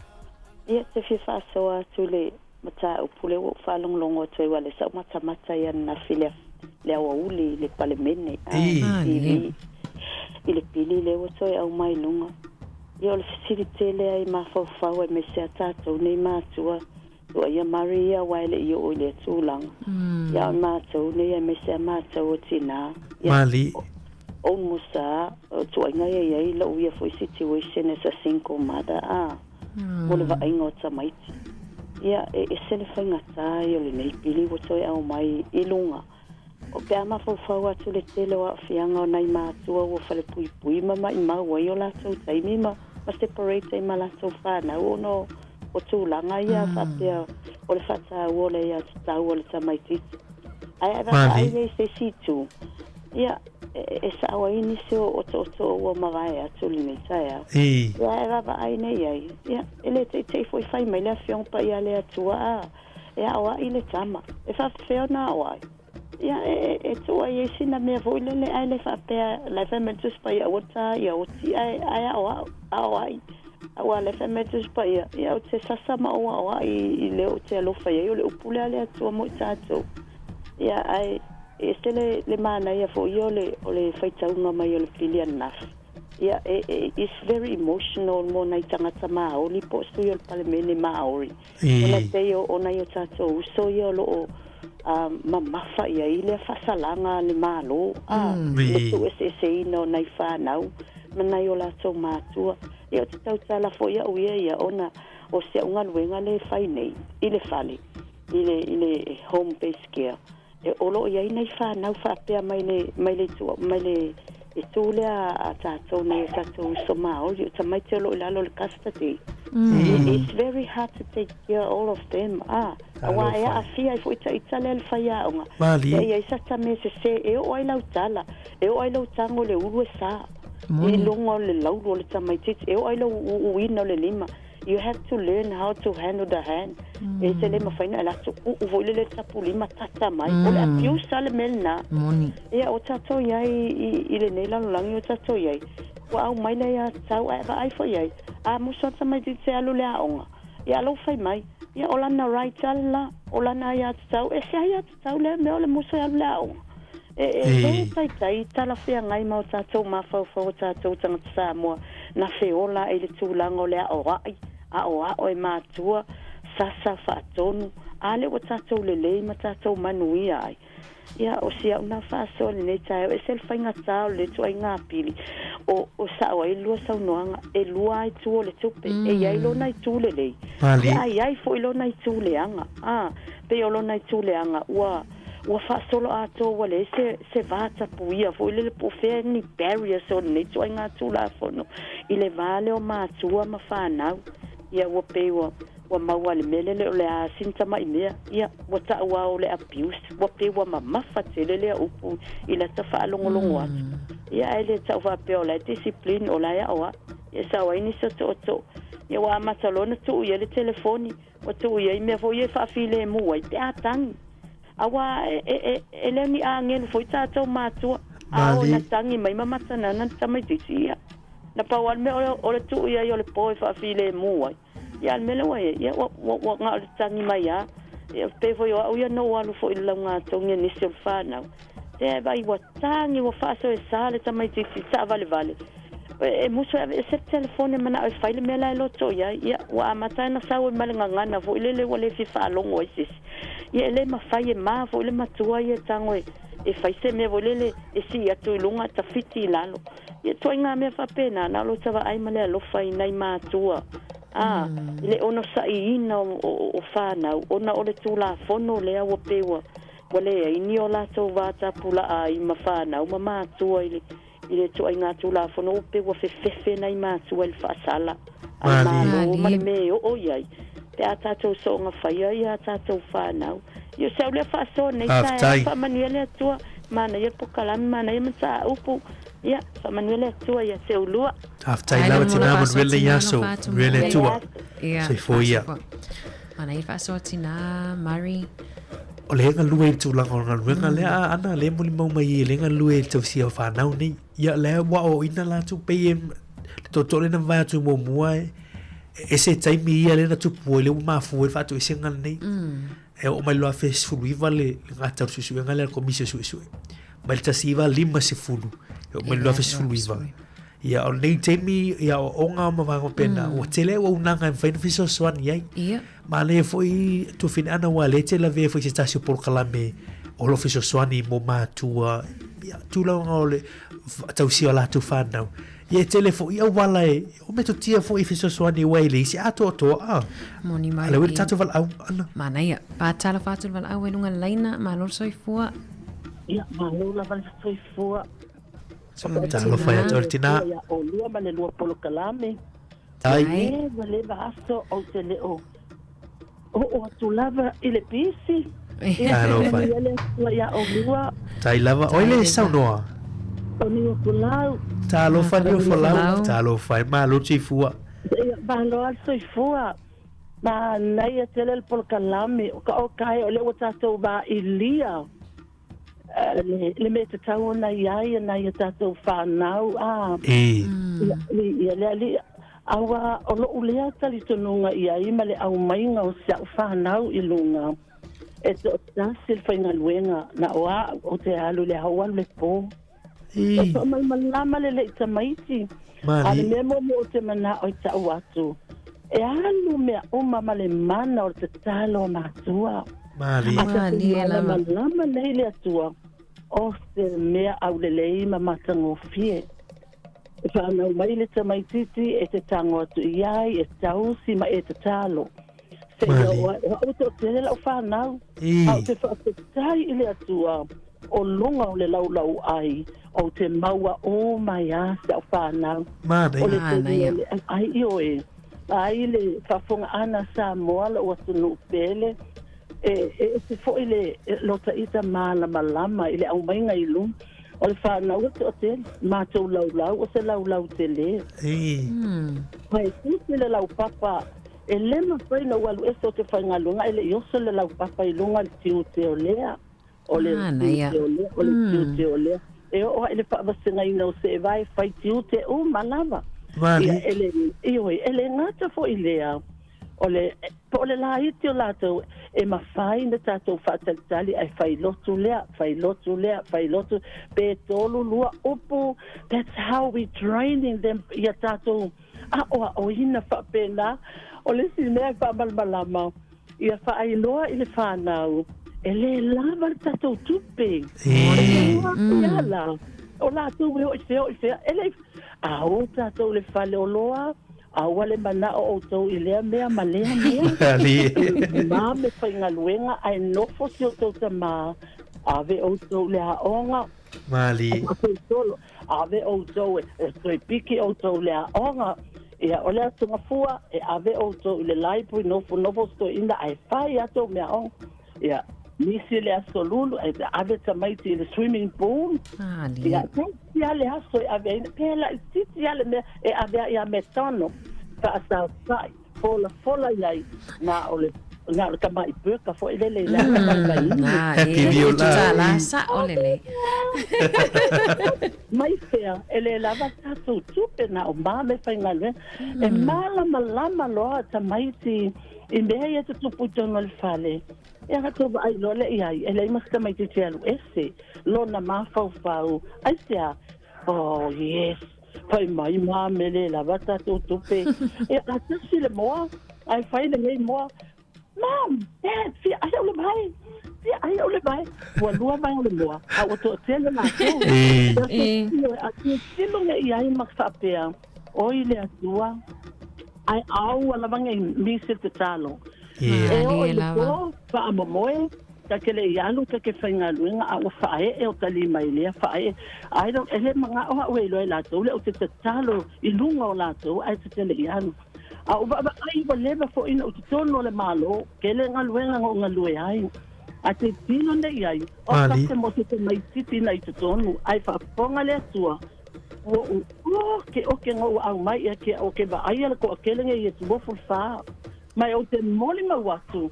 Ia, te fia faasoa atu i le mataupu lea ua ou faalogologo atu ai, aua o lea sa ou matamata ai ananafi i le, le aoauli i le Palemene, a, TV, i le pili lea ua toe aumai i luga. Ia, o le fesili tele ai mafaufau aemaise a tatou nei matua, Tuaia Murray ia aua e le i oo i lea tulaga. Ia a o matou nei aemaise a matou o tinā. Ia Mali. almost a o tuaiga ia i ai lou ia foi situation as a single mother a mo le vaaiga o tamaiti. Ia e ese le faigata ia o lenei pili ua toe aumai i luga. O pe a mafaufau atu le tele o aafiaga o nai matua ua falepuipui ma maimau ai o latou taimi ma ma separate ai ma latou fanau ona o tulaga ia faapea o le faataua o le aiatatau a le tamaitiiti. Ae a e vaavaai i ai i se isi itu, ia, e sao ai nisi o otootoo ua mavae atu lenei taeao. Ia a e vaavaai nei i ai, ia, e le teitei foi fai mai le Afioga Paia a le Atua, a, e aoai le tama. E faafefea ona aoai? Ia, e, e tuu ai ai sina mea foi lele, ae le faapea, la e fai mai le Tusi Paia, aua le ta ia oti, ae, ae aoao, aoai. Aua o lea e fai mai le Tusi Paia, ia, ou te sasa ma ou aoai i le ou te alofa i ai, o le upu lea a le Atua mo i tatou. Ia, ae e ese le, le manaia foi ia o le, o le faitauga mai o le pili ananafi. Ia, e, e, it's very emotional mo nai tagata Māori po o sui o le Palemene Māori. Ona pei o nai o tatou uso ia o lo o mamafa i ai lea faasalaga a le Malo, a, le tuueseeseina o nai fanau ma nai o latou matua. Ia, ou te tautala foi au ia ia ona o si au galuega lea e fai nei i le fale. i le i le home based care e o lo o i ai nai fanau faapea mai le mai le itu mai le itu lea a tatou nei o tatou uso maoli o tamaiti o lo o i lalo o le custody. It's very hard to take care all of them ah auā e aafia ai foi ita lea i le faiaoga Malie. e i ai sata mea sesē e oo ai lau tala e oo ai lou tago i le ulu e sa i luga o le laulu o le tamaitiiti e oo ai lou uuina o le lima you have to learn how to handle the hand e te le mafai ona e alu atu uu foi lele tapulima tata mai o le abuse lava le mea lena ia o tatou i ai i lenei lalolagi o tatou i ai ua aumai le aiatatau ae vaai foi i ai a musu atu tamaitiiti e alu i le aoga ia lou fai mai ia o lana right lava lela o lana aiatatau e se aiatatau lea mea o le musu e alu i le aoga e e le taitai talafeagai ma o tatou mafaufau o tatou tagata Samoa na feola ai i le tulaga o le aoai aoao e matua sasa faatonu a lea ua tatou lelei ma tatou manuia ai Ia, o si au na faasoa i lenei taeao, ese le faigata o le ituaiga pili, o, o sao ai lua saunoaga, e lua lava itu o le tupe, e i ai lona itu lelei, Malie. a i ai foi lona itu leaga. A, pei o lona itu leaga, ua, ua faasolo atoa ua leai se, se va tapuia foi lele po o fea ni barriers o lenei ituaiga Tulafono i le va lea o matua ma fanau. Ia, ua pei ua, ua maua i le mea lele o le a sina tamai mea, ia, ua tau lava o le abuse, ua pei ua mamafa tele lea upu i lata faalogologo atu. Ia, ae le tau faapea o la e discipline, o la e aoai. Ia, sao ai nisi o tootoo. Ia, ua amata loa ona tuu i ai le telefoni, ua tuu i ai mea foi ia e faafilemu ai pe a tagi. Aua e, e, e, e le o ni agelu foi tatou matua, a oo ina tagi mai ma matanana le tamaitiiti, ia, na pau lava le mea o le, o le tuu i ai o le po e faafilemu ai. Ia, a o le mea lea ua i ai, ia, ua, ua, ua na o le tagi mai lava. Ia, pei foi o au ia na ou alu foi i le laugatogi a nisi o le fanau, e vaai ua tagi, ua faasoesa le tamaitiiti taavalevale, e, e musu e aveese le telefoni e manao e fai le mea la e loto i ai. Ia, ua amata ai ona sau ai ma le gagana foi lele ua le fia faalogo ai se isi. Ia, e le mafai e ma foi le matua ia e tago e, e fai se mea foi lele e sii atu i luga tafiti i lalo. Ia, ituaiga mea faapena, na o lota vaai ma le alofa i nai matua, a, i le onosaiina o, o, o fanau, ona o le Tulafono lea ua pei ua, ua leai ni o latou va tapulaa ai ma fanau ma matua i le, i le ituaiga Tulafono ua pei ua fefefe nai matua i le faasala a le Malo ma le mea e oo i ai pe a tatou soonga faia ia a tatou fanau. Ia o se au lea faasoa nei taeao, faamanuia le Atua, manaia le pokalame, manaia mataupu, ia faamanuia le Atua ia te oulua. Faafetai lava tina manuia lenei aso, manuia le Atua. Soifua ia. Manaia le faasoa tina Murray. O le galue i le tulaga o le galuega lea a ana lea e molimau mai ai le galue i le tausia o fanau nei. Ia lea ua aoaoina latou pei e le tootoo lea na mavae atu muamua e ese taimi ia lea na tupu ai lea ua mafua ai le faatoesega lenei. E oo mai le 2019 le gata o le suesuega lea a le Komisi o Suesue. Mai le 1950 e oo mai le 2019. Ia, o lenei taimi, ia, aoaoga ma vaega faapena, ua tele auaunaga e mafai ona fesoasoani ai. Ia. Manaia foi Tuafine-ana aua lea e te lavea foi i se tasi o polokalame o lo o fesoasoani mo matua, ia, tulaga o le tausia o latou fanau. Ia, e tele foi auala e, o metotia foi e fesoasoani aua e leai se atoatoa, a. Moni mai. A lea ua i le tatou valaau ʻana. Manaia. Faatalofa atu le valaau i luga o le laina, malo le soifua. Ia, malo lava le soifua. Talofa ia te oe le tina. Ia olua ma le lua polokalame. Ai. E, ua leva aso ou te le o oo atu lava i le pisi. Talofa. Ia le Atua ia olua. Tai lava. Oi le saunoa. O Niuafolau. Talofa Niuafolau. Talofa e malo le soifua. Ia malo lava le soifua. Manaia tele le polokalame. O ka okae o lea ua tatou vaailia. Le mea tatau ona i ai e nai a tatou whanau, a. E. Ia, le alii, aua o lo'u lea talitonuga i ai ma le aumaiga o si a'u fanau i luga, e toatasi le faigaluega, na o a'u ou te alu i le ao alu le po. E toamalamalama lelei tamaiti, a o le mea muamua ou te mana'o i ta'u atu, e alu mea uma ma le mana o le tatalo a matua. Malie. A tatou malamalama nei le Atua, o se mea aulelei ma matagofie. E whanau mai le tamaititi e te tango atu i ai, e tausi ma e tatalo. Seia oo ae, o a'u e to'atele la'u fanau, a ou te fa'afetai i le Atua o luga o le laulau'ai, ou te maua uma ai a si a'u fanau. O le taimi o le ai ioe, ai le faafofoga'ana a Samoa lo'u atunuu pele, e ese fo'i le lota ita malamalama i le aumaiga i luga o le fanau e to'atele, matou laulau o se laulau telē. Ma e tusi le laupapa E le mafai ona ou alu ese ou te faigaluega ae le i oso le laupapa i luga le tiute o lea, o le tiute o lea, o le tiute o lea. E oo lava i le faavasegaina o seevae, fai tiute uma lava. Ia, e le, ioe, e le gata foi i lea, o le, po o le laiti o latou, e mafai ona tatou faatalitali ae fai lotu lea, fai lotu lea, fai lotu, pe tolu lua upu, that's how we training them ia tatou aʻoaʻoina faapena. O le isi mea e faamalamalama, ia faailoa i le fanau, e lē lava le tatou tupe. E ua ala, o latou e oo i fea oo i fea, e le i a o tatou i le fale oloa, aua le manao outou i lea mea ma lea mea. E mā me faigaluega ae nofo si outou tamā, ave outou i le aoga, Malie. Ave outou e toe piki outou i le aoga, ia o le Aso Gafua e ave outou i le library nofonofo se toeaina ae fai a tou meaaoga. Ia nisi le Aso Lulu ae ave tamaiti i le swimming pool. Ia tasi lava le aso e ave ai, pe laitiiti lava le mea e ave ai ia McDonald faasaosa'i. Folafola i ai na o le na o le tamai burger foi lele i le ala Happy meal la sa'o lelei. Mai fea e le lava tatou tupe na o ma me faigaluega e malamalama loa tamaiti i mea ia tutupu i totonu o le fale e aga tou vaai loa lea i ai e leai ma se tamaitiiti e alu ese lona mafaufau aisea oh yes Fai mai ma me le lava tatou tupe. E a tasi le moa, ae fai lenei moa. Mom, Dad, fia ai au le vae. Fia ai au le vae. Ua lua vae o le moa, a ua toatele latou. A tilotilo nei i ai ma faapea, Oi le Atua, ae aua lava nei misi le tatalo. E oo i le po, faamomoe, Ta te le i alu, ta te faigaluega, a ua faaee o ta lima i lea faaee. I don't, e le manao au e iloa e latou lea ou te tatalo i luga o latou ae ta te le i alu. A ou vaavaai ua leva foi ona ou totonu o le Malo, tele galuega na ou galue ai. A tilotilo nei i ai, o Mali. ta te mo se tamaitiiti na i totonu, ae faafofoga le Atua, ua ou oke oke na ou aumai ia te au, ke vaaia le toatele nei e 24. Ma ou te molimau atu,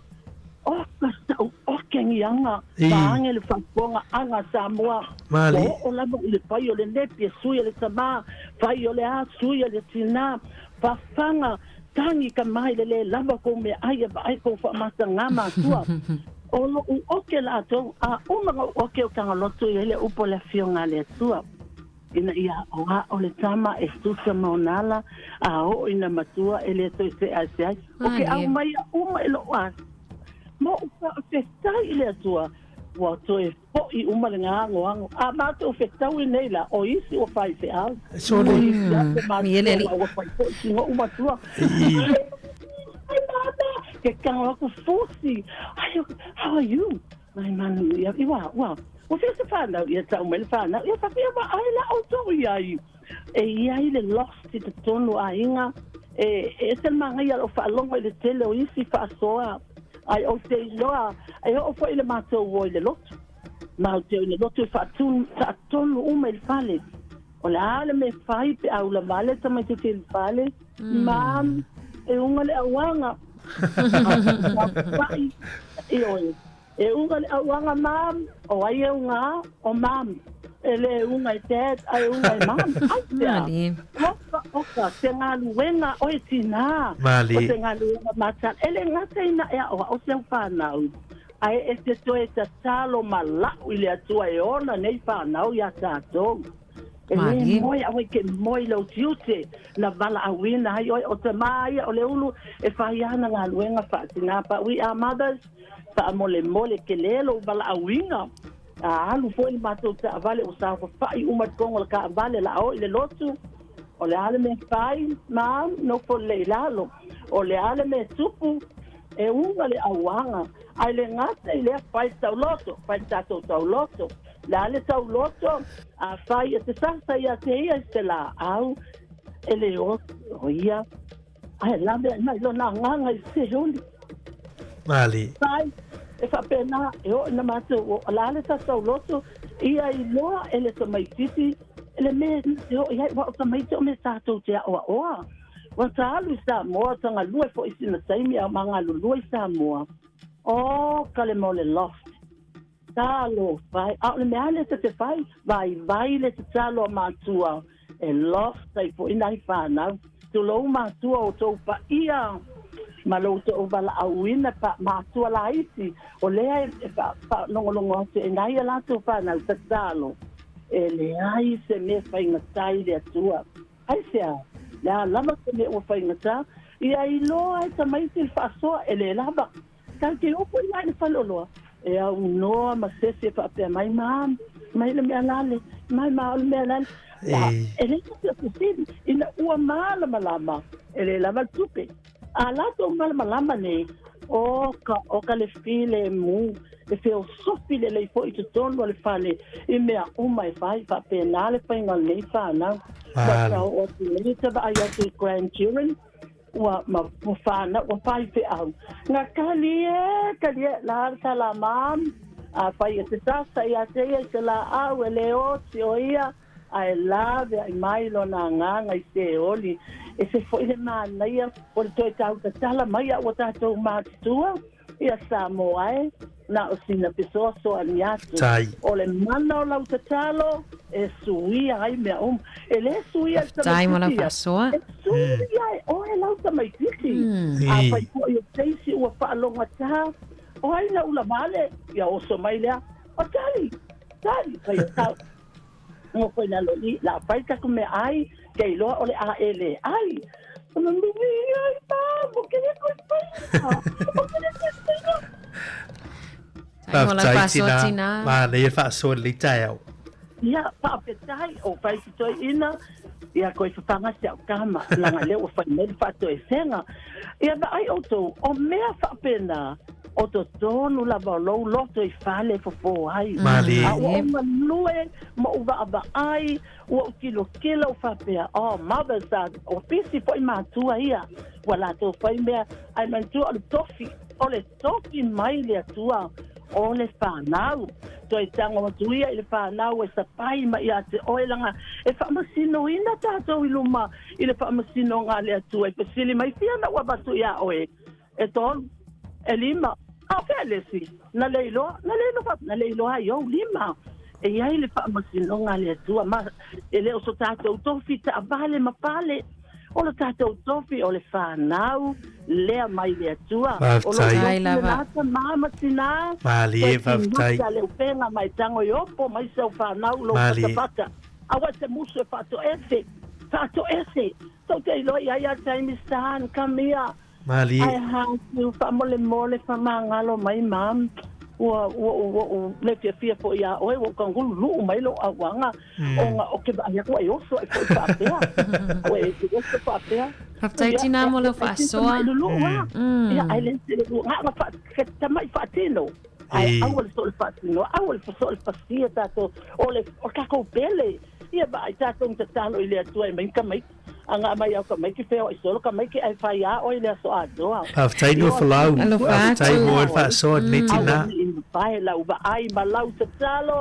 oka sa'u oke niaga, vaage le faafofoga aga a Samoa, ua oo lava i le fai o le nepi e sui a le tamā, fai o le a sui a le tinā, fafaga, tagi ka mai le lē lava kou meaai e vaai kou faamatagā matua. O lo'u oke latou, a uma na ou oke o Tagaloto i ai le upu a le Afioga a le Atua. Ina ia aoao le tama e tusa ma ona ala, a oo ina matua e le toe seaese ai. O ke aumaia uma i lou a ma ou faafetai i le Atua, ua toe fo'i uma le agoago. A matou fetaui nei la, o isi ua faifeau, o isi atu matua ma ua fai fo'i tino'u matua. Ai mama, ke kago aku fusi, ai, how are you? Mai manu ia, i ua, ua, ua fia se whanau, ia tau mai le whanau, ia whawhia wa ai la outou i ai. E i ai le lost i totonu aiga, e, e ese le māngaia o whaalongo i le tele o isi whaasoa, ai o te iloa, e oo foi le mātou o i le lotu. Mau te o i le lotu e whaatonu uma i le fale. O le a le me fai pe a ula vale tamaitiiti i le fale, Mom, e uga le auaga. Paʻi, ioe. E uga le auaga, Mom, o ai e uga? O Mom. E le uga e Dad, a e uga e Mom. Ai sea. Oka, oka, te galuega oe tinā. O te galuega matala. E le gata ina e aʻoaʻo si au whanau. Ae e te toe tatalo ma la'u i le Atua e ona nei whanau iā tātou. E le moe aua i ke moe i lou tiute na valaauina ai oe o te mā ia o le ulu e fai ana galuega faatinā. But we are mothers, faamolemole ke lē lou valaauina. A alu foi le matou taavale ua saofafai uma i totonu o le taavale la o i le lotu. O le a le mea fai, Mom, nofo lelei i lalo. O le a le mea tupu? E uga le auaga, ae le gata i lea fai le tauloto, fai le tatou tauloto. Le a le tauloto, afai e te sasa ia te ia i se laau, e le oti o ia, ae laveai mai lona agaga i Seoli. Malie. Fai, e faapena, e oo ina matou o le a le tatou tauloto, ia iloa e le tamaitiiti le mea e na te oo i ai, aua o tamaiti o mea tatou te aoaoa. Ua ta alu i Samoa, ta galue foi i sina taimi a ma galulue i Samoa. Oh, ka le mea o le loft. Talofa e. A o le mea a lea ta te fai, vaivai le tatalo a matua e loft ai foi nai fanau. Tulou matua o tou paia ma lo outou valaauina pa matua laiti, o lea e faalogologo atu e nai a latou fanau tatalo, e leai se mea faigata i le Atua. Aisea? Le a lava se mea ua faigata, ia iloa e tamaiti le faasoa e le lava. Tatou te o foi la i le faleoloa, e aunoa ma sese e faapea mai, Ma, mai le mea lale, mai ma o le mea lale. La, e le te fesili, ina ua malamalama, e le lava le tupe. A latou malamalama nei, o ka, o ka le filemu, e feosofi lelei foi i totonu o le fale i mea uma e fai, faapena le faiga o lenei fanau. Ua ta oo atu nei ta vaai atu i grandchildren, ua, ma, ua fanau, ua faifeau. Nga kali e, kali e, la le tala mam, a fai e te sasa ia te ia i te laau e le oti o ia, Ae laveai mai lona agaga i Seoli. Ese foi le manaia o le toe tautatala mai a ua tatou matutua ia Samoa e, na o sina fesoasoani atu. Tai. O le mana o lau tatalo e suia ai mea uma. E le suia e le Faafetai mo lau tamaitiiti ia, faasoa. e suia e oe lau tamaitiiti. Afai foi o teisi ua faalogata, o ai na ula vale, ia oso mai lea, O Tali! Tali! Fai o tau. Nofo i lalo i la fai taku mea ai, kei loa o le a e le ai. Ona nui ai pa, mo ke le koe pai. Mo ke le koe pai. Faafetai tina, manaia faasoa lenei taeao. Ia, faafetai o fai te toeaina, ia koe fafaga si au tama, leaga lea ua fai mai le faatoesega. Ia vaai outou, o mea faapena, o totonu lava o lou loto i fale e fofo ai. Malie. A ua ou galue ma ou vaavaai, ua ou tilotilo ou faapea, oh, mothers are, ua pisi foi matua ia, ua latou fai mea, ae manatua o le tofi, o le tofi mai le Atua o le fanau. Toe tago atu ia i le fanau e sapai mai ia te oe laga e faamasinoina tatou i luma i le faamasinoga a le Atua i fesili mai fia na ua avatu iā oe e tolu, e lima, a o fea le isi? Na le iloa, na le iloa, na le iloa ai ou lima. E i ai le faamasinoga a le Atua, ma e le o so tatou tofi taavale ma pale. O lo tatou tofi o le fanau lea mai le Atua. O lo Faafetai. tofi lena tama ma tinā. Malie, Toe faafetai. timata le upega ma e tago i opo mai sau fanau lou Malie. fatafata. Aua e te musu e faatoese, faatoese. Tou te iloa i ai a taimi son, come here. Malie. I have to faamolemole faamagalo mai mam. Ua ua ua ou le fiafia foi iā oe, ua ou kagululu'u mai lou auaga ona o ke vaai atu ai oso ai foi faapea. Ua e oso faapea. Faafetai Ia, tinā ia, mo lau ai sina faasoa. tamai lulu'u a. Ia, ai le le luaga na faa ke tamai faatino. Ae aua le so le faatino, aua le so le fasia tatou o le o tatou pele. Ia vaai tatou na tatalo i le Atua e mai tamaiti. Aga mai au tamaiti feoai solo tamaiti ae fai a oe i le aso atoa. Faafetai Nofolau, Alofa faafetai atu. mo le faasoa lenei tinā. Aua ne i mavae lau vaai ma lau tatalo.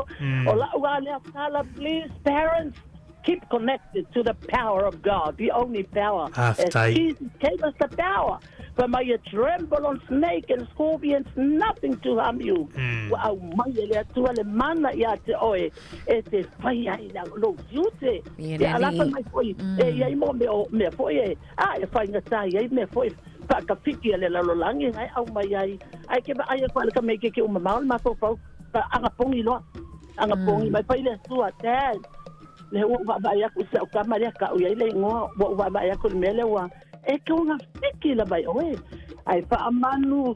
O la'u a lea tala, please parents, keep connected to the power of God, the only power. As Faafetai. Jesus gave us the power. Fai mai e tremble on snake and scorpions, nothing to harm you. Ua aumai e le Atua le mana ia te oe e te fai ai lou tiute. Ia Ia le alafa alii. mai foi e i ai mo mea o mea foi e a e faigata ai mea foi faakafiki a le lalolagi na e aumai ai. Ae ke vaai aku a le tamaiti ke uma mamao le mafaufau pa agapogi loa. Agapogi mai fai le Atua, Dad, lea ua ou vaavaai aku i si au tama lea ka'u i ai le igoa, ua ou vaavaai aku i le mea lea ua E togafiti lava i oe, ae faamanu,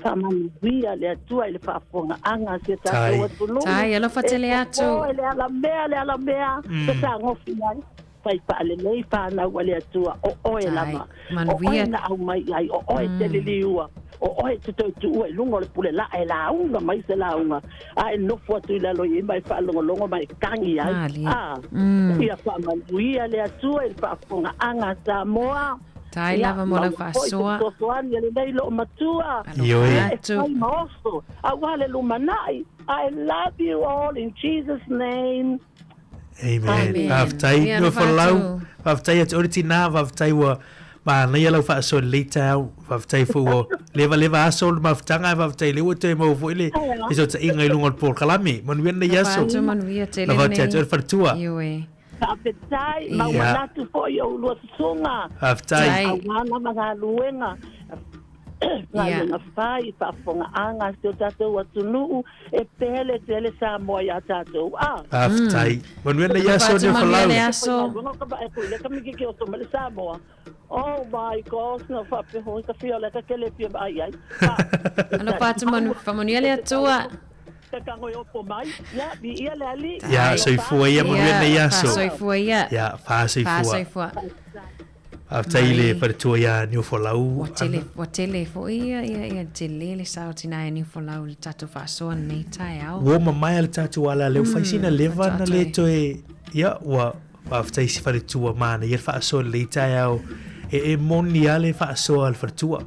faamanuia le Atua i le faafofogaaga a si a tatou Tai. atunuu. Tai, alofa E tele atu. fofo e le alamea, le alamea, te fetagofi ai. Fai faalelei fanau a le Atua, o oe lava. O oe na aumai i ai, o oe te liliua, o oe te toe tuua i luga o le pule laa e lauga mai se lauga, a e nofo atu i lalo i ai ma e faalogologo ma e tagi ai. A, ia faamanuia le Atua i le faafofogaaga a Samoa. Tai lava mo lau faasoa. Fesoasoani a lenei loomatua. Ioe. E fai ma oso, aua le lumanai. I love you all in Jesus name. Amen. Faafetai. No folau. Faafetai atu ore tina, faafetai ua manaia lau faasoa lelei taeao. Faafetai foi ua leva leva aso le mafutaga ae faafetai lea ua toe maua foi le fesootaiga i luga o le polokalame. Manuia lenei aso. Alofa atu manuia tele Alofa atu ia te oe le faletua. Ioe. Faafetai, ma ua manatu foi i oulua susuga. Faafetai. Aua lava galuega, galuega fai, faafofogaaga a si o tatou atunuu, e pele tele Samoa ia tatou. A. Faafetai. Manuia lenei aso Manuia le aso. Samoa. Oh my gosh, na faapea ka fia le ka kele fia ai ai. Alofa atu manu, faamanuia le Atua. Takago e opo mai. Ia, viia le Alii. Ia, soifua ia, manuia lenei aso. Faasoifua ia. Ia, faasoifua. Faasoifua. Faafetai i le faletua ia Niufolau. Ua tele, ua tele foi ia, ia, ia tele le sao tina e Niufolau i le tatou faasoa lenei taeao. Ua mamae le tatou ala lea ua fai sina leva na le toe, ia, ua faafetai i si faletua manaia le faasoa lenei taeao. E, e moni lava le faasoa a le faletua.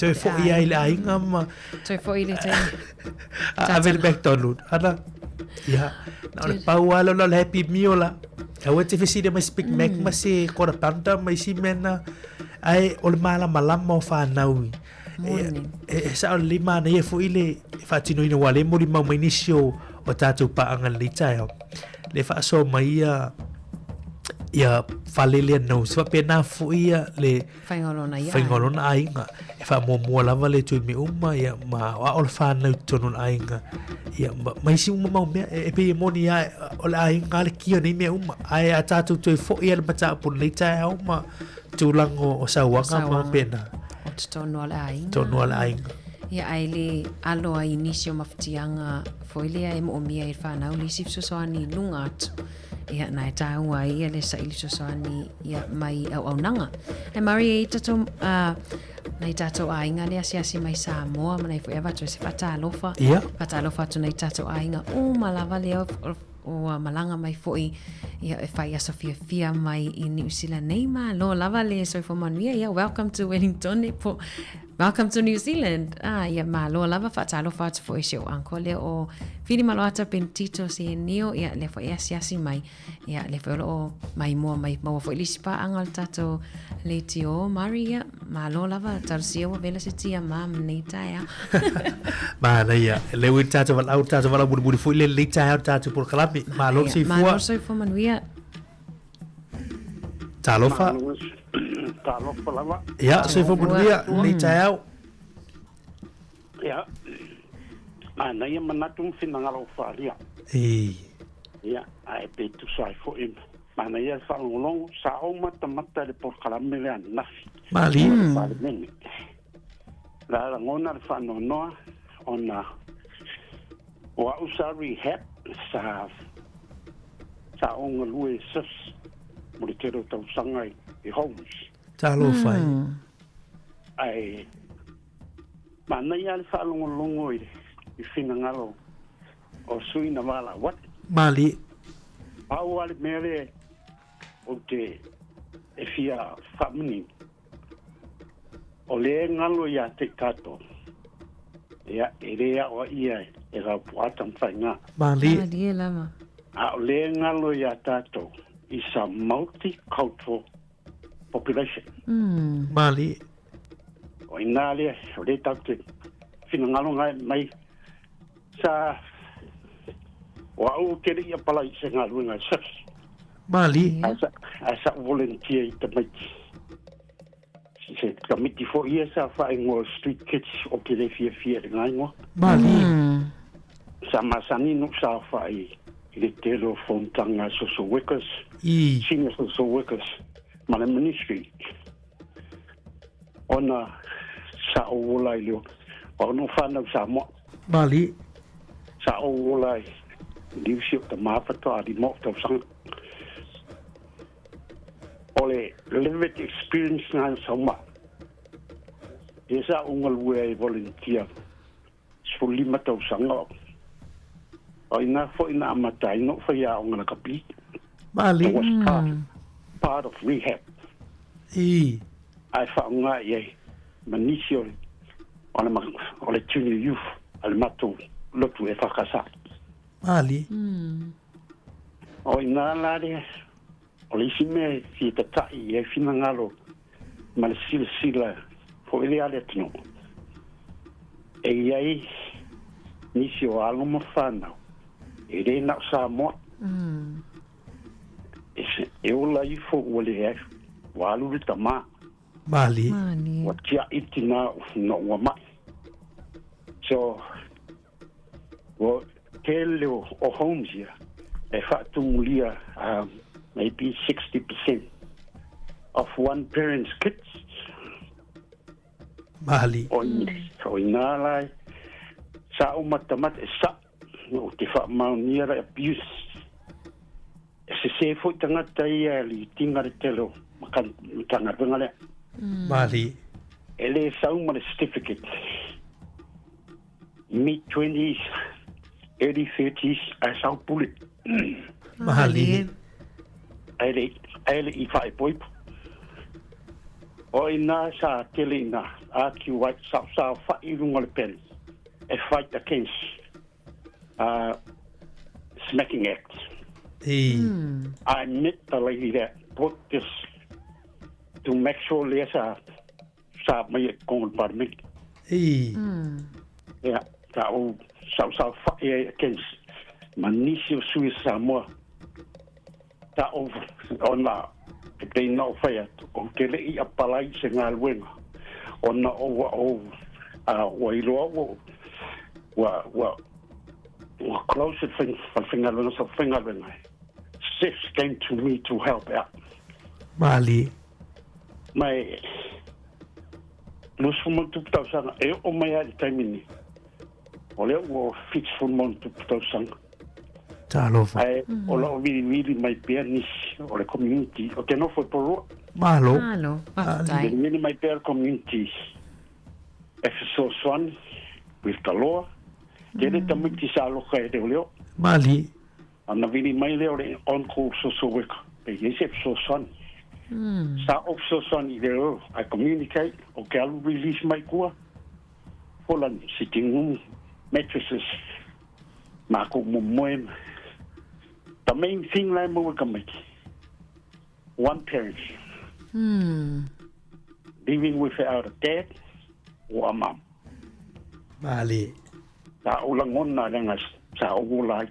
Toe foi ai i le aiga ma Toe foi i le taimi. Ave le McDonald. Ana, ia, na o le pau lava lea o le Happy Meal la. Aua e te fesili mai se Big Mac ma se quarter pounder ma isi mea na. Ae o le malamalama o fanau i. Moni. E, e sao lelei manaia foi le faatinoina aua o lea e molimau mai nisi o, o tatou paaga i lenei taeao. Le faasoa mai ia ia fale lea nau. Se faapena foi ia le Faiga o lona ia faiga o lona aiga. E faamuamua lava le tui mea uma, ia, ma o ao le whānau tonu le aiga. Ia, ma, ma isi uma mau mea, e, e pei e moni a, o le aiga a le kia nei mea uma. Ae a tātou toe foi a le mataupu nei taeao ma tūlaga o sauaga ma pena. O totonu o le aiga. Totonu o le aiga. Ia, ae le alo ai i nisi o mafatiaga foi lea e moomia e le whanau le isi fesoasoani i luga atu. Ia, na e tāua ai ia le saili fesoasoani ia mai auaunaga. Ae Mari, e i tatou, nai tatou aiga le asiasi mai Samoa, ma nai foi avatu ai se faatalofa. Ia. Faatalofa atu nai tatou aiga uma lava lea ua malaga mai foi ia e fai aso fiafia mai i Niu Sila nei. Malo lava le soifua manuia. Ia, welcome to Wellington po Welcome to New Zealand. Ah, ia malo lava faatalofa atu foi i si ou uncle lea o Fili Maloata Pentito Sienio, ia lea foi e asiasi mai. Ia lea foi o loo maimoa mai maua foi le isi paaga o le tatou leitio Mari, ia malo lava talosia ua vela se tia ma lenei taeao. Manaia. Lea ua i le tatou valaau, le tatou valaau mulimuli foi lea i lenei taeao le tatou polokalame. Malo le soifua. Malo le soifua manuia. Talofa. Talofa lava. Ia, soifua manuia lenei taeao. Ia, manaia manatu ma finagalo o faaalia. Ei. Ia, ae pe tusa ai foi manaia le faalogologo, sa ou matamata i le polokalame lea ananafi. Malie. Le Palemene. La lagona le faanoanoa ona o au sa rehab, sa Sa ou galue i SIFS mo le tele o tausaga i Holmes. Talofa e. Ae manaia lava le faalogologo i finagalo o sui na valaau atu. Malie. Pau lava le mea lea ou te e fia faamanino, o lea e galo ia te i tatou, ia, e le aoaia e Laupua Tamafaiga. Malie. Malie lava. A o lea e galo ia tatou is a multicultural population. Malie. O ina lea, o lea tatou te finagalo mai sa o au ou te le i apalai i se galuega e SIFS. Malie. Ae sa ou volunteer i tamaiti. Se tamaiti foi ia sa faaigoa o Street Kids ou te le fiafia i le gaegoa. Malie. Sa masani ona ou saofai i le tele o fonotaga a social workers, senior social workers ma le ministry ona sa ou ola i le ono fanau Samoa. Malie. Sa ou ola i liu si o tama faatoa lima o tausaga. O le lived experience na sa uma. Ia sa ou galue ai volunteer 15 tausaga o. O ina fo'i na amata ai na ou faiaoga i le kapi. Mali. I was part, part of rehab. I. Ae faaaoga i ai ma nisi o le, o le, o le junior youth a le matou lotu e FKS. Mali. O ina la le, o le isi mea e fia tata'i i ai finagalo ma le silasila foi lea a le atunuu, e i ai nisi o alo ma fanau e lē na o Samoa. E, e ola ifo ua leai, ua alu le tamā. Mali. Ua tia'i le tinā na ua ma'i. So, ua tele o, o homes ia e faatumulia maybe 60% of one parent's kids. Mali. O, o inā la e sa ou matamata e sa ou te faamaonia le abuse. E sesē foi tagata ia i le itiga le tele o Matagaluega lea. Mali. E lē sau ma le certificate. Mid twenties, early thirties ae sau pule. Mali. Ae le, ae le i faaipoipo. O inā sa tele ina argue ai, sa saofa'i i luga o le pele e fight against Smacking Act. I met the lady that brought this to make sure lea sa sa mai e totonu o le Palemene. Ia, sa ou sa ou saofa'i ai against ma nisi o sui o Samoa. Sa ou ona e pei ona ou fai atu, ou te le i apalai i se galuega ona ua ou ua iloa ua ua ua ua close le falefaigaluega sa ou faigaluega ai. Chefs came to me to help out. Malie. Ma e 27 tausaga e oo mai lava i le taimi lenei, o lea ua 77 tausaga. Talofa. Ae o lo o vilivili mai pea nisi o le community, ou te nofo i Porirua. Malo. Malo, faafetai. Vilivili mai pea le community e fesoasoani with the law. Tele tamaiti sa alofa e leoleo. Malie. Ona vili mai lea o le on-call social worker, pe i ai se fesoasoani. Sa ou fesoasoani i leoleo, I communicate, ou te alu release mai tua, fola sitting room, mattresses, Mākou momoe ma. The main thing la e maua e tamaiti, one parent living without a dad or a mum. Mālie. Sa ou lagona leaga sa ou ola ai.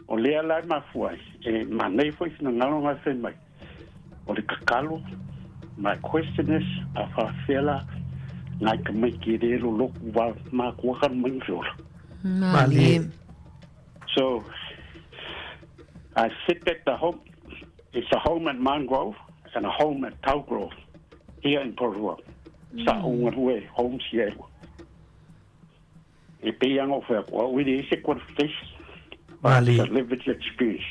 O lea la e mafua ai, e manaia foi finagalo na e fai mai, o le tatalo, my question is, a faafefea la ngai tamaiti e le loloku wa makua ka mai fe ola. Malie. So, I sit at the home, it's a home at Mangrove and a home at Tau Grove, here in Porirua. Sa ou galue homes ia e lua. E pei ana o whea ko au e le se qualification. Malie. It's a lived experience.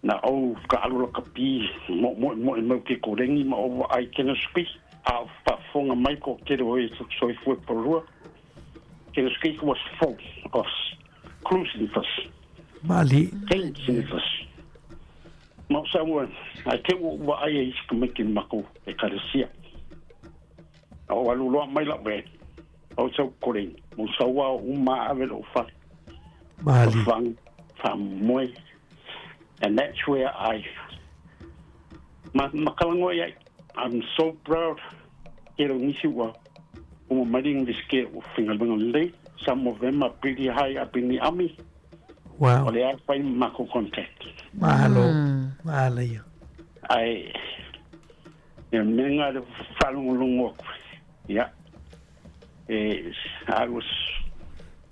Na ou ka alu la ka pi mo mo mo e mau ke korengi ma ou ai kena spi a faafofoga mai ko tele o e soifua Porirua. Kena spi was full of clue sniffers. Malie. Cane sniffers. Ma o Samoa, ai te ua ua ai e isi tamaiti makou ekalesia. Na ou alu loa mai la'u e Au sau kore, mo sau ao uma ave lou fale. Mali. Fang, faamomoe. And that's where I ma makalagoa iai. I'm so proud tele o nisi ua uma mai le Universite ua faigaluega lelei. Some of them are pretty high up in the army. Wow. O lea e fai ma makou contact. Malo. Malo ia. Ae, e mea nga le faalogologo atu. Yeah. E, I was,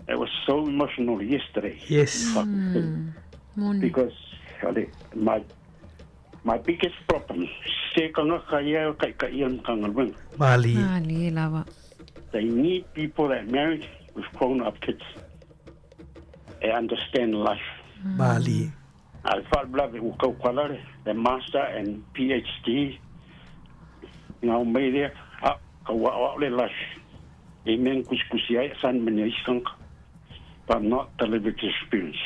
I was so emotional yesterday. Yes. Moni. Because ole, my, my biggest problem, se kangaka ia kai ka ia mkangaluenga. Mali. Malie lava. They need people that married with grown up kids. They understand life. Mali. A le faalavelave ua tautala le Master and PhD na o mai lea, a tau aoao le life i mea na tusitusi ai assignment a isi tagata, but not the lived experience.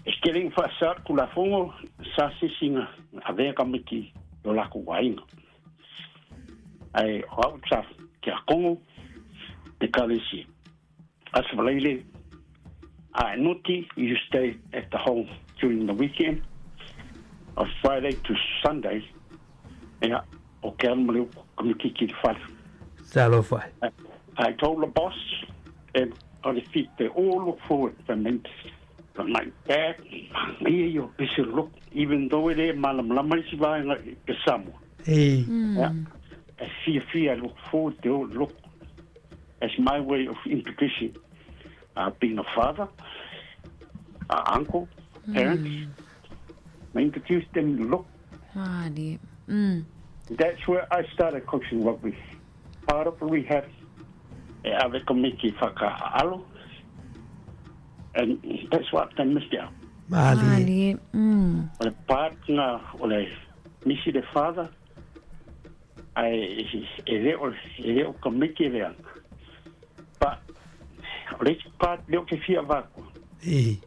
E tele ina faasa le Tulafono sa sisi na avea tamaiti i o latou aiga. Ae o au sa tiakono ekalesia. Aso Faraile, a Noti, you stay at the home during the weekend of Friday to Sunday, ia, o ke alu ma le uku kamititi i le fale. Talofa e. I told the boss and o le feet they all look forward fai mai fai mai dad manaia ia o pese look even though e le malamalama isi vaega i te Samoa. Ei. Ia, e fiafia look forward they all look as my way of introducing being a father, a uncle, parents. I introduced them look. Malie. That's where I started coaching rugby. Part of rehab e ave ka miki whakaalo. And that's what they missed out. Malie. Malie. O le part nga o le misi le father, ai e le o e le o ka miki le anga. But o le isi part lea o te fia vaku. E.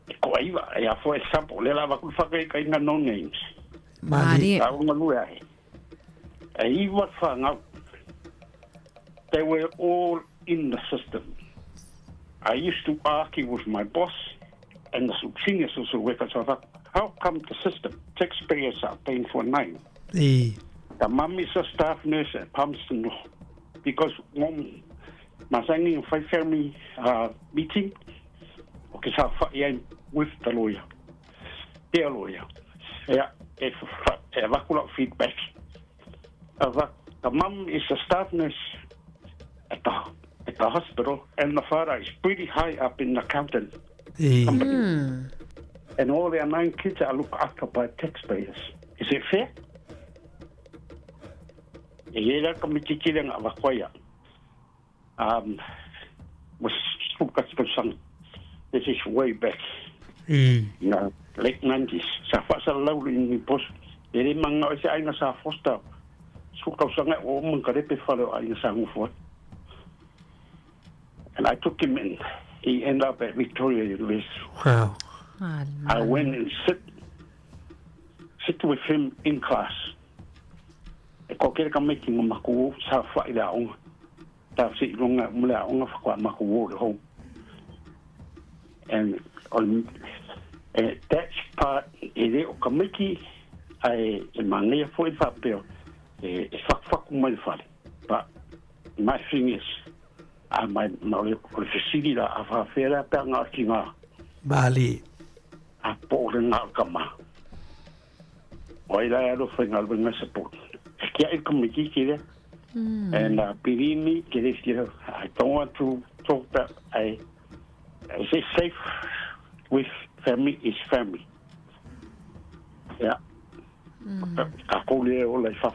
E ko aiva, e a for example, le la vaku whakaikainga no names. Malie. Ka unga lue ai. E iwa whangau. They were all in the system. I used to argue with my boss and the senior social workers. I thought, how come the system, taxpayers are paying for nine? E. The mum is a staff nurse at Palmerston North because mom masangi o whai family meeting, o ke sa whai ai with the lawyer, their lawyer. Ea, e, e avaku lau feedback. Ava, the mum is a staff nurse at the, at the hospital and the father is pretty high up in the accountant E. company. And all their nine kids are looked after by taxpayers. Is it fair? E i la ka mititile nga avakoia. Was sang. This is way back. In the late 90s. Sa whaasa lau i ni pos. E le manga o se aina sa foster. Su kausanga o manga ka repe whare o aina sa ngufua. And I took him in. He ended up at Victoria University. Wow. I went and sit with him in class. E ko kere ka making o maku sa whai le aonga. Ta si runga mo le aonga whakwa maku o le home. And on that's part e le o ka miki ai e mangaia fo i whapeo e whakwhaku mai whare. But my thing is, a mai ma o le fesili la a whawhera pea ngā ki ngā. Mali. A po le ngā ka ma. O ai lai alo whai ngā lunga support. E kia i ka miki ki le. And believe me, ke le fira, I don't want to talk about, I say safe with family is family. Yeah. Ka kou le o lai whawha.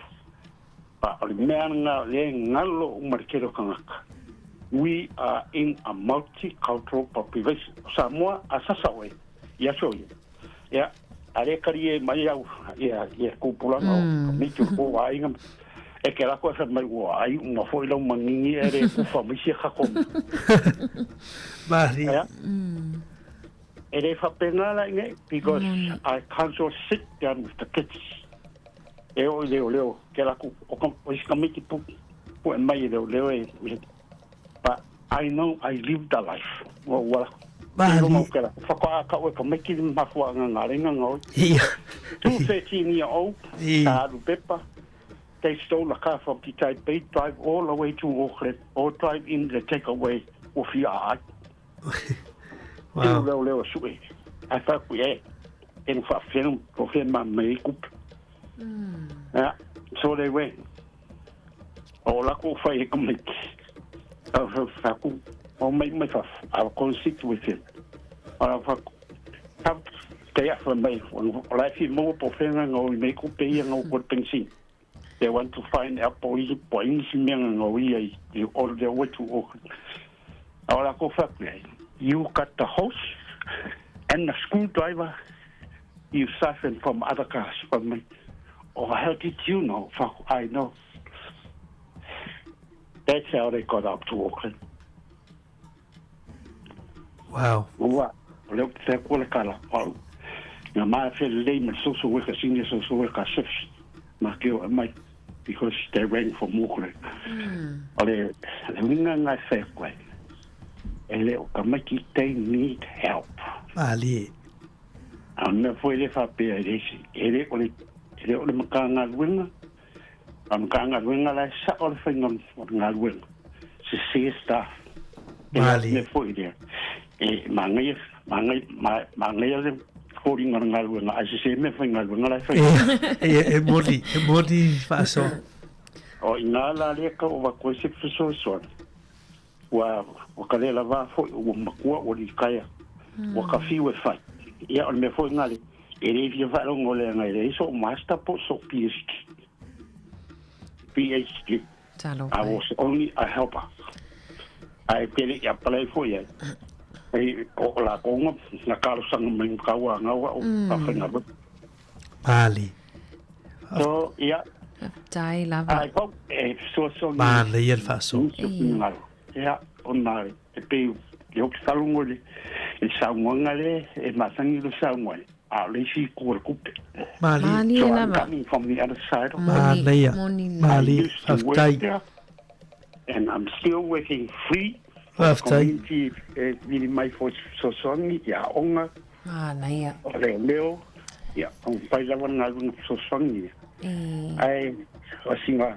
Pa o le mea ngā le ngalo o marikero kangaka. We are in a multicultural population. Samoa a sasa oe. Ia so ia. Ia, a re kari e mai au, ia, ia kūpulanga o miki o kō ainga. E ke rako e mai ua ai uma foi lau mangingi e re kufa mai sia kako. Mari. Ia. E re whapenga la inge, because I can't so sit down with the kids. E o leo leo, ke rako, o ka, o isi ka miki pu, pu e mai e leo leo e, but I know I lived the life. Wa wa. Mari. Whaka ka oe ka miki mafua ngā ngā renga ngā oi. Ia. 213 year old, ka aru pepa. They stole a car from Te Taipei, drive all the way to Auckland, or drive in the takeaway o whia ai. Wow. Leo leo sue. Ai whaku e, e no whawhenum, ko whea ma mei kupu. Yeah, so they went. O lako whai e kamiki. Au whaku, o mai mai whaf, I will sit with him. O la whaku, ka te awha mai, o lai fi mua po whenga ngau i mei kupe ia ngau ko pensin. They want to find out po i po ingi mea ngau ia i all the way to Auckland. O la ko whaku e, you got the horse, And the screwdriver you siphon from other cars from me. Oh, how did you know? Fuck, I know. That's how they got up to Auckland. Wow. Ua, o leo te kua le kala, pau. Nga maa whele lei ma social worker, senior social worker, six, ma ke o mai, because they rang from Auckland. O le, le winga ngai whai koe, e le o ka maiki, they need help. Malie. A mea foi le whapea e le isi, e le o le, e le o le maka ngā luenga, a maka ngā luenga la e sa o le whainga o le ngā luenga. Se se staff. E le Malie. mea foi lea. E mangai, mangai, mangai le horinga o le ngā luenga, ai se se mea whai ngā luenga la e whai. E, e, e moni, e moni whaaso. O i ngā la lea ka o wa koe se fesoasoani. Ua, ua ka le lava foi, ua makua, ua li kaia. Ua ka fiu e whai. Ia, o le mea foi ngā le, e le fia whaalongo le ngai le, so master po so PhD. PhD. Talo I was only a helper. Ai pele ia palai foi ai. E o la konga na kalo sanga mai ka wa ngawa o ka whainga. Malie. So, ia, Tai lava. ai pau, e so so Malie ia le whaaso. Ia, o nā, e pe, e hoki whalongo le, e saungoanga le, e masangi le saungoa le, a le isi kua le kupe. Malie. Malie So I'm lava. coming from the other side of Malie ia. Moni lava. Malie. I used to work Whaftai. there, and I'm still working free. for the Whaftai. Community, e vili mai fo sosoangi, ia onga, Manaia. o le leo, ia, o pai lawa ngā lunga sosoangi. E. Ai, o singa,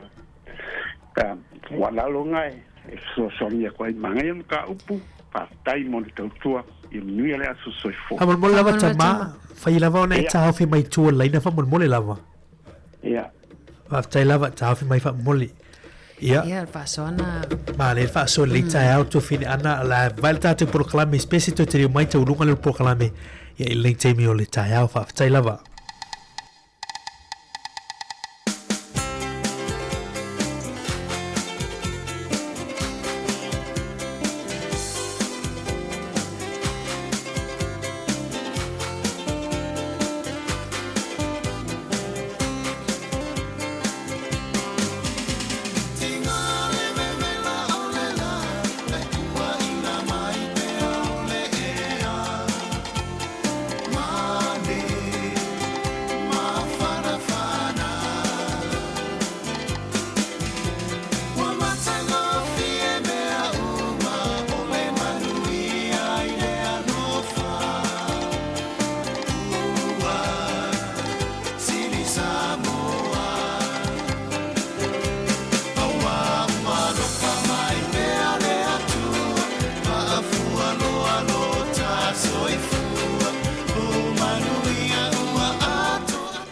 ka walalo ngai, e sosoangi a koe, mangai am ka upu, whaftai mo le tautua, i nui ale aso soifo. A molmole lava Whamolmole tama. Whai lava ona e Ia. tāofi mai tua laina wha molmole lava. Ia, Whaftai lava tāofi mai wha mole. Ia. Ia, le whaasoana. Ma le whaaso le tai au tō whini ana la vai tātou porokalame spesi tō te reo mai tau runga le porokalame ia i leng teimi o le tai au whaftai lava.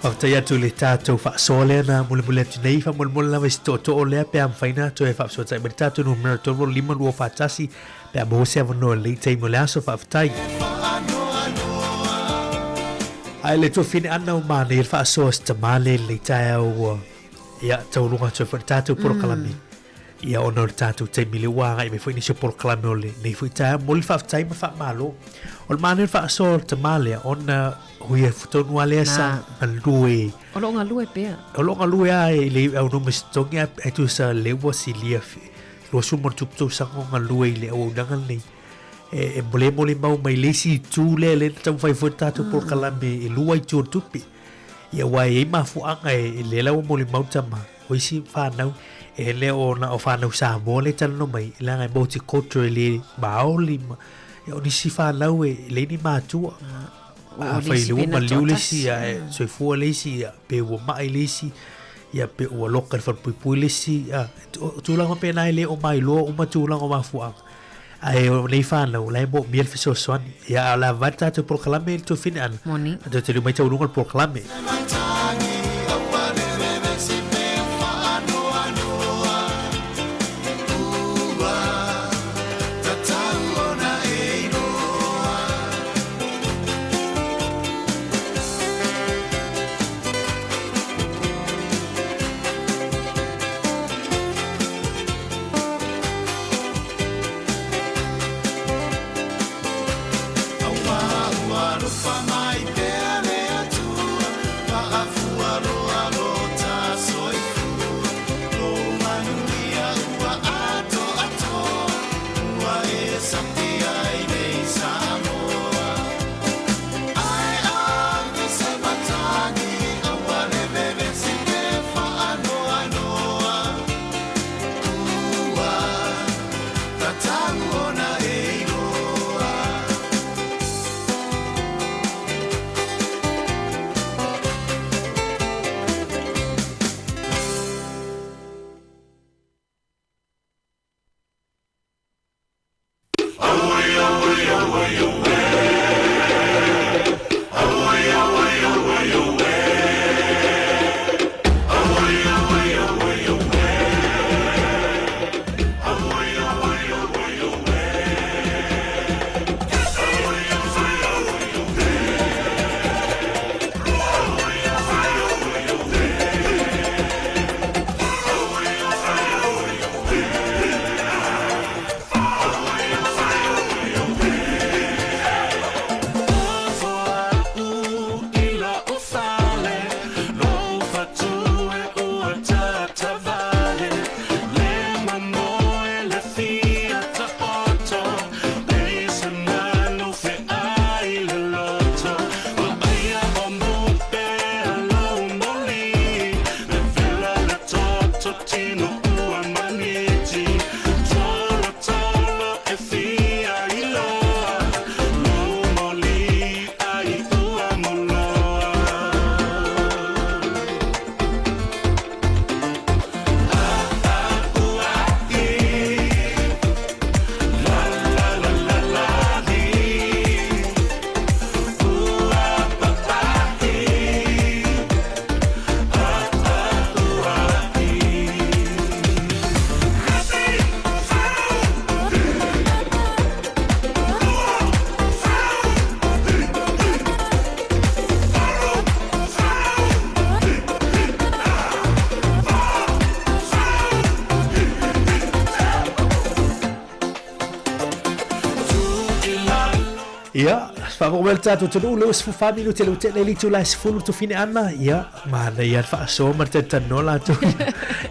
Whaftai atu le tātou whaasoa lea na mule mule atu nei wha mole mole lava i si to'oto'o lea pe a mwhaina atu e whaasoa tai mai tātou no mera toro lima lua whaatasi pe a mohose awanoa le taimi o le aso whaaftai. Ai le tuafine ana o mane le whaasoa si tamale le tae au ia taulunga atu e wha tātou porokalame. Ia ona o le tātou taimi le wā ngai me fo inisi o porokalame o le nei fo i tae mo le whaaftai ma whaamalo. O le mane le whaasoa o le tamale ona hui e futonu alea sa malue. O lo ngā lue pea. O lo ngā lue a e le au no mesitongi a e tu sa lewa si lia lua sumo tupu tau sango ngā lue i le au unanga nei. E, e mole mole mau mai le si tu le le tau whai fo tātou porokalame e lua i tu o tupi. Ia wai e mafuanga e, e le lau mole mau tama. O isi whanau e le o na o whanau Samoa le talano mai. Le ngai multicultural le maoli ma. Ia o nisi whanau e le ni mātua. O A le whai isi le ua pena maliu le toatasi. si, a e soifua le isi, a pe ua mai le isi, ia pe ua loka le whanpuipui le isi, a tūlanga pēnā e le o mai loa, uma tūlanga o mafuanga. Ai o nei whanau, lai mo miel fesoasoani. Ia a la vai tātou porokalame le tōwhine ana. Moni. A tō te mai tau runga le porokalame. Awa ua sapi ai nei Samoa. Ai agi se matagi, aua le vevesi pe whaanoanoa. Ua, tatau ona e iloa. Tino ua maniti, tolo tolo e fia iloa, momoli ai ua moloa. Ia, faafofoga mai le tatou atunuu, lea ua 14 minute le ua tea nei le itula e 10 tofine ana, ia, manaia le faasoa ma le talatalanoa latou.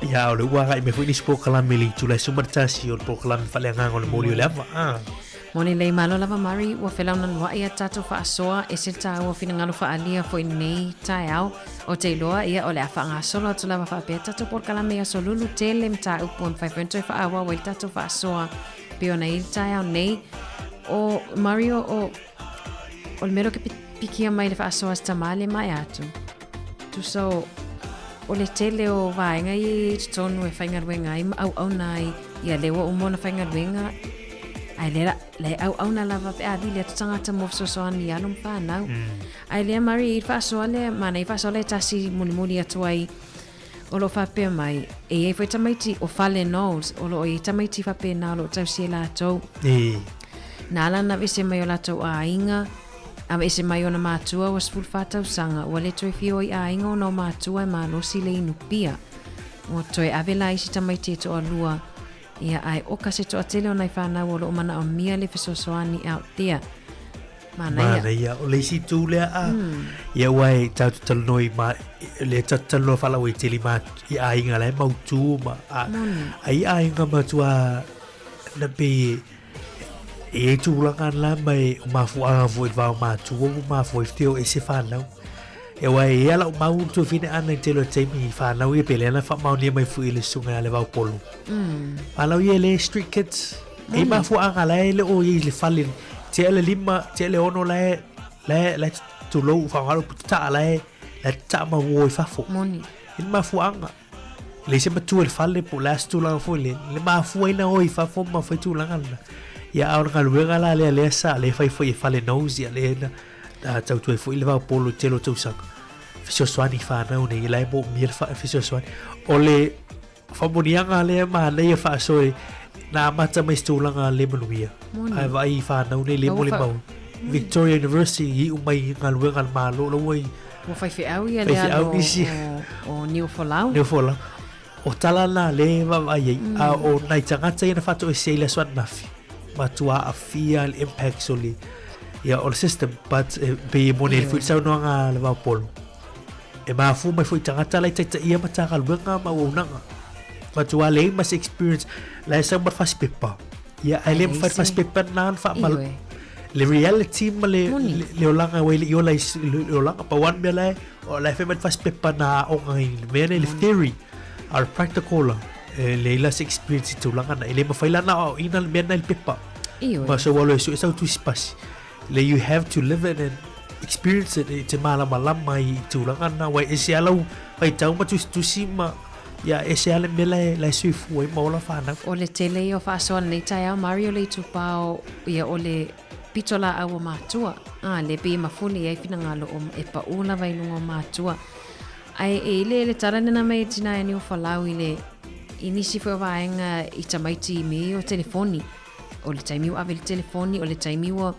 Ia, o lea ua agai mai foi nisi polokalame i le itula e 11 o le polokalame faaleagaga o le moli o le ava. Ah. Mo le lei malo lava Mari, ua felaunanua'i a tatou faasoa, ese le taua o finagalo faaalia foi i lenei taeao. Ou te iloa, ia, o le a faagasolo atu lava faapea tatou polokalame i aso lulu tele mataupu e mafai foi ona toe faaauau ai le tatou faasoa pei ona i le taeao nei. O Mario, o, o le mea lea ou te pikia mai le faasoa a si tamā lea e maea atu. Tusa o, o le tele o vaega ia i totonu e faigaluega ai ma auauna ai, ia lea ua uma ona faigaluega, ae lea, la e auauna lava pe a vili atu tagata mo fesoasoani i alo ma fanau. Ae lea Mari, i le faasoa lea, manaia faasoa lea e tasi mulimuli atu ai, o lo o faapea mai, e i ai foi tamaiti o Fale Knowles, o lo o i ai tamaiti faapena o lo o tausi e latou. E. Na ala na aveese mai o latou aiga, aveese mai ona matua ua 14 tausaga, ua le toe fia o i aiga ona o matua e malosi le inu pia. Ua toe ave la isi tamaiti e toalua, ia ae oka se toatele o nai fanau o lo o manaomia le fesoasoani out there. Manaia. Manaia. O le isi itu lea a, ia ua e tatou talanoa i ma, le tatou talanoa faalauaitele i ma, i aiga la e mautu ma, a, Moni. a i aiga matua na pei e, e i ai tulaga la ma e o mafuaaga foi i le va o matua ua mafua ai fiti o ese fanau. E ua e ia lau mau le tuafine ana i tele o taimi i fanau ia pe lea na faamaonia mai foi i le susuga ia Levaopolo. Fanau ia e le street kids. E i mafuaaga la e le o i le fale tea le lima, tea le ono la e, la e, la e tulou faaaoga le upu tataa la e, la e tataa ma uo i fafo. Moni. I le mafuaaga. E leai se matua i le fale po o le a se tulaga foi lele, le mafua ai na o i fafo ma fai tulaga lena. Ia a o le galuega la lea lea sa lea fai foi e Fale Knowles ia lea na na tautua ai foi le Vaopolo i le tele o tausaga. Fesoasoani i fanau nei, la e moomia le fesoasoani. O le faamanuiaga lea manaia faasoa na amata mai se tulaga le manuia. Moni. Ae vaai i fanau nei le Ua mo le mau. Victoria University i iu mai i galuega a le Malo la ua i Ua faifeau ia le Faifeau alo nisi. o, o Niufolau. Niufolau. O tala na lea e vaavaai ai, a o nai tagata ia na faatoesea i le aso ananafi, matua aafia le impacts o le, ia, o le system, but e pei e moni ai foi le saunoaga a le Vaopolo. E mafua mai foi i tagata la e taitaia Matagaluega ma auaunaga. Matua leai ma se experience, la e sau ma le fasipepa. Ia, ae le mafai fasipepa na ona faamal le reality ma le le olaga ua i le ola i le olaga pau lava le mea la e o la e fai mai le fasipepa na aoga i le mea lea le theory a o le practical la e leai la se experience i tulaga na e le mafai la ona aoaoina le mea na i le pepa ma so ua alu e sue sau tusi pasi le you have to live it and experience it e te malamalama i tulaga na aua e ese lava lau faitau ma tusitusi ma ia e ese lava le mea la e soifua ai ma ola fanau. O le tele ia o faasoa lenei taeao Mario le itupa o ia o le pito laau o matua a le pei e mafuli i ai finagalo o e pau lava i luga o matua ae e ile le tala lena mai e tina e Niufalau i le i nisi foi o vaega i tamaiti i mea ia o telefoni o le taimi ua ave le telefoni, o le taimi ua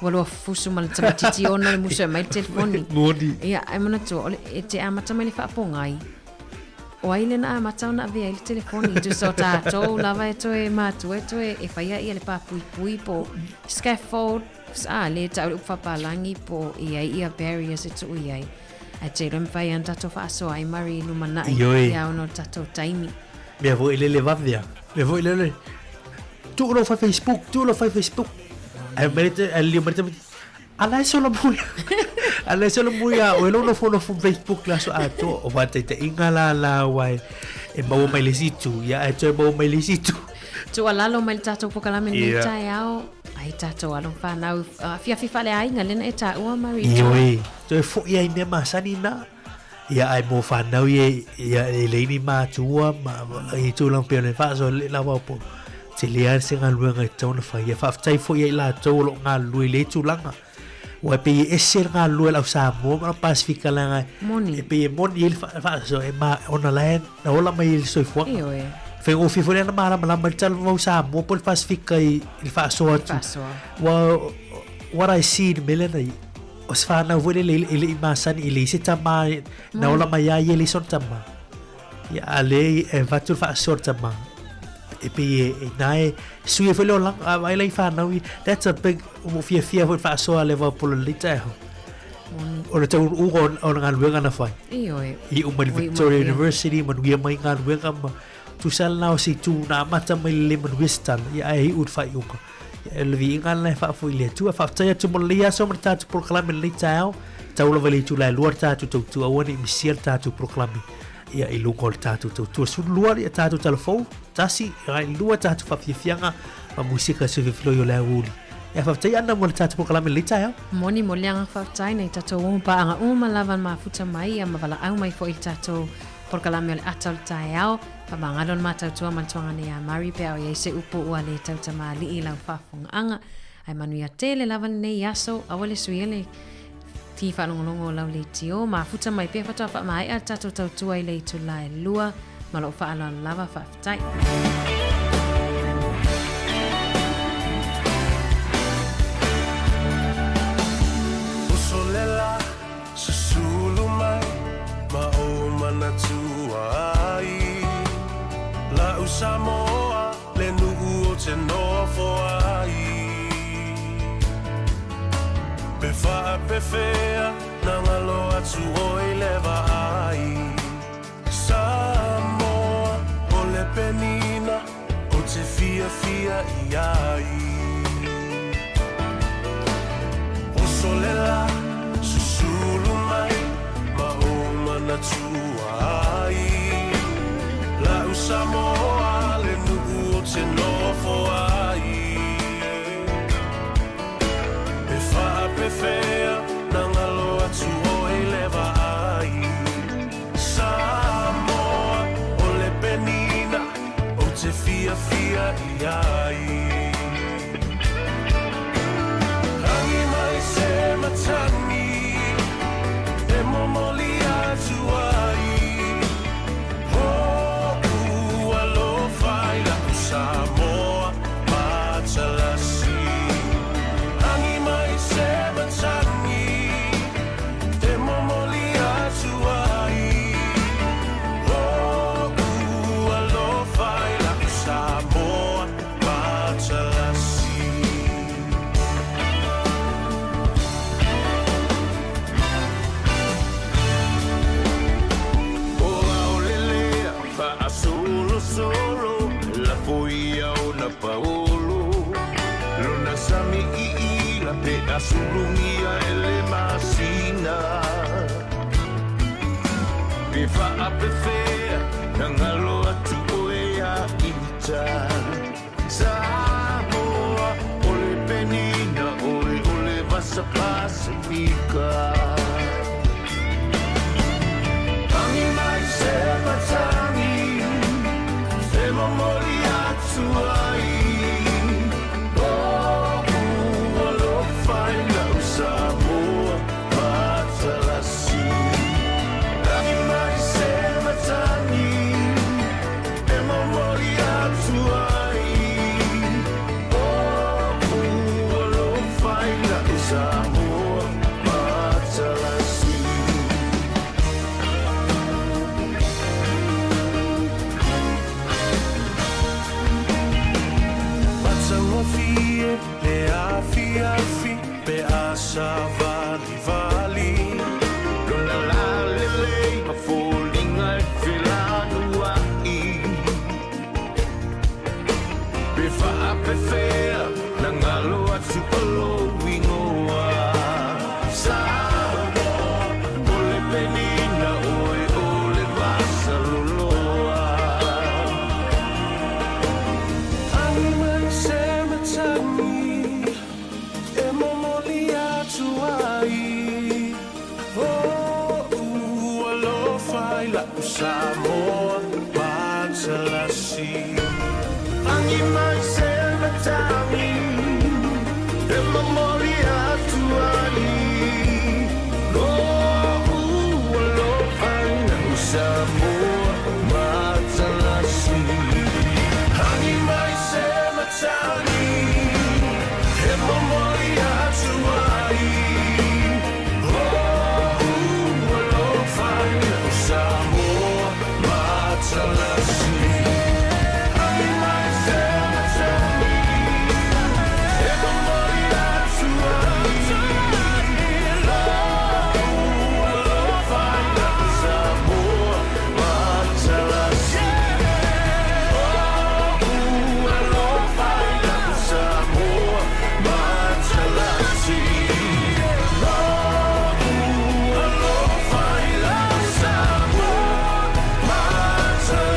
ua loa fusu ma le tamaititi ona le musu e mai le telefoni. Moni. Ia, ai manatua, o le, e te amata mai le faapogai. O ai lena amata ona avea ai le telefoni. Tusa o tātou lava e toe mātua e toe e whaia ia le pāpuipui po scaffold, a le tau le upu faapalangi po i ai ia barriers e tuu i ai. Ae te iloa e mawhai ana tātou whaasoa ai mari i lumanai. Ioe. Ia ona o le tātou taimi. Mea foi le le vave a. Mea foi le le. Tuu lou fai Facebook, tuu lou fai Facebook. Ae mai te ae lio mai te ala e solo mui. Ala e solo mui a oe lou nofonofo Facebook le aso atoa. O faataitaiga la la aua e maua mai le isi itu, ia ae toe maua mai le isi itu. Tuualalo mai le tatou polokalame lenei Ia. taeao. Ai tatou alo ma fanau afiafi faaleaiga lena e taua Marie Jo. Ioe, toe foi ai mea masani na. Ia ae mo fanau ia ia e leai ni matua ma i tulaga pei ona faasoa le lava po tele lava se galuega e tatau ona fai. Ia faafetai foi ia i latou o lo o galulue i lea tulaga. Aua e pei e ese le galulue a le au Samoa ma le au Pasifika leaga Moni. e pei e moni ai le faasoa e ma ona la e na ola mai i le soifuaga. Ioe. Faigofie foi lea na malamalama ai le talavou Samoa po o le Pasifika i le faasoa atu. Faasoa. Ua what I see i le mea lea na i o se fanau foi lele e le i masani e leai se tama na ola mai lava ia e leai sona tama. Ia a lea e avatu le faasoa i le tama e pei e ina e sui ai foi le olaga a vaai la i fanau ia that's a big ua ou fiafia foi i le faasoa a le Vaopola i lenei taeao. O le taunuuga o le galuega na fai. Ioe. Iu mai le Victoria University manuia mai galuega ma tusa lena o se itu na amata mai le le manuia se tala ia ae iu i le faaiuga. Ia o le viiga lena e faafoi i le Atua. Faafetai atu mo lenei aso ma le tatou polokalame i lenei taeao. Tau lava i le itula e lua le tatou tautua aua ne i misia le tatou polokalame ia i luga o le tatou tautua. 12 ia tatou talafou, tasi, agai i lua tatou faafiafiaga ma musika se filofiloi o le aoauli. Ia faafetai Anna mo le tatou polokalame i lenei taeao. Moni mo le agaga faafetai nai tatou uma paaga uma lava na mafuta mai ia ma valaau mai foi i le tatou polokalame o le ata o le taeao. Faamagalo le ma tautua ma le tuagana ia Mari pe a o i ai se upu ua le tautamalii i lau faafofogaaga. Ae manuia tele lava lenei aso, aua le suia le ti faalogologo o lau leitio. Mafuta mai pea faatoa faamaea le tatou tautua i le itula e lua. Ma lou faaaloalo lava, faafetai. Usolela Susulu mai ma ou manatua ai La'u Samoa le nu'u o te nofo ai Pe faapefea na galo atu oi le vaai Samoa o le penina o te fiafia i ai Usolela susulu mai ma ou manatua ai La'u Samoa le nu'u o te nofo ai Pe faapefea na galo atu oi le vaai Samoa o le penina ou te fiafia i ai Rangi mai se matani e momoli atu ai Hoʻu alofa i la'u Samoa. a sulugia e le masina. Pe faapefea na galo atu oe ia ita. Samoa o le penina oe o le vasa Pasifika. Tangi mai se matangi e momoli atu ai. Lo'u alofa i lau Samoa matalasi. Tangi mai se matangi e momoli atu ai. Lo'u alofa i lau Samoa matalasi. Matagofie le afiafi pe a savalivali. Lona lalelei ma foliga e felanua'i. Pe faapefea na galo atu o lou igoa. Samoa o le penina oe o le vasa loloa. Tangi mai se matangi e momoli atu ai. Lo'u alofa i la'u Samoa matalasi. Tangi mai se matangi e momoli atu ai. Lo'u alofa i la'u Samoa matalasi. Tangi mai se matangi e momoli atu ai. Lo'u alofa i la'u Samoa matalasi. Tangi mai se matangi e momoli atu ai. Lo'u alofa i la'u Samoa matalasi. Lo'u alofa i la'u Samoa matalasi. Lo'u alofa i la'u Samoa matalasi.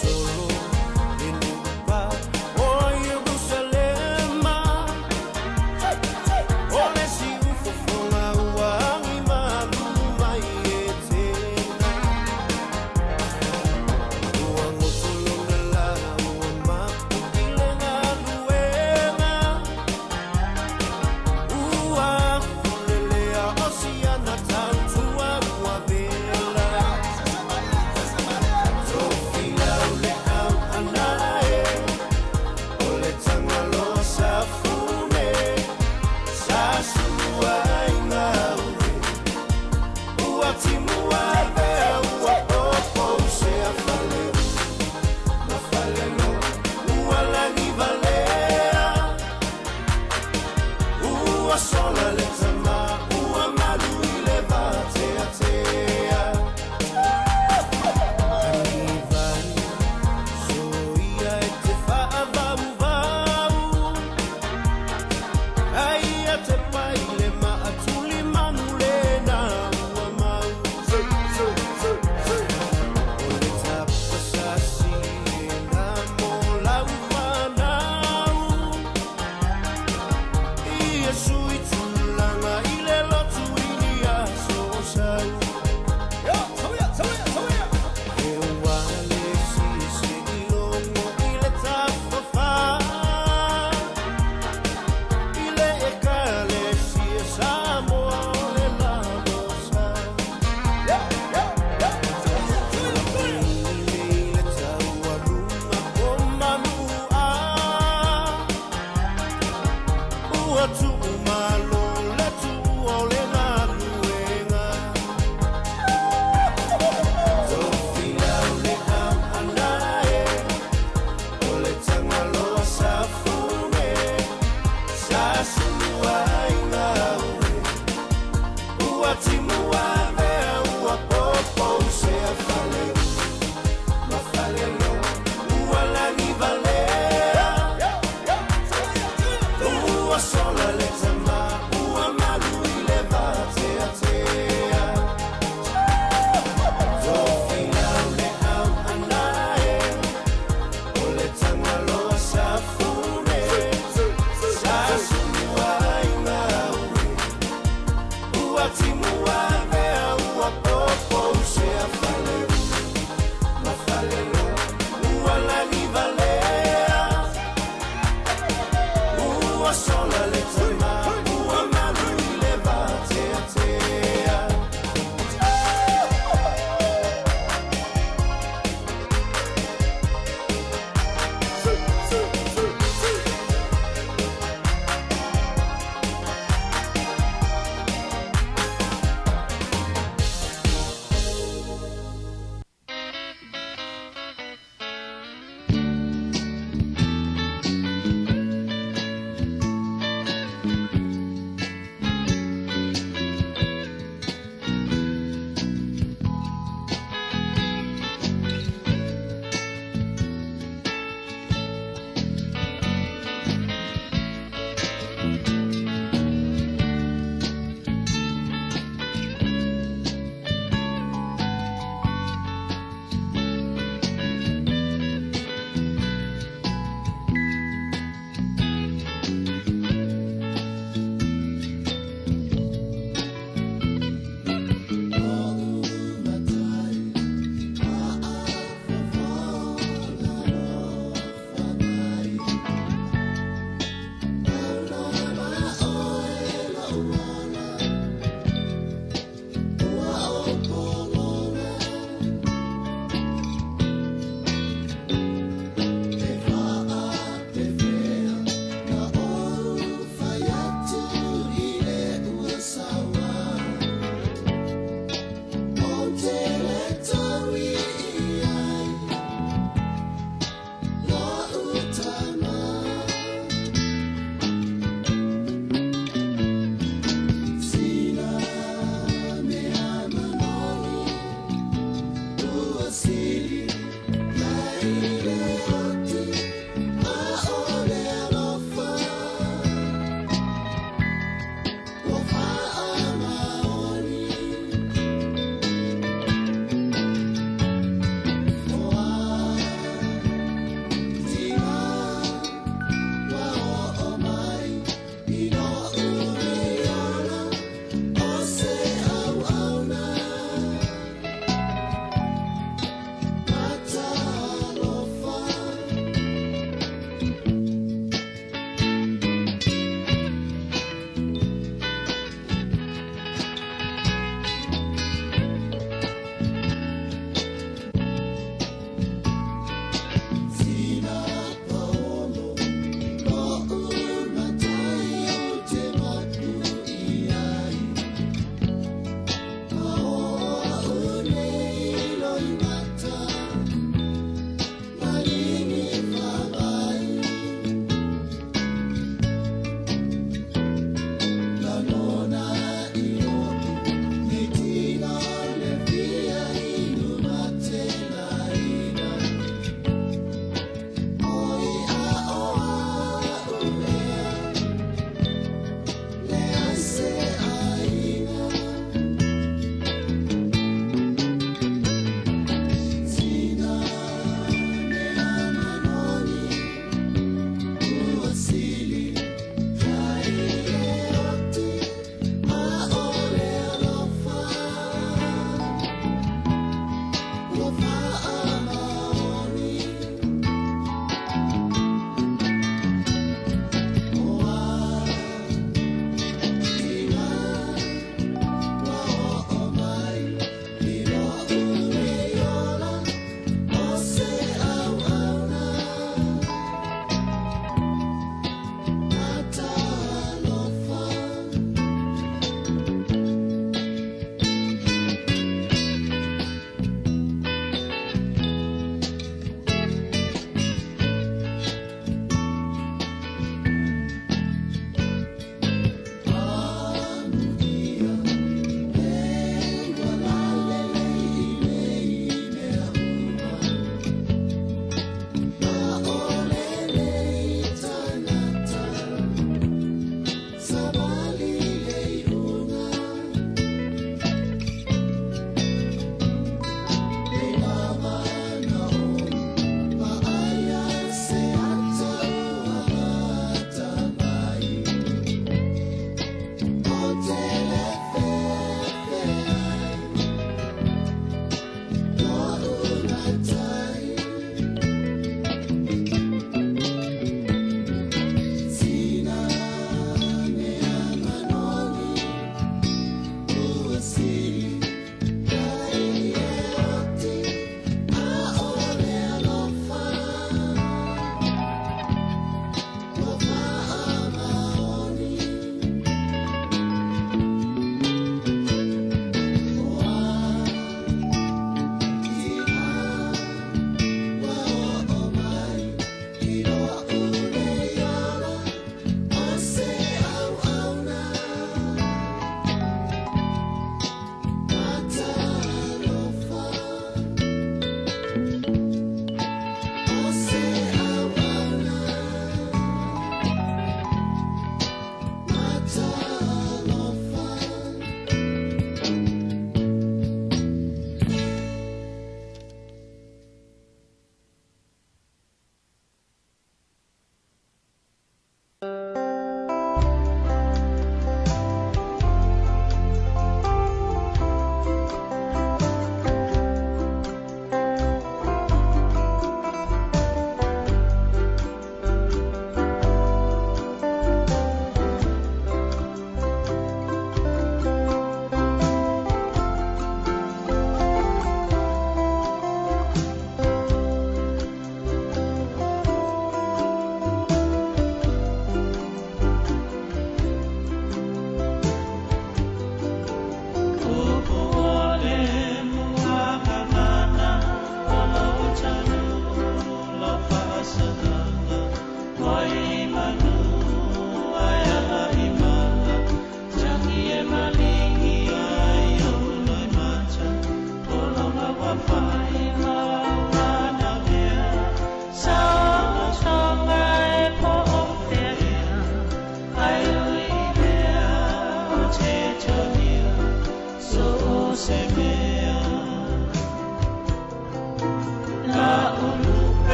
Solo i lupa o Ierusalema. O le siufofoga ua agi malu mai e tena. Ua goto lona la ua mapu i le galuega. Ua folelea o siana tautua ua vela. Tofilau le auana e o le tagaloa safune. Sa sulu ai gaue ua timu avea ua opousea faleu ma faleloa ua lagi valea. Ua sola le tama ua malu i le vateatea. Agivai soia e te faavauvau. Ai a te pai le maatuli manu lena ua mau. O le tapasasi na mo lau fanau. Iesu i tulaga i le lotu i ni aso sau. E ua le sisi i logo i le tafafā. I le ekalesia Samoa o le lamosa. I le taualuga o manua. Ua tuu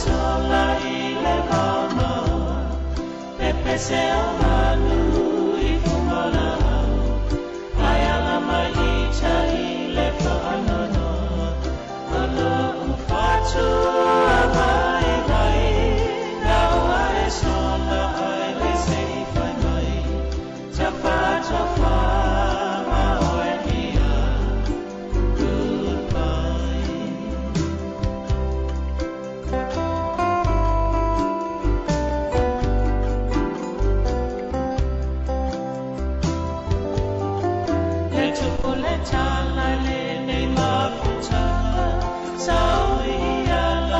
sola i le maumau Pepese o manu i fugalau Ai ala mai i tai le paanono O lo'u fatu a vai vai Na ua e sola ai le se i fai mai Tafatofa ma oe ia. Goodbye. E tupu le tala i lenei mafutaga, Saoia.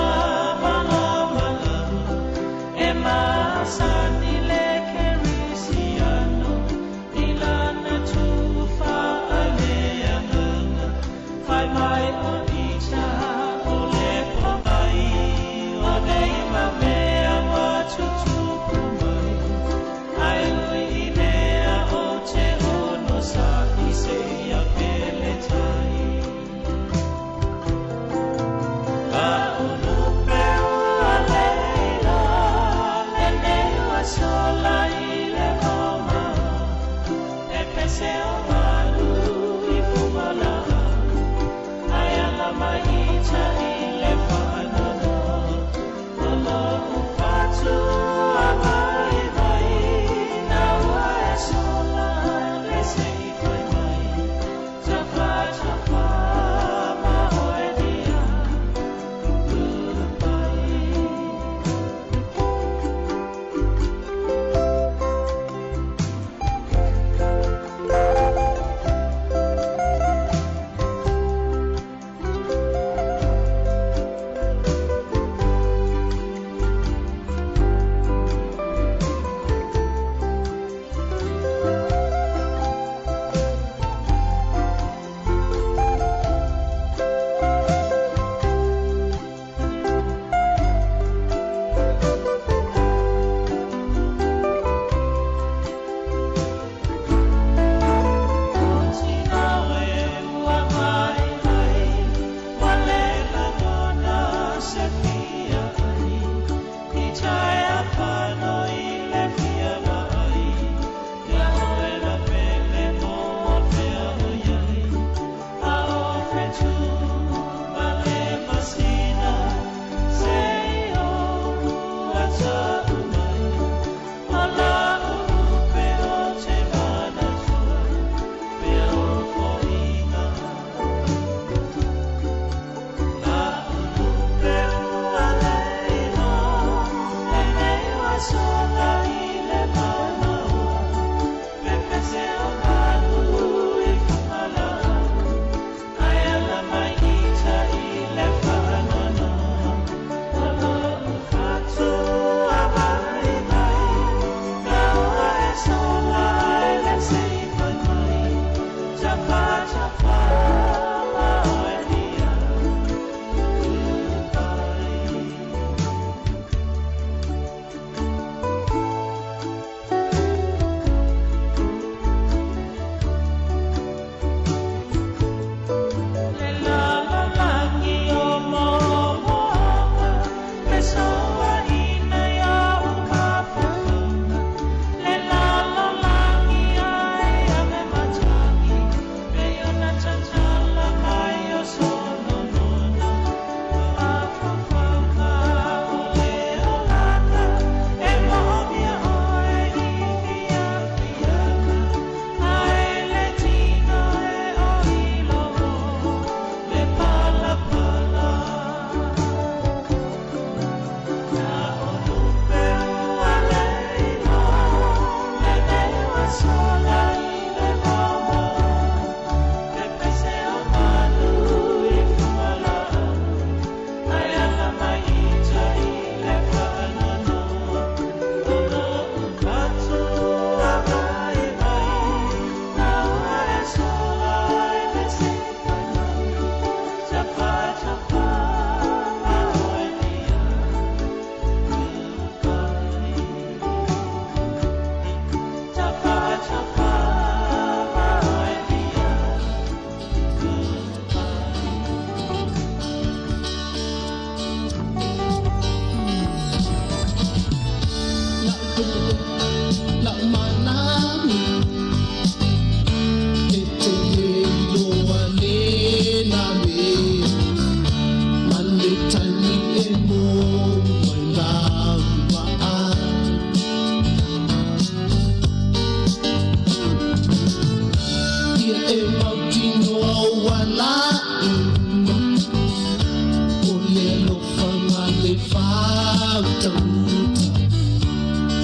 le faautauta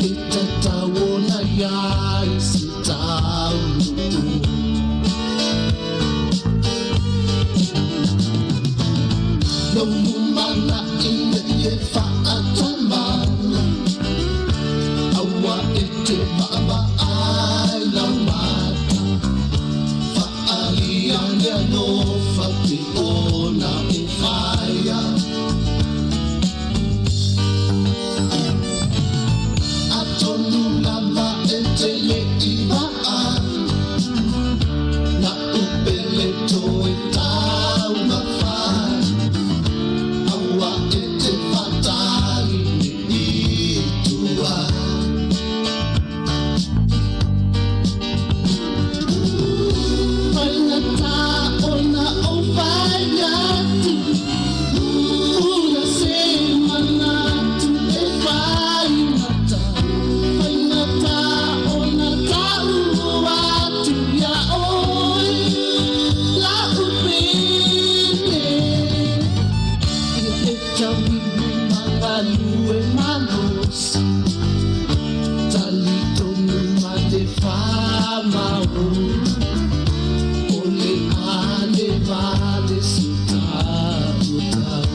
e tatau ona iai se taunuu. Lou lumanai nei e faatamala, aua e te vaavaai lau mata, faaalia le alofa pe ona e faia. Atonu lava e te le i vaai, na upele toe taumafai, aua e te faatali nei i tua. Faigata ona ou fai atu, ua se manatu e faigata, faigata ona tau atu ia oe, lau pele. Ia e tauivi ma galue malosi, talitonu ma le faamaoni, o le a le vale se tautau.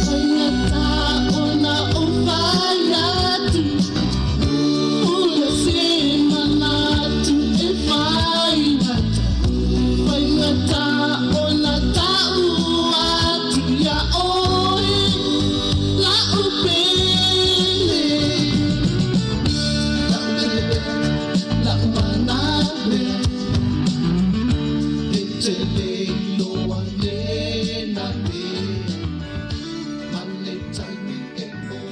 Faigata ona ou fai atu, ua se manatu e faigata, faigata ona tau atu ia oe, lau pele. Lau pele, lau manale, e te le iloa le nanea, ma le taimi e o.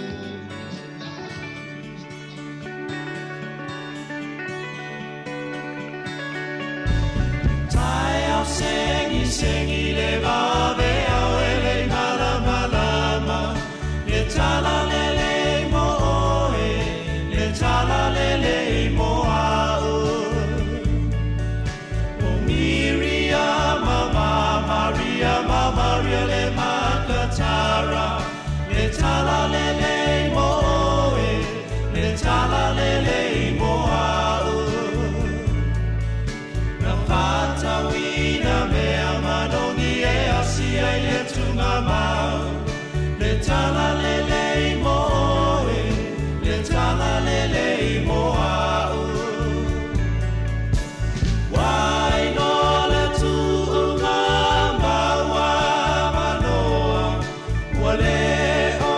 Taeao sengi sengi le vave au e le malamalama le tala lelei mo oe le tala lelei mo au O Miriama ma Maria ma Maria le makatara le tala lelei mo oe le tala lelei mo au Na whātauina mea manongi e asia i le tunga mau. Le tala lelei mo oe, le tala lelei mo au. Wai no le tuunga maua manoa, ua le o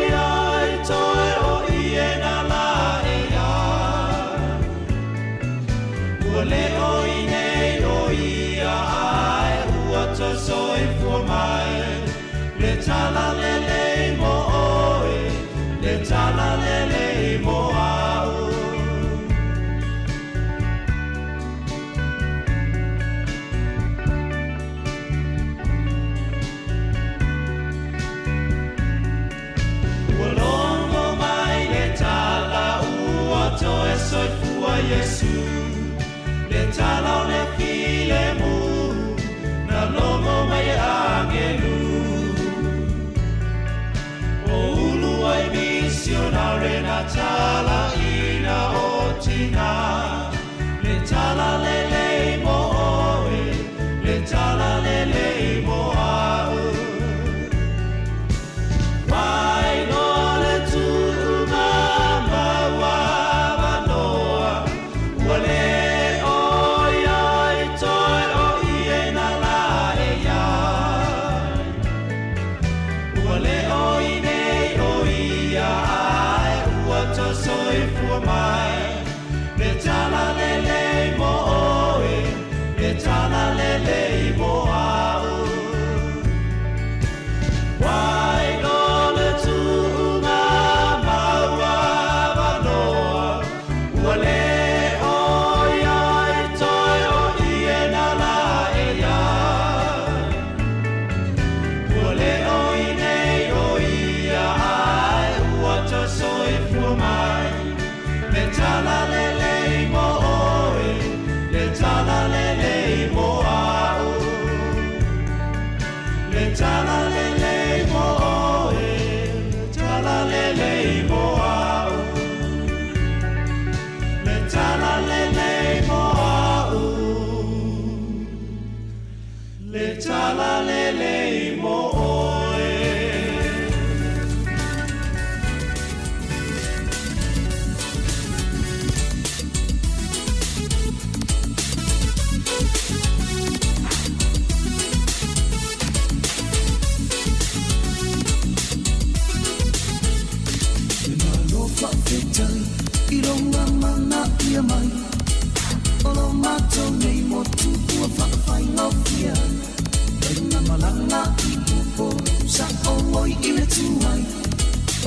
iai toe o ie na la e ai. Ua le o i nei o ia ai ua toe soifua mai. Le tala lelei mo oe, le tala lelei mo au. Ua logo mai le tala ua toe soifua Iesu, le tala o le filemu, na logo mai e agelu. O ulu ai misionare na tala ina o tina, le tala lelei mo oe, le tala lelei mo au. Wai no le tuunga maua manoa, ua le o iai toe o ie na la e iai. Ua le o i nei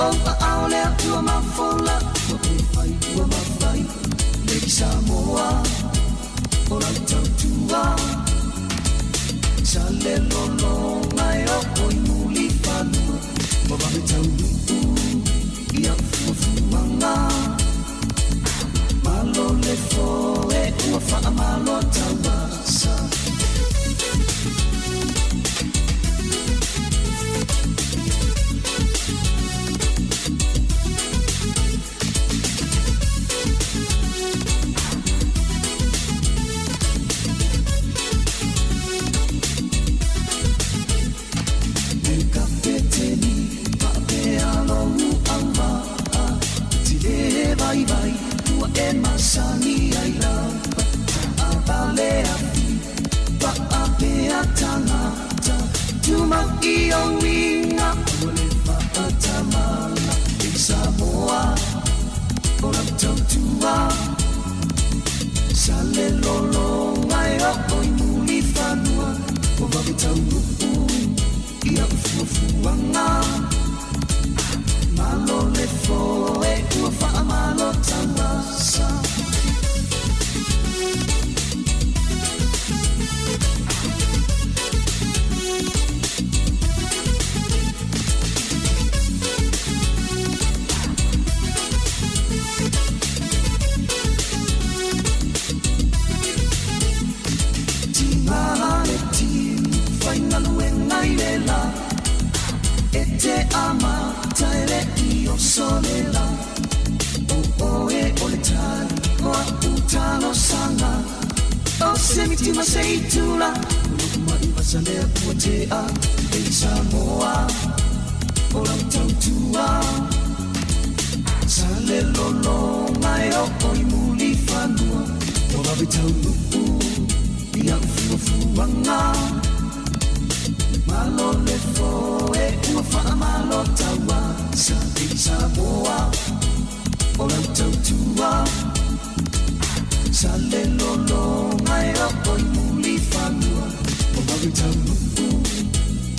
ou aao le Atua mafola ua e fai ua mafai Lady Samoa o lau tautua Sa le lologa e oo i Mulifanua Ua vave taunuu i au fuafuaga Malo le foe ua faamalo tauasa. E Kapeteni faapea lou auvaa Ti le vaivai ua e masani ai lava Taavale afi faapea tagata Tumau i ou uiga ua le faatamala I Samoa o lau tautua Sa le lologa e oo i Mulifanua Ua vave taunuu i au fuafuaga Malo le foe ua faamalo tauasa. Tīngā le tini faigaluega i le la E te amata e le i oso le la O oe o le tali o a'u talosaga O se miti ma se itula O lo'u ma'i vasa lea ua tea E i Samoa o lau tautua Sa le lologa e oo i Mulifanua Ua vave taunuu i au fuafuaga Malo le foe ua faamalo taua Sa i Samoa o lau tautua Sa le lologa e oo i Mulifanua Ua vave taunuu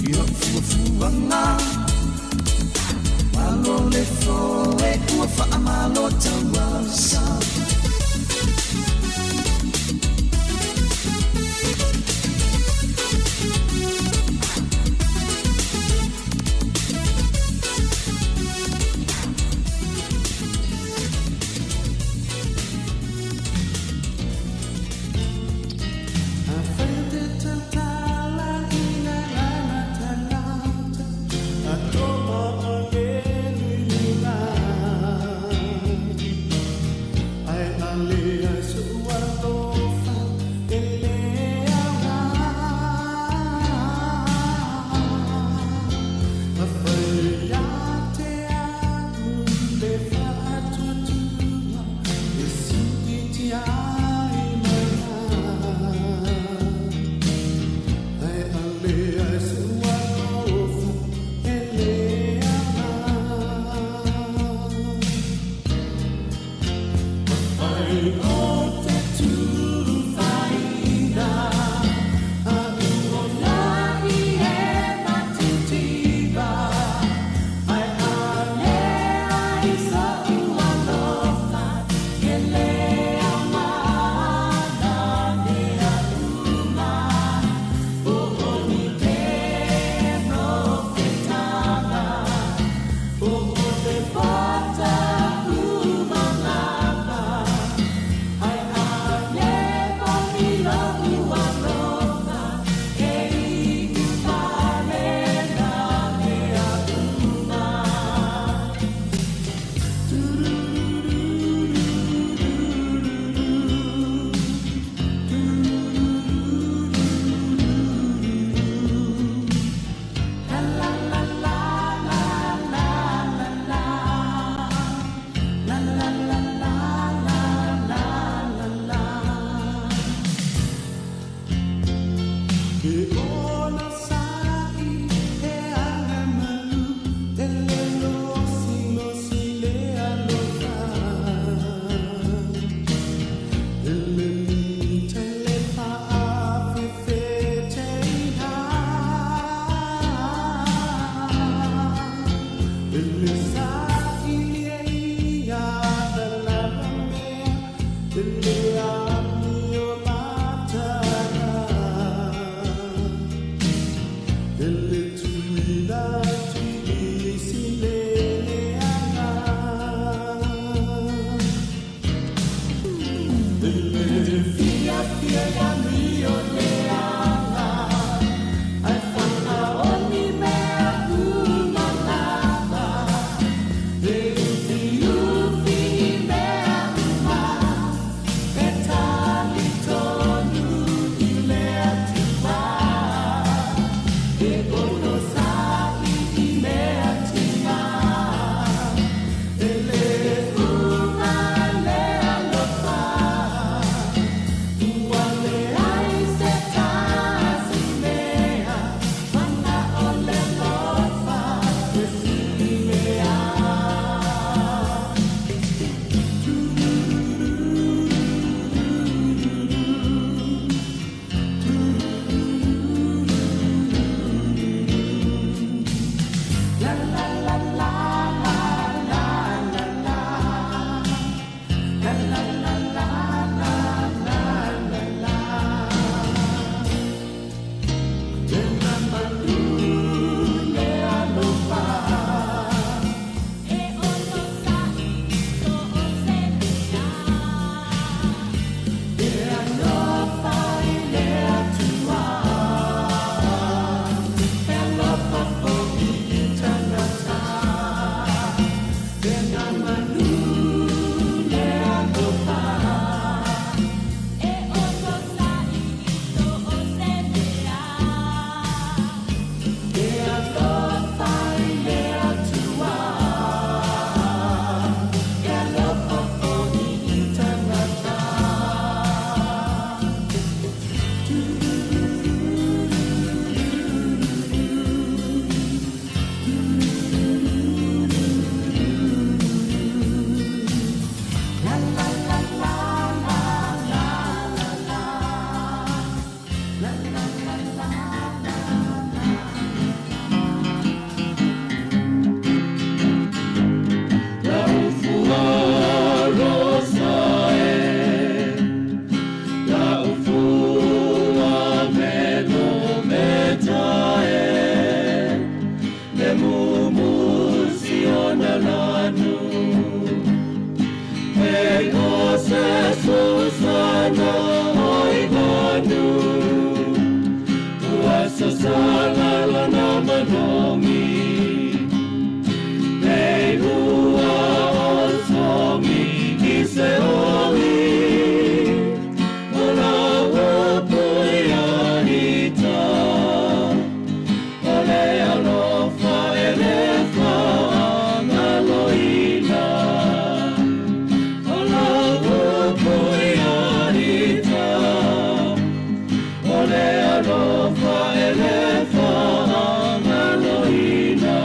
i au fuafuaga Malo le foe ua faamalo taua Sa. o se susana oi manu Ua sasala lana manogi Nei ua o songi i se oli O la upu ia ita O le alofa e le whaangaloina O la upu ia ita O le alofa e le whaangaloina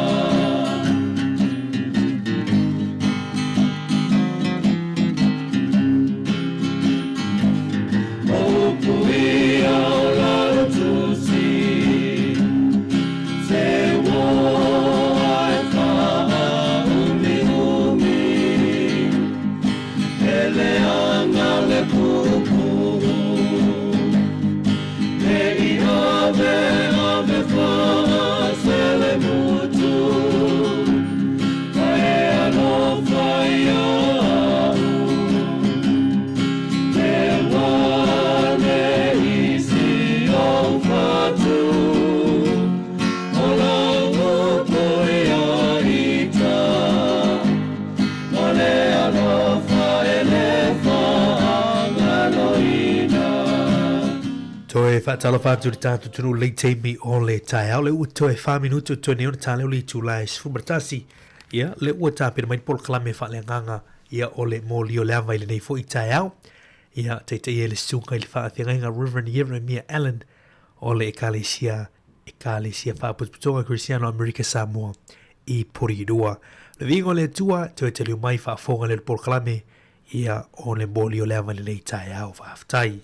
O upu ia o lau tusi Se ua e whaaumiumi E leaga le puupuu Ne i ave ave whaaselemutu Ae alofa ia au Te wane isi o fatu O la upu ia ita O le alofa e le whaangaloina Toe faatalofa atu i le tatou atunuu i lenei taimi o le taeao. Le ua toe fa minuti o totoe nei ona ta lea o le itula e 11. Ia, le ua tapena mai le polokalame faaleagaga ia o le moli o le ava i lenei foi taeao. Ia, taitaia e le susuga i le faafeagaiga Reverend Yeremia Allen o le Ekalesia Ekalesia Faapotopotoga Kerisiano Amerika Samoa i Porirua. Le viiga o le Atua, toe taliu mai faafofoga lea o le polokalame ia o le moli o le ava i lenei taeao. Faafetai.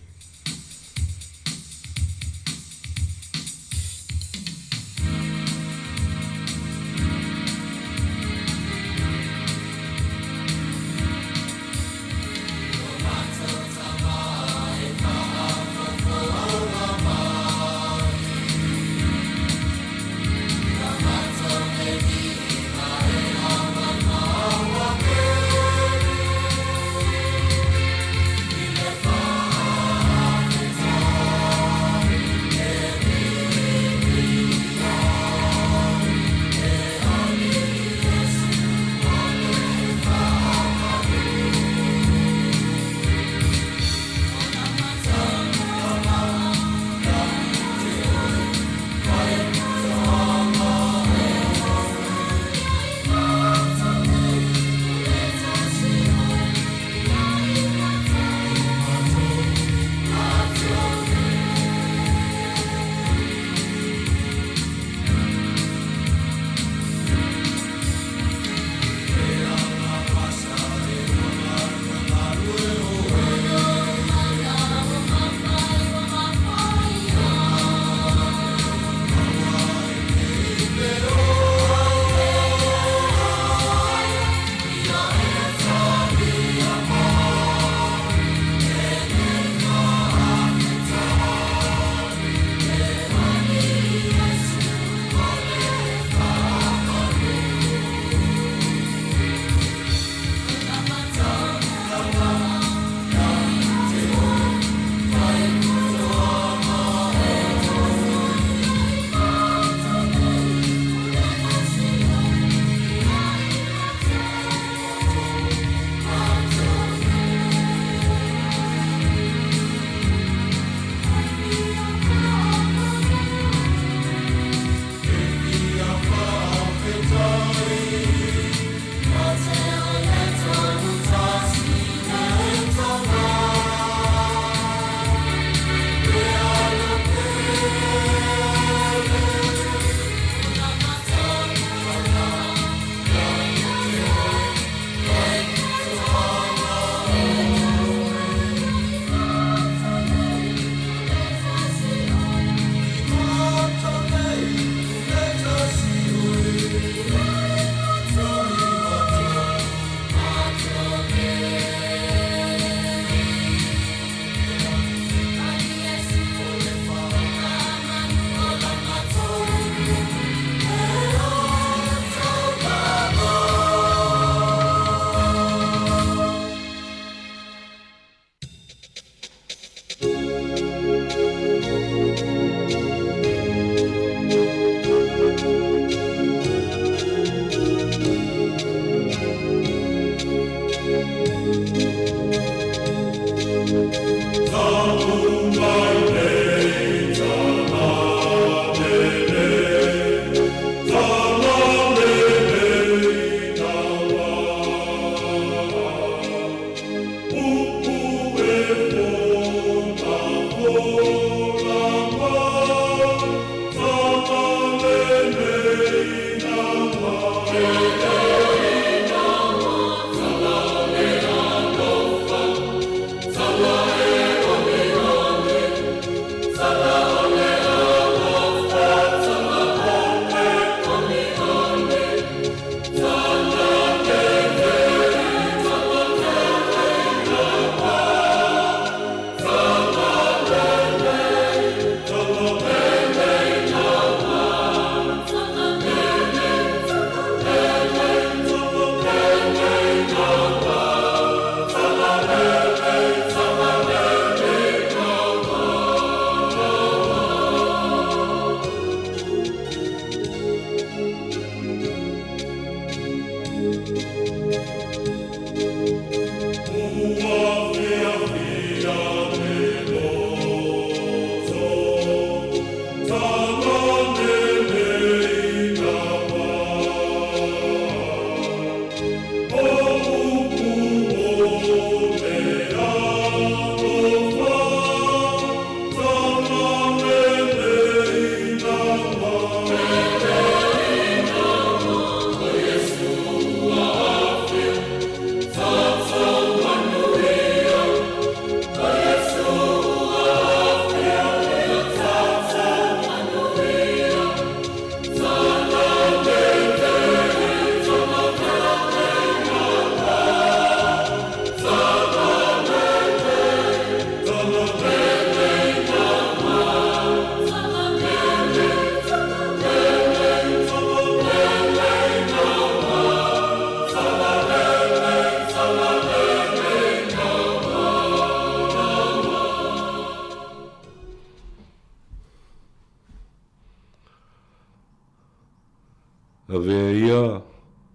Avea ia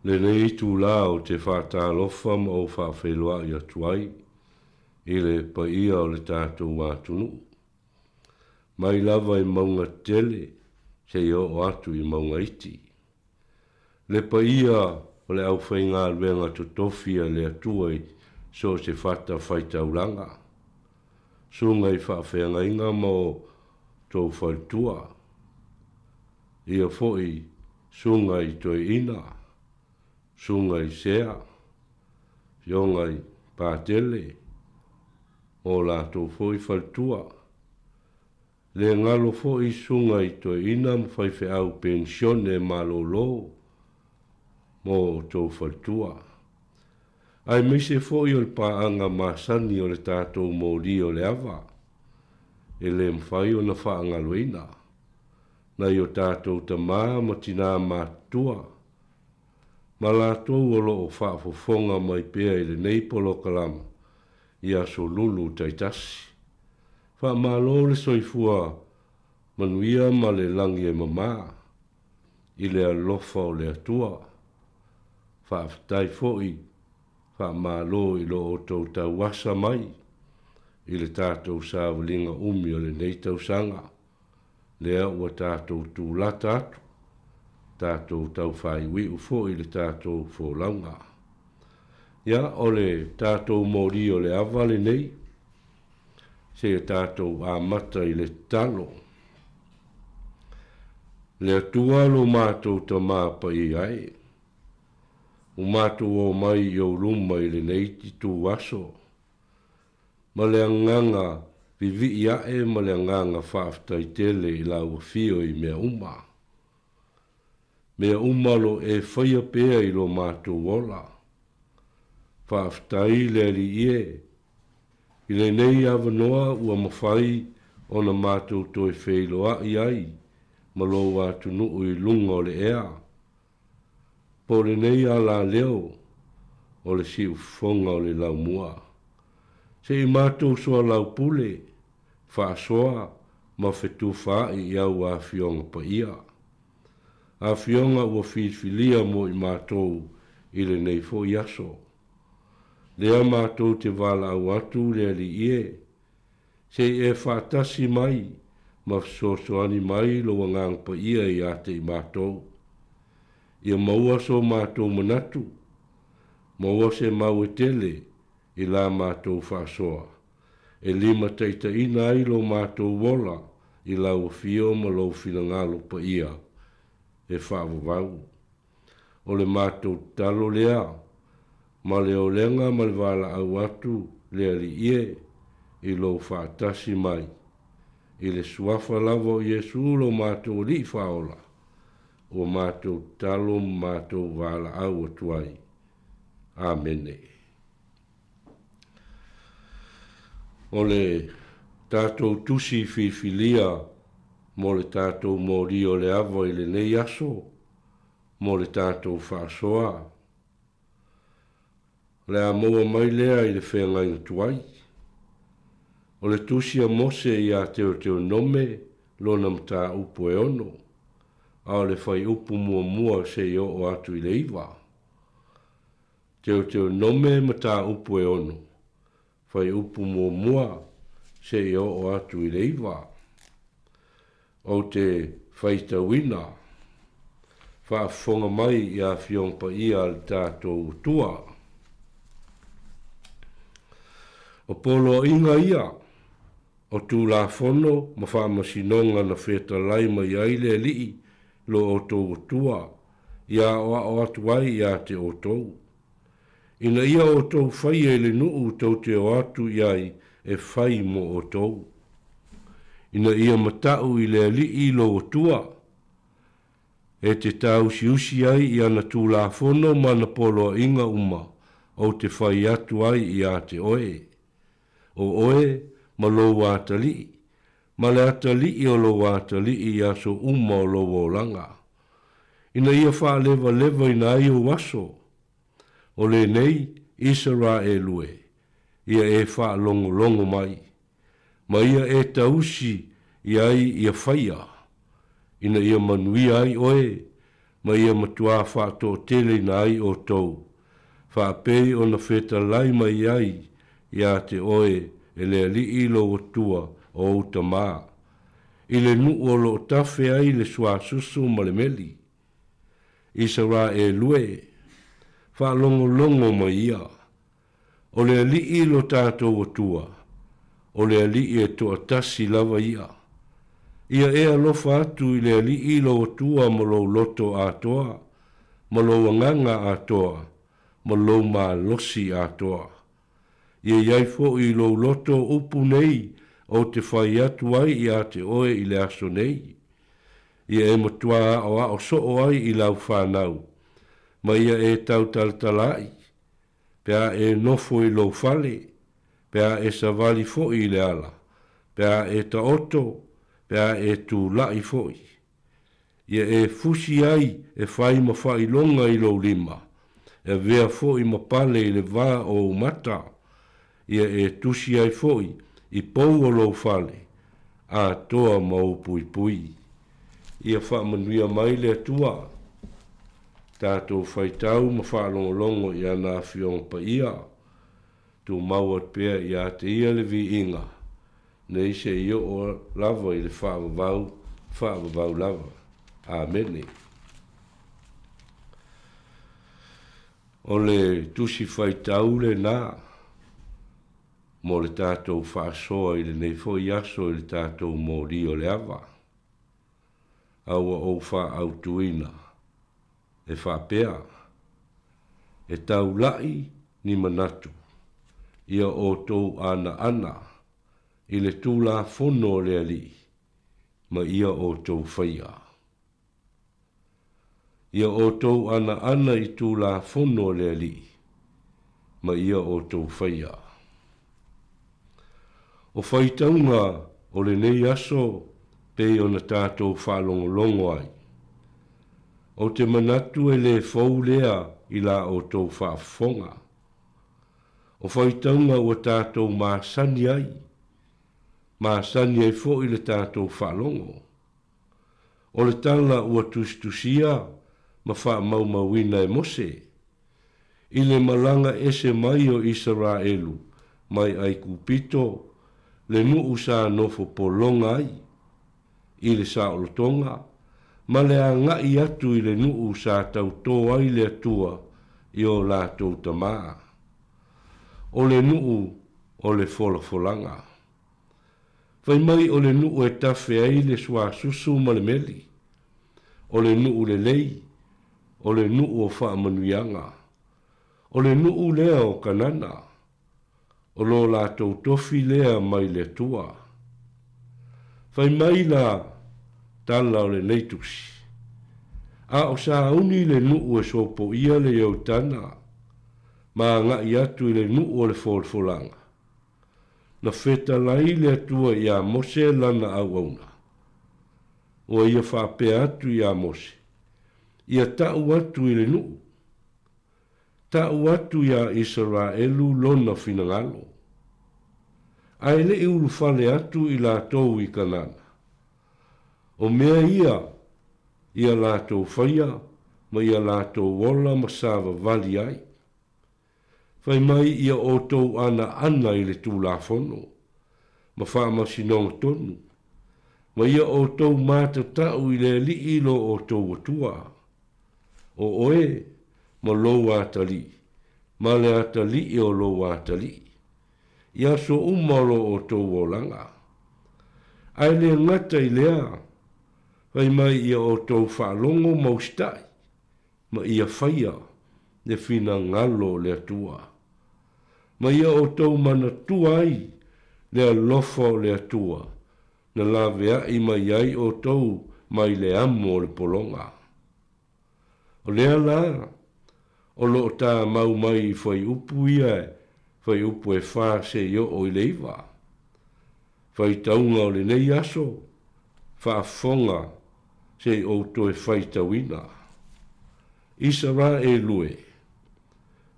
lenei itulā ou te faatalofa ma ou faafeiloai atu ai i le paia o le tatou atunuu, mai lava i mauga tele seia oo atu i mauga iti. Le paia o le aufaigaluega totofi a le Atua i so o se fata faitaulaga, susuga i faafeagaiga ma o tou faletua, ia foi susuga i toeaina, susuga i sea, afioga i Patele ma o latou foi faletua. Le galo foi susuga i toeaina ma faifeau penisione malolo mo outou faletua. Aemaise foi o le paaga masani o le tatou moli o le ava, e le mafai ona faagaloina, nai o tatou tama ma tina matutua, ma latou o lo o faafofoga mai pea i lenei polokalama i aso lulu taitasi. Faamalo le soifua manuia ma le lagi e mama i le alofa o le Atua. Faafetai foi, faamalo i lo outou tauasa mai i le tatou savaliga umi o lenei tausaga. Lea ua tatou tulata atu, tatou tau faaiuiu foi i le tatou folauga. Ia, o le tatou moli o le ava lenei, seia tatou amata i le tatalo. Le Atua lo matou Tama Paia e, ua matou omai i ou luma i lenei itu aso, ma le agaga vivii ae ma le agaga faafetai tele i lau afio i mea uma. Mea uma lo e faia pea i lo matou ola. Faafetai le Alii e, i lenei avanoa ua mafai ona matou toe feiloai ai ma lou atunuu i luga o le ea. Po o lenei alaleo o le siufofoga o le laumua. Se i matou soalaupule, faasoa ma fetufaai i au afioga paia. Afioga ua filifilia mo i matou i lenei foi aso. Lea matou te valaau atu le Alii e, Se i e faatasi mai ma fesoasoani mai lou Agaga Paia ia te i matou. Ia maua so matou manatu, maua se mau e tele i la matou faasoa, e limataitaiina ai lo matou ola i lau afio ma lou finagalo paia e faavavau. O le matou tatalo lea, ma le olega ma le valaau atu le Alii e, i lou faatasi mai, i le Suafa lava o Iesu lo matou Alii Faaola, ua matou tatalo ma matou valaau atu ai. Amene. O le tatou tusi filifilia mo le tatou moli o le ava i lenei aso, mo le tatou faasoa. O le a maua mai lea i le feagaiga tuai. O le tusi a Mose iā Teoteonome lona mataupu e ono, a o le fuaiupu muamua seia oo atu i le iva. Teoteonome mataupu e ono, fuaiupu muamua seia oo atu i le iva. Ou te faitauina, faafofoga mai i Afioga Paia a le tatou Atua. O poloaiga ia o Tulafono ma Faamasinoga na fetalai mai ai le Alii lo outou Atua ia aoao atu ai ia te outou, ina ia outou faia i le nuu tou te o atu i ai e fai mo outou, ina ia mata'u i le Alii lou Atua, e te tāusiusi ai i ana Tulafono ma ana poloaiga uma ou te fai atu ai ia te oe, o oe ma lou atalii, ma le atalii o lou atalii i aso uma o lou olaga, ina ia faalevalevaina ai ou aso. O lenei Isaraelu e, ia e faalogologo mai, ma ia e tausi i ai ia faia, ina ia manuia ai oe, ma ia matuā faatoateleina ai outou, faapei ona fetalai mai ai iā te oe e le Alii lou Atua o ou tamā, i le nuu o loo tafe ai le suasusu ma le meli. Isaraelu e, faalogologo mai ia, O le Alii lo tatou Atua, o le Alii e toatasi lava ia. Ia e alofa atu i le Alii lou Atua ma lou loto atoa, ma lou agaga atoa, ma lou malosi atoa. Ia i ai foi i lou loto upu nei ou te fai atu ai ia te oe i le aso nei. Ia e matuā aoao soo ai i lau fanau, ma ia e tautalatalaai, pe a e nofo i lou fale, pe a e savali foi i le ala, pe a e taoto, pe a e tulaʻi foi. Ia e fusi ai e fai ma faailoga i lou lima, e avea foi ma pale i le va o ou mata, ia e tusi ai foi i pou o lou fale, atoa ma ou puipui. Ia faamanuia mai le Atua, tatou faitau ma faalogologo i ana Afioga Paia, tumau atu pea ia te Ia le viiga, nei se i oo lava i le faavavau, faavavau lava. Amene. O le Tusi Faitau lenā mo le tatou faasoa i lenei foi aso i le tatou moli o le ava, a ua ou faaautuina e faapea, E taulaʻi ni manatu ia outou anaana i le Tulafono o le Alii ma ia outou faia. Ia outou anaana i Tulafono a le Alii, ma ia outou faia. O faitauga o lenei aso pei ona tatou faalogologo ai. Ou te manatu e le fou lea i la outou faafofoga. O faitauga ua tatou masani ai, masani ai foi le tatou faalogo. O le tala ua tusitusia ma faamaumauina e Mose, i le malaga ese mai o Isaraelu mai Aikupito, le nuu sa nofo pologa ai, i le saolotoga, ma le agai atu i le nuu sa tautō ai le Atua i o latou tamā. O le nuu o le folafolaga. Fai mai o le nuu e tafe ai le suasusu ma le meli, o le nuu lelei, o le nuu o faamanuiaga, o le nuu lea o Kanana, o lo latou tofi lea mai le Atua. Fai mai la tala o lenei tusi, A o sauni le nuu e sopoia le Ioutana ma agai atu i le nuu o le folafolaga, Na fetalai le Atua iā Mose lana auauna. Ua ia faapea atu iā Mose, Ia taʻu atu i le nuu. Taʻu atu iā Isaraelu lona finagalo. A e leʻi ulufale atu i latou i Kanana. O mea ia ia latou faia ma ia latou ola ma savavali ai. Fai mai ia outou anaana i le Tulafono, ma faamasinoga tonu, ma ia outou matatau i le Alii lo outou Atua. O oe, ma lou atalii, ma le atalii o lou atalii, i aso uma o lo outou olaga. Ae le gata i lea, fai mai ia outou faalogo ma usitai, ma ia faia le finagalo o le Atua, ma ia outou manatua ai le alofa o le Atua na laveai mai ai outou mai le amo o le pologa. O lea la, o lo o tāmau mai i fuaiupu ia fuaiupu e 4 seia oo i le 9. Faitauga o lenei aso, faafofoga se i ou toe faitauina. Isaraelu e,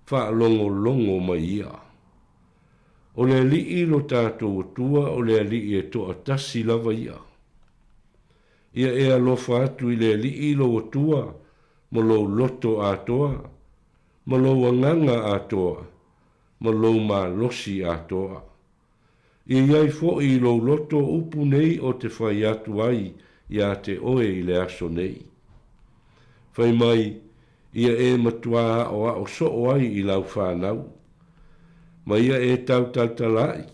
faalogologo mai ia. O le Alii lo tatou Atua o le Alii e toatasi lava ia. Ia e alofa atu i le Alii lou Atua ma lou loto atoa, ma lou agaga atoa, ma lou malosi atoa. Ia i ai foi i lou loto upu nei o te fai atu ai iā te oe i le aso nei. Fai mai, ia e matuā aʻoaʻo soo ai i lau fanau. Ma ia e tautaltalaʻi,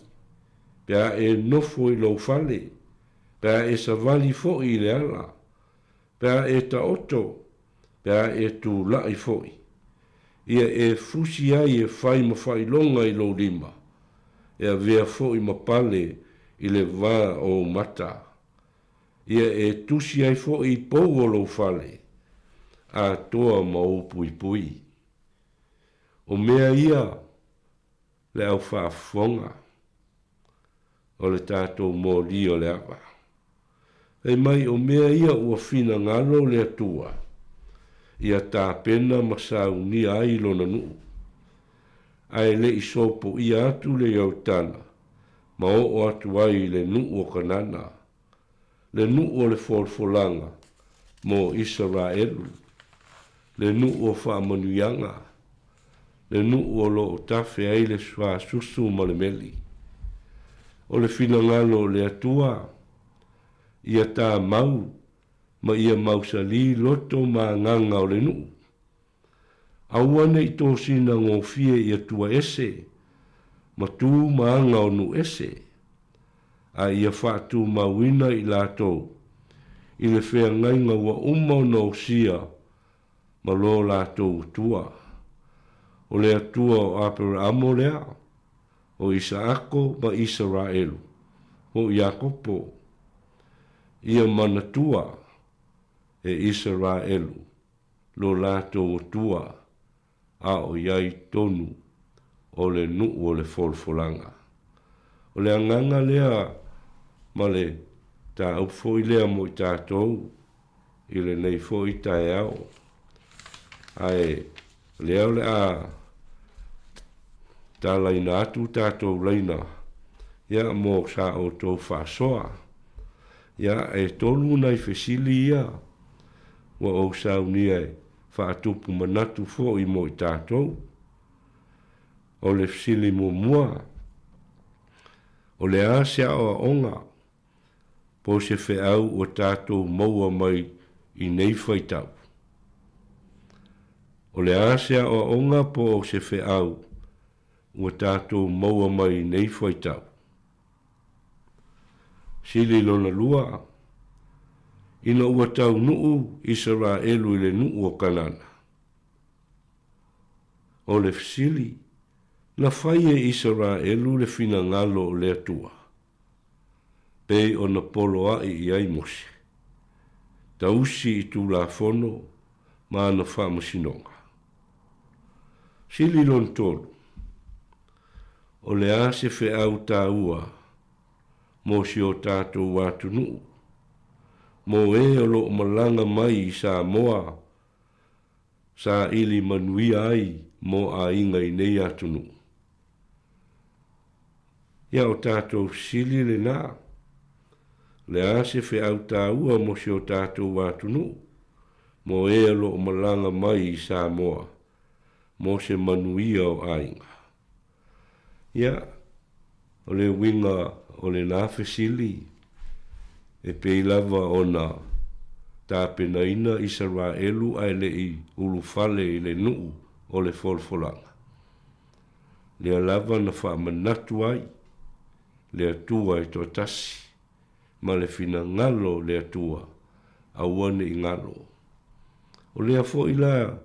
pe a e nofo i lou fale, pe a e savali foi i le ala, pe a e taoto, pe a e tulaʻi foi. Ia e fusi ai e fai ma faailoga i lou lima, e avea foi ma pale i le va o ou mata. Ia e tusi ai foi i pou o lou fale, atoa ma ou puipui. O mea ia le au faafofoga o le tatou moli o le ava. Fai mai o mea ia ua finagalo le Atua ia tapena ma saunia ai lona nuu. Ae le i sopoia atu le Ioritana ma oo atu ai i le nuu o Kanana, le nuu o le folafolaga mo Isaraelu, le nuu o faamanuiaga, le nuu o lo o tafe ai le suasusu ma le meli. O le finagalo o le Atua, ia tamau ma ia mausali loto ma agaga o le nuu. Aua ne i tosina gofie i atua ese, ma tu ma aga o nuu ese, a ia faatumauina i latou i le feagaiga ua uma ona osia ma lo latou Atua. O le Atua o Aperaamo lea, o Isaako ma Isaraelu, po o Iakopo. Ia manatua e Isaraelu lo latou Atua, a o i ai tonu o le nuu o le folafolaga. O le agaga lea ma le tāupu foi lea mo i tatou i lenei foi taeao. Ae o lea o le a talaina atu tatou laina ia mo sa outou faasoa. Ia, e tolu nai fesili ia ua ou saunia e faatupu manatu foi mo i tatou. O le fesili muamua, o le a se aoaoga po o se feau ua tatou maua mai i nei faitau? O le a se aoaoga po o se feau ua tatou maua mai i nei faitau? Sili lona lua, ina ua taunuu Isaraelu i le nuu o Kanana. O le fesili, na fai e Isaraelu le finagalo o le Atua, pei ona poloaʻi i ai Mose, tausi i Tulafono ma ana faamasinoga. Sili lona tolu, O le a se feau taua mo si o tatou atunuu, mo e o lo o malaga mai i Samoa saili manuia ai mo aiga i nei atunuu? Ia o tatou fesili lena, o le a se feau taua mo si o tatou atunuu, mo e o lo o malaga mai i Samoa mo se manuia o aiga? Ia, o le uiga o lenā fesili, e pei lava ona tapenaina Isaraelu ae le i ulufale i le nuu o le folafolaga. Lea lava na faamanatu ai le Atua e toatasi ma le finagalo o le Atua, aua ne i galo. O lea foi la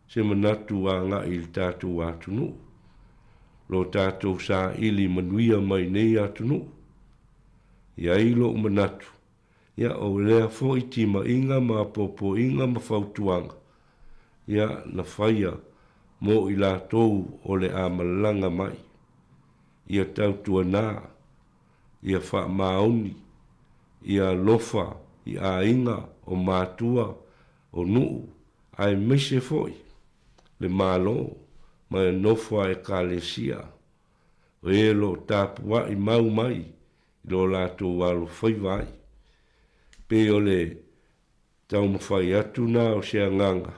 se manatu agai i le tatou atunuu, lo tatou saili manuia mai nei atunuu. I ai lou manatu, ia o lea foi timaiga ma apoapoaiga ma fautuaga, ia na faia mo i latou o le a malaga mai, ia tautuana, ia faamaoni, ia alofa i aiga o matua o nuu aemaise foi le Malo ma e nofo a Ekalesia, o e o lo o tapuai mau mai i lo latou alofaiva ai. Pei o le taumafai atu na o se agaga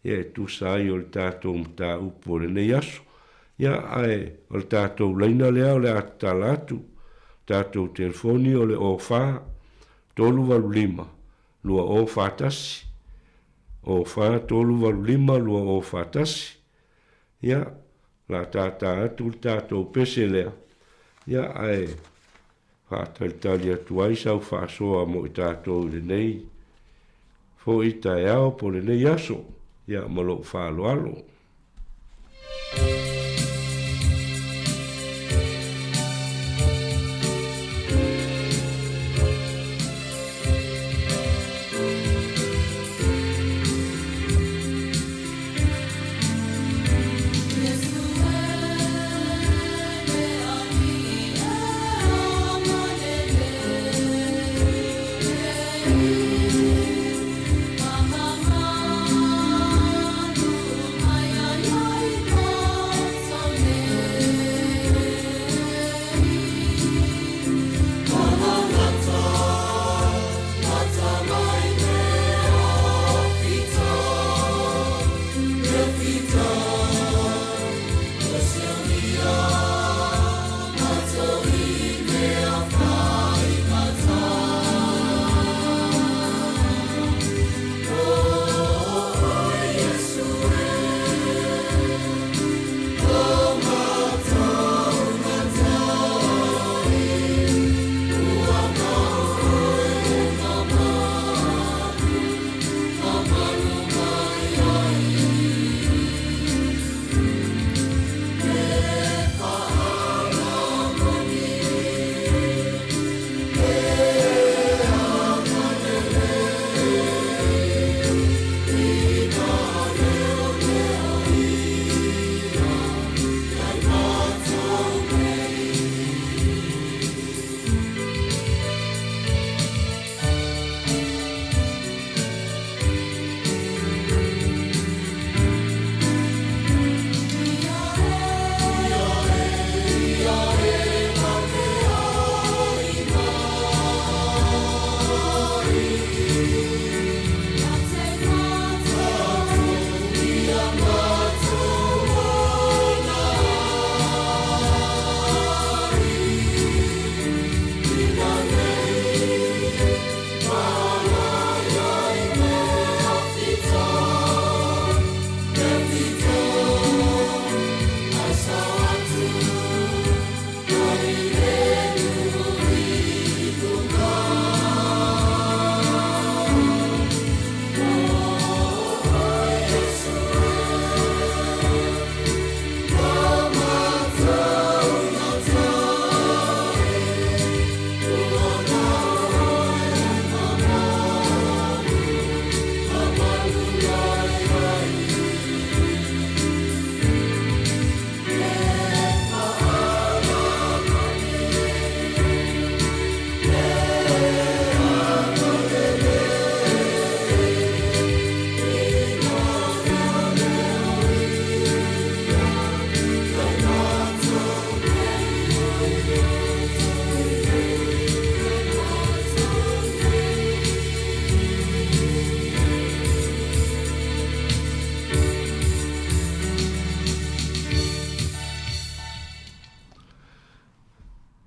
ia e tusa ai o le tatou mataupu o lenei aso. Ia, ae o le tatou laina lea o le a tatala atu, tatou telefoni o le 04 385 2041, 04 385 2041, ia, o le a tātā atu le tatou pese lea, ia, ae faatalitali atu ai sau faasoa mo i tatou i lenei foi taeao po o lenei aso, ia, ma lou faaaloalo.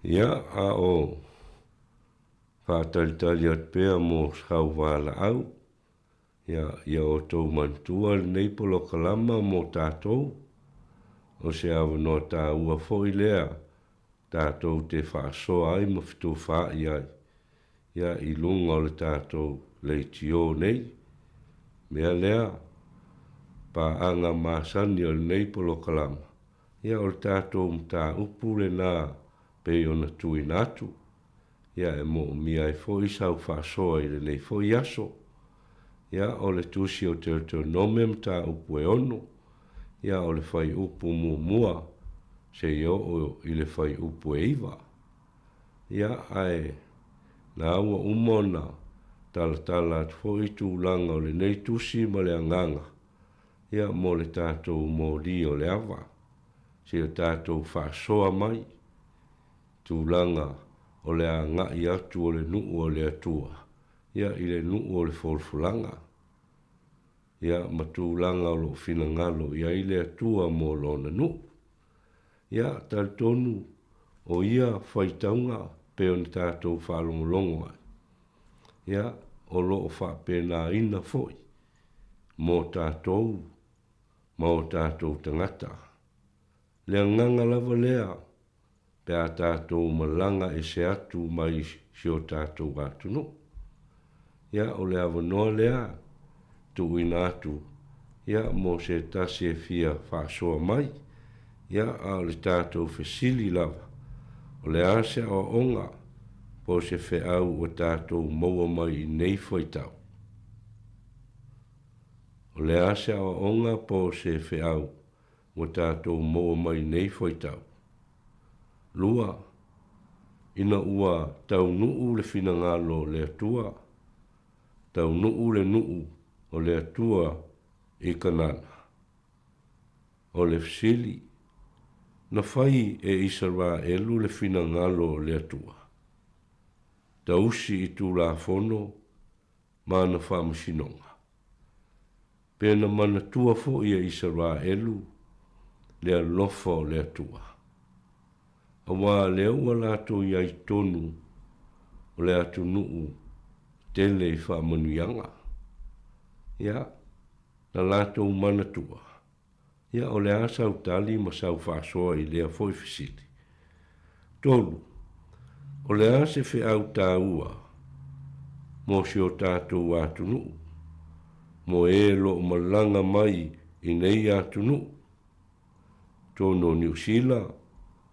Ia, a o faatalitali atu pea mo sau valaau, ia, ia outou manatua lenei polokalama mo tatou, o se avanoa taua foi lea tatou te faasoa ai ma fetufaai ai, ia, i luga o le tatou leitio nei. Mea lea, paaga masani o lenei polokalama, ia o le tatou mataupu lena pei ona tuuina atu, ia e moomia ai foi sau faasoa i lenei foi aso. Ia o le Tusi o Teuteronome mataupu e 6, ia o le fuaiupu muamua seia oo i le fuaiupu e 9. Ia ae na ua uma ona talatala atu foi tulaga o lenei tusi ma le agaga, ia mo le tatou moli o le ava, seia tatou faasoa mai tulaga o le agai atu o le nuu o le Atua, ia i le nuu o le folafolaga, ia ma tulaga o loo finagalo i ai le Atua mo lona nuu. Ia talitonu o ia faitauga pei ona tatou faalogologo ai, ia o loo faapenaina foi mo tatou ma o tatou tagata. Le agaga lava lea pe a tatou malaga ese atu mai si o tatou atunuu. Ia, o le avanoa lea tuuina atu, ia, mo se tasi e fia faasoa mai. Ia, a o le tatou fesili lava, o le a se aoaoga po o se feau ua tatou maua mai i nei faitau? O le a se aoaoga po o se feau ua tatou maua mai i nei faitau? 2, ina ua taunuu le finagalo o le Atua, taunuu le nuu o le Atua i Kanana. O le fesili, na fai e Isaraelu le finagalo o le Atua, tausi i Tulafono ma ana faamasinoga. Pe na manatua foi e Isaraelu le alofa o le Atua, auā lea ua latou i ai tonu o le atunuu tele i faamanuiaga. Ia, na latou manatua. Ia, o le a sau tali ma sau faasoa i lea foi fesili? 3, O le a se feau taua mo si o tatou atunuu, mo e o loo malaga mai i nei atunuu, totonu o Niu Sila,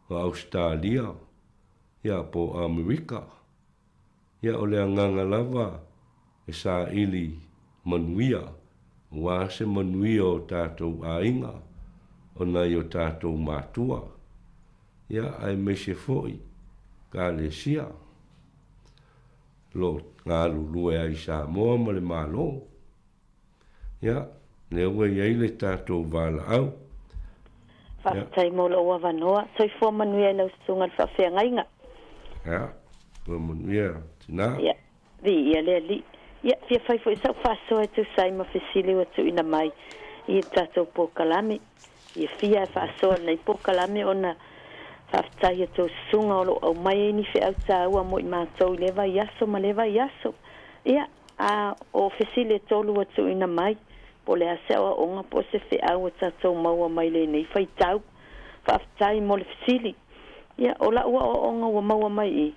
o Ausetalia, ia po o Amerika? Ia, o le agaga lava e saili manuia, aua se manuia o tatou aiga, o nai o tatou matua, ia, aemaise foi Ekalesia o lo o galulue ai i Samoa ma le Malo. Ia, lea ua i ai le tatou valaau. Ia. Faafetai mo lou avanoa. Soifua manuia i lau susuga i le faafeagaiga. Ia, ua manuia tina. Ia, viia le Alii. Ia, fia fai foi sau faasoa e tusa ai ma fesili ua tuuina mai i le tatou polokalame. Fiafia e faasoa lenei polokalame ona faafetai i a outou susuga o lo o aumai ai ni feau taua mo i matou i lea vaiaso ma lea vaiaso. Ia, a o fesili e tolu ua tuuina mai, po o le a se aoaoga po o se feau ua tatou maua mai lenei faitau. Faafetai mo le fesili. Ia, o lau aoaoga ua maua mai i,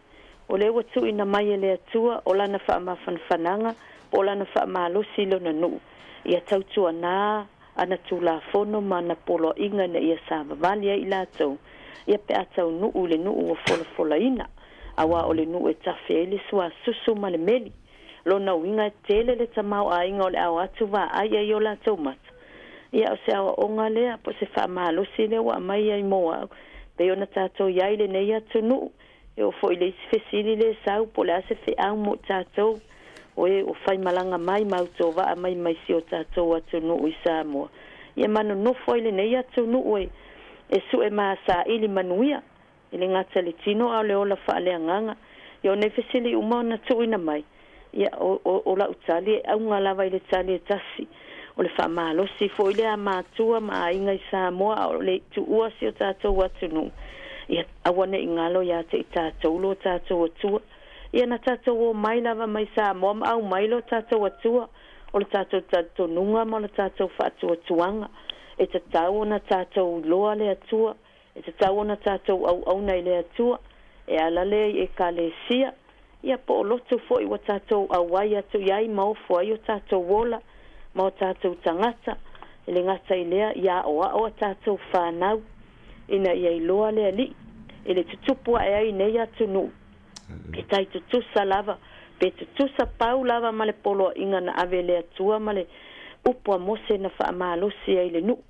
o lea ua tuuina mai e le Atua o Lana faamafanafanaga po o Lana faamalosi i Lona nuu, ia tautuanā ana Tulafono ma ana poloaiga ina ia savavali ai i latou, ia pe a taunuu i le nuu ua folafolaina, auā o le nuu e tafe ai le suasusu ma le meli. Lona uiga e tele le tamaoaiga o le ao atu vaai ai i o latou mata. Ia, o se aoaoga lea, po o se faamalosi lea ua aumai ai mo au, pei ona tatou i ai i lenei atunuu. E oo foi i le isi fesili lea e sau, po o le a se feau mo tatou, o e ua faimalaga mai ma autovaa mai mai si o tatou atunuu i Samoa, ia ma nonofo ai lenei atunuu e e sue ma saili manuia, e le gata i le tino a o le ola faaleagaga. Ia o nei fesili uma ona tuuina mai, ia o, o, o lau tali e auga lava i le tali e tasi, o le faamalosi foi lea a matua ma aiga i Samoa a o le i tuua si o tatou atunuu. Ia aua ne i galo iā te i tatou lo tatou Atua. Ia na tatou omai lava mai Samoa ma aumai lo tatou Atua, o le tatou talitonuga ma le tatou faatuatuaga. E tatau ona tatou iloa le Atua, e tatau ona tatou auauna i le Atua, e ala lea i Ekalesia, ia po o lotu foi ua tatou auai atu i ai ma ofo ai o tatou ola ma o tatou tagata. E le gata i lea, ia aoao a tatou fanau ina ia iloa le Alii i le tutupu ae ai i nei atunuu, e tai tutusa lava, pe tutusa pau lava ma le poloaiga na ave e le Atua ma le upu a Mose na faamalosi ai i le nuu.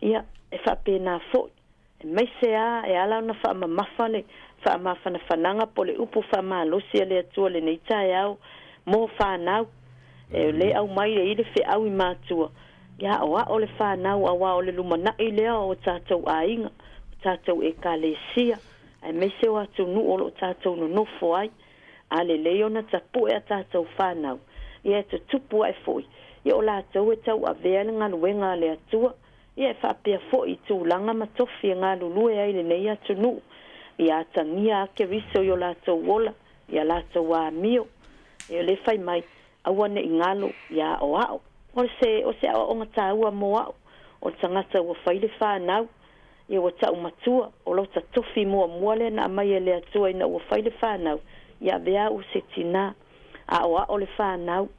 Ia, e faapena foi, aemaise lava e ala ona faamamafa le faamafanafanaga po o le upu faamalosi a le Atua i lenei taeao mo fanau. E le aumai ai le feau i matua, ia aoao le fanau aua o le lumanai lea o tatou aiga, o tatou ekalesia, aemaise o atunuu o lo o tatou nonofo ai. A lelei ona tapue a tatou fanau, ia e tutupu ae foi, ia o latou e tauavea le galuega a le Atua, ia e faapea foi i tulaga ma tofi e galulue ai i lenei atunuu, ia atagia a Keriso i o latou ola, i a latou amio. E le fai mai, aua ne i galo, ia aoao. O se, o se aoaoga taua mo au, o le tagata ua fai le fanau, ia ua tau matua, o lota tofi muamua lea na aumai e le Atua ina ua fai le fanau, ia avea au o se tinā. Aoao le fanau,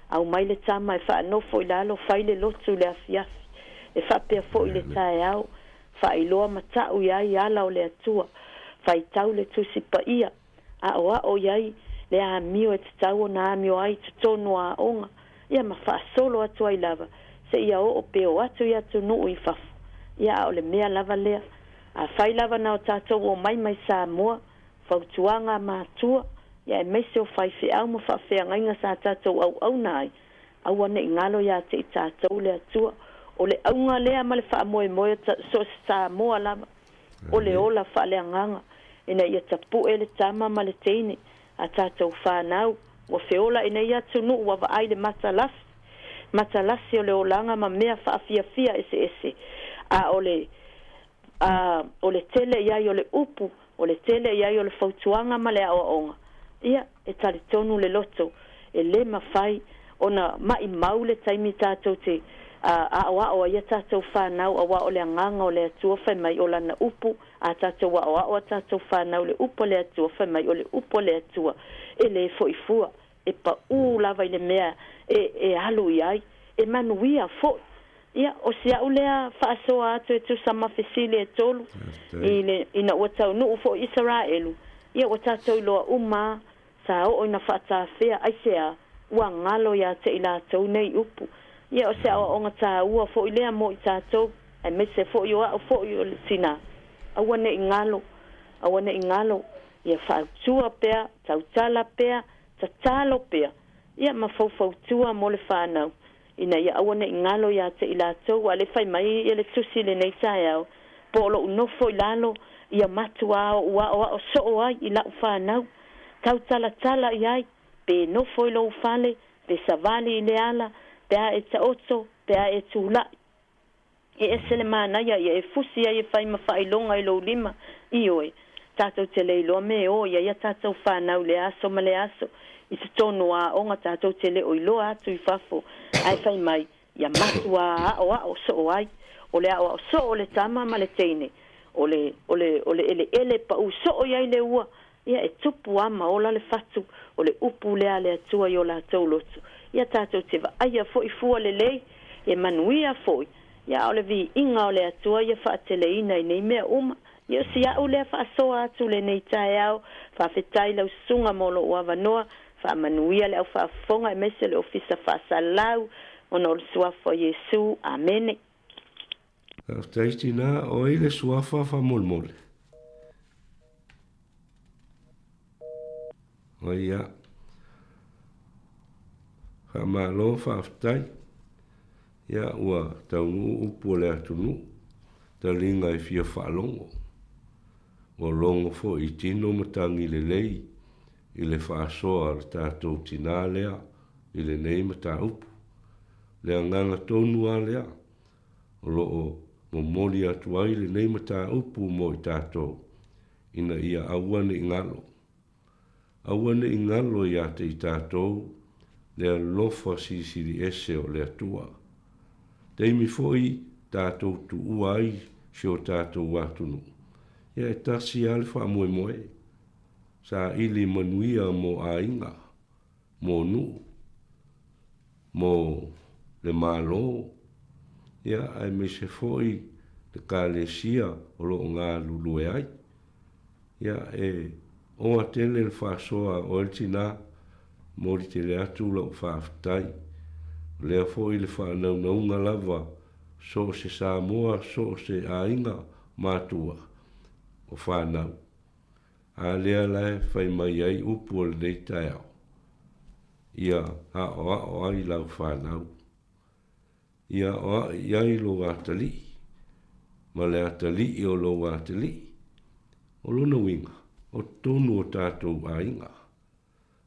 aumai le tama e faanofo i lalo, fai le lotu i le afiafi, e faapea foi i le taeao, faailoa ma tau i ai ala o le Atua, faitau le Tusi Paia, aoao i ai le amio e tatau ona amio ai i totonu o aoga, ia ma faasolo atu ai lava seia oo pe o atu i atunuu i fafo. Ia a o le mea lava lea. Afai lava na o tatou omai mai Samoa, fautuaga a matua, ia aemaise o faifeau ma faafeagaiga sa tatou auauna ai, aua ne i galo ia te i tatou le Atua. O le auga lea ma le faamoemoe o so o se Samoa lava, o le ola faaleagaga, ina ia tapu'e le tama ma le teine a tatou fanau ua feola i nei atunuu ua vaai le matalasi, matalasi o le olaga ma mea faafiafia eseese, a o le, a o le tele i ai o le upu, o le tele i ai o le fautuaga ma le aoaoga. Ia, e talitonu le loto, e le mafai ona maʻimau le taimi tatou te aoao ai a tatou fanau, auā o le Agaga o le Atua fai mai o Lana upu, a tatou aoao a tatou fanau le upu a le Atua fai mai o le upu a le Atua e lē foʻi fua, e paʻū lava i le mea e e alu i ai, e manuia foʻi. Ia, o si aʻu lea faasoa atu e tusa ma fesili e tolu, i le, ina ua taunuu foʻi Isaraelu, ia ua tatou iloa uma a, sa oo ina faatafea, aisea, ua galo iā te i latou nei upu. Ia, o se aoaoga tāua foʻi lea mo i tatou, aemaise foʻi o aʻu foʻi o le tinā. Aua ne i galo, aua ne i galo, ia faautua pea, tautala pea, tatalo pea, ia ma faufautua mo le fanau, ina ia aua ne i galo iā te i latou, a le fai mai ia le tusi i lenei taeao, po o loʻu nofo i lalo, ia matuā oʻu aʻoaʻo soo ai i laʻu fanau, tautalatala i ai, pe nofo i lou fale, pe savali i le ala, pe a e taoto, pe a e tulaʻi. E ese le manaia ia e fusi ai e fai ma faailoga i lou lima, ioe, tatou te le iloa me e o i ai a tatou fanau i le aso ma le aso, i totonu o aoga tatou te le o iloa atu i fafo, ae fai mai, ia matuā aʻoaʻo soo ai. O le aʻoaʻo soo o le tama ma le teine, o le, o le, o le eleele e paʻū soo i ai le ua, Ia e tupu a ma ola le fatu o le upu lea a le Atua i o latou loto. Ia tatou te vaaia foi fua lelei, e manuia foi, ia a o le viiga o le Atua ia faateleina i nei mea uma. Ia o si aʻu lea faasoa atu lenei taeao, faafetai lau susuga mo lou avanoa, faamanuia le au faafofoga aemaise le Ofisa Faasalau ona o le Suafa o Iesu. Amene. Faafetai tinā, o ai le suafa faamolemole? Oi ia. Faamalo faafetai. Ia ua taunuu upu o le atunuu, taliga e fia faalogo. Ua logo foi i tino ma tagi lelei i le faasoa a le tatou tinā lea i lenei mataupu. Le agaga tonu lava lea o lo o momoli atu ai lenei mataupu mo i tatou. ina ia aua ne i galo. Aua ne i galo iā te i tatou le alofa silisili ese o le Atua. Taimi foi tatou tuua ai si o tatou atunuu, ia e tasi lava le faamoemoe, saili manuia mo aiga, mo nuu, mo le Malo, ia aemaise foi le Kalesia o lo o galulue ai. Ia, e oa tele le faasoa a oe le tinā, momoli tele atu lau faafetai. O lea foi le faanaunauga lava so o se Samoa, so o se aiga, matua, o fanau. A lea la e fai mai ai upu o lenei taeao, ia aoao ai lau fanau. Ia aoaʻi ai lou atalii, ma le atalii o lou atalii. O lona uiga, o totonu o tatou aiga.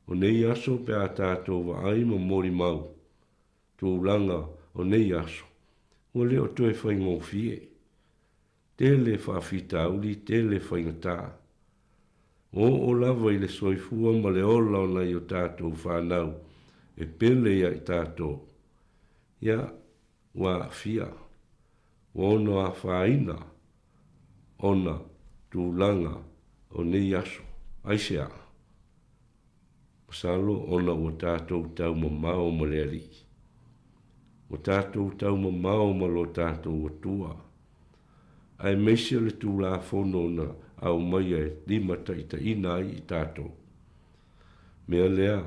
O nei aso pe a tatou vaai ma molimau tulaga o nei aso, ua le o toe faigofie. Tele faafitauli, tele faigata. Ua oo lava i le soifua ma le ola o nai o tatou fanau e pele iā i tatou. Ia, ua aafia, ua ono afaina ona tulaga o nei aso. Aisea? Masalo ona ua tatou taumamao ma le Alii. Ua tatou taumamao ma lo tatou Atua. Aemaise o le Tulafono na aumaia e limataitaiina ai i tatou. Mea lea,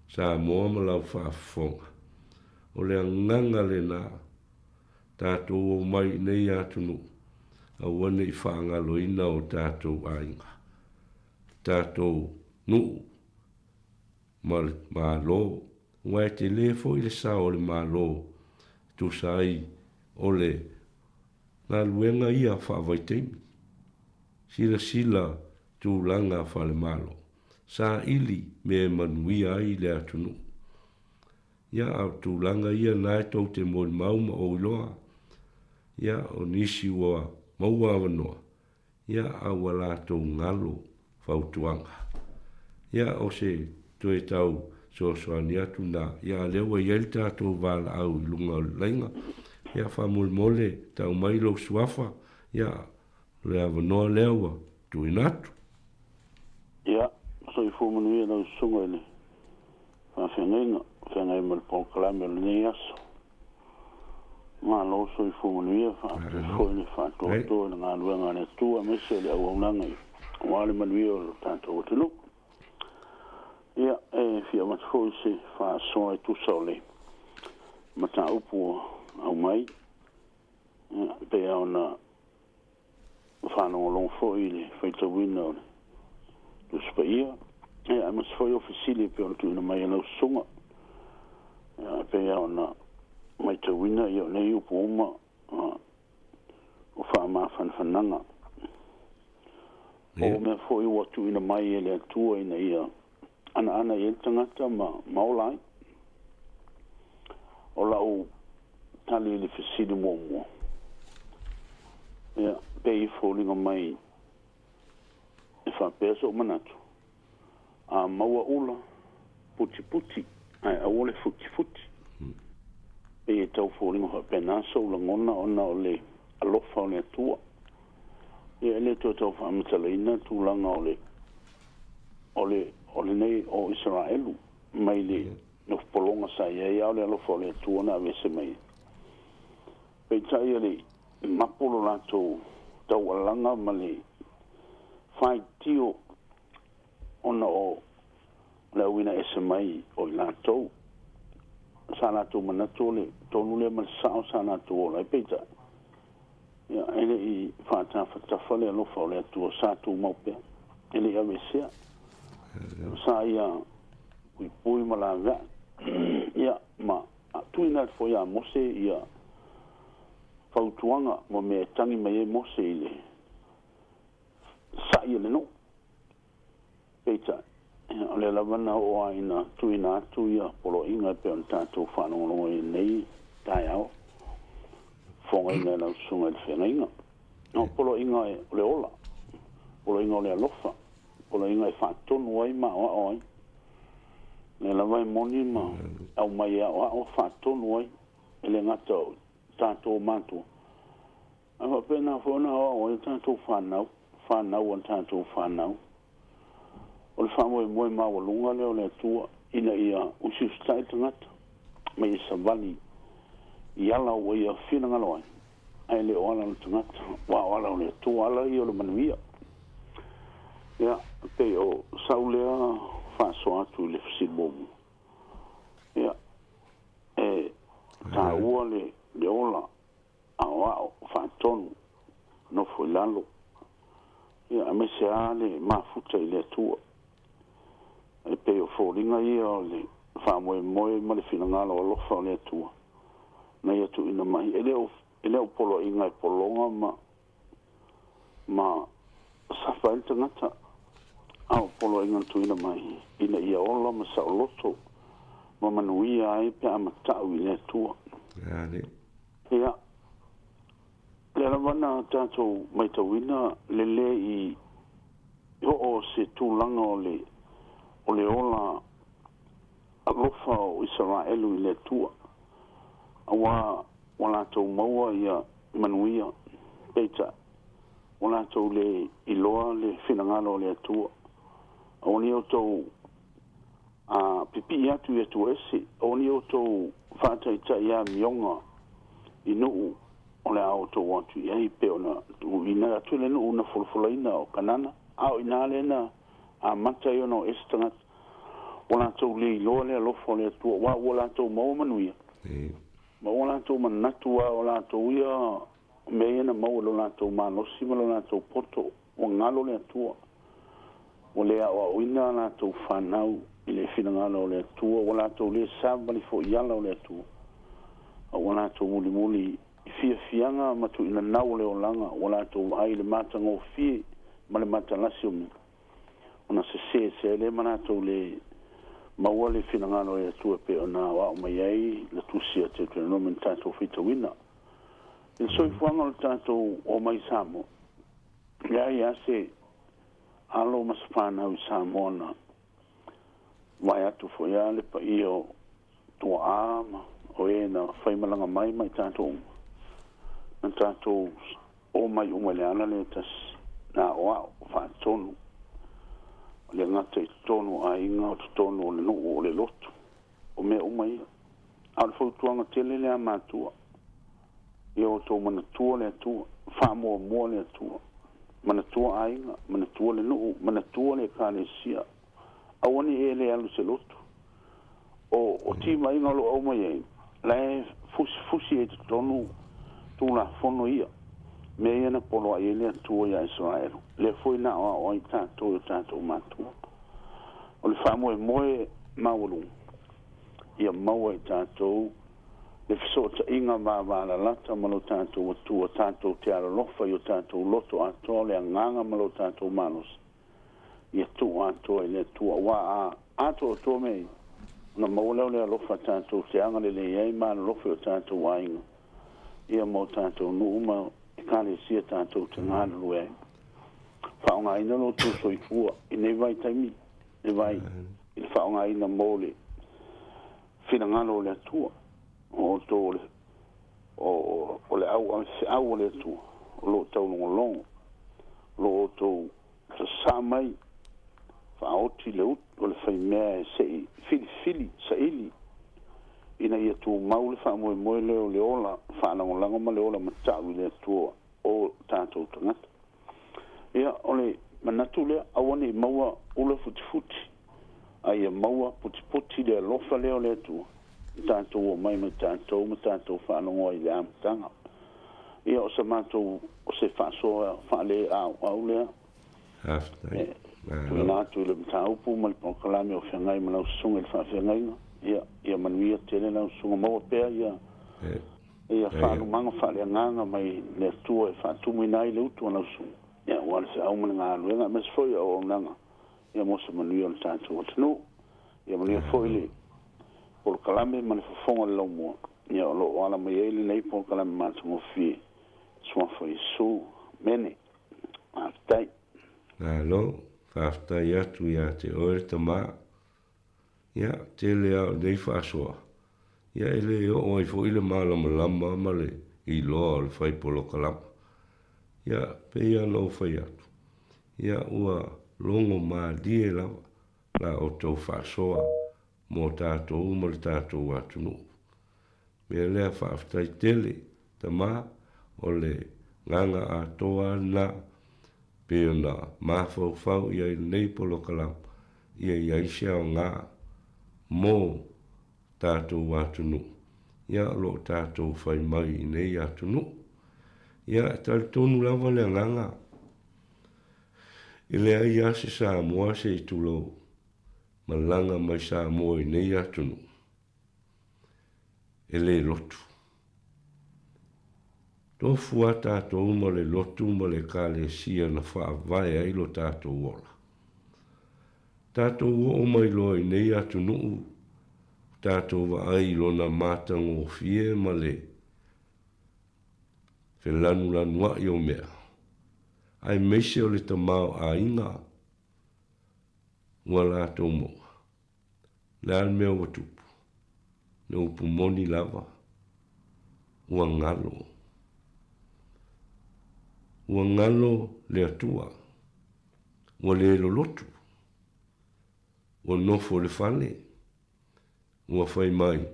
Samoa ma lau faafofoga, o le agaga lena, tatou omai i nei atunuu, aua ne i faagaloina o tatou aiga. tatou nuu ma le Malo, aua e tele foi le sao o le Malo e tusa ai o le galuega ia faavaitaimi. Silasila tulaga faale-Malo, saili mea e manuia ai le atunuu. Ia, a o tulaga ia na e tou te molimau ma ou iloa, ia, o nisi ua maua avanoa, Ia, a ua latou galo fautuaga. Ia, o se toe tau fesoasoani atu na. Ia, a lea ua i ai le tatou valaau i luga o le laiga, ia, faamolemole, tau mai lou suafa, ia, o le avanoa lea ua tuuina atu. Ia, soifua manuia lau susuga i le faafeagaiga, feagai ma le polokalame o lenei aso. Malo soifua manuia, faafetai foi le faatoatoa i le galuega a le Atua aemaise o le auaunaga i aua le manuia o lo tatou atunuu. Ia, e fia avatu foi se faasoa e tusa o le mataupu ua aumai, ia, pei lava ona faalogologo foi i le faitauina o le Tusi Paia, ia, aemaise foi o fesili e pei ona tuuina mai e lau susuga. Ia, e pei lava ona matauina, ia, o nei upu uma o faamafanafanaga. O mea foi ua tuuina mai e le Atua ina ia anaana i ai le tagata ma, ma ola ai. O lau tali i le fesili muamua, ia, pei e foliga mai e faapea so'u manatu, a maua ula, putiputi, ae aua le futifuti. Pei e tau foliga faapena so'u lagona ona o le alofa o le Atua. Ia, e le toe tau faamatalaina tulaga o le, o le, o lenei o Isaraelu mai le nofopologa sa i ai, a o le alofa o le Atua na aveese mai ai. Peitai e le i mapo lo latou taualaga ma le faitio ona o le auina ese mai o i latou. Sa latou manatu o le tonu lea ma le sao sa latou ola ai, peitai, ia, e le i faatafatafa le alofa o le Atua, sa tumau pea, e le i aveesea. Sa ia puipui ma laveai, ia, ma tuuina atu foi ia Mose ia fautuaga ma mea e tagi mai ai Mose i le sa'i o le nuu. Peitai, o lea lava na oo lava ina tuuina atu ia poloaiga e pei ona tatou faalogologo i lenei taeao, fofogaina e lau susuga i le feagaiga. O poloaiga o le ola. Poloaiga o le alofa, poloaiga e faatonu ai ma aoao ai. Lea lava e moni ma aumai e aoao faatonu ai, e le gata o tatou matua, ae faapena foi ona aoao ai tatou fanau, fanau a tatou fanau. O le faamoemoe maualuga lea o le Atua ina ia usiusitai le tagata ma ia savali i ala ua ia finagalo ai, ae le o ala o le tagata, aua o ala o le Atua ala ia o le manuia. Ia, pei o sau lea faasoa atu i le fesili muamua. Ia, e taua le, le ola aoao faatonu nofo i lalo, ia, aemaise lava le mafuta i le Atua. E pei o foliga ia o le faamoemoe ma le finagalo alofa o le Atua na ia tuuina mai. E le o, e le o poloaiga e pologa ma, ma safa ai le tagata, a o poloaiga na tuuina mai ina ia ola ma saoloto ma manuia ai pe a matau i le Atua. Ia, lea lava na tatou matauina le lē i oo se tulaga o le o le ola alofa o Isaraelu i le Atua, auā ua latou maua ia manuia, peitai ua latou le iloa le finagalo o le Atua. Aua ne i outou a pipii atu i Atua ese, aua ne i outou faataitai amioga i nuu o le a outou o atu i ai, pei ona tuuina atu le nuu na folafolaina o Kanana, a o i ina lea na amata ai ona o ese tagata, ua latou le iloa le alofa o le Atua, aua ua latou maua manuia, ma ua latou manatu lava o latou ia mea ia na maua i lo latou malosi ma lo latou poto, ua galo le Atua, ua le aoaoina a latou fanau i le finagalo o le Atua, ua latou le savali foi i ala o le Atua, a ua latou mulimuli i fiafiaga ma tuuinanau o le olaga, ua latou vaai i le matagofie ma le matalasi o mea, ona sese ese ai lea ma latou le maua le finagalo o le Atua e pei ona aoao mai ai le Tusi a Teuteronomi na tatou faitauina. I le soifuaga o le tatou omai i Samoa, e leai lava se alo ma se fanau i Samoa na vae atu foi lava le paia o tuaa ma o e na faimalaga mai ma i tatou uma, na tatou omai uma i le ala lea e tasi, na aoao faatonu, le gata i totonu o aiga, o totonu o le nuu, o le lotu, o mea uma ia. A o le fautuaga tele lea a matua, ia outou manatua le Atua, faamuamua le Atua, manatua aiga, manatua le nuu, manatua le Ekalesia, aua ne i e le alu i se lotu. O, o timaiga o lo o aumai ai, la e fusifusi ai i totonu Tulafono ia, mea ia na poloai ai le Atua iā Isaraelu, lea foi na aoao ai tatou e o tatou matua. O le faamoemoe maualuga, ia maua e tatou le fesootaiga vavalalata ma lo tatou Atua, tatou te alolofa i o tatou loto atoa, o le agaga ma lo tatou malosi, ia tuu atoa i le Atua. Aua a atoatoa mea ia, ona maua lea o le alofa tatou te agalelei ai ma alolofa i o tatou aiga, ia ma o tatou nuu ma Ekalesia tatou te galulue ai. Faaaogaina lo outou soifua i nei vaitaimi, le vai i le faaaogaina mo le finagalo o le Atua, o outou o le, o, o le au ave feau a le Atua, o lo o taulogologo, o lo o outou sasaa mai, faaoti le utu o le faimea e se i filifili, saili, ina ia tumau le faamoemoe lea o le ola faalagolago ma le ola matau i le Atua o tatou tagata. Ia, o le manatu lea, aua ne i maua ula futifuti, a ia maua putiputi le alofa lea o le Atua, na tatou omai ma tatou ma tatou faalogo ai i le amataga. Ia, o sa matou, o se faasoa faale-auau lea. Faafetai. E tuuina atu i le mataupu ma le polokalame o feagai ma lau susuga i le faafeagaiga. Ia, ia manuia tele lau susuga, maua pea ia ia faalumaga faaleagaga mai le Atua e faatumuina ai le utu a lau susuga, ia, aua le feau ma le galuega, aemaise foi o auaunaga, ia, mo se manuia o le tatou atunuu. Ia manuia foi le polokalame ma le fofoga o le laumua, ia, o lo o ala mai ai lenei polokalame matagofie, Suafa o Iesu. Amene. Faafetai. Malo, faafetai atu ia te oe le tamā. Ia, tele a o nei faasoa, ia e le oo ai foi le malamalama ma le iloa o le fai polokalama. Ia, pei lava ona ou fai atu, ia ua logo malie lava la outou faasoa mo tatou ma le tatou atunuu. Mea lea faafetai tele tama o le gaga atoa a lena pei ona mafaufau i ai lenei polokalama ia i ai se aoga mo tatou atunuu ia o lo o tatou fai mai i nei atunuu. Ia e talitonu lava le agaga e leai a se Samoa se i tulou malaga mai Samoa i nei atunuu e le lotu. Tofu a tatou ma le lotu ma le Ekalesia na faavae ai lo tatou ola. Tatou oo mai loa i nei atunuu, tatou vaai i lona matagofie ma le felanulanuai o mea, aemaise o le tamaoaiga ua latou maua. Le a le mea ua tupu? Le upu moni lava, ua galo. Ua galo le Atua. Ua le lolotu. Ua nofo i le fale. Ua fai mai,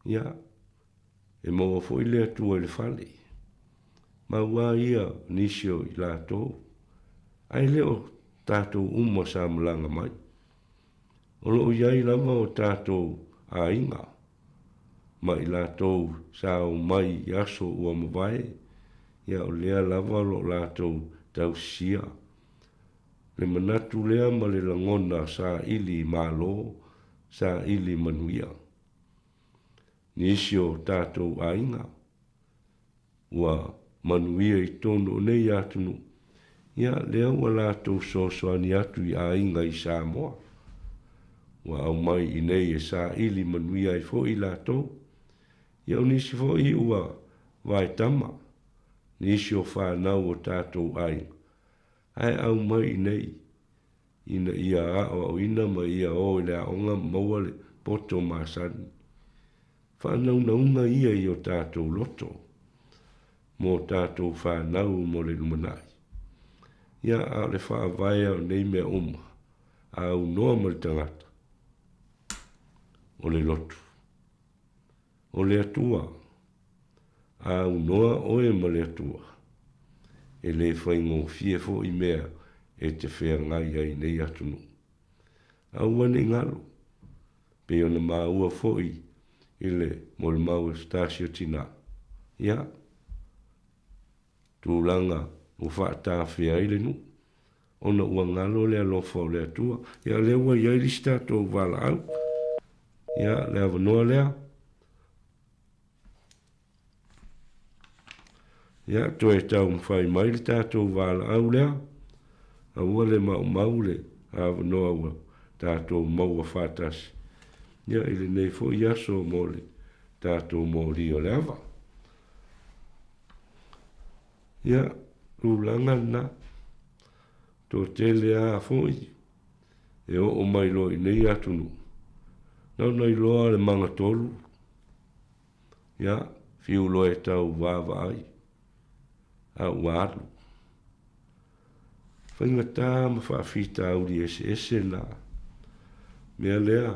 Ia, e maua foi le Atua i le fale. Mau a ia nisi o i latou, ae le o tatou uma sa malaga mai. O lo o i ai lava o tatou aiga ma i latou sa omai i aso ua mavae, ia o lea lava o lo o latou tausisia le manatu lea ma le lagona saili malo, saili manuia. Nisi o tatou aiga. Ua manuia i totonu o nei atunuu, ia lea ua latou fesoasoani atu i aiga i Samoa. Ua aumai i nei e saili manuia ai foi i latou. Ia o nisi foi ua vaetama, nisi o fanau o tatou aiga, ae aumai i nei ina ia aoaoina ma ia o i le aoga ma maua le poto masani. Faanaunauga ia i o tatou loto mo tatou fanau mo le lumanai. Ia, a o le faavaea o nei mea uma, a aunoa ma le tagata, o le lotu. O le Atua, a aunoa oe ma le Atua, e le faigofie foi mea e te feagai ai i nei atunuu. Aua ne i galo, pei ona maua foi i le molimau a se tasi o tina, ia, tulaga ua faatafea ai le nuu, ona ua galo le alofa o le Atua. Ia, o lea ua i ai le isi tatou valaau. Ia, le avanoa lea. Ia, toe taumafai mai le tatou valaau lea, aua le maumau le avanoa ua tatou maua faatasi, ia, i lenei foi aso mo le tatou moli o le ava. Ia, tulaga lena, toatele lava foi e oo mai loa i nei atunuu, na ona iloa le magatolu, Ia, fiu loa e tau vaavaai, a ua alu. Faigata ma faafitauli eseese na mea lea,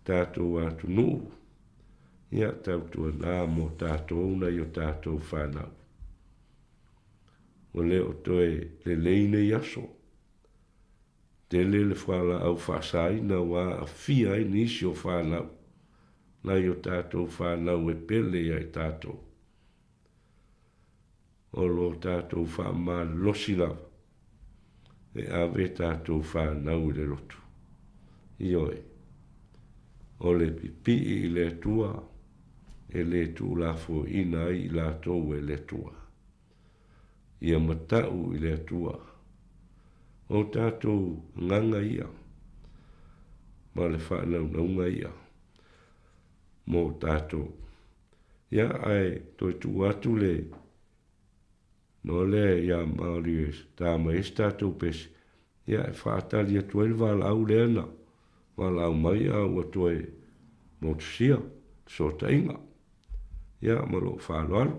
tatou atunuu, ia tautuana mo tatou nai o tatou fanau. Ua le o toe lelei nei aso. Tele le fualaau faasaina ua aafia ai nisi o fanau, nai o tatou fanau e pele ia i tatou. O lo tatou faamalosi lava e ave tatou fanau i le lotu. Ioe, o le pipii i le Atua e le tuulafoaiina ai i latou e le Atua. Ia matau i le Atua. O tatou agaga ia ma le faanaunauga ia mo tatou. Ia, ae toe tuu atu le Noa lea ia maoli e tā mai ai se tatou pese, ia e faatali atu ai le valaau lea na valaau mai a ua toe motusia le fesootaiga. Ia ma lou faaaloalo.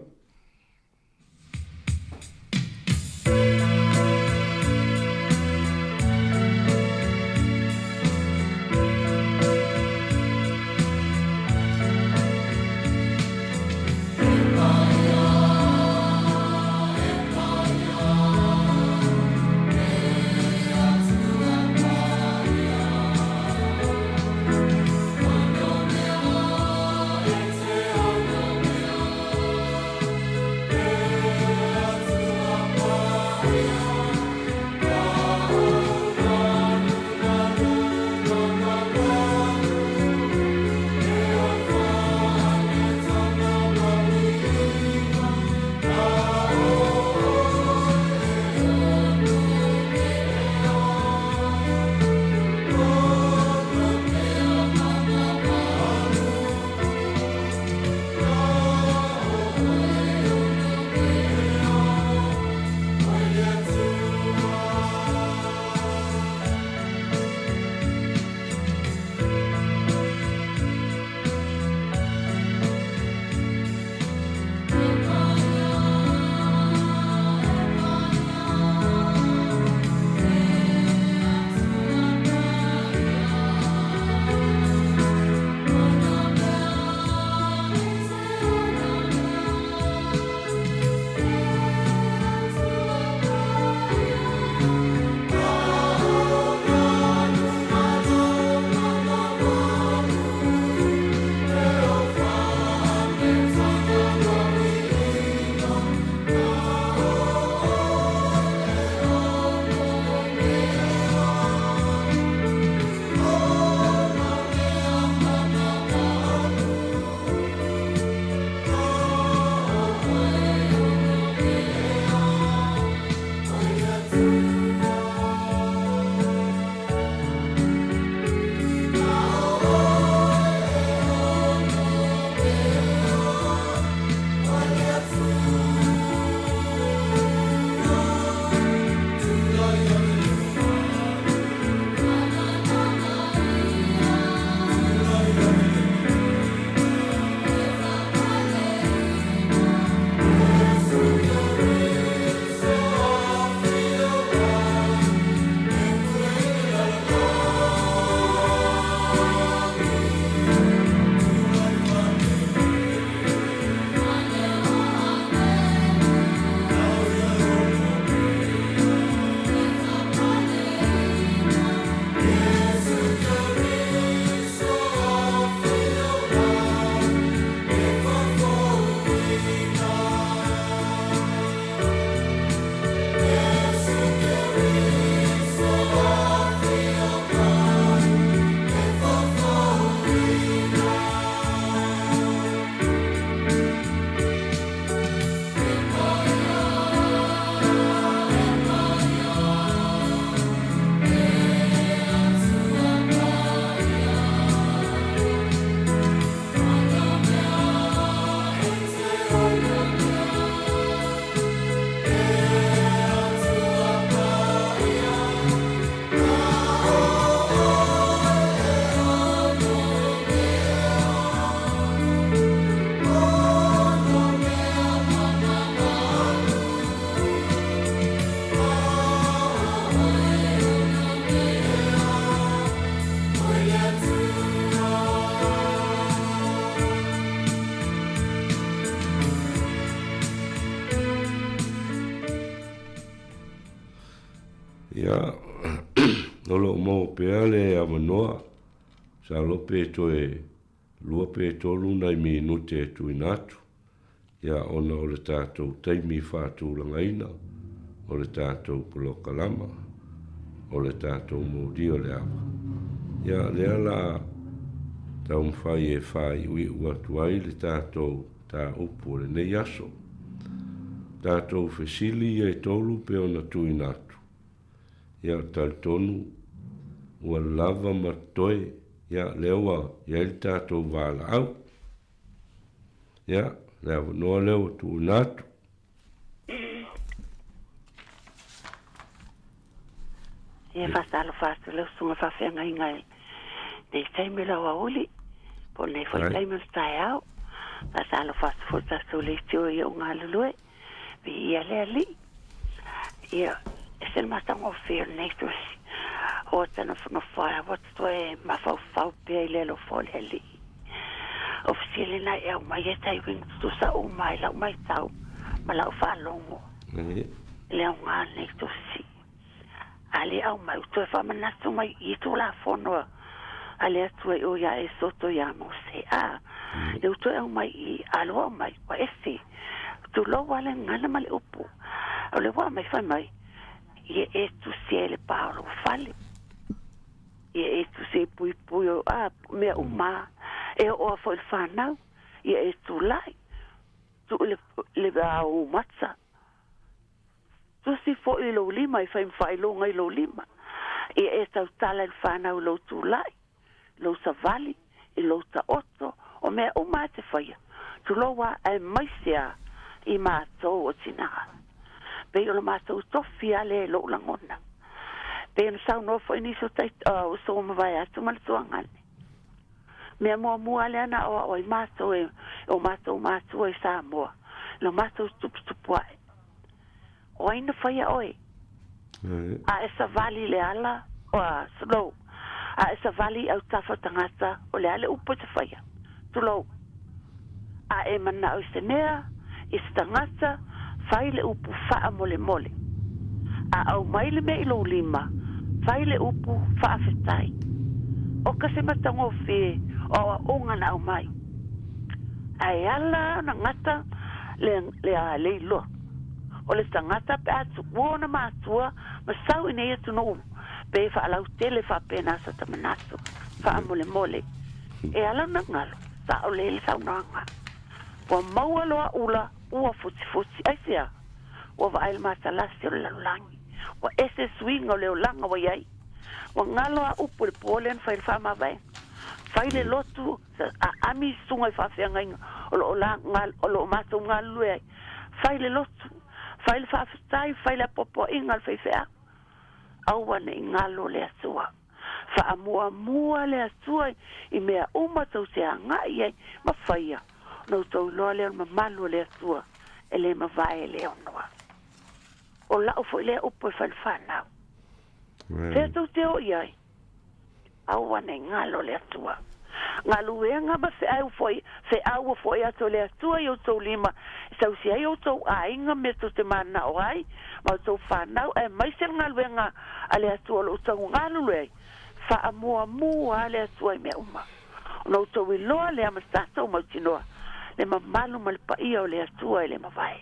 Ia, o lo o maua pea le avanoa, masalo pe toe lua pe tolu nai minute e tuuina atu, ia ona o le tatou taimi faatulagaina o le tatou polokalama, o le tatou molia o le ava. Ia, lea la taumafai e faaiuiu atu ai le tatou mataupu o lenei aso. Tatou fesili ia e tolu pe ona tuuina atu. Ia talitonu ua lava ma totoe, ia lea ua i ai le tatou valaau. Ia, le avanoa lea ua tuuina atu. Ia faatalofa atu i lau susuga faafeagaiga i lenei taimi o le aoauli, po o lenei foi taimi o le taeao. Faatalofa atu foi i le tatou leitio i ou galulue. Viia le Alii. Ia, ese le matagofie o lenei tusi. Ua ta nofonofo ai, ua ta toe mafaufau pea i le alofa o le Alii. O fesili na e aumai e tai uiga tutusa uma ai lau maitau ma lau faalogo i le aoga o lenei tusi. A le aumai, ua toe faamanatu mai i Tulafono a le Atua i o iā Esoto iā Mose. A, lea ua toe aumai i, a lea ua aumai, ua ese. Tulou lava le gagana ma le upu. O lea ua aumai fai mai, ia e tusi ai le pa o lou fale. Ia e tusi ai puipui o, a, mea uma lava. E oo lava foi i le fanau, ia e tulai, tuu le, le ao mata. Tusi foi i lou lima e fai ma faailoga i lou lima. Ia e tautala i le fanau i lou tulai, i lou savali, i lou taoto, o mea uma lava e te faia. Tulou a, aemaise a i matou o tinā. Pei o le matou tofi lava lea i lou lagona. Pei ona saunoa foi nisi o tai, uso ua mavae atu ma le tuagane. Mea muamua lea na aoao ai matou e o matou matua i Samoa, lo matou tuputupu ae. O ai na faia oe? A e savali i le ala, oa, slow. A e savali i autafa o tagata, o le a le upu e te faia? Tulou. A e manao i se mea, i se tagata, fai le upu faamolemole. A aumai le mea i lou lima, fai le upu faafetai. O ka se matagofie o aoaoga na aumai. Ae ala ona gata le, le, a, le iloa o le tagata pe a tuua ona matua ma sau i nei atunuu pe faalautele faapena sa ta manatu faamolemole. E ala ona galo, sao le le saunoaga. Ua maua loa ula ua futifuti. Aisea? Ua vaai le matalasi o le lalolagi. Ua ese suiga o le olaga ua i ai. Ua galo a upu i le po lea na fai le faamavaega. Fai le lotu aami i susuga i faafeagaiga o lo o la, o lo o matou galulue ai. Fai le lotu, fai le faafetai, fai le apoapoaiga a le faifeau. Aua ne i galo le Atua. Faamuamua le Atua i mea uma tou te agai i ai ma faia, ona outou iloa lea o le mamalu o le Atua e le mavae e le aunoa. O lau foi lea upu e fai le fanau. Fea tou te o i ai? Aua ne i galo le Atua. Galuega ma feau foi, feau ua foi atu e le Atua i outou lima e tausi ai outou aiga mea tou te mananao ai ma outou fanau aemaise le galuega a le Atua o lo o outou galulue ai. Faamuamua le Atua i mea uma. Ona outou iloa lea ma tatou mautinoa le mamalu ma le paia o le Atua e le mavae.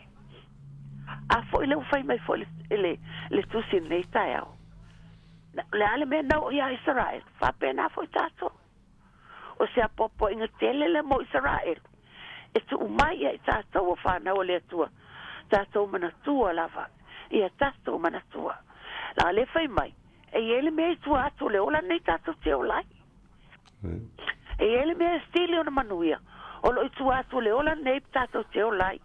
A foi lea ua fai mai foi le, le, le tusi i lenei taeao. O le a le mea na oo iā Isaraelu? Faapena foi tatou. O se apoapoaiga tele lea mo Isaraelu, e tuu mai ia i tatou o fanau a le Atua, tatou manatua lava ia tatou manatua. Leaga lea fai mai, e i ai le mea i tua atu o le ola lenei tatou te ola ai. E i ai le mea e sili ona manuia, o lo o i tua atu o le ola lenei tatou te ola ai.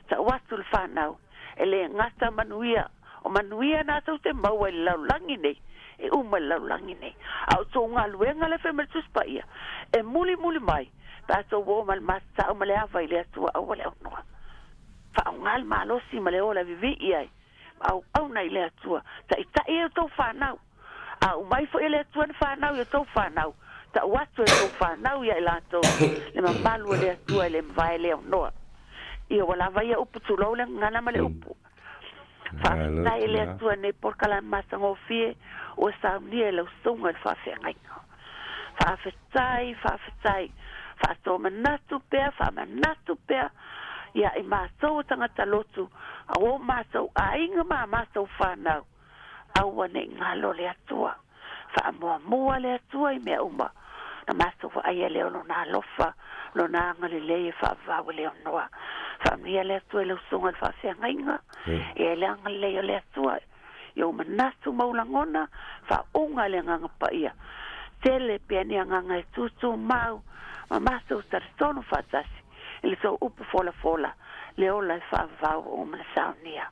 Tau atu le fanau, e le gata manuia, o manuia na tou te maua i le lalolagi nei, e uma i le lalolagi nei. A o tou galuega le fai mai le Tusi Paia, e mulimuli mai, pe a tou o ma le matatau ma le ava i le Atua aua le aunoa. Faaaoga le malosi ma le ola e vivii ai, ma auauna i le Atua, taitai ai outou fanau. A uma ifo e le Atua na fanau i outou fanau, tau atu e outou fanau ia i latou le mamalu o le Atua e le mavae e le aunoa. Ia ua lava ia upu, tulou le gagana ma le upu. Faafetai e le Atua nei polokalame matagofie ua saunia e lau susuga i le faafeagaiga. Faafetai, faafetai. Faatomanatu pea, faamanatu pea ia i matou o tagata lotu, a o matou aiga ma a matou fanau. Aua ne i galo le Atua. Faamuamua le Atua i mea uma. Na matou vaaia lea o Lona alofa, Lona agalelei e faavavau e le aunoa. Faamanuia le Atua i lau susuga i le faafeagaiga. E ai le agalelei o le Atua i ou manatu ma ou lagona, faauuga i le Agaga Paia. Tele pea ni agaga e tūtūmau ma matou talitonu faatasi i le tou upu folafola, le ola e faavavau o Manasaonia.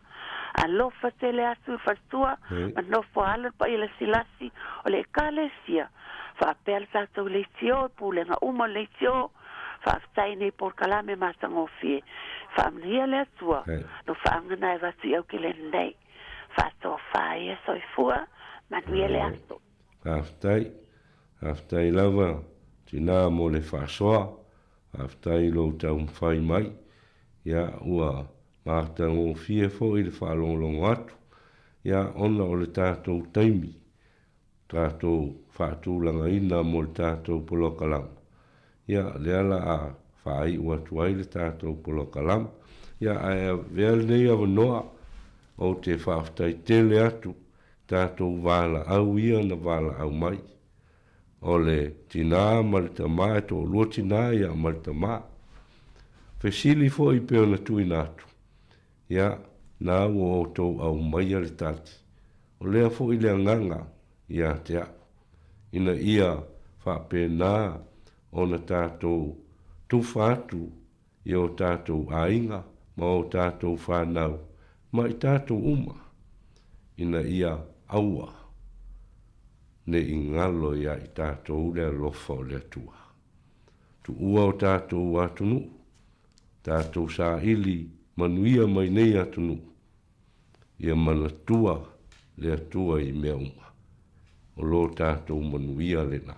Alofa tele atu i le faletua ma nofo a alo le paia lasilasi o le Ekalesia faapea le tatou leitio i pulega uma o le leitio. Faafetai i nei polokalame matagofie. Faamanuia le Atua lo faagana e avatu i Aukilani nei. Faatofa ia soifua, manuia le aso. Faafetai. Faafetai lava tinā mo le faasoa. Faafetai i lou taumafai mai. Ia, ua matagofie foi le faalogologo atu, ia, ona o le tatou taimi, tatou faatulagaina mo le tatou polokalama. Ia, lea la a faaiu atu ai le tatou polokalama. Ia, ae avea lenei avanoa ou te faafetai tele atu tatou valaau ia na valaau mai. O le tinā ma le tamā, e toalua tinā ia ma le tamā. Fesili foi pei ona tuuina atu, ia, na ua outou aumaia le tali. O lea foi le agaga ia te au, ina ia faapena ona tatou tufa atu i o tatou aiga ma o tatou fanau ma i tatou uma, ina ia aua ne i galo iā i tatou le alofa o le Atua. Tuua o tatou atunuu, tatou saili manuia mai nei atunuu, ia manatua le Atua i mea uma. O lo tatou manuia lena.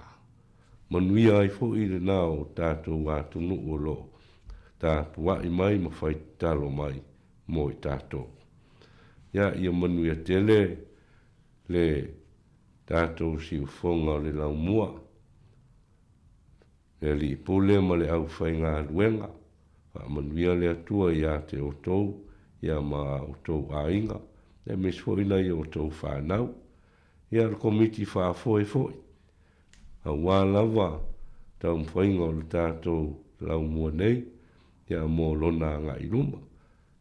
Manuia ai foi lena o tatou atunuu o lo o tapuai mai ma fai tatalo mai mo i tatou. Ia, ia manuia tele le tatou siufoga o le laumua, le Alii Pule ma le aufaigaluega. Faamanuia le Atua ia te outou, ia ma outou aiga, aemaise foi nai o outou fanau. Ia, o le Komiti Faafoe foi, aua lava taumafaiga o le tatou laumua nei, ia mo lona agai i luma.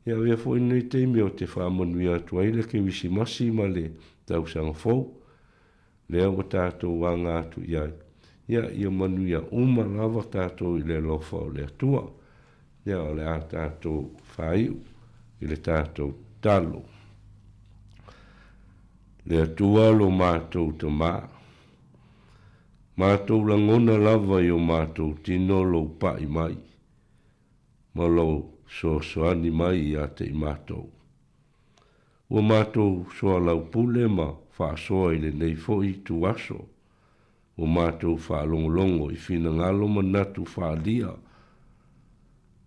Ia avea foi lenei taimi ou te faamanuia atu ai le Kerisimasi ma le Tausaga Fou, lea ua tatou aga atu i ai. Ia, ia manuia uma lava tatou i le alofa o le Atua. Ia, o le a tatou faaiu i le tatou tatalo. Le Atua lo matou Tamā, matou lagona lava i o matou tino lou pa'i mai, ma lou fesoasoani mai ia te i matou. Ua matou soalaupule ma faasoa i lenei foi ituaso, ua matou faalogologo i finagalo manatu faaalia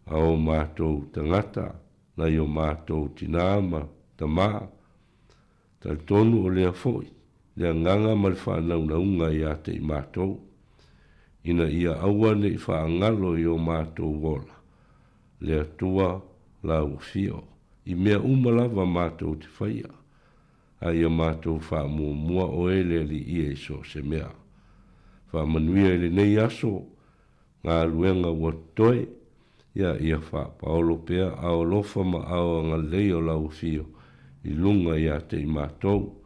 a o matou tagata nai o matou tinā ma tamā. Talitonu o lea foi le agaga ma le faanaunauga ia te i matou, ina ia aua ne i faagalo i o matou ola le Atua lau afio, i mea uma lava matou te faia, a ia matou faamuamua oe le Alii i so o se mea. Faamanuia i lenei aso, galuega ua totoe, ia ia faapaolo pea ao alofa ma ao agalelei o lau afio i luga ia te i matou,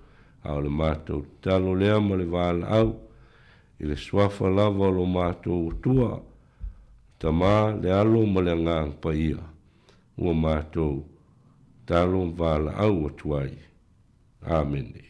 a o le matou tatalo lea ma le valaau, i le suafa lava o lo matou Atua, Tama, le Alo ma le Agaga Paia, ua matou talo valaau atu ai. Amene.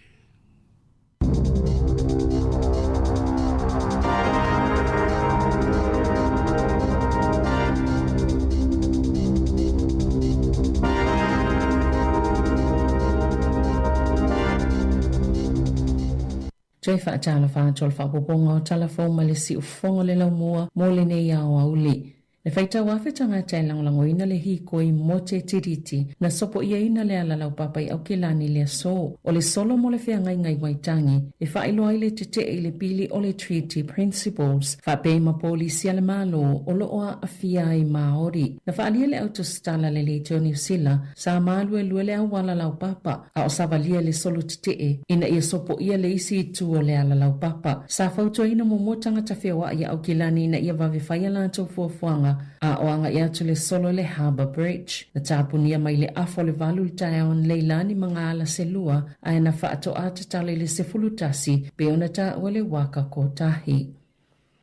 Toe faatalofa atu o le faaopoopoga o tala fou ma le siufofoga o le laumua mo lenei aoauli. E faitau afe tagata e lagolagoina le hikoi mo te Tiriti na sopoiaina le ala laupapa i Aukilani i le aso. O le solo mo le feagaiga i Waitangi e faailoa ai le tetee i le pili o le Treaty Principles faapea i ma polisi a le Malo o lo o aafia ai Maori. Na faaalia le autostala le Leitio Niu Sila sa maluelue le auala laupapa a o savalia le solo tetee ina ia sopoia le isi itu o le ala laupapa. Sa fautuaina muamua tagata feoai ia Aukilani ina ia vave fai a latou fuafuaga a o agai atu le solo i le Harbour Bridge. Na tapunia mai le afa o le valu i le taeao Leilani ma ngā ala se lua ae na faatoa tatala i le 11 pei ona taua le waka kotahi.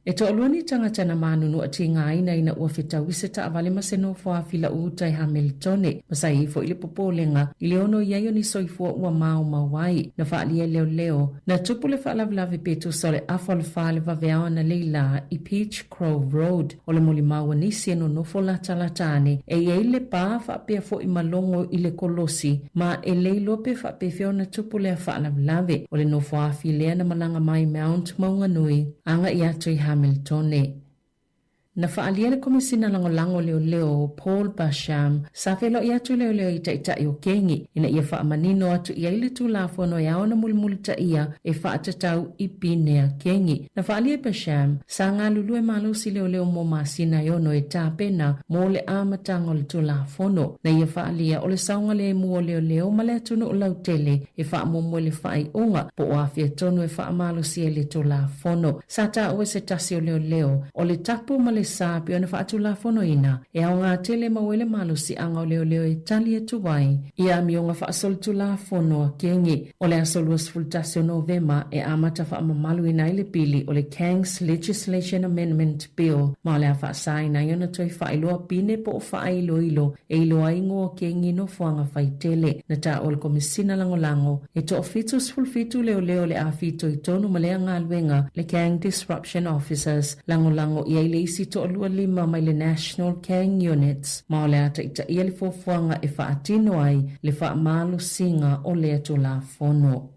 E toalua ni tagata na manunu atigaina ina ua fetaui se taavale ma se nofo afi lau uta i Hamiltone, ma sa i ai foi le popolega i le ono i ai o ni soifua ua maumau ai. Na faaalia e leoleo, na tupu le faalavelave pe tusa o le afa o le fa le vaveao analeila i Peach Grove Road. O le molimau a nisi e nonofo latalata ane, e i ai le pa faapea foi ma logo i le kolosi, ma e le iloa pe faapefea ona tupu lea faalavelave. O le nofo afi lea na malaga mai Mount Maunganui agai atu i Hamiltone. Na faaalia le Komesina Lagolago Leoleo Paul Basham sa feiloai atu leoleo i taitai o kengi ina ia faamanino atu i ai le Tulafono e ao ona mulimulitaia e faatatau i pine a kengi. Na faaalia e Basham sa galulue malosi leoleo mo masina e ono e tapena mo le amataga o le Tulafono. Na ia faaalia o le saogalemu o leoleo ma le atunuu lautele e faamuamua i le faaiuga po o afea tonu e faamalosia i le Tulafono. Sa taua e se tasi o leoleo, o le tapu ma le sa pei ona faatulafonoina, e aoga tele mau ai le malosiaga o leoleo e tali atu ai i amioga faasolitulafono a kengi. O le aso 21 o Novema e amata faamamaluina ai le pili o le Gangs Legislation Amendment Bill ma o le a faasaina ai ona toe faailoa pine po o faailoilo e iloa ai igoa o kengi nofoaga faitele. Na taua e le Komesina Lagolago e toa 77 leoleo le a fitoitonu ma lea galuega le Gang Disruption Officers lagolago i ai le isi toalua lima mai le National Gang Units ma o le a taitaia le fuafuaga e faatino ai le faamalosiga o lea Tulafono.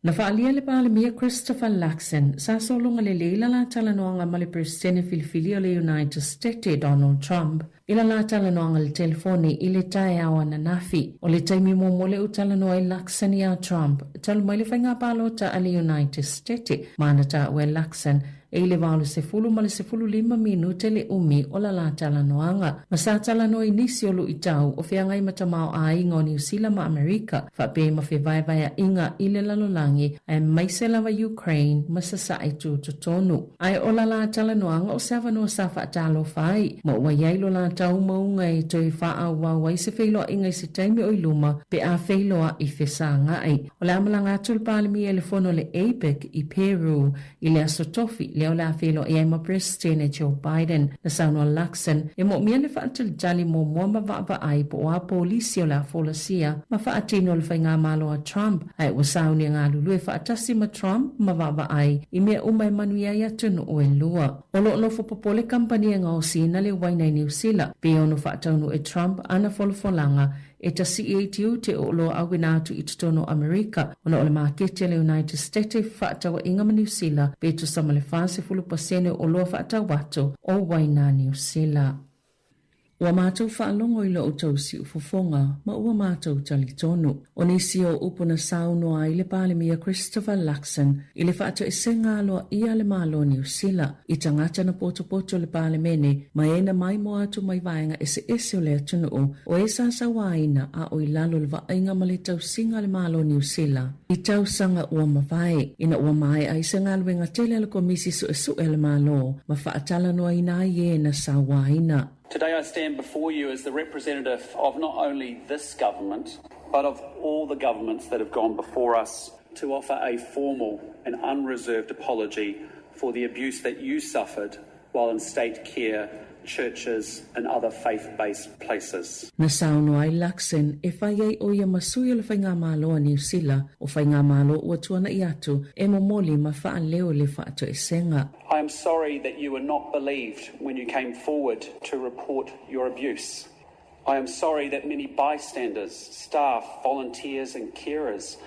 Na faaalia le Palemia Christopher Luxon sa sologa lelei la la talanoaga ma le Peresetene filifili o le United State Donald Trump i la la talanoaga i le telefoni i le taeao ananafi. O le taimi muamua lea ua talanoa ai Luxon iā Trump talu mai le faiga palota a le United State ma na taua e Luxon e i le 80 ma le 15 minute le umi o la la talanoaga. Ma sa talanoa i nisi o luitau o feagai ma tamaoaiga o Niu Sila ma Amerika, faapea ma fevaevaeaiga i le lalolagi aemaise lava Ukraine ma Sasae tutotonu. Ae o la la talanoaga o se avanoa sa faatalofa ai, ma ua i ai lo la taumauga e toe faaauau ai se feiloaiga i se taimi o i luma pe a feiloai fesagai. O le a malaga atu le Palemia i le fono a le APEC i Peru I le aso tofi, lea o le a feiloai ai ma Peresetene Joe Biden, na saunoa Luxon, e moomia le faatalitali muamua ma vaavaai po o a polisi o le a folasia ma faatino e le faigamalo a Trump, ae ua sauni e galulue faatasi ma Trump ma vaavaai i mea uma e manuia ai atunuu e lua. O lo o nofo popole kamupani e gaosiina le uaina i Niu Sila, pe ono faataunuu e Trump ana folafolaga E tasii ai tiute o oloa auina atu i totonu o Amerika ona o le maketi a le United State i fefaatauaiga ma Niu Sila pe tusa ma le 40% o oloa faatau atu o uaina Niu Sila. Ua matou faalogo i lo outou siufofoga ma ua matou talitonu. O nisi o upu na saunoa ai le Palemia Christopher Luxon i le faatoesega aloaia a le Malo o Niu Sila i tagata na potopoto le Palemene ma e na maimoa atu mai vaega eseese o le atunuu o e sa sauaina a o i lalo o le vaaiga ma le tausiga a le Malo o Niu Sila i tausaga ua mavae, ina ua maea ai se galuega tele a le Komisi Suesue a le Malo ma faatalanoaina ai e na sauaina. Today I stand before you as the representative of not only this government, but of all the governments that have gone before us to offer a formal and unreserved apology for the abuse that you suffered while in state care, churches and other faith-based places. Na saunoa ai Luxon e fai ai ʻo ia ma sui o le Faigamalo a Niu Sila, o Faigamalo ua tuanaʻi atu e momoli ma faaleo le faatoesega. I am sorry that you were not believed when you came forward to report your abuse. I am sorry that many bystanders, staff, volunteers and carers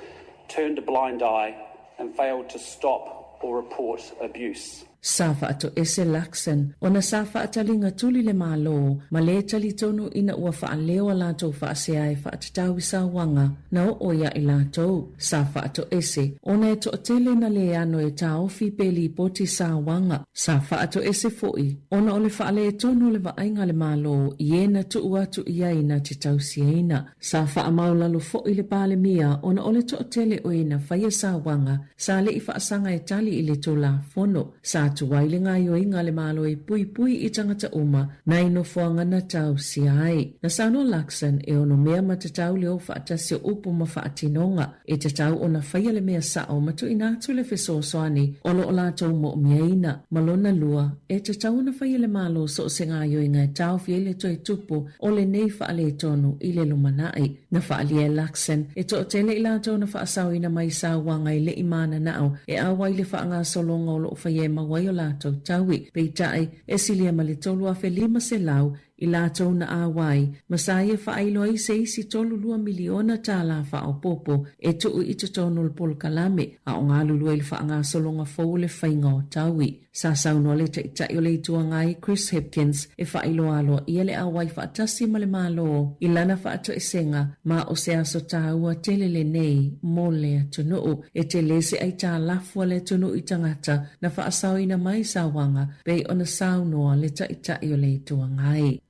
turned a blind eye and failed to stop or report abuse. Sa faatoese Luxon ona sa faataliga tuli le Malo ma le talitonu ina ua faaleo a latou faasea e faatatau i sauaga na oo ia i latou. Sa faatoese ona e toatele na le ano e taofi pe lipoti sauaga. Sa faatoese foi ona o le faaletonu o le vaaiga a le Malo i e na tuu atu i ai na te tausiaina. Sa faamaulalo foi le Palemia ona o le toatele o e na faia sauaga sa le i faasaga e tali i le Tulafono. Sa Sa tuai le gaoioiga a le Malo e puipui i tagata uma nai nofoaga na taosia ai. Na saunoa Luxon e ono mea ma tatau le o faatasi o upu ma faatinoga e tatau ona faia le mea sao ma tuuina atu le fesoasoani o lo o latou moomiaina. Ma lona lua, e tatau ona faia le Malo so o se gaoioiga e taofi ai le toe tupu o lenei faaletonu i le lumanai. Na faaalia e Luxon, e toatele i latou na faasaoina mai sauaga e le i mananao e auai le faagasologa o lo o faia e maua ai o latou taui. Peitai, e silia ma le 3,500 i latou na auai, ma sa ia faailo ai se isi 32 miliona tālā faaopoopo e tuu i totonu o le polokalame, a o galulue i le faagasologa fou o le faiga o taui. Sa saunoa le Taitai o le Itu Agai, Chris Hipkins, e faailoa aloaia le auai faatasi ma le Malo i lana faatoesega ma o se aso tāua tele lenei mo le atunuu. E tele se aitalafu a le atunuu i tagata na faasaoina mai sauaga pei ona saunoa le Taitai o le Itu Agai.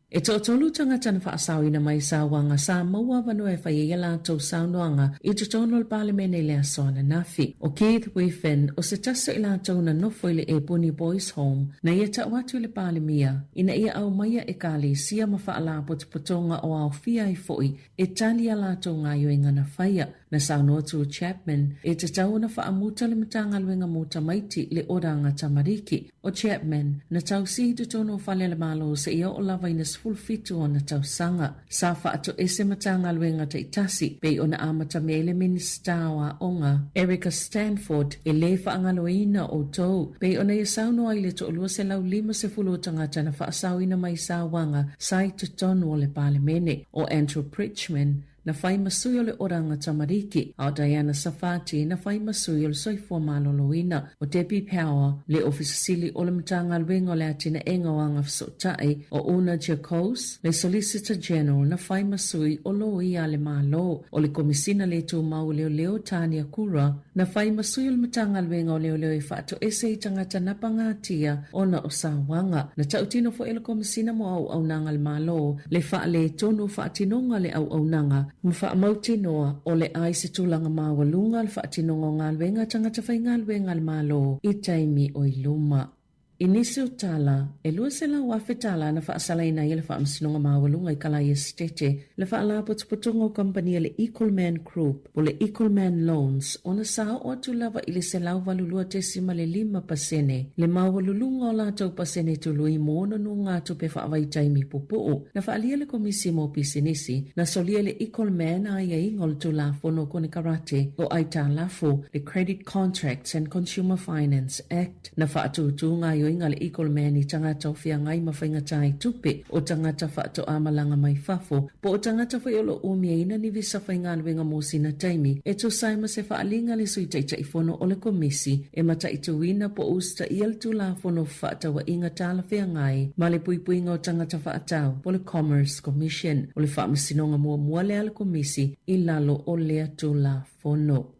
E toatolu tagata na faasaoina mai sauaga sa maua avanoa e fai ai a latou saunoaga i totonu o le Palemene i le aso ananafi. ʻO Keith Whiffen, o se tasi o i latou na nofo i le Epuni Boys Home, na ia tau atu i le Palemia ina ia aumaia Ekalesia ma faalapotopotoga o aofia ai foi e tali a latou gaioiga na faia. Na saunoa atu o Chapman, e tatau ona faamuta le Matagaluega mo Tamaiti le Oranga Tamariki. ʻO Chapman, na tausi i totonu o fale a le Malo seia oo lava ina 17 ona tausaga. Sa faatoese Matagaluega taitasi, pei ona amatamea ai le Minisita o Aoga, Erica Stanford, e lē faagaloina outou, pei ona ia saunoa ai le 250 o tagata na faasaoina mai sauaga sa i totonu o le Palemene. ʻO Andrew Bridgman, na fai ma sui o le Oranga Tamariki, a ʻo Diana Safati na fai ma sui o le Soifua Maloloina. ʻO Debbie Power, le Ofisa Sili o le Matagaluega o le Atinaega o Agafesootai, ʻo Una Jacobs, le Solicitor General na fai ma sui o Loia a le Malo. ʻO le Komisina le Tumau o Leoleo, Tania Kura, na fai ma sui o le Matagaluega o Leoleo e faatoese i tagata na pagatia ona o sauaga. Na tautino foi e le Komisina mo Auaunaga a le Malo le faaletonu o faatinoga o le auaunaga ma faamautinoa o le ai se tulaga maualuga o le faatinoga o galuega a tagata faigaluega a le Malo i taimi o i luma. I nisi o tala, e $200,000 tālā na faasalaina ai e le Faamasinoga Maualuga i Kalaia Setete le Faalapotopotoga o Kamupani a le Equalman Group po le Equalman Loans ona sa oo atu lava i le 182.5 pasene le maualuluga o latou pasene tului mo ona nogatupe faavaitaimi pupuu. Na faaalia le Komisi mo Pisinisi, na solia le Equalman aiaiga o le Tulafono o Konekarate o Aitalafu, le Credit Contracts and Consumer Finance Act. Na faatūtū gaoioiga a le Eagle Man i tagata o feagai ma faigata i tupe, o tagata faatoa malaga mai fafo, po o tagata foi o lo o umiaina ni visa faigaluega mo sina taimi, e tusa ai ma se faaaliga le Sui Taitaifono o le Komisi e mataituina po o usitaia le Tulafono Fefaatauaiga Talafeagai ma le Puipuiga o Tagata Faatau po o le Commerce Commission. O le faamasinoga muamua lea a le Komisi i lalo o lea Tulafono.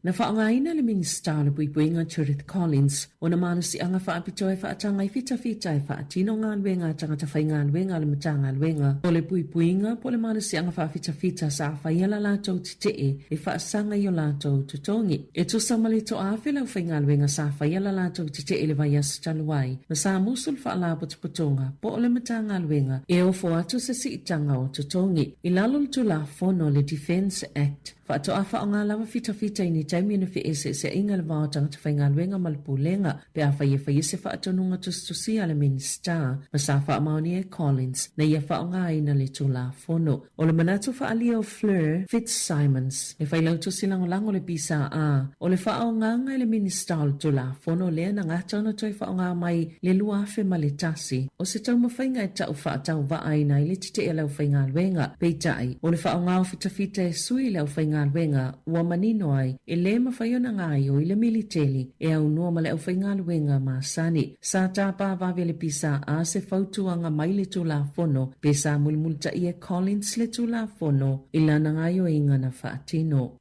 Na faaaogaina le Minisita o le Puipuiga Judith Collins ona malosiaga faapitoa e faataga i fitafita e faatino galuega a tagata faigaluega a le Matagaluega o le Puipuiga po o le malosiaga faafitafita sa faia la latou tetee e faasaga i o latou totogi. E tusa ma le toaafe le aufaigaluega sa faia la latou tetee i le vaiaso talu ai ma sa musu le Faalapotopotoga po o le Matagaluega e ofo atu se siitaga o totogi i lalo o le Tulafono le Defence Act Faatoa faaaoga lava fitafita i ni taimi ona feeseeseaiga le va o tagata faigaluega ma le Pulega pe afai e faia se faatonuga tusitusia a le Minisita ma sa faamaonia e Collins na ia faaaogaina le Tulafono. O le manatu faaalia o Fleur Fitzsimons, le Failautusi Lagolago o le PSA, o le faaaogaga e le Minisita o le Tulafono lea na gata ona toe faaaoga mai le 2001, o se taumafaiga e tau faatauvaaina ai le tetee a le aufaigaluega. Peitai, o le faaaoga o fitafita e sui i le aufaigaluega ua manino ai, e lē mafai ona gaoioi le militeli e aunoa ma le aufaigaluega masani. Sa tapa vave le PSA se fautuaga mai le Tulafono pe sa mulimulitaia e Collins le Tulafono i lana gaoioiga na faatino.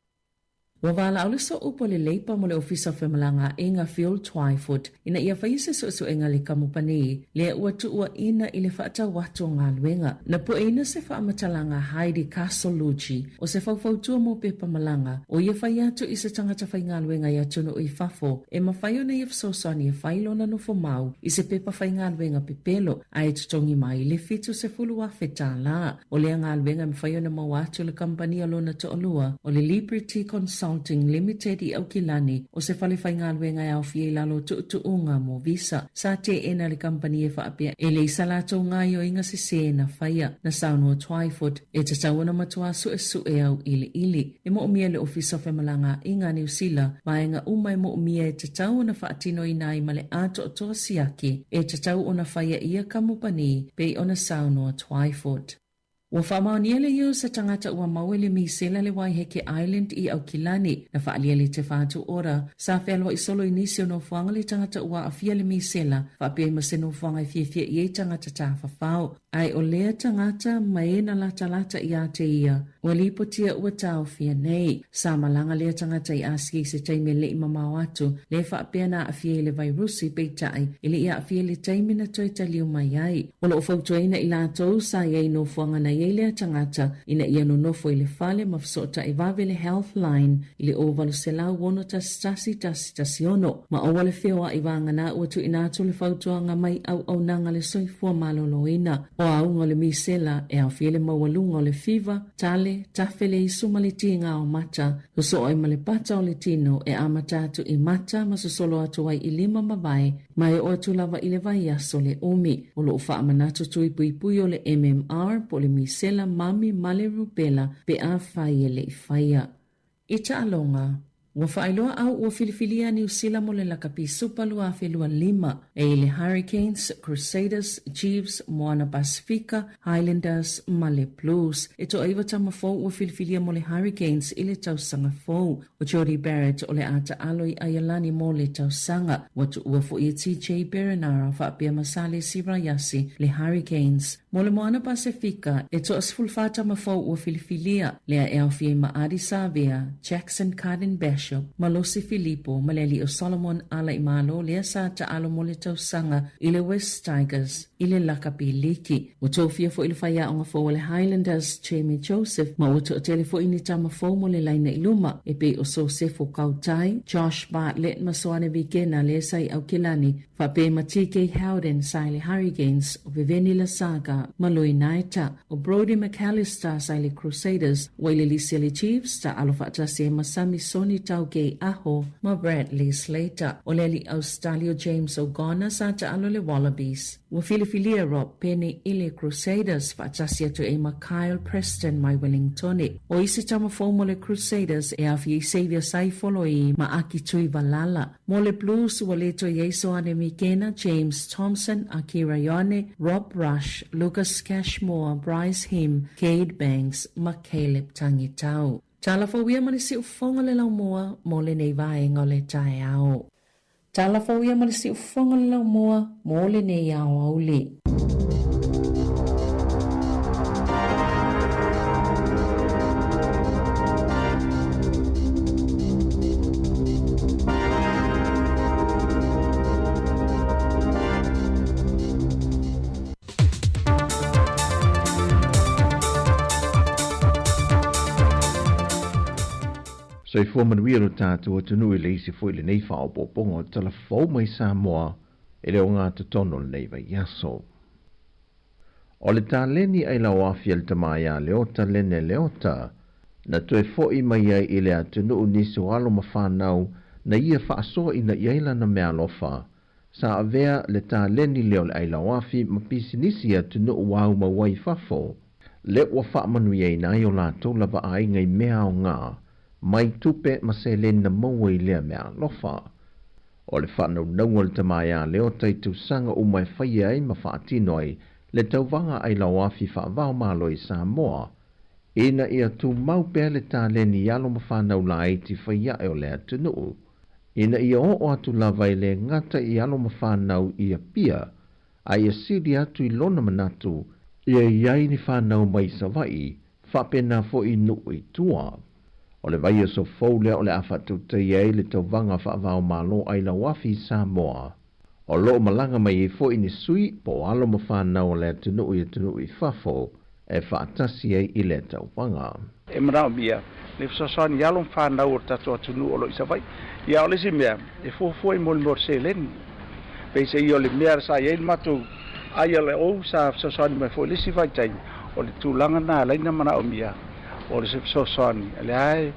Ua valaau le sooupu a le Leipa mo le Ofisa o Femalagaaiga Phil Twyford ina ia faia se suesuega a le kamupani lea ua tuuaina i le faatau atu o galuega. Na pueina se faamatalaga a Heidi Castellucci o se faufautua mo pepa malaga, o ia fai atu i se tagata faigaluega i atunuu i fafo e mafai ona ia fesoasoani e fai lona nofo mau i se pepa faigaluega pepelo ae totogi mai le $70,000. O lea galuega e mafai ona maua atu e le kamupani a lona toalua, o le Liberty Consulting Limited i Aukilani, o se fale faigaluega e aofia i lalo o tuutuuga mo visa. Sa teena le kamupani e faapea e leai sa latou gaoioiga sesē na faia. Na saunoa Twyford, e tatau ona matuā suesue auiliili. E moomia e le Ofisa o Femalagaaiga a Niu Sila vaega uma e moomia e tatau ona faatinoina ai ma le atoatoa siaki e tatau ona faia i ia kamupani pei ona saunoa Twyford. Ua faamaonia le ia o se tagata ua maua i le misela le Waiheke Island i Aukilani na faaalia le Te Whatu Ora. Sa fealoai solo i nisi o nofoaga le tagata ua aafia le misela faapea ai ma se nofoaga e fiafia i ai tagata tafafao. Ae o lea tagata ma e na latalata iā te ia, ua lipotia ua taofia nei. Sa malaga lea tagata i Asia i se taimi e leʻi mamao atu, lea faapea na aafia i le vairusi, peitai, e leʻi aafia i le taimi na toe taliu mai ai. O loo fautuaina i latou sa i ai nofoaga na i ai lea tagata ina ia nonofo i le fale ma fesootai vave le Healthline i le 0800 611 116. Ma aua le feoaʻi vagana ua tuuina atu le fautuaga mai auaunaga le soifua maloloina. O auga o le misela e aofia le maualuga o le fiva, tale, tafe le isu ma le tiga o mata, sosoo ai ma le pata o le tino e amata atu i mata ma sosolo atu ai i lima ma vae ma e oo atu lava i le vaiaso le umi. O loo faamanatu tui puipui o le MMR po o le misela mami ma le rubella pe afai e le i faia. I taaloga, ua faailoa au ua filifilia a Niu Sila mo le Lakapi Supa 2025 e i le Hurricanes, Crusaders, Chiefs, Moana Pasifika, Highlanders ma le Blues. E toaiwa tama fou ua filifilia mo le Hurricanes i le tausaga fou. O Jordie Barrett o le a taalo i Aialani mo le tausaga. Ua tuua foi e TJ Perenara faapea ma Salesi Rayasi le Hurricanes. Mo le Moana Pasefika, e toa-14 tama fou ua filifilia, lea e aofia ai ma Ardie Savea, Jackson Carden Bachop, Malosi Filipo ma le alii o Solomon Alaimalo lea sa taalo mo le tausaga i le West Tigers i le lakapi liki. Ua tofia foi le faiaoga fou a le Highlanders, Jamie Joseph, ma ua toatele foi ni tama fou mo le laina i luma, e pei o Sosefo Kautai, Josh Bartlett ma Soane Vikena lea sa i Aukilani, Faapea ma TK Howden sa i le Hurricanes, o Veveni Lasaga ma Lui Naeta, o Brodie McAlister sa i le Crusaders, ua i le lisi a le Chiefs, taalo faatasi ai ma Samisoni Taugei Aho ma Bradley Slater. O le alii Ausetalia o James O'Gonna sa taalo i le Wallabies. Ua filifilia Rob Penney i le Crusaders faatasi atu ai ma Kyle Preston mai Wellingtone. O isi tama fou mo le Crusaders e aofia i Xavier Saifoloi ma Aki Tuivalala. Mo le Blues, ua le toe i ai Soane Mikena, James Thompson, Akira Ioane, Rob Rush, Lucas Cashmore, Bryce Heem, Cade Banks ma Caleb Tangitau. Tala fou ia ma le siufofoga le laumua mo lenei vaega o le taeao. Tala fou ia ma le siufofoga le laumua mo lenei aoauli. Soifua manuia lo tatou atunuu i le isi foi lenei faaopoopoga o tala fou mai Samoa e le o gatotonu o lenei vaiaso. O le taleni ai lauafi a le tama iā Leota Lene Leota, na toe foʻi mai ai i le atunuu nisi o alo ma fanau na ia faasoaina i ai lana meaalofa, sa avea le taleni lea o le ʻailauafi ma pisinisi i atunuu ua aumau ai i fafo, lea ua faamanuiaina ai o latou lava aiga i mea aoga, mai tupe ma seleni na maua i lea meaalofa. O le faanaunauga o le tama iā Leota i tausaga uma e faia ai ma faatino ai le tauvaga ʻailauafi faava-o-Malo i Samoa, ina ia tumau pea le taleni i alo ma fanau laiti fai aʻe o le atunuu, ina ia oo atu lava e le gata i alo ma fanau i Apia, a ia sili atu i lona manatu ia i ai ni fanau mai Savaʻi, faapena foi i nuu i tua. O le vaiaso fou lea o le a faatautaia ai le tauvaga faava-o-Malo ailauafi i Samoa. O lo o malaga mai ai foi ni sui po o alo ma fanau o le atunuu i atunuu i fafo e faatasi ai i lea tauvaga. E manaomia le fesoasoani i alo ma fanau o le tatou atunuu o lo o i Savaii. Ia, o le isi mea, e fuafua i mo le mea o le seleni. Peiseai o le mea sa i ai le matou ILO sa fesoasoani mai foi i le isi vaitaimi, o le tulaga lena e ala ai ona manaomia o le fesoasoani, lea e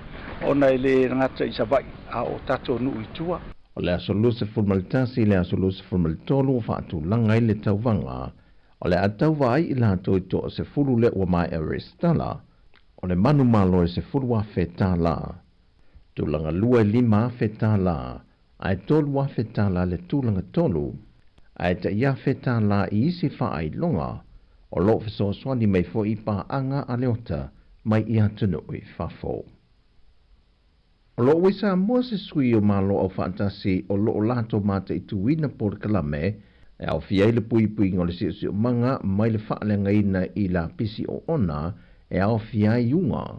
ona e le gata i Savaii a o tatou nuu i tua. O le aso 21 i le aso 23 ua faatulaga ai le tauvaga o le a tauva ai i latou i toa-10 lea ua maea resitala, o le manumalo e $10,000, tulaga lua e $5,000, ae $3,000 le tulaga tolu, ae tai $1,000 i isi faailoga o lo o fesoasoani mai foi i paaga a Leota mai i atunuu i fafo. O lo o ua i Samoa se sui o Malo Aufaatasi o lo o latou mataituina polokalame e aofia ai le puipuiga o le siosiomaga mai le faaleagaina i lapisi oona e aofia ai iuga.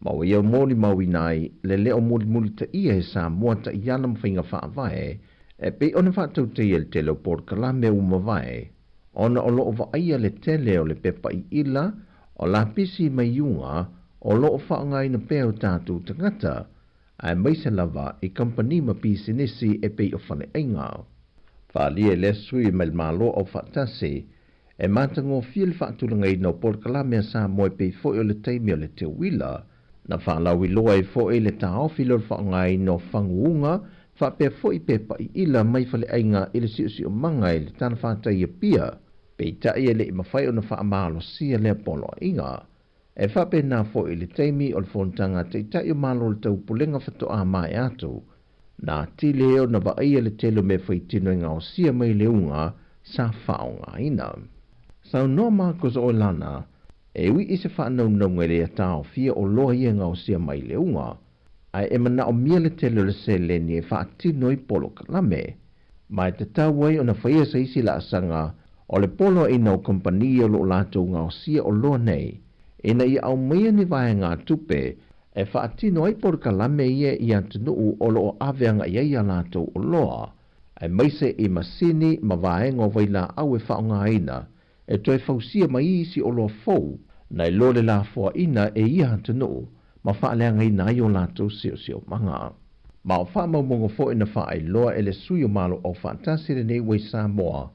Ma ua ia molimauina ai le leo mulimulitaia e Samoa taiala ma faiga faavae e pei ona faatautaia le tele o polokalame ua mavae ona o lo o vaaia le tele o le pepa iila o lapisi mai iuga o lo o faaaogaina pea o tatou tagata, aemaise lava i kamupani ma pisinisi e pei o faleaiga. Faaalia e lea sui mai le Malo Aufaatasi e matagofie le faatulagaina o polokalame a Samoa e pei foi o le taimi o le teuila, na faalauiloa ai foi le taofi lea o le faaaogaina o faguuga faapea foi pepa iila mai faleaiga i le siosiomaga i le talafatai Apia, peitai e le i mafai ona faamalosia lea poloaiga. E faapena foi i le taimi o le fonotaga a Taitai o Malo o le Taupulega faatoa maea atu, na atili ai ona vaaia le tele o mea faitino e gaosia mai le uga sa faaaogaina. Saunoa Marcus Oilana, e ui i se faanaunauga i le taofia oloa ia e gaosia mai le uga, ae e manaomia le tele o le seleni e faatino ai polokalame, ma e tatau ai ona faia se isi laasaga o le poloaiina o kamupani o lo o latou gaosia oloa nei, ina ia aumaia ni vaegatupe e faatino ai polokalame ia i atunuu o lo o ave agai ai a latou oloa, aemaise i masini ma vaega o vailaau e faaaogaina e toe fausia mai isi oloa fou nai lo le lafoaiina e ia atunuu ma faaleagaina ai o latou siosiomaga. Ma o faamaumauga foi na faailoa e le sui o Malo Aufaatasi lenei ua i Samoa,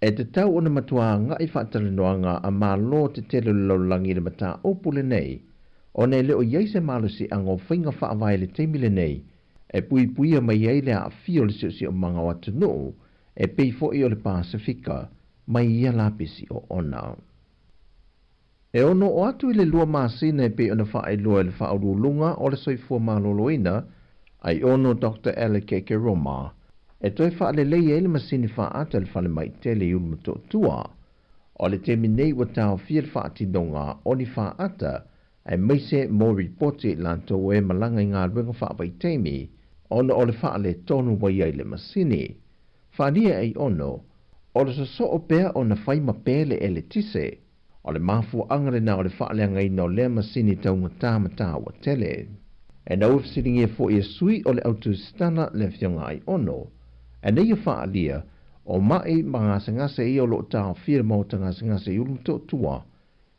e tatau ona matua agai faatalanoaga a Malo tetele o le lalolagi i le mataupu lenei, ona e le o i ai se malosiaga o faiga faavae i le taimi lenei e puipuia mai ai le aafia o le siosiomaga o atunuu e pei foi o le Pasefika mai ia lapisi oona. E ono oo atu i le lua masina e pei ona faailoa e le Faauluuluga o le Soifua Maloloina, Aiono Doctor Alec Kekeroma, e toe faalelei ai le masini faata i le falemai tele i Ulumotootua. O le taimi nei ua taofia le faatinoga o ni faata aemaise mo ripoti i latou e malaga i galuega faavaitaimi ona o le faaletonu ua i ai le masini. Faaalia Aiono, o le sosoo pea ona fai ma pe le eletise. O le mafuaaga lena o le faaleagaina o lea masini taugata ma taua tele. E na ua fesiligia foi e sui o le autusitala le Afioga Aiono, ae na ia faaalia, o ma'i ma gasegase ia o lo o taofia le maota gasegase i Ulumotootua,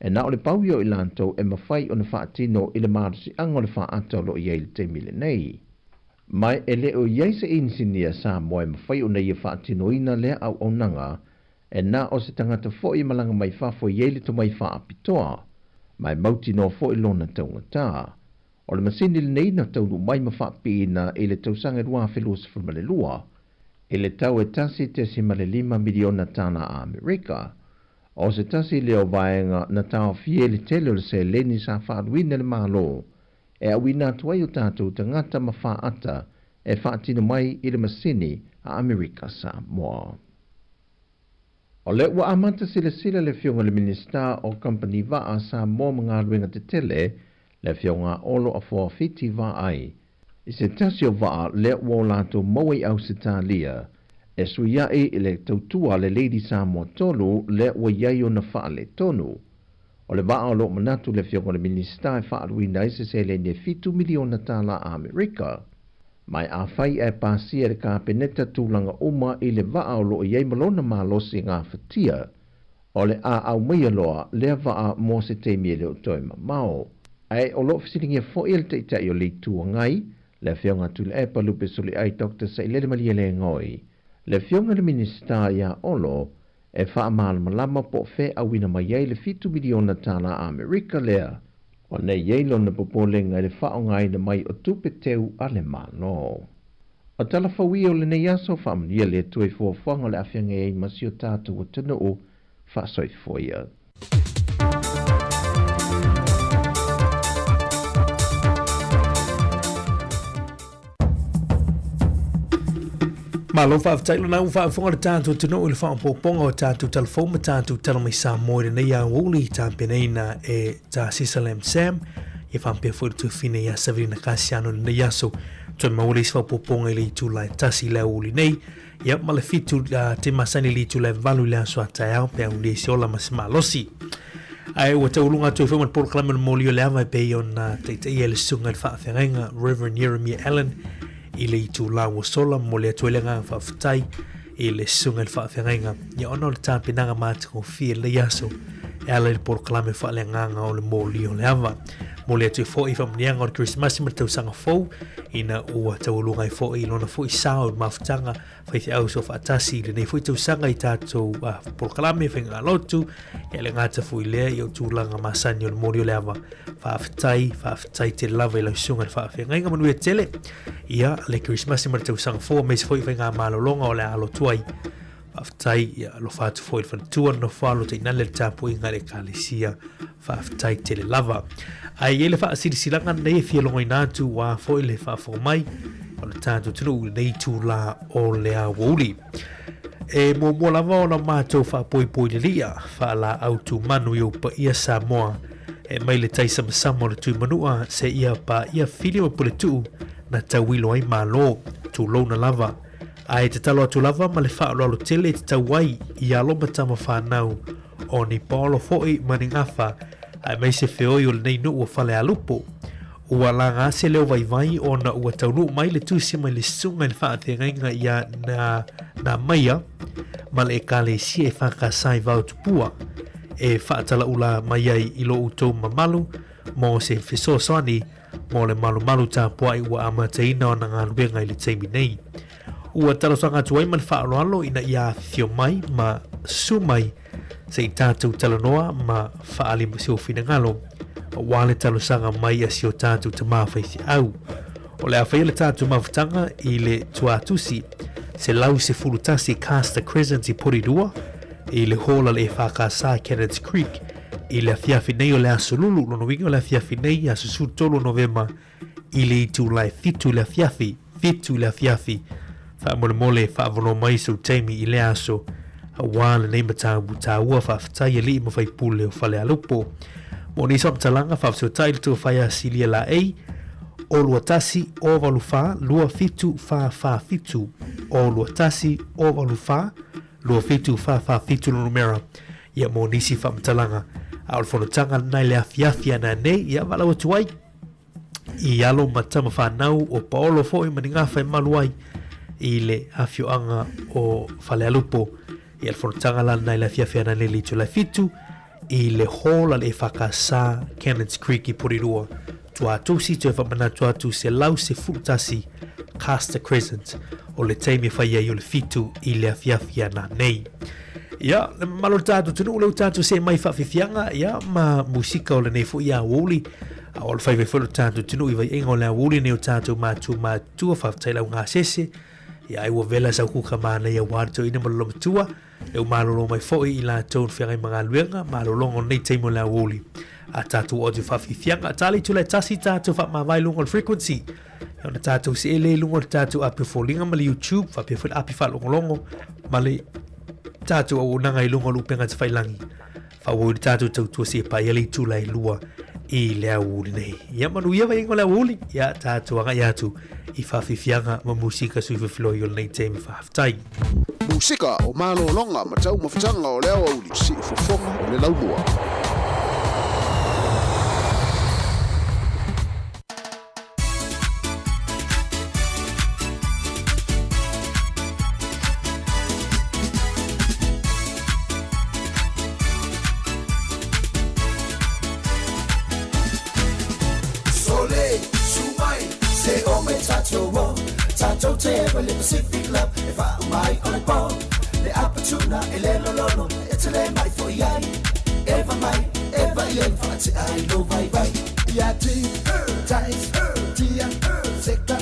e na o le pau ia o i latou e mafai ona faatino i le malosiaga o le faata o lo o i ai i le taimi lenei. Ma e le o i ai se inisinia Samoa e mafai ona ia faatinoina lea auaunaga, e na o se tagata foi e malaga mai fafo e i ai le tomai faapitoa, ma e mautinoa foi lona taugata. O le masini lenei na taunuu mai ma faapipiina i le tausaga e 2022, i le tau e $1.5 miliona tala Amerika. O se tasi lea o vaega na taofia i le tele o le seleni sa faaluina e le Malo e auina atu ai o tatou tagata ma faata e faatino mai i le masini a Amerika Samoa. O lea ua amata silasila le Afioga i le Minisita o Kamupani Vaa Samoa ma Galuega Tetele, le Afioga Olo Afoa-Fiti Vaai, i se tasi o vaa lea ua o latou maua i Ausetalia e suiaʻi i le tautua a le Lady Samoa 3 lea ua i ai ona faaletonu. O le vaa o lo o manatu le Afioga i le Minisita e faaaluina ai se seleni e $7 miliona tālā Amerika. Ma e afai ae pasia e le Kapeneta tulaga uma i le vaa o lo o i ai ma lona malosi e gafatia, o le a aumaia loa lea vaa mo se taimi e le o toe mamao. Ae o lo o fesiligia foi e le Taitai o le Itu Agai, le Afioga a Tuilaepa Lupe Soliai Doctor Sailele Malielegaoi, le Afioga i le Minisita ia Olo e faamalamalama po o fea auina mai ai le $7 miliona tālā Amerika lea, ona e i ai lona popolega i le faaaogaina mai o tupe teu a le Malo. O tala fou ia o lenei aso, faamanuia le Atua i fuafuaga o le a feagai ai ma si o tatou atunuu faasoifua ia. Malo faafetai lona ua faafofoga le tatou atunuu i le faaopoopoga o tatou tala fou ma tatou tala mai Samoa i lenei aoauli i tapenaina e Tā Sisalem Sam ia faapea foi le tuafafine ia Savelina Kasiano i lenei aso. Toe maua le isi faaopoopoga i le itula e 1 i le aoauli nei ia ma le 7 te masani i le itula e 8 i le aso a taeao pe aulia i se ola ma se malosi. Ae ua taualuga atu ai foi ma le polokalame o le moli o le ava e pei ona taitaia e le susuga i le faafeagaiga Reverend Jeremiah Allen i le itula ua sola. Momoli atu ai le agaga faafetai i le susuga i le faafeagaiga ia ona o le tapenaga matagofie i lenei aso e ala i le polokalame faaleagaga o le moli o le ava. Momoli atu ai foi faamanuiaga o le Kerisimasi ma le tausaga fou ina ua taualuga ai foi i lona foi sao i le mafutaga faifeau soofaatasi i lenei foi tausaga i tatou polokalame faigalotu ia le gata foi lea i o tulaga masani o le moli o le ava. Faafetai, faafetai tele lava i lau susuga i le faafeagaiga, manuia tele ia le Kerisimasi ma le tausaga fou aemaise foi faigamalologa o le a alo atu ai. Faafetai, ia alofa atu foi i le faletua, le nofo alo tainane le tapuaiga a le Ekalesia. Faafetai tele lava. Ae i ai le faasilasilaga lenei e fia logoina atu ua foi le faafofoga mai o le tatou atunuu i lenei itula o le aoauli. E muamua lava ona matou faapoipoi lilia faalaau tumanu i ou paia Samoa e mai le tai samasama o le Tuimanua seia paia Fili ma Puletuu na tauilo ai Malo, tulouna lava. Ae tatalo atu lava ma le faaaloalo tele e tatau ai i alo ma tama fanau o ni paolo foi ma ni gafa aemaise feoi o lenei nuu o Falealupo. Ua laga se leo vaivai ona ua taunuu mai le tusi mai le susuga i le faafeagaiga ia na Namaia ma le Ekalesia e FKS i Vaotupua e faatalaula mai ai i lo outou mamalu mo se fesoasoani mo le malumalu tapuai ua amataina ona galuega i le taimi nei. Ua talosaga atu ai ma le faaaloalo ina ia afifio mai ma susu mai se i tatou talanoa ma faaali si ou finagalo aua le talosaga mai a si o tatou tamā faifeau. O le a faia le tatou mafutaga i le tuatusi 111 Castor Crescent i Porirua i le hall a le EFKS Cannons Creek i le afiafi nei o le aso Lulu, lona uiga o le afiafi nei, aso 13 o Novema i le itula e 7 i le afiafi, 7 i le afiafi. Faamolemole faavanoa mai sou taimi i lea aso aua lenei mataupu taua. Faafetai alii ma faipule o Falealupo. Mo nisi faamatalaga, faafesootai le tofa ia Silia Laei, o 21 o 84 2747, o 21 o 84 2747 le numera ia mo nisi faamatalaga. A o le fonotaga lena i le afiafi ana nei, ia valaau atu ai i alo ma tama whanau o Paolo foi ma ni ngawha e malu ai i le afioaga o Falealupo. Ia le fonotaga la lena i le afiafi ana nei le itula e 7 i le hall a le EFKS Cannons Creek i Porirua. Tuatusi toe whamanatu atu 111 Castor Crescent o le taimi e whai ai o le 7 i le afiafi ana nei. Ia, le mamalu o le tatou atunuu, lea ua tatou see mai i faafiafiaga, ia, ma musika o lenei foi aoauli. A o le faiva foi o le tatou atunuu i vaiaiga o le aoauli nei o tatou matua matutua, faafetai lau gasese. Ia, ai ua vela sau kuka manaia aua le toeaina ma le lolomatua. Lea ua malolo mai foi i latou na feagai ma galuega, malologa o lenei taimi o le aoauli. A tatou oo atu i faafiafiaga, tala itula e tasi tatou faamavae i luga o le frequency. Ia ona tatou see lea i luga o le tatou api o foliga ma le YouTube, faapea foi le api faalogologo ma le tatou auaunaga i luga o le upega tafailangi. Faaauau i le tatou tautua seia paia le itula e 2 i le aoauli nei. Ia manuia vaiaiga o le aoauli, ia tatou agai atu i faafiafiaga ma musika sui filifiloi o lenei taimi. Faafetai. Musika o malologa ma taumafataga o le aoauli, siufofoga o le laumua. Tatou te eva le Pacific Love E faauma ai o le po Le apatuna e le lololo E te le mai foi ai Eva mai, eva i ai Faatea ai lo vaivai Ia ti, tais, tia, seka,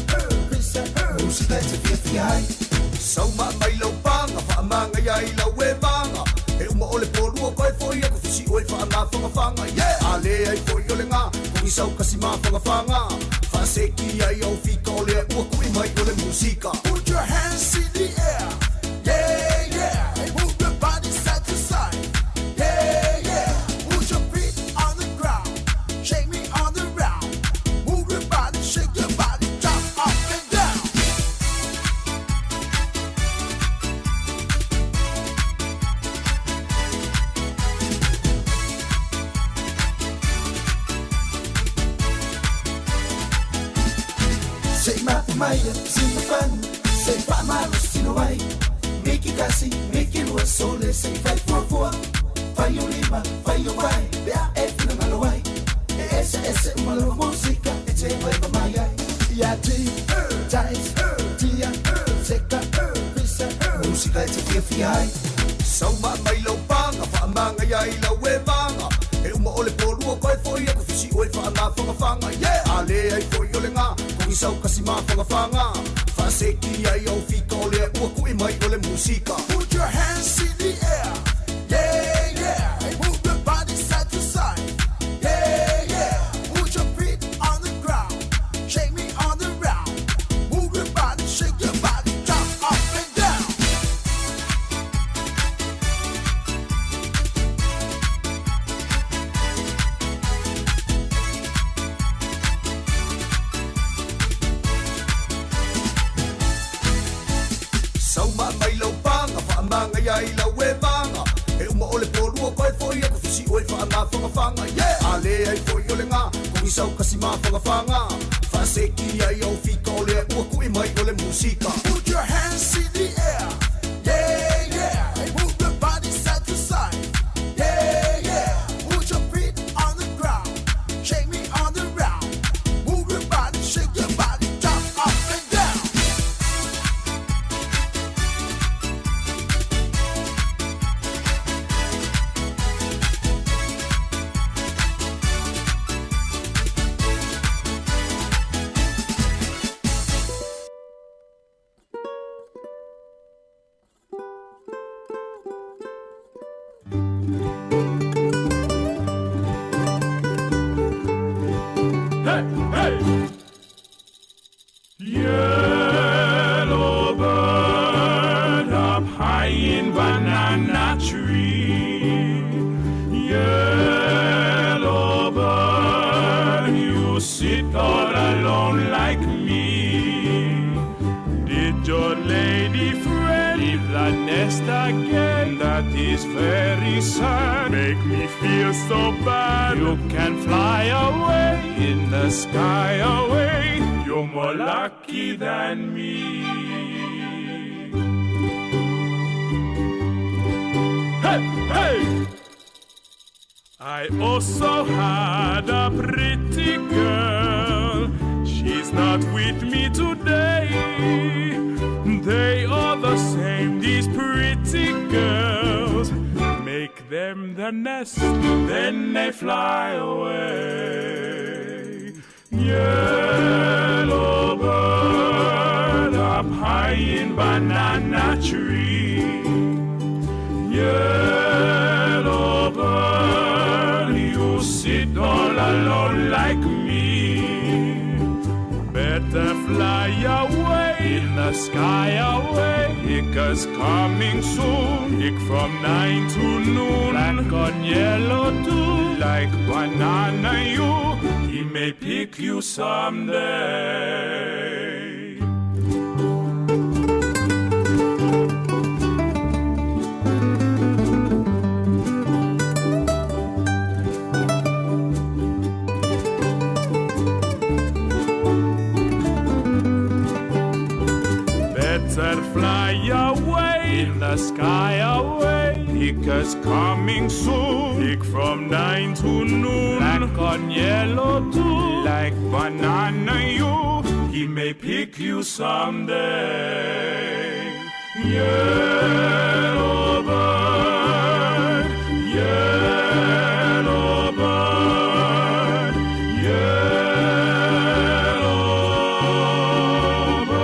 pisa Musika e te fiafia ai Sauma mai lau paga faamaga ai lau e vaga E uma o le polua koe foi aku fisi oe faamafagafaga yeah! A lē ai foi o le gā kogisau kasi mafagafaga Faaseki ai au fika o lea ua kuʻi mai o le musika Put your hands in the air Yeah, yeah And move your body side to side Yeah, yeah Put your feet on the ground Shake me on the round Move your body, shake your body Jump up and down Se mapu mai sina fanu Se faamalo sino ai Miki kasi, miki lua sole Se fai fuafua Fai o lima, fai o vai Pe a e finagalo ai E ese ese uma lava musika E te vai mai ai Ia ti, tais, tia, seka, pisa Musika e te fiafia ai Sauma mai lau paga faamaga ai lau e vaga E uma o le polua koe foi aku fisi oe faamafagafaga yeah! A lē ai foi o le gā kogisau kasi mafagafaga Faaseki ai au fika o lea ua kuʻi mai o le musika Put your hands in the air Yeah, yeah And move your body side to side Yeah, yeah Put your feet on the ground Shake me on the round Move your body, shake your body Jump up and down Sauma mai lau paga faamaga ai lau e vaga E uma o le polua koe foi aku fisi oe faamafagafaga yeah! A lē ai foi o le gā kogisau kasi mafagafaga Faaseki ai au fika o lea ua kuʻi mai o le musika Put your hands in the air Yeah, yeah And move your body side to side Yeah, yeah Put your feet on the ground Shake me on the round Move your body, shake your body Jump up and down Hey, hey! Yellow bird up high in banana tree. Yellow bird, you sit all alone like me. Did your lady friend leave the nest again? That is very sad. Make me feel so bad. You can fly away in the sky away. You're more lucky than me. Hey, hey! I also had a pretty girl. She's not with me today. They are the same, these pretty girls. Make them the nest, then they fly away. Yellow bird up high in banana tree. Yellow bird, you sit all alone like me. Better fly away in the sky away. Hicker's coming soon. Hick from 9 to noon. Black on yellow too. Like banana you. He may pick you someday. Better fly away in the sky away. Hicker's coming soon. Hick from 9 to noon. Black on yellow too. Like banana you. He may pick you someday. Yellow bird, yellow bird, yellow bird.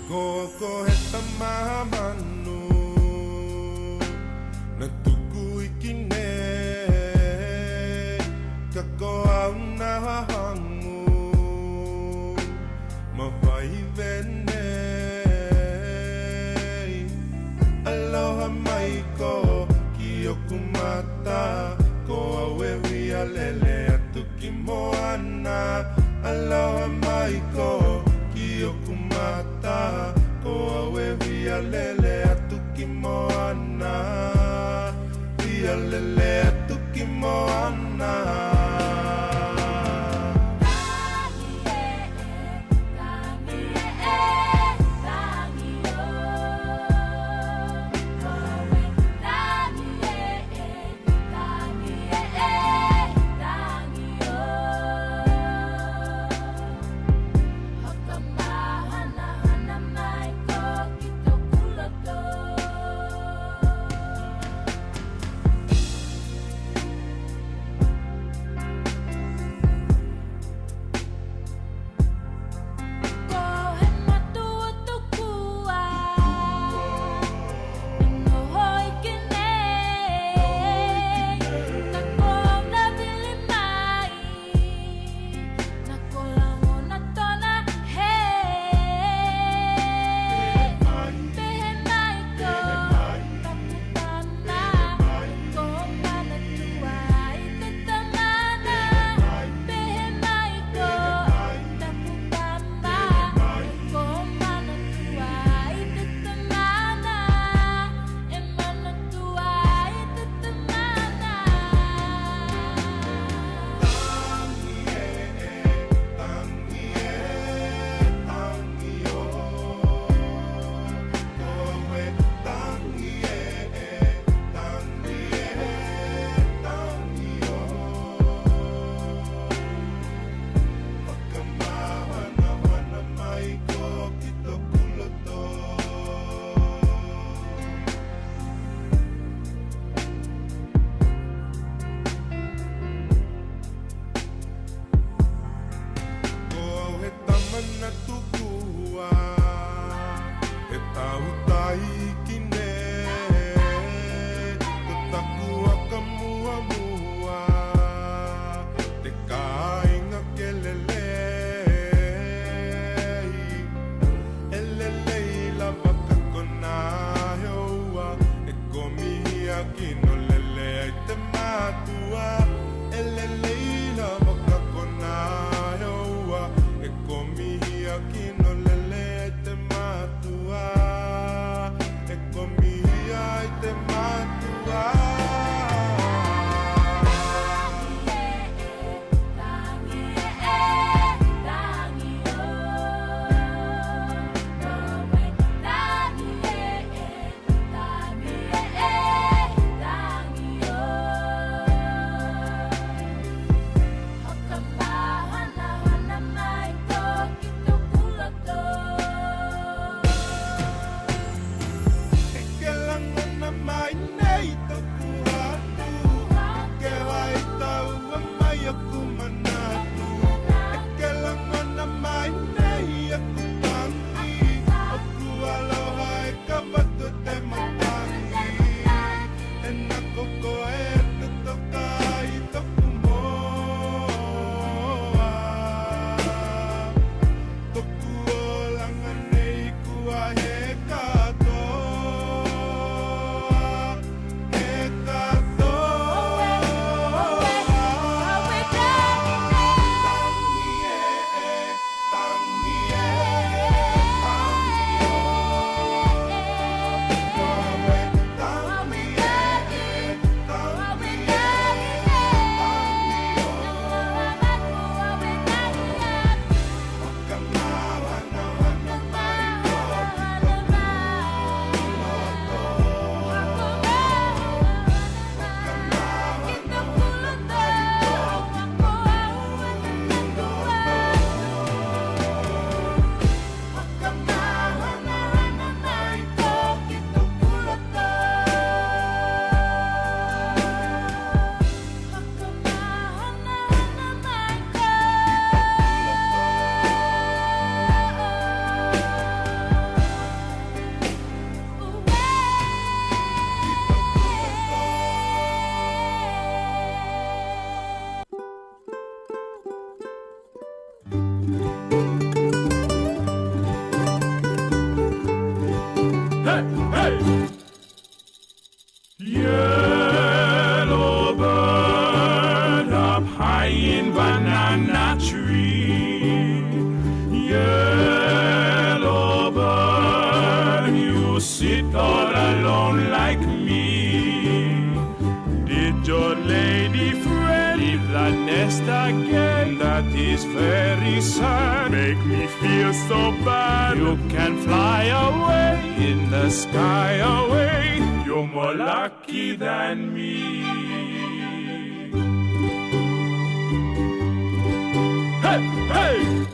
Ko he tamamanu Na tuku iki nei Ka ko au na hangu Ma whai venei Aloha mai ko ki oku mata Ko au e huia lele atu ki moana Aloha mai ko ki oku mata Ko au e huia lele atu ki moana Huia lele atu ki moana. sit all alone like me? Did your lady friend leave the nest again? That is very sad. Make me feel so bad. You can fly away in the sky away. You're more lucky than me. Hey, hey!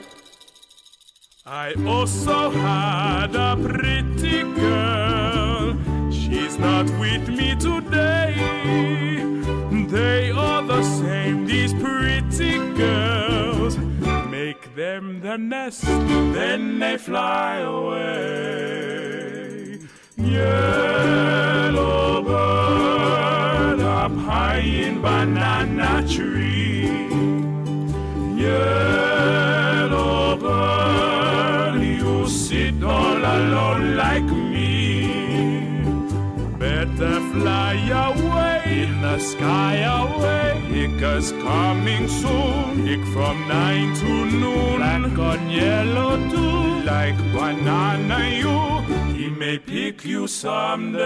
I also had a pretty girl. She's not with me today. They are the same, these pretty girls. Make them the nest, then they fly away. Yellow bird up high in banana tree. Yellow bird, you sit all alone like me. Better fly away in the sky away. Hicker's coming soon. Hick from 9 to noon. Black on yellow too. Like banana you. He may pick you someday.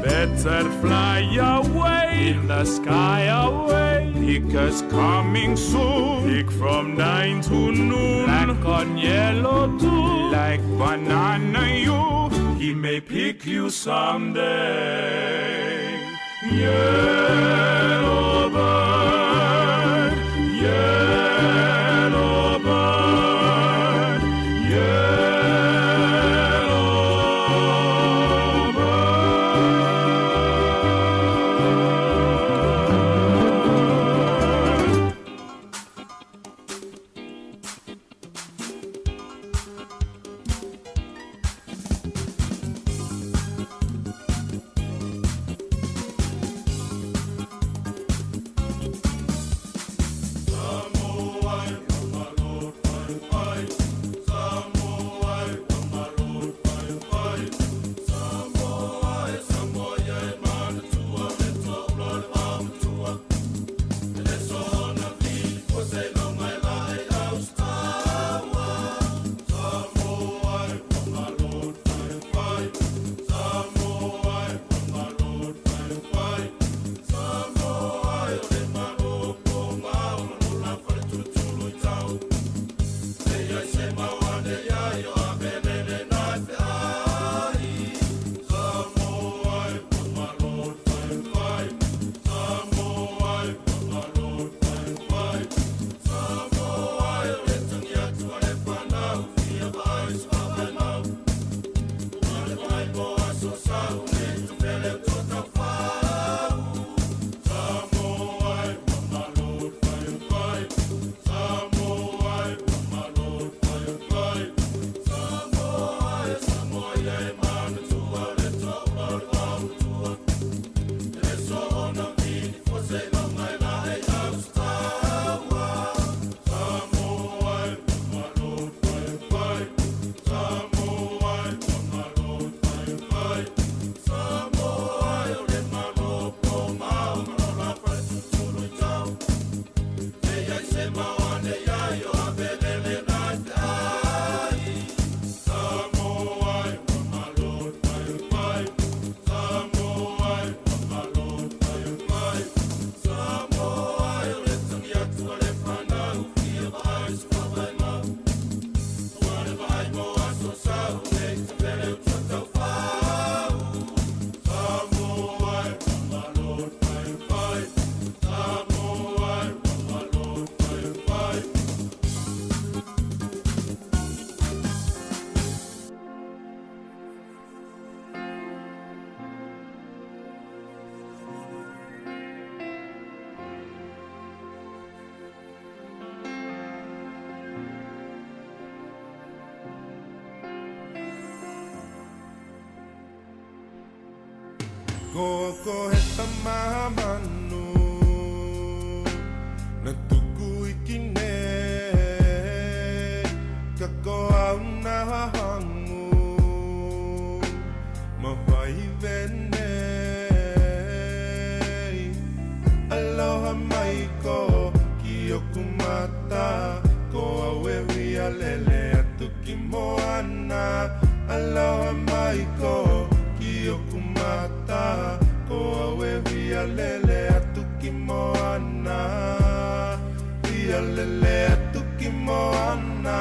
Better fly away in the sky away. Hicker's coming soon. Hick from 9 to noon. Black on yellow too. Like banana you. He may pick you someday. Yellow bird, yellow bird, yellow bird. Ko he tamamanu Na tuku iki nei Ka ko au na hanga. whia lele atu ki moana. Aloha mai ko ki oku mata. Ko au e whia lele atu ki moana. Whia lele atu ki moana.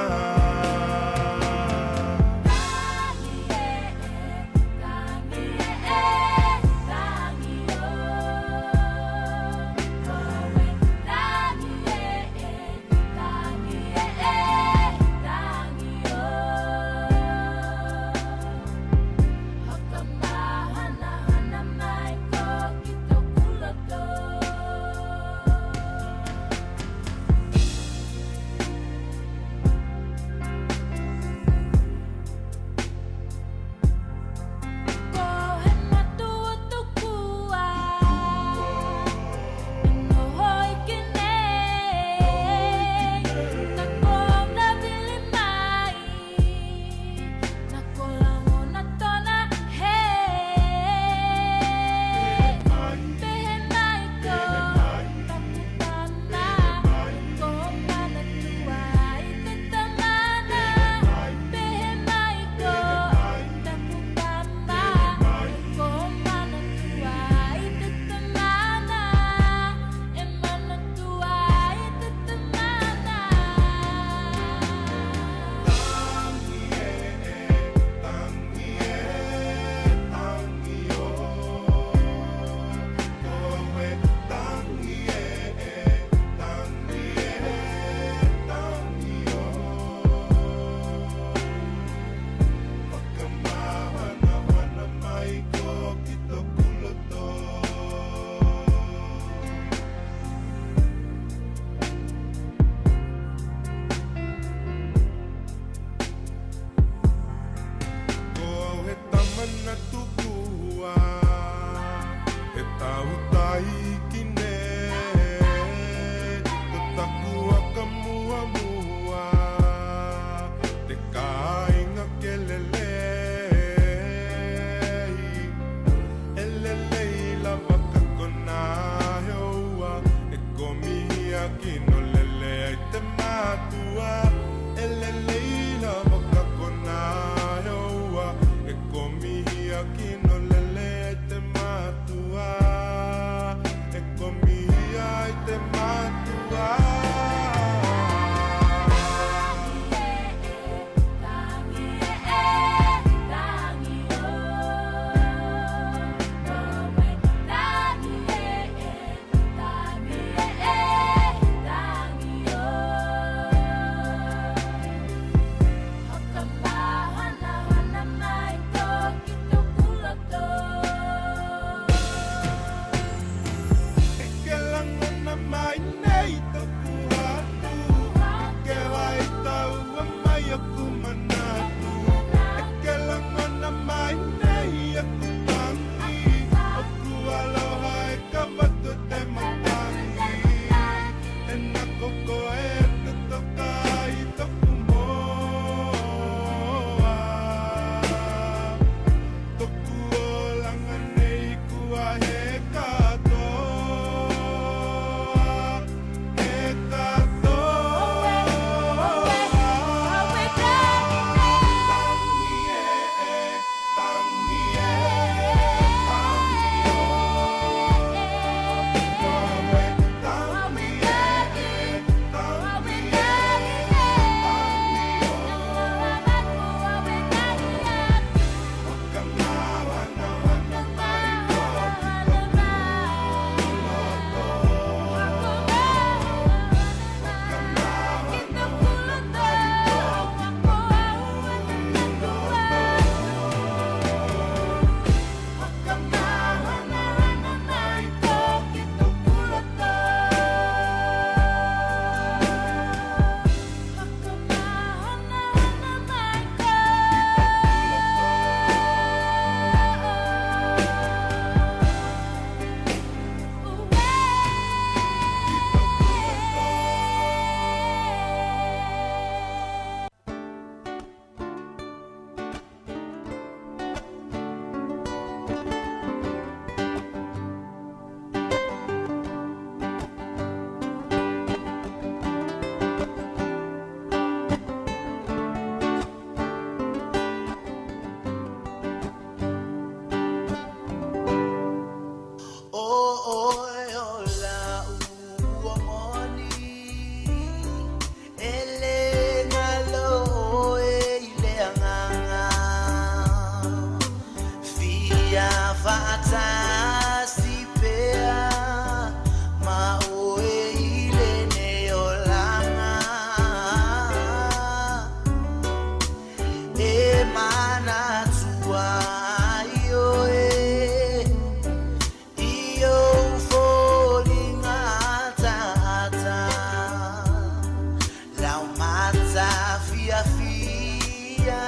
fiafia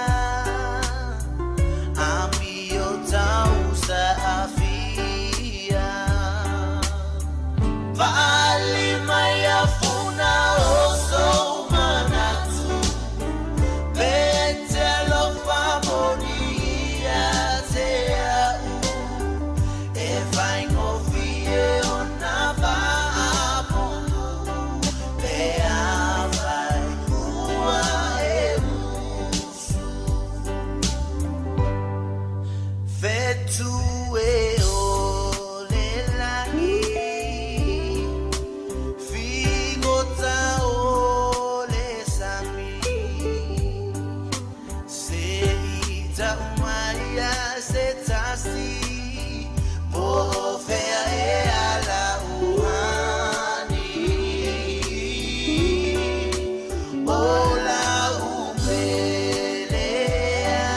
Amio tau saafia Faali mai afuna o sou manatu Pe te alofa moni ia te a'u E faigofie ona faapuupuu Pe afai ua e usu Fetu e o le lagi Figota o le sami Se i tau mai ai se tasi Po o fea ea lau hani O lau pele ea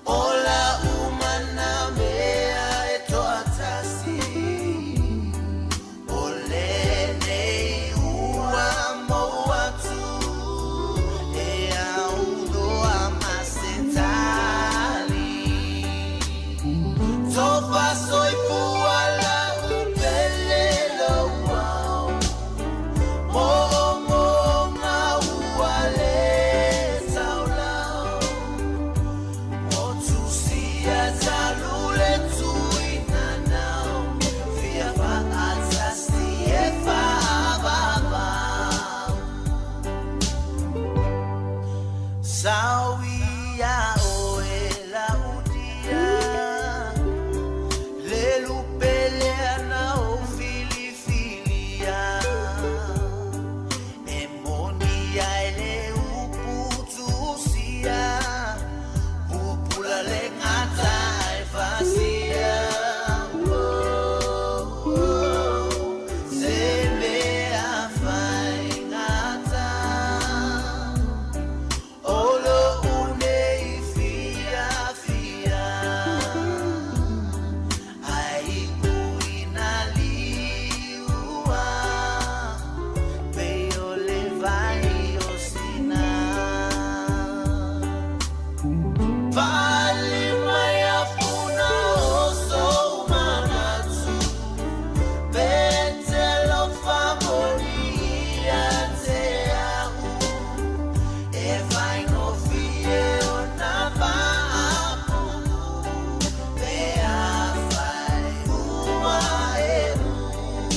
O lau manamea e toatasi O lenei ua mou atu E aunoa ma se tali Tofa soifua lau pele louao Moomooga ua le taulao Motusia talu le tuinanau Fia faatasi e faavavau Sauia oe laudia Le lupelea na ou filifilia E moni ai le upu tusia Pupula le gata e fasia Oh, oh, se mea faigata O lou nei fiafia Ae iu ina liua Pei o le vai o Sina Faaali mai afuna o sou manatu Pe te alofa moni ia te a'u E faigofie ona faapuupuu Pe afai ua e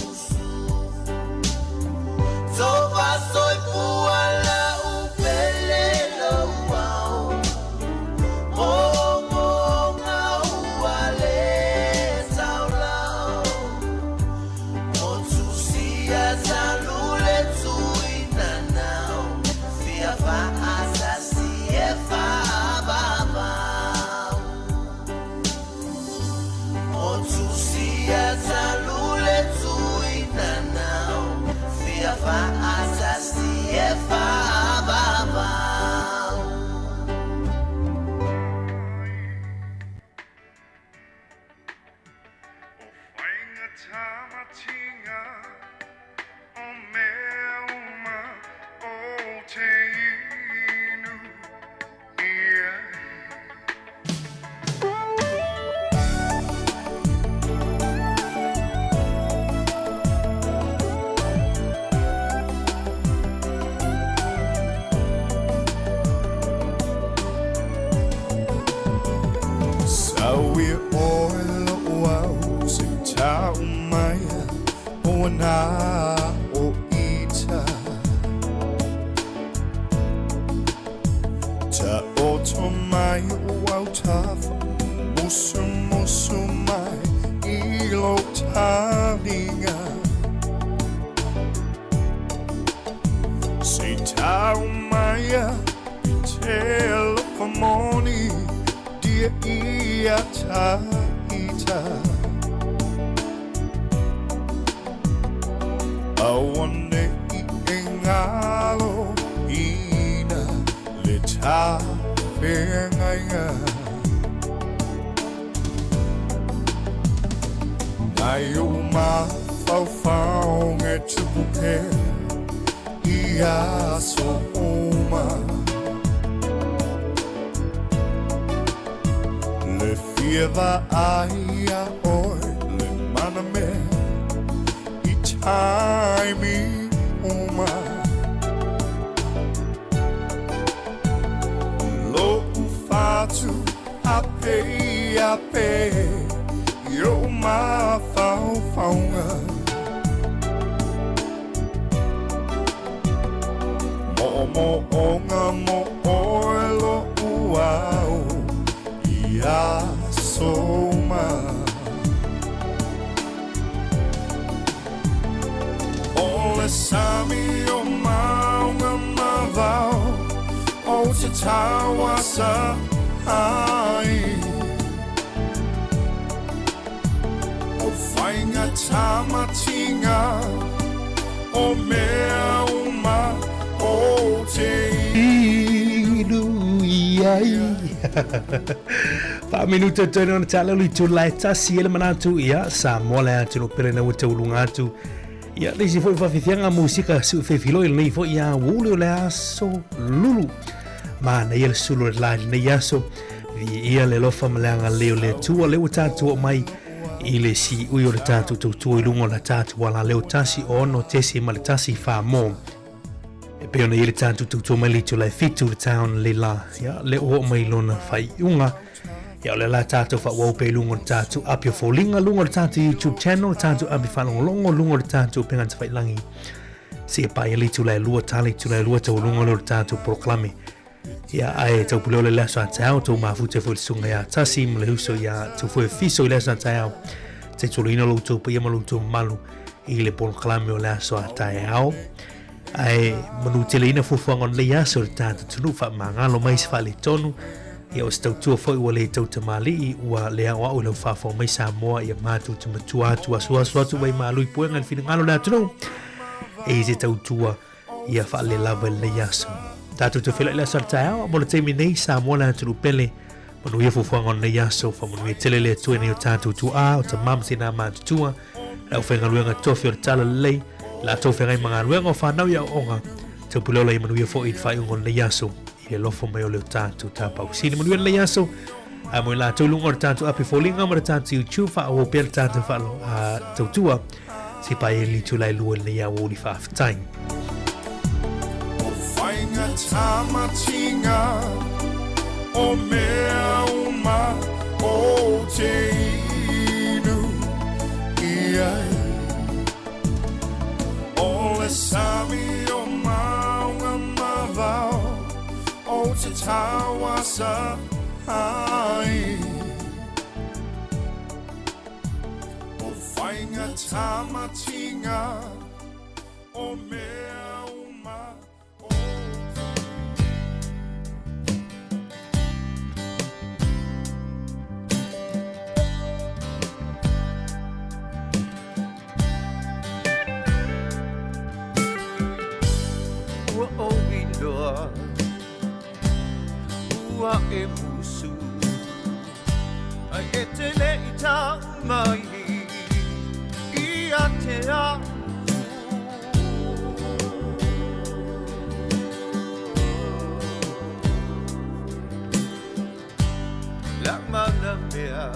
usu Tofa soifua lau pele louao Moomooga ua le taulao Motusia talu le tuinanau Fia faatasi e faavavau Motusia talu le tuinanau Fia faatasi e faavavau Faiga o mea uma o te inu i ai. Sauia oe lou au se i tau mai ua na o ita Taoto mai o autafa Musumusu mai i lou taliga Se i tau mai i te alofa moni Dia ia ta ita Aua nei e galo ina le ta feagaiga Mai ou mafaufauga e tupu pea i aso uma. Fia vaai ia oe le mana mea i taimi uma. Lo'u fatu a pe a pe i o'u mafaufauga. Mo'omo'oga mo oe lo'u ao i aso uma. O le sami o mauga ma vao o te tauasa ai. O faiga tamatinga o mea uma o te Inu i ai. Faaminuta tonu ona tala le itula e tasi e le manatu ia Samoa le atunuu pele na ua tauluga atu. Ia le isi foi faafiafiaga musika si'ufefiloi lenei foi ia uli o le aso lulu. Manaia le sulu o le la i lenei aso. Viia le alofa ma le agalelei o le Atua lea ua tatou oo mai i le siui o le tatou tautua i luga o la tatou alaleo 16.1 Famo. E pei ona i ai le tatou tautua mai le itula e 7 le taon le la. Ia, lea ua oo mai lona faaiuga. Ia, o le la tatou faaauau pea i luga o le tatou api o foliga, luga o le tatou YouTube channel, le tatou api faalogologo, luga o le tatou upega tafailagi. Seia paia le itula e 2, tala itula e 2 taualuga lea o le tatou polokalame. Ia, ae taupule ole le aso a taeao, tou mafuta foi le susuga ia Tasi ma le uso ia Tufue Fiso i le aso a taeao. Taitoloina lo outou paia ma lo outou mamalu i le polokalame o le aso a taeao. Ae manuteleina fuafuaga o lenei aso i le tatou atunuu, faamagalo mai se faaletonu. Ia o se tautua foi ua le tautamalii, ua le aoao i lau faafofoga mai Samoa, ia matou te matua atu asuasu atu mai malu i puega i le finagalo o le atunuu. E i se tautua ia faalelava i lenei aso. Tatou te feiloai le aso a le taeao, mo le taimi nei, Samoa le atunuu pele, manuia fuafuaga o lenei aso, faamanuia tele le Atua i nai o tatou tuaa, o tamā ma tinā matutua, le aufaigaluega tofi o le talalelei, latou feagai ma galuega o fanau i aoaoga, taupule ola ia manuia foi i le faaiuga o lenei aso, i le alofa mai o le o tatou Tapausili. Manuia lenei aso, a mo i latou i luga o le tatou api foliga ma le tatou YouTube, faaauau pea le tatou faalo, tautua, se paia i le itula e lua i lenei aoauli faafetai. O faiga tamatinga o mea uma o te inu i ai. O le sami o mauga ma vao o te tauasa ai. O faiga tamatinga o mea uma o Ua ou iloa ua e musu ai e te le i tau mai ia te au. Lau mana mea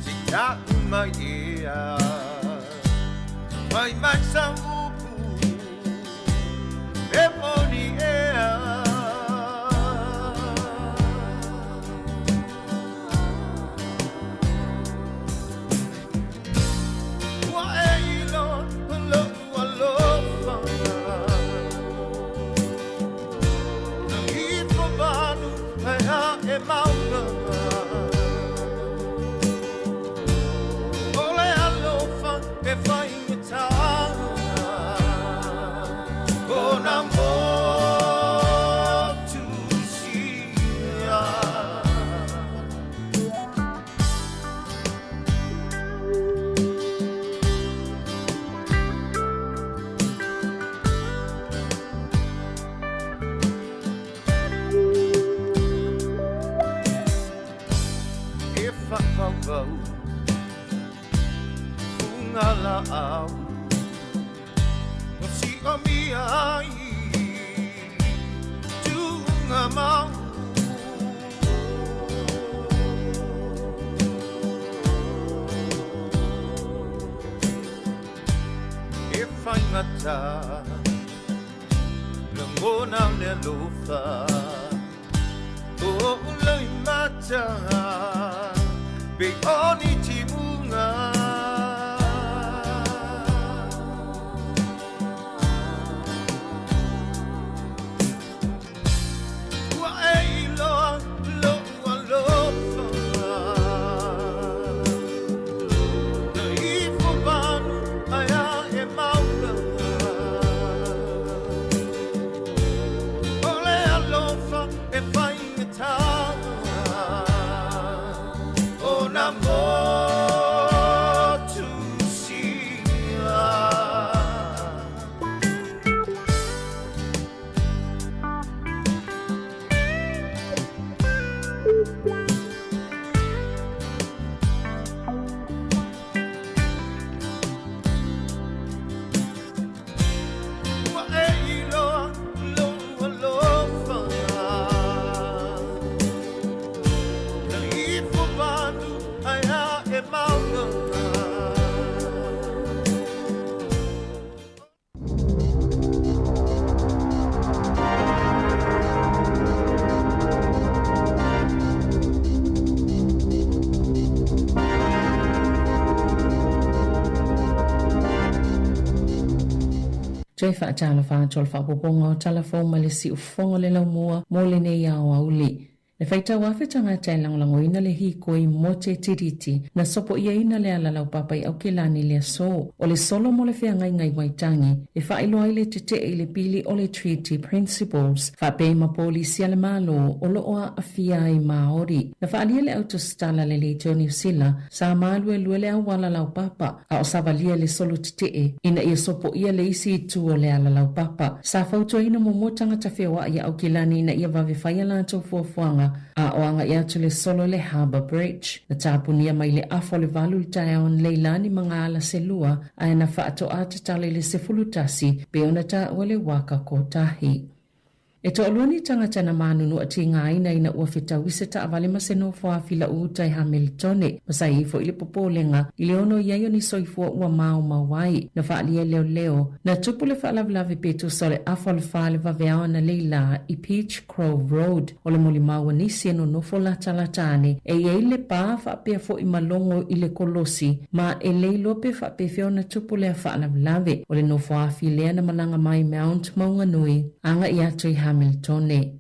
si tau mai ea mai mai sa upu e moni ea. Ua e iloa lo'u alofa na ifo valu ai a e mauna. O le alofa e faigata ona motu sia. E whakawau Funga la au O si o mia ai Tunga mau. mata Lagona o le alofa O ou loimata Pei o ni timuga Ua e iloa lo'u alofa Na ifo vanu ae a'e mauga O le alofa e faigata Ona motu sia. Ua e iloa lou alofa Na ifo vanu ae ae mauga. Toe faatalofa atu o le faaopoopoga o tala fou mai le siufofoga o le laumua mo lenei aoauli. E faitau afe tagata e lagolagoina le hikoi mo te tiriti na sopoiaina le ala laupapa i Aukilani i le aso. O le solo mo le feagaiga i Waitangi e faailoa ai le tetee i le pili o le Treaty Principles faapea i ma polisi a le Malo o lo o aafia ai Maori. Na faaalia le autostala le leitio Niu Sila sa maluelue le auala laupapa a o savalia le solo tetee ina ia sopoia le isi itu o le ala laupapa. Sa fautuaina muamua tagata feoai ia Aukilani ina ia vave fai a latou fuafuaga a o agai atu le solo i le Harbour Bridge. Na tapunia mai le afa o le valu i le taeao analeilani ma ngā ala se lua ae na faatoa tatala i le 11 pei ona taua le waka kotahi. E toalua ni tagata na manunua tigaina ina ua fetaui se taavale ma se nofo afi lau uta i Hamiltone, ma sa i ai foi le popolega i le ono i ai o ni soifua ua maomao ai. Na faaalia e leoleo, na tupu le faalavelave pe tusa o le afa o le fa le vaveao analeila i Peach Grove Road. O le molimau a nisi e nonofo latalata ane, e i ai le pa faapea foi ma logo i le kolosi, ma e le iloa pe faapefea ona tupu lea faalavelave. O le nofo afi lea na malaga mai Mount Maunganui agai atu i Hamiltone.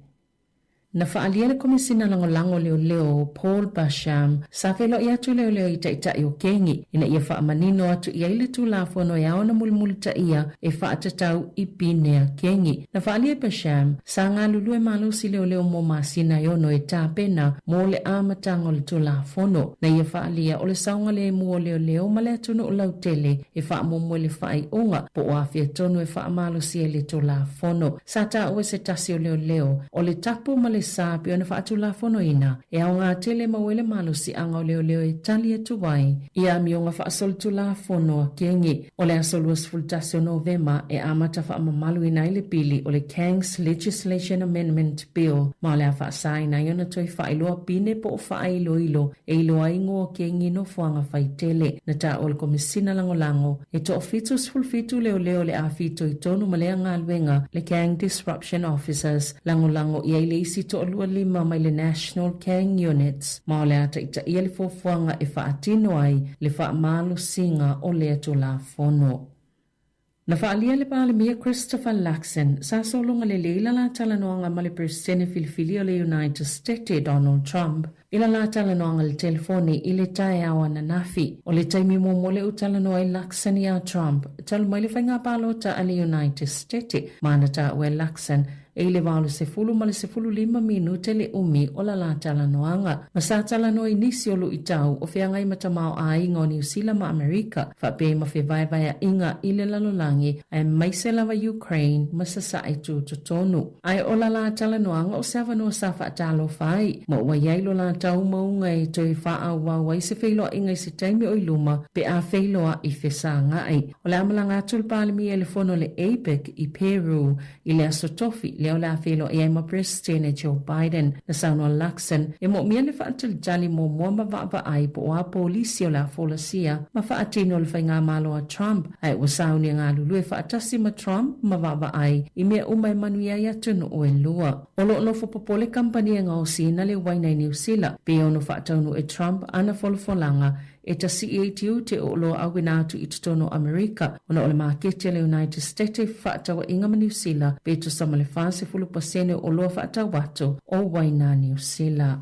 Na faaalia le Komesina Lagolago Leoleo Paul Basham sa feiloai atu i leoleo i taitai o Kengi ina ia faamanino atu i ai le Tulafono e ao ona mulimulitaia e faatatau i pinea Kengi. Na faaalia e Basham sa galulue malosi leoleo mo masina e ono e tapena mo le amataga o le Tulafono. Na ia faaalia o le saogalemu o leoleo ma le atunuu lautele e faamuamua i le faaiuga po o afea tonu e faamalosia i le Tulafono. Sa taua e se tasi o leoleo, o le tapu ma le sa pei ona faatulafonoina, e aoga tele mau ai le malosiaga o leoleo e tali atu ai i amioga faasolitulafono a Kengi. O le aso 21 o Novema e amata faamamaluina ai le pili o le Gangs Legislation Amendment Bill ma o le a faasaina ai ona toe faailoa pine po o faailoilo e iloa ai igoa o Kengi nofoaga faitele. Na taua e le Komesina Lagolago e toa-77 leoleo le a fitoitonu ma lea galuega le Gang Disruption Officers lagolago i ai le isi toalua lima mai le National Gang Units ma o le a taitaia le fuafuaga e faatino ai le faamalosiga o lea Tulafono. Na faaalia le Palemia Christopher Luxon sa sologa lelei la la talanoaga ma le Peresetene filifili o le United Stete Donald Trump i la la talanoaga i le telefoni i le taeao ananafi. O le taimi muamua lea ua talanoa ai Luxon iā Trump talu mai le faiga palota a le United Stete ma na taua e Luxon e i le 80 ma le 15 minute le umi o la la talanoaga. Ma sa talanoa i nisi o luitau o feagai ma tamaoaiga o Niu Sila ma Amerika, faapea i ma fevaevaeaiga i le lalolagi aemaise lava Ukraine ma Sasae tutotonu. Ae o la la talanoaga o se avanoa sa faatalofa ai, ma ua i ai lo latou. taumaunga e toe faaauau ai se feiloaiga i se taimi o i luma pe a feiloai fesagai. O le a malaga atu le Palemia i le fono a le APEC i Peru i le Aso Tofi lea o le a feiloai ai ma Peresetene Joe Biden. Na saunoa Luxon e moomia le faatalitali muamua ma vaavaai po o a polisi o le a folasia ma faatino e le faigamalo a Trump ae ua sauni e galulue faatasi ma Trump ma vaavaai i mea uma e manuia ai atunuu e lua. O lo o nofo popole kamupani e gaosiina le uaina i Niu Sila pe ono faataunuu e Trump ana folafolaga e tasii ai tiute o oloa auina atu i totonu o Amerika ona o le maketi a le United State i fefaatauaiga ma Niu Sila pe tusa ma le 40% o oloa faatau atu o uaina a Niu Sila.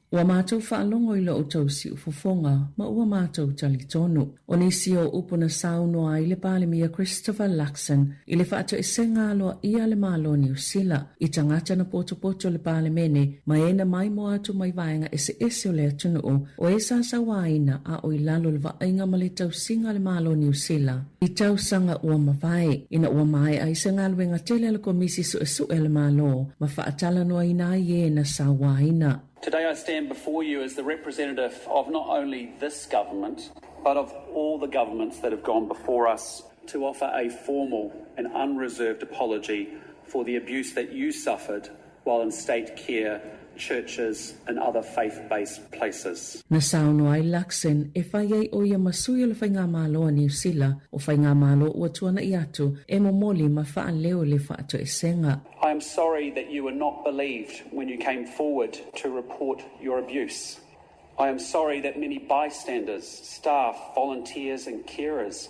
Ua matou faalogo i lo outou siufofoga ma ua matou talitonu. O nisi o upu na saunoa ai le Palemia Christopher Luxon i le faatoesega aloaia a le Malo o Niu Sila i tagata na potopoto le Palemene ma e na maimoa atu mai vaega eseese o le atunuu o e sa sauaina a o i lalo o le vaaiga ma le tausiga a le Malo o Niu Sila i tausaga ua mavae ina ua maea ai se galuega tele a le Komisi Suesue a le Malo ma faatalanoaina ai e na sauaina. Today I stand before you as the representative of not only this government, but of all the governments that have gone before us to offer a formal and unreserved apology for the abuse that you suffered while in state care, churches and other faith-based places. Na saunoa ai Luxon e fai ai ʻo ia ma sui o le Faigamalo a Niu Sila, o Faigamalo ua tuanaʻi atu e momoli ma faaleo le faatoesega. I am sorry that you were not believed when you came forward to report your abuse. I am sorry that many bystanders, staff, volunteers and carers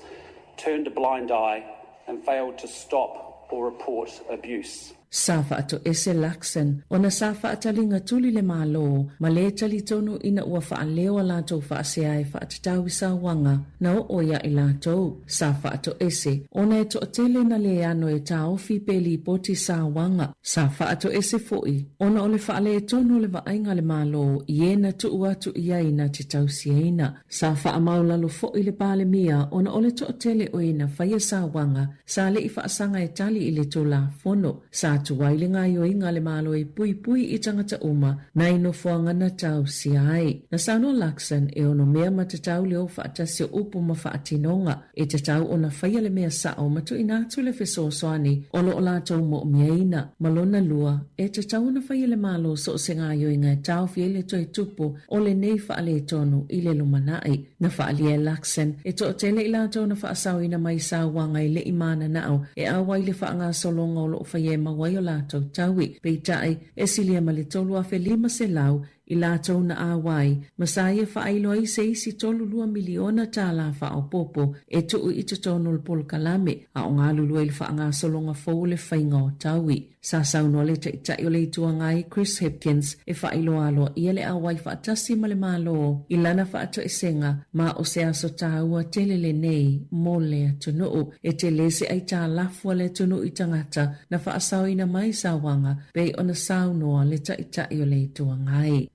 turned a blind eye and failed to stop or report abuse. Sa faatoese Luxon ona sa faataliga tuli le Malo ma le talitonu ina ua faaleo a latou faasea e faatatau i sauaga na oo ia i latou. Sa faatoese ona e toatele na le ano e taofi pe lipoti sauaga. Sa faatoese foi ona o le faaletonu o le vaaiga a le Malo i e na tuu atu i ai na te tausiaina. Sa faamaulalo foi le Palemia ona o le toatele o e na faia sauaga sa le i faasaga e tali i le Tulafono. Sa tuai le gaoioiga a le Malo e puipui i tagata uma nai nofoaga na tausia ai. Na saunoa Luxon e ono mea ma tatau le o faatasi o upu ma faatinoga e tatau ona faia le mea sao ma tuuina atu le fesoasoani o lo o latou moomiaina. Ma lona lua, e tatau ona faia le Malo so o se gaoioiga e taofi ai le toe tupu o lenei faaletonu i le lumanai. Na faaalia e Luxon, e toatele i latou na faasaoina mai sauaga e le i mananao e auai le faagasologa o lo o faia e maua ai o latou taui. Peitai, e silia ma le 3,500 i latou na auai, ma sa ia faailo ai se isi 32 miliona tālā faaopoopo e tuu i totonu o le polokalame, a o galulue i le faagasologa fou o le faiga o taui. Sa saunoa le Taitai o le Itu Agai, Chris Hipkins, e faailoa aloaia le auai faatasi ma le Malo i lana faatoesega ma o se aso tāua tele lenei mo le atunuu. E tele se aitalafu a le atunuu i tagata na faasaoina mai sauaga pei ona saunoa le Taitai o le Itu Agai.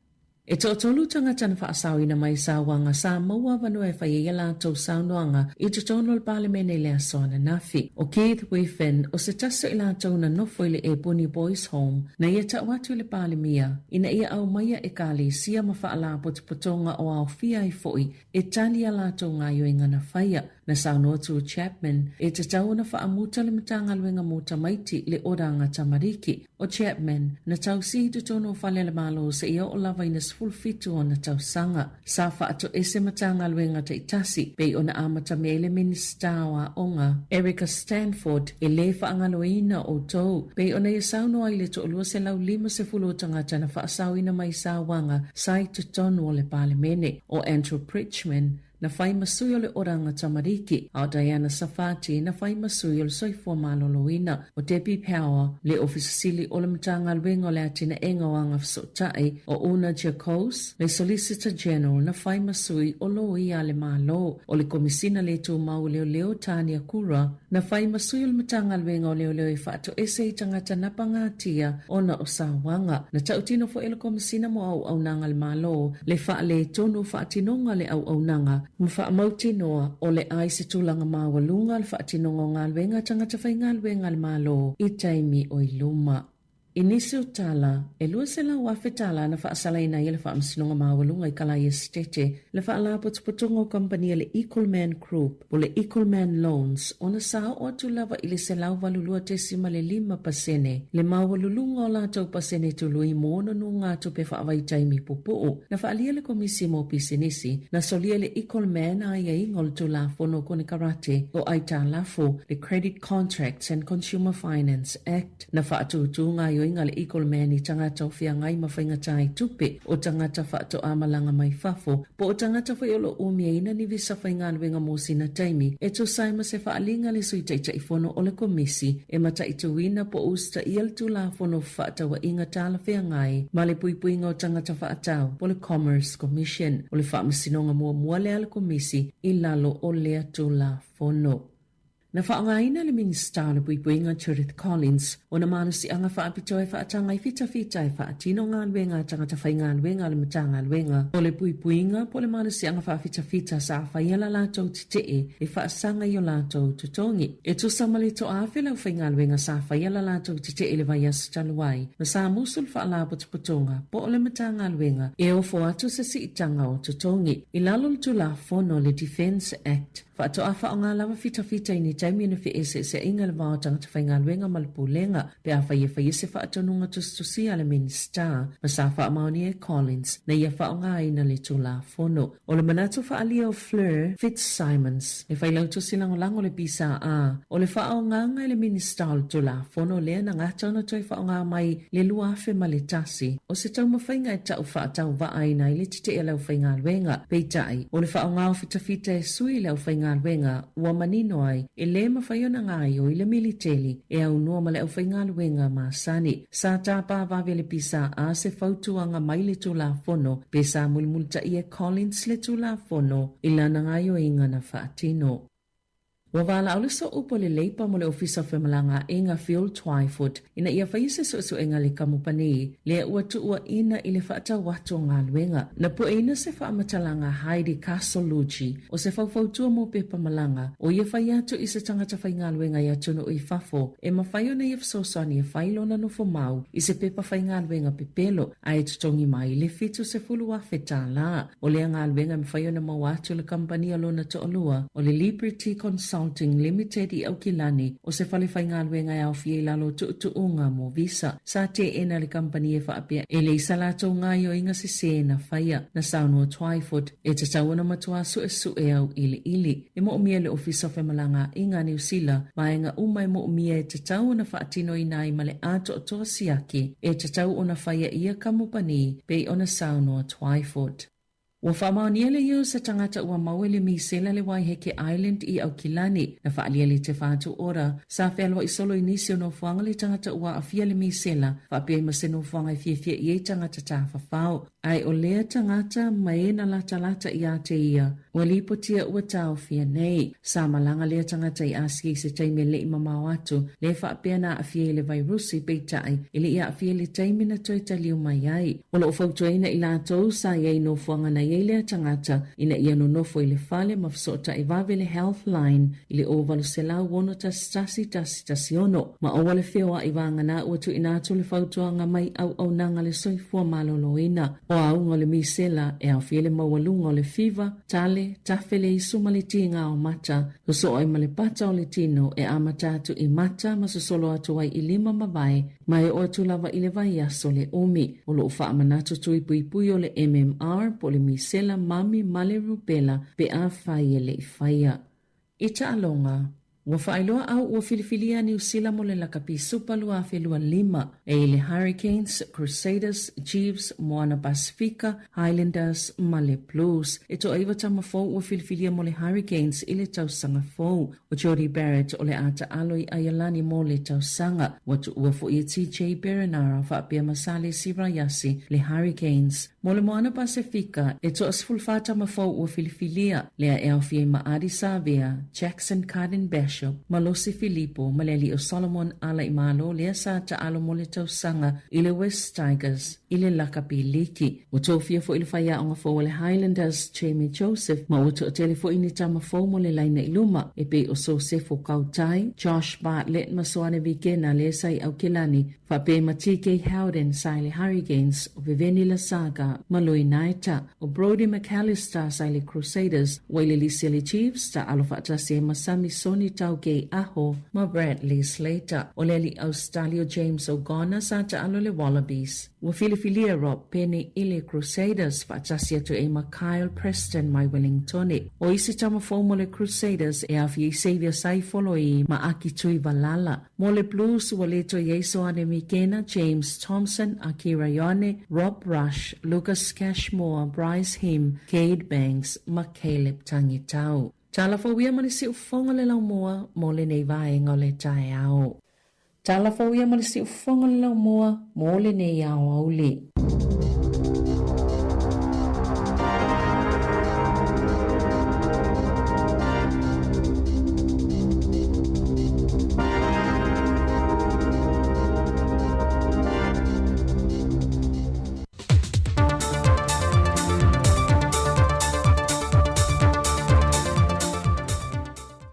E toatolu tagata na faasaoina mai sauaga sa maua avanoa e fai ai a latou saunoaga i totonu o le Palemene i le aso ananafi. ʻO Keith Whiffen, o se tasi o i latou na nofo i le Epuni Boys Home, na ia tau atu i le Palemia ina ia aumaia Ekalesia ma faalapotopotoga o aofia ai foi e tali a latou gaioiga na faia. Na saunoa atu o Chapman, e tatau ona faamuta le Matagaluega mo Tamaiti le Oranga Tamariki. ʻO Chapman, na tausi i totonu o fale a le Malo seia oo lava ina 17 ona tausaga. Sa faatoese Matagaluega taitasi, pei ona amatamea ai le Minisita o Aoga, Erica Stanford, e lē faagaloina outou, pei ona ia saunoa ai le 250 o tagata na faasaoina mai sauaga sa i totonu o le Palemene. ʻO Andrew Bridgman, na fai ma sui o le Oranga Tamariki, a ʻo Diana Safati na fai ma sui o le Soifua Maloloina. ʻO Debbie Power, le Ofisa Sili o le Matagaluega o le Atinaʻega o Agafesootai, ʻo Una Jacobs, le Solicitor General na fai ma sui o Loia a le Malo. ʻO le Komisina le Tumau o Leoleo, Tania Kura, na fai ma sui o le Matagaluega o Leoleo e faatoese i tagata na pagatia ona o sauaga. Na tautino foi e le Komisina mo Auaunaga a le Malo le faaletonu o faatinoga o le auaunaga ma faamautinoa o le ai se tulaga maualuga o le faatinoga o galuega a tagata faigaluega a le Malo i taimi o i luma. I nisi o tala, e $200,000 tala na faasalaina ai e le Faamasinoga Maualuga i Kalaia Setete le Faalapotopotoga o Kamupani a le Equalman Group po o le Equalman Loans ona sa oo atu lava i le 182.5 pasene le maualuluga o latou pasene tului mo ona nogatupe faavaitaimi pupuu. Na faaalia le Komisi mo Pisinisi, na solia le Equalman aiaiga o le Tulafono o Konekarate o Aitalafu, le Credit Contracts and Consumer Finance Act. Na faatūtū gaoioiga a le Equalman i tagata o feagai ma faigata i tupe, o tagata faatoa malaga mai fafo, po o tagata foi o lo o umiaina ni visa faigaluega mo sina taimi, e tusa ai ma se faaaliga a le Sui Taitaifono o le Komisi e mataituina po o usitaia le Tulafono Fefaatauaiga Talafeagai ma le Puipuiga o Tagata Faatau po o le Commerce Commission. O le faamasinoga muamua lea a le Komisi i lalo o lea Tulafono. Na faaaogaina le Minisita o le Puipuiga Judith Collins ona malosiaga faapitoa e faataga i fitafita e faatino galuega a tagata faigaluega a le Matagaluega o le Puipuiga po o le malosiaga faafitafita sa faia la latou tetee e faasaga i o latou totogi. E tusa ma le toaafe le aufaigaluega sa faia la latou tetee i le vaiaso talu ai, ma sa musu le Faalapotopotoga po o le Matagaluega e ofo atu se siitaga o totogi. I lalo o le Tulafono le Defence Act, Faatoa faaaoga lava fitafita i ni taimi ona feeseeseaiga le va o tagata faigaluega ma le Pulega pe afai e faia se faatonuga tusitusia a le Minisita ma sa faamaonia e Collins na ia faaaogaina le Tulafono. O le manatu faaalia o Fleur Fitzsimons, le Failautusi Lagolago o le PSA, o le faaaogaga e le Minisita o le Tulafono lea na gata ona toe faaaoga mai le 2001, o se taumafaiga e tau faatauvaaina ai le tetee a le aufaigaluega. Peitai, o le faaaoga o fitafita e sui i le aufaigaluega ua manino ai e lē mafai ona gaoioi le militeli e aunoa ma le aufaigaluega masani. Sa tapa vave le PSA se fautuaga mai le Tulafono pe sa mulimulitaia e Collins le Tulafono i lana gaoioiga na faatino. Ua valaau le sooupu a le Leipa mo le Ofisa o Femalagaaiga Phil Twyford ina ia faia se suesuega a le kamupani lea ua tuuaina i le faatau atu o galuega. Na pueina se faamatalaga a Heidi Castellucci o se faufautua mo pepa malaga o ia fai atu i se tagata faigaluega i atunuu i fafo e mafai ona ia fesoasoani e fai lona nofo mau i se pepa faigaluega pepelo ae totogi mai le $70,000. O lea galuega e mafai ona maua atu e le kamupani a lona toalua, o le Liberty Consulting Limited i Aukilani, o se fale faigaluega e aofia i lalo o tuutuuga mo visa. Sa teena le kamupani e faapea e leai sa latou gaoioiga sesē na faia. Na saunoa Twyford, e tatau ona matua suesue auiliili. E moomia e le Ofisa o Femalagaaiga a Niu Sila vaega uma e moomia e tatau ona faatinoina ai ma le atoatoa siaki e tatau ona faia i ia kamupani pei ona saunoa Twyford. Ua faamaonia le ia o se tagata ua maua i le misela le Waiheke Island i Aukilani na faaalia le Te Whatu Ora sa fealoai solo i nisi o nofoaga le tagata ua aafia le misela faapea ai ma se nofoaga e fiafia i ai tagata tafafao. Ae o lea tagata ma e na latalata iā te ia, ua lipotia ua taofia nei. Sa malaga lea tagata i Asia i se taimi e leʻi mamao atu, lea faapea na aafia i le vairusi, peitai, e leʻi aafia i le taimi na toe taliu mai ai. O lo o fautuaina i latou sa i ai nofoaga na i ai lea tagata ina ia nonofo i le fale ma fesootai vave le Healthline i le 0800 611 116. Ma aua le feoaʻi vagana ua tuuina atu le fautuaga mai auaunaga le soifua maloloina. O auga o le misela e aofia le maualuga o le fiva, tale, tafe le isu ma le tiga o mata, sosoo ai ma le pata o le tino e amata atu i mata ma sosolo atu ai i lima ma vae ma e oo atu lava i le vaiaso le umi. O lo o faamanatu tui puipui o le MMR po o le misela mami ma le rubella pe afai e le i faia. I taaloga, ua faailoa au ua filifilia a Niu Sila mo le Lakapi Supa 2025 e i le Hurricanes, Crusaders, Chiefs, Moana Pasifika, Highlanders ma le Blues. E toaiwa tama fou ua filifilia mo le Hurricanes i le tausaga fou. O Jordie Barrett o le a taalo i Aialani mo le tausaga. Ua tuua foi e TJ Perenara faapea ma Salesi Rayasi le Hurricanes. Mo le Moana Pasefika, e toa-14 tama fou ua filifilia, lea e aofia ai ma Ardie Savea, Jackson Carden-Bachop. Bachop, Malosi Filipo ma le alii o Solomon Alaimalo lea sa taalo mo le tausaga i le West Tigers i le lakapi liki. Ua tofia foi le faiaoga fou a le Highlanders, Jamie Joseph, ma ua toatele foi ni tama fou mo le laina i luma, e pei o Sosefo Kautai, Josh Bartlett ma Soane Vikena lea sa i Aukilani, faapea ma TK Howden sa i le Hurricanes, o Veveni Lasaga ma Lui Naeta. O Brodie McAlister sa i le Crusaders, ua i le lisi a le Chiefs, taalo faatasi ai ma Samisoni Taugei Aho ma Bradley Slater. O le alii Ausetalia o James O'Gonna sa taalo i le Wallabies. Ua filifilia Rob Penney i le Crusaders faatasi atu ai ma Kyle Preston mai Wellingtone. O isi tama fou mo le Crusaders e aofia i Xavier Saifoloi ma Aki Tuivalala. Mo le Blues ua le toe i ai Soane Mikena, James Thompson, Akira Ioane, Rob Rush, Lucas Cashmore, Bryce Heem, Cade Banks ma Caleb Tangitau. Tala fou ia ma le siufofoga le laumua mo lenei vaega o le taeao. Tala fou ia ma le siufofoga le laumua mo lenei aoauli.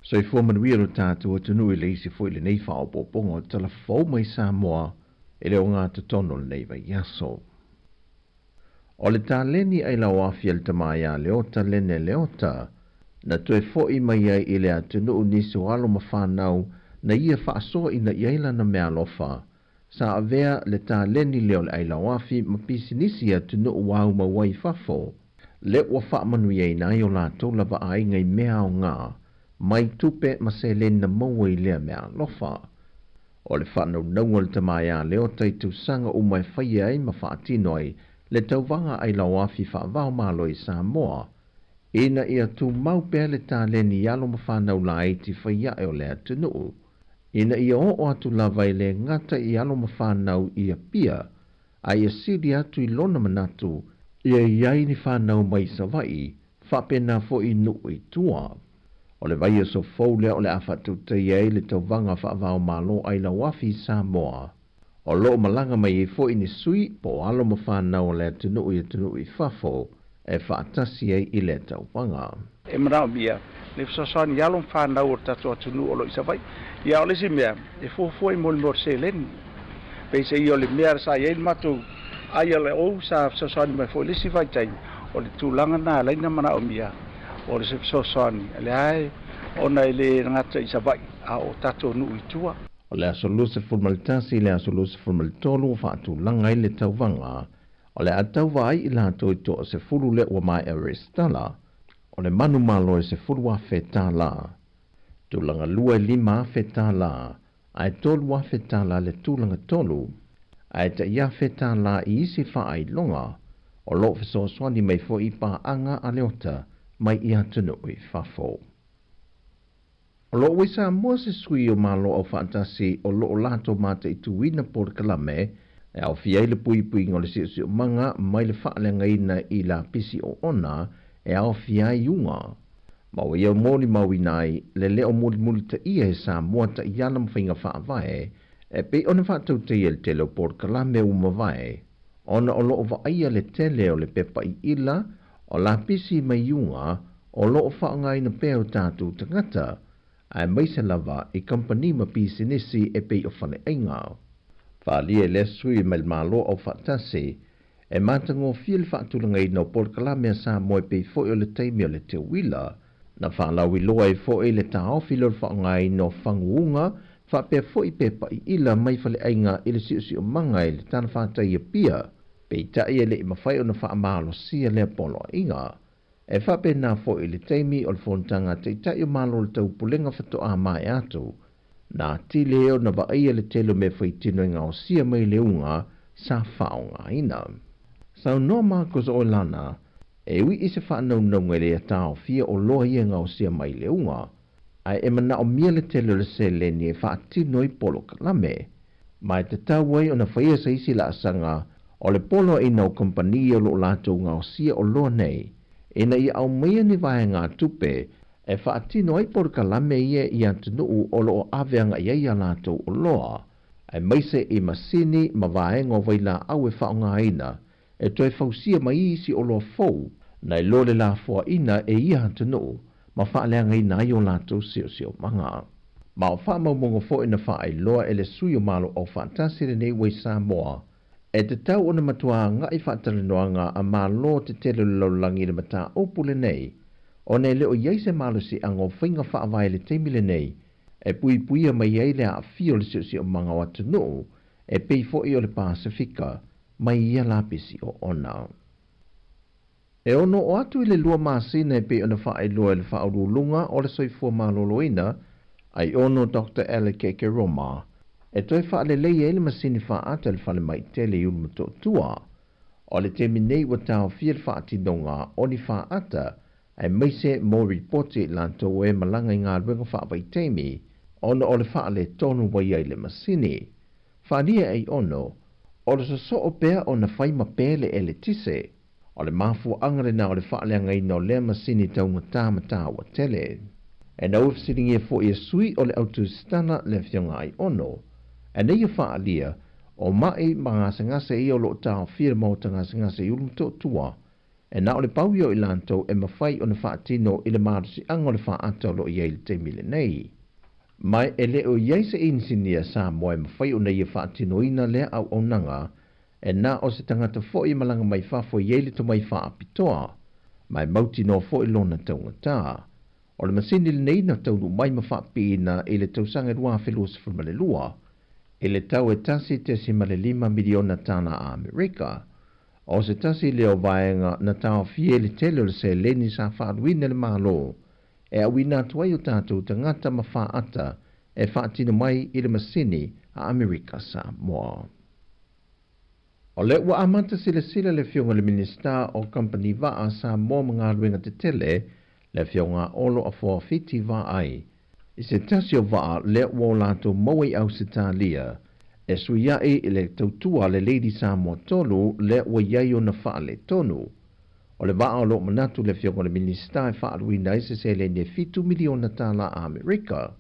Soifua manuia lo tatou atunuu i le isi foi lenei faaopoopoga o tala fou mai Samoa e le ogatotonu o lenei vaiaso. O le taleni ailao afi a le tama ia Leota Lene Leota, na toe fo'i mai ai i le atunuu nisi o alo ma fanau na ia faasoaina i ai lana meaalofa, sa avea le taleni lea o le ailao afi ma pisinisi i atunuu ua aumau ai i fafo, lea ua faamanuiaina ai o latou lava aiga i mea aoga mai tupe ma seleni na maua i lea meaalofa. O le faanaunauga o le tama ia Leota i tausaga uma e faia ai ma faatino ai le tauvaga ailao afi faava-o-Malo i Samoa, ina ia tumau pea le taleni i alo ma fanau laiti faiae o le atunuu, ina ia oo atu lava e le gata i alo ma fanau i Apia, a ia sili atu i lona manatu ia i ai ni fanau mai Savaii faapena foi i nuu i tua. O le vaiaso fou lea o le a faatautaia ai le tauvaga faava-o-Malo ailao afi i Samoa. O loo malaga mai ai foi ni sui po o alo ma fanau o le atunuu i atunuu i fafo e faatasi ai i lea tauvaga. E manaomia le fesoasoani i alo ma fanau o le tatou atunuu o lo o i Savaii. Ia, o le isi mea, e fuafua i mo le mea o le seleni. Peiseai o le mea sa i ai le matou ILO sa fesoasoani mai foi i le isi vaitaimi, o le tulaga lena e ala ai ona manaomia o le fesoasoani, lea e ona e le gata i Savaii a o tatou nuu i tua. O le aso 21 i le aso 23 ua faatulaga ai le tauvaga, o le a tauva ai i latou i toasefulu lea ua maea resitala, o le manumalo e $10,000, tulaga lua e $5,000, ae $3,000 le tulaga tolu, ae tai $1,000 i isi faailoga. O loo fesoasoani mai foi paaga a Leota mai i atunuu i fafo. O loo ua i Samoa se sui o Malo Aufaatasi o loo latou mataituina polokalame e aofia ai le puipuiga o le siosiomaga mai le faaleagaina i lapisi oona e aofia ai uga. Ma ua ia molimauina ai le leo mulimulitaia e Samoa taiala ma faiga faavae e pei ona faatautaia i le tele o polokalame ua mavae, ona o loo vaaia le tele o le pepa iila o lapisi mai uga o loo faaaogaina pea e o tatou tagata, aemaise lava i kamupani ma pisinisi e pei o faleaiga. Faaalia e lea sui mai le Malo Aufaatasi e matagofie le faatulagaina o polokalame a Samoa e pei foi o le taimi o le teuila, na faalauiloa ai foi le taofi lea o le faaaogaina o faguuga faapea foi pepa iila mai faleaiga i le siosiomaga i le talafatai i Apia, peitai e le i mafai ona faamalosia lea poloaiga. E faapena foi i le taimi o le fonotaga a Taitai o Malo o le Taupulega faatoa maea atu, na atili ai ona vaaia le tele o mea faitino e gaosia mai le uga sa faaaogaina. Saunoa Marcus Oilana, e ui i se faanaunauga e le taofia oloa ia e gaosia mai le uga, ae e manaomia le tele o le seleni e faatino ai polokalame, ma e tatau ai ona faia se isi laasaga o le poloaiina o kamupani o loo latou gaosia oloa nei, ina ia aumaia ni vaegatupe e faatino ai polokalame ia i atunuu o lo o ave agai ai a latou oloa, aemaise i masini ma vaega o vailaau e faaaogaina e toe fausia mai isi oloa fou nai lo le lafoaina e ia atunuu ma faaleagaina ai o latou siosiomaga. Ma o faamaumauga foi na faailoa e le sui o Malo Aufaatasi lenei ua i Samoa, e tatau ona matua agai faatalanoaga a Malo tetele o le lalolagi i le mataupu lenei, ona e le o i ai se malosiaga o faiga faavae i le taimi lenei e puipuia mai ai le aafia o le siosiomaga o atunuu e pei foi o le Pasefika mai ia lapisi oona. E ono oo atu i le lua masina e pei ona faailoa e le Faauluuluga o le Soifua Maloloina, Aiono Doctor Alec Kekeroma, e toe faalelei ai le masini faata i le falemai tele i Ulumotootua. O le taimi nei ua taofia le faatinoga o ni faata aemaise mo ripoti i latou e malaga i galuega faavaitaimi ona o le faaletonu ua i ai le masini. Faaalia Aiono, o le sosoo pea ona fai ma pe le eletise. O le mafuaaga lena o le faaleagaina o lea masini taugata ma taua tele. Ina ua fesiligia foi e sui o le autusitala le Afioga Aiono, ina ia faaalia, o ma'i ma gasegase ia o lo o taofia le maota gasegase i Ulumotootua, e na o le pau ia o i latou e mafai ona faatino i le malosiaga o le faata o lo o i ai i le taimi lenei. Ma e le o i ai se inisinia Samoa e mafai ona ia faatinoina lea auaunaga, e na o se tagata foi e malaga mai fafo e i ai le tomai faapitoa, ma e mautinoa foi lona taugata. O le masini lenei na taunuu mai ma faapipiina i le tausaga e 2022, i le tau e $1.5 miliona tala Amerika. O se tasi lea o vaega na taofia i le tele o le seleni sa faaaluina e le Malo e auina atu ai o tatou tagata ma faata e faatino mai i le masini a Amerika Samoa. O lea ua amata silasila le Afioga i le Minisita o Kamupani Vaa Samoa ma Galuega Tetele, le Afioga Olo Afoa Fiti Vaai, i se tasi o vaa lea ua o latou maua i Ausetalia e suiaʻi i le tautua a le Lady Samoa 3 lea ua i ai ona faaletonu. O le vaa o lo o manatu le Afioga i le Minisita e faaaluina ai se seleni e $7 miliona Amerika.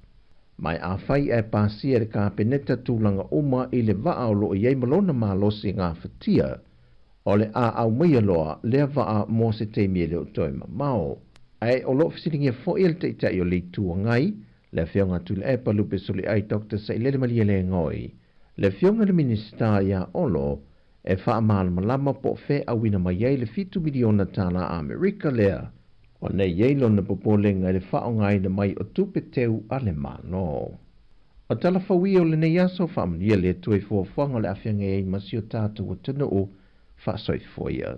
Ma e afai ae pasia e le Kapeneta tulaga uma i le vaa o lo o i ai ma lona malosi gafatia, o le a aumaia loa lea vaa mo se taimi e le o toe mamao. Ae o lo o fesiligia foi e le Taitai o le Itu Agai, le Afioga a Tuilaepa Lupe Soliai Doctor Sailele Malielegaoi, le Afioga i le Minisita ia Olo e faamalamalama po o fea auina mai ai le $7 miliona Amerika lea, ona e i ai lona popolega i le faaaogaina mai o tupe teu a le Malo. O tala fou ia o lenei aso, faamanuia le Atua i fuafuaga o le a feagai ai ma si o tatou atunuu faasoifua ia.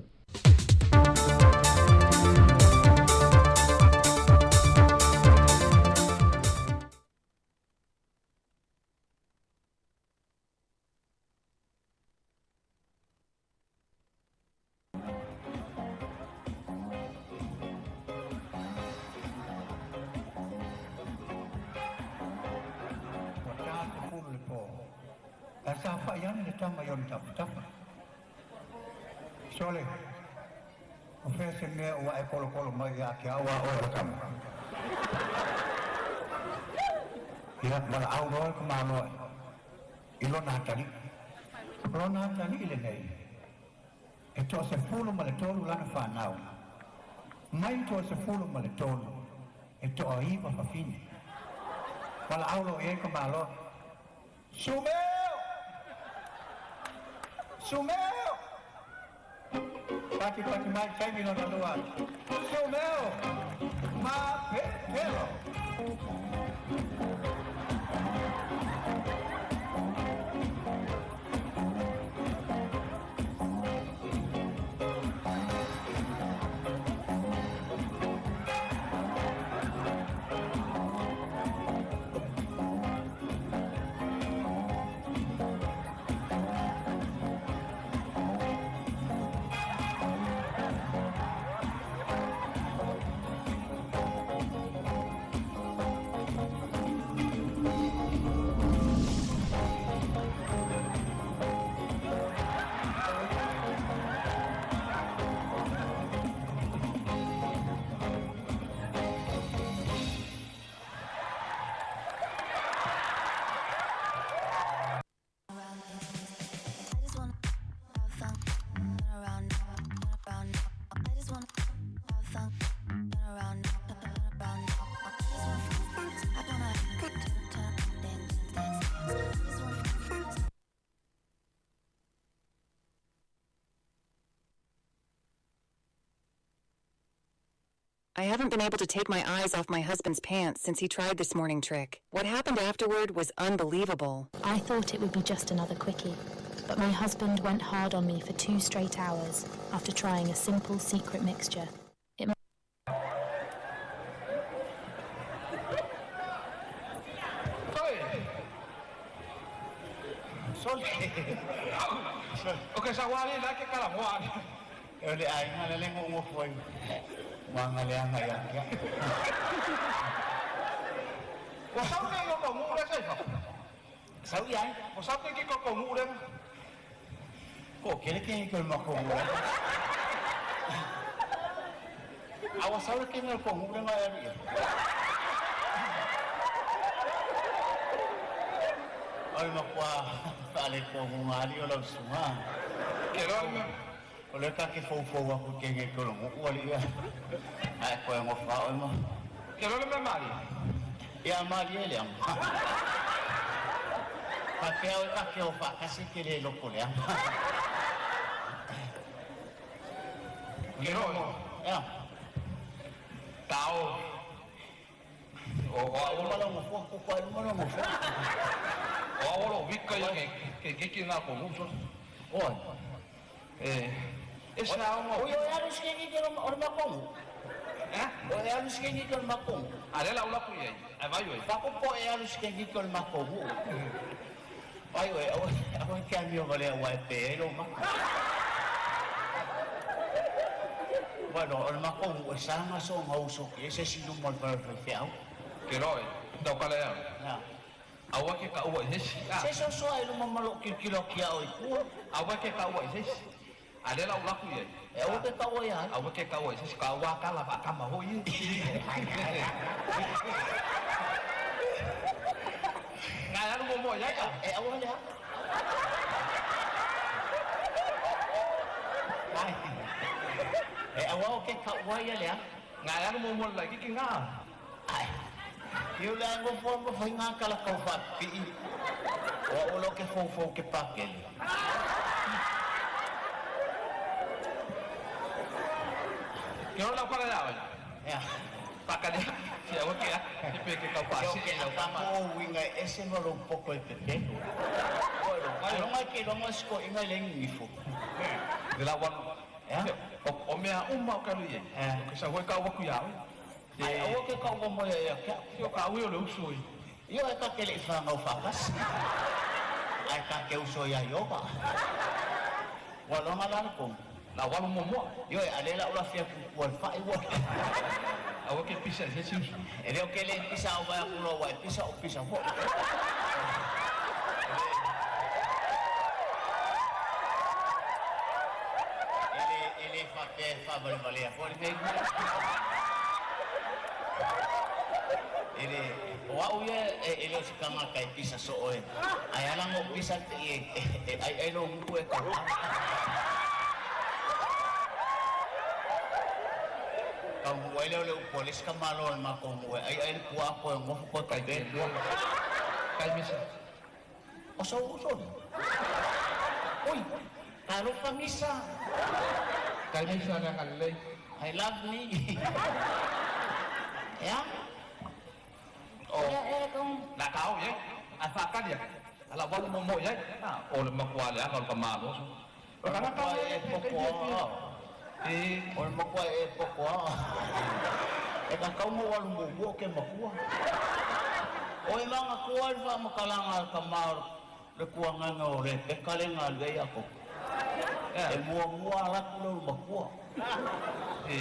Ua ta te fulu le pō, ae saofai ane le tama i ona tafatafa. Sole, o fea se mea ua e kolokolo mai ia te au a oe o le tama? Ia, valaau loa le tamaloa i lona atalii. O lona atalii lenei, e 13 lana fanau. Mai le 13, e 9 fafine. Valaau loa i ai tamaloa. Sumeo! Sumeo! Patipati mai taimi lona lua. Sumeo! Ma Petelo! around, turn around. I just wanna have fun. Turn around, turn around. I just wanna, I wanna turn, turn, dance, dance, dance. I just wanna. I haven't been able to take my eyes off my husband's pants since he tried this morning trick. What happened afterward was unbelievable. I thought it would be just another quickie, but my husband went hard on me for 2 straight hours after trying a simple secret mixture. It Sole. O ke sawali la ke kala moa. E le aiga le le ngongofo ai magaleaga ia te a'u. Ua sau ke i o kou nuu le saifa. Sau i ai. Ua sau ke ki ko kou nuu le. Ko kele ke i ko le makou nuu le. A ua sau le kene o le kou nuu le nga e alu i ai. O le makuā faaletoguga alii o lau susuga. Ke loa le mea. O lea ta te foufou aku i kene i Tolonuu alii ae toe gofa oe ma. Ke loa le mea malie. Ia malie leaga. Faapea oe ta te o faatasi e te le loto leaga. Ke loa. Ia. Tao. O o Ai luma lau nofoa, koko ai luma lau nofoa. O au o lou vika ia ke ke keiki na ko nuu sole. Oi. E e sa o Oi, o e alu si keiki ke o le makou. Eh? O e alu si keiki ke o le makou. A le la ula ku iai. Ai vai oi. Faapopo e alu si keiki ke o le makou. Ai oe, aua aua e te amio valea ua e pē ai lou maka. Bueno, o le makou nuu e sa gasoga uso ki ai se isi i luma o le fale o le faifeau. Ke loa e, tau kala e au. Ia. Aua ke kaua i se isi, a. Se sosoa i luma ma lou kilokilo atu ia oe i tua. Aua ke kaua i se isi. A le la ula ku iai. E aua ke kaua ia ai. Aua ke kaua i se isi, ka ua kala faakama hoi e. Ngai alu momoa iai ka. E aua le aga. Ai. E aua o ke kaua ia le aga. Ngai alu momoa le laititi nga. Ai. Iu le ai ngofoa ma faiga kala kau faapipii. O au lo ke foufou ke pakele. Ke ora lau kala ia oe. Ea. Pakale, se aua ke a, ke pe ke kau Se o paasi ke e lau tama kama. o uiga e ese ma lou poto e pepelo. Ai loga ke iloga sikoiga i le gigifo. Le la wanu. Ea. O mea uma o ke alu i ai. Ea. O ke sau hoi kau aku ia oe. Ai aua ke kaua mai ai ia te a'u. Se o ka ui o le uso i. Ioe ta te le i fanau faatasi, ae ta te uso ia Ioba. Ua loga la le pomu. La walu muamua. Ioe, a le la ou lafi atu i tua i le fai ua. Aua ke pisa i se isi uso. E le o ke le pisa au vae atu loa ua e pisa o pisa foi. E le, e le faapea e faavalevalea foi lenei mea. E le, o au ia e, e le o se tagata e pisa soo e, ae ala ona ou pisa te i e, e aiai lou nuu e tautala. Taunuu ai lea o le upu a le isi tamaloa o le matou nuu e aiai le puaa koe nofo koe taipe le pua. Kai misa. O sou uso lea. Oi, talofa misa. Kai misa le agalelei. I love me. Ea? O. Ia, ea kau. La ka au iai. Ae faatali atu. A lau walu muamua iai. O le matua leaga o le tamaloa so. O le matua e poto a. O le matua e poto a. E kakau ma ou alu muamua o ke makua. O e magatua ai le faamatalaga a le tama o le tuagaga o Rebeka le galue ai Iakopo. E muamua ala atu lea o le makua. E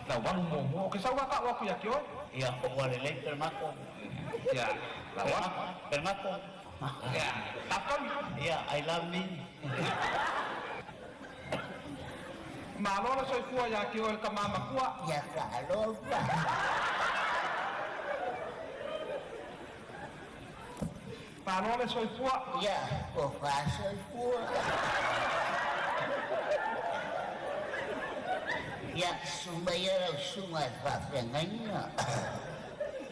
lau walu muamua. O ke sau a ka'u atu ia te oe. Ia, ua lelei Peregato. Ia, lau walu. Peregato. Ia, tafutawi. Ia, I love me. Malo le soifua iā te oe le tama matua. Ia faalofa. Malo le soifua. Ia, o faasoifua. Ia, susu mai ia lau susuga e faafeagaiga.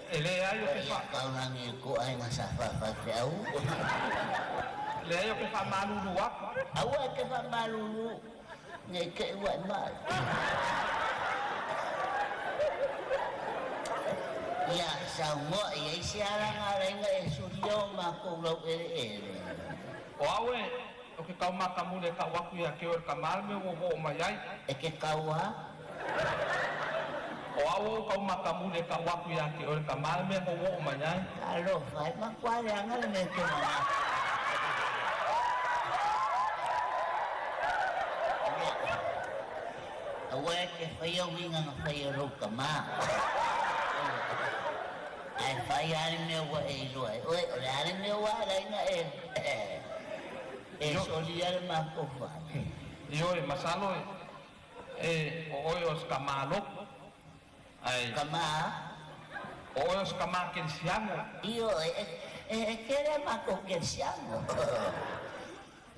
E leai o ke Ia taulagi i le tou aiga sa faafaifeau. Leai o ke faamalulu aku. Aua e te faamalulu ne i te i ua e mai. Ia saunoa i ai se alaga alaiga e sulia o matou laueleele. O au e, o ke kau makamuli e kau aku ia te oe le kama le mea ua oo mai ai. E ke kau a? O au ou kau makamuli e kau aku ia te oe le kama le mea ua oo mai ai. Talofa e matua leaga le mea e te manatu. Aua e te faia uiga na fai e lou tama. Ae fai lava le mea ua e iloa ai oe, o le a le mea ua ala ai ona e solia le matou fale? Ioe, masalo e o oe o se tama lotu, ae. Tama a? O oe o se tama kerisiano. Ioe, e tele a matou kerisiano.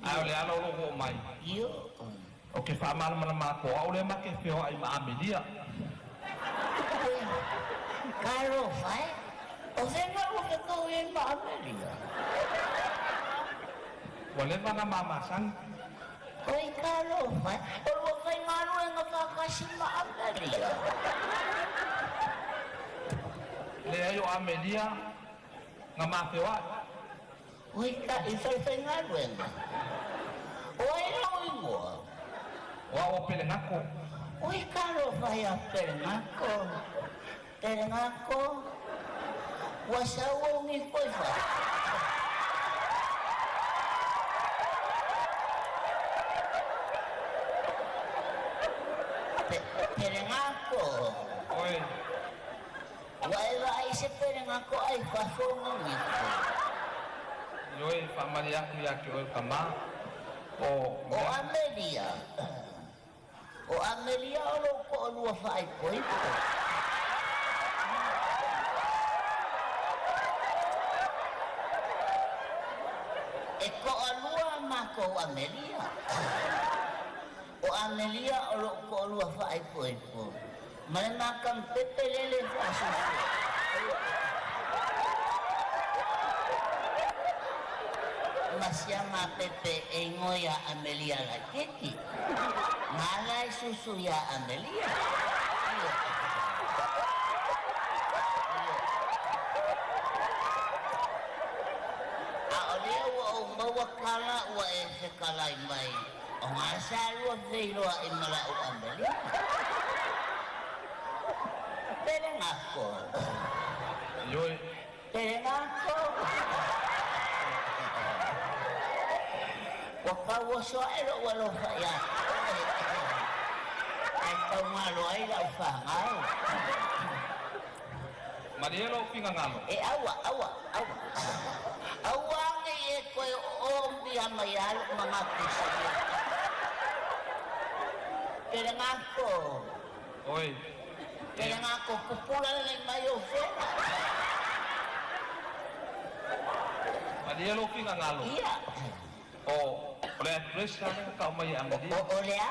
Ae o le ala o lou oo mai. Ioe. O ke faamalamalama atu o au lea ma ke feoai ma Amelia. Oi, talofa e, o fea mea ua fetaui ai ma Amelia? Ua leva ona mamasani. Oi, talofa e, o lua faigaluega faatasi ma Amelia. Leai o Amelia na ma feoai. Oi, ka i faifaigaluega. O ai lou igoa? O au o Pelegako. Oi, talofa iā Pelegako. Pelegako, ua sau ou nifo i fafo. Pelegako. Oi. Ua e vaai i se pelegako a i fafo ona nifo. Ioe, faamalie atu ia te oe tama, o. O Amelia. O Amelia o lou toalua faaipoipo. E toalua a matou Amelia. O Amelia o lou toalua faaipoipo ma le makampepe lele faasusu. Ma sia mapepe e igoa ia Amelia laitiiti. Ma ala e susu iā Amelia. A o lea ua ou maua tala ua e fetalai mai, o ngā sa lua feiloai ma la'u Amelia. Pele ngako. Ioe. Pele ngako. Ua tauoso aʻe loʻu alofa iā te oe, ae taugalo ai lau fanau. Malie lou finagalo. E aua, aua, aua. Aua nei e toe ooomia mai a loʻu manatu i se mea. Pele ngako. Oi. Pele ngako pupula lelei mai ou fela. Malie lou finagalo. Ia. O, o le address la lea na tau mai e Amelia. O, o le a?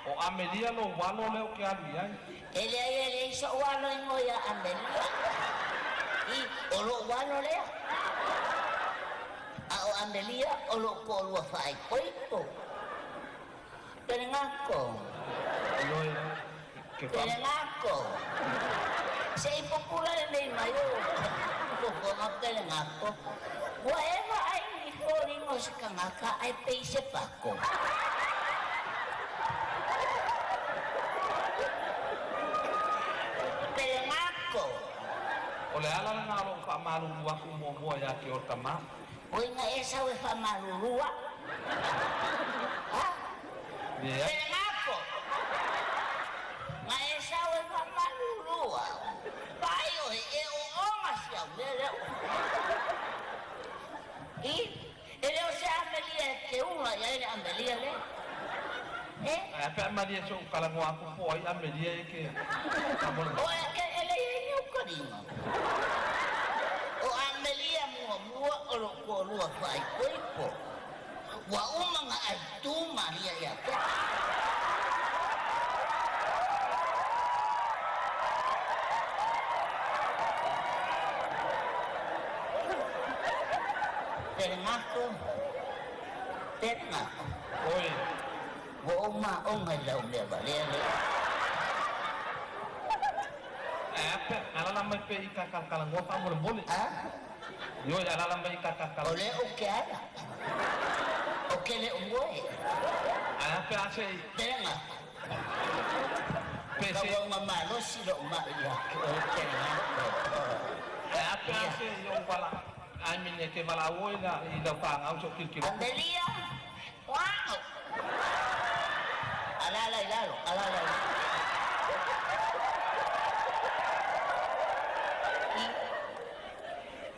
O Amelia lou alo lea ou te alu i ai. E leai e leai soʻu alo igoa ia Amelia. I, o loʻu alo lea. A o Amelia o loʻu toalua faaipoipo. Pele ngako. Ioe, ke fa. Pele ngako. Se i pupula lenei mai ou fofoga pele ngako. Ua e vaai i foliga o se tagata ae pei se pako. Pele ngako. O le ala lena o lou faamalulu aku muamua ia te oe tama. Oi na e sau e faamalulu a'u. Ha? Leai. Pele ngako. Na e sau e faamalulu a'u. Vaai oe e ooga si au mea lea ua. I, e le o se amelia e te ula i ai le amelia lea. E? Ae a pe a malie se ou talanoa atu po o ai amelia e ke faamolemole. O e, e leai ai ni ou taliga. O Amelia muamua o lou toalua faaipoipo. Ua uma ona aitū malia ia te au. Pelegako. Pelegako. Oi. Ua ou maoga i lau mea valea lea. Ae a pe alaala mai pea i kakalakalanoa faamolemole. A? Ioe, alaala mai i kakalakalanoa. O lea ou te ala. Ou te le o moe. Ae a pe a se i. Pelegako. Pe se. Tauauga malosi lou mai ia te oe Pelegako. Ae a pe a se i ou vala. I mean e te valaau oe la i lau fanau se o kilokilo. Amelia! Wow! Alaala i lalo, alaala i lalo.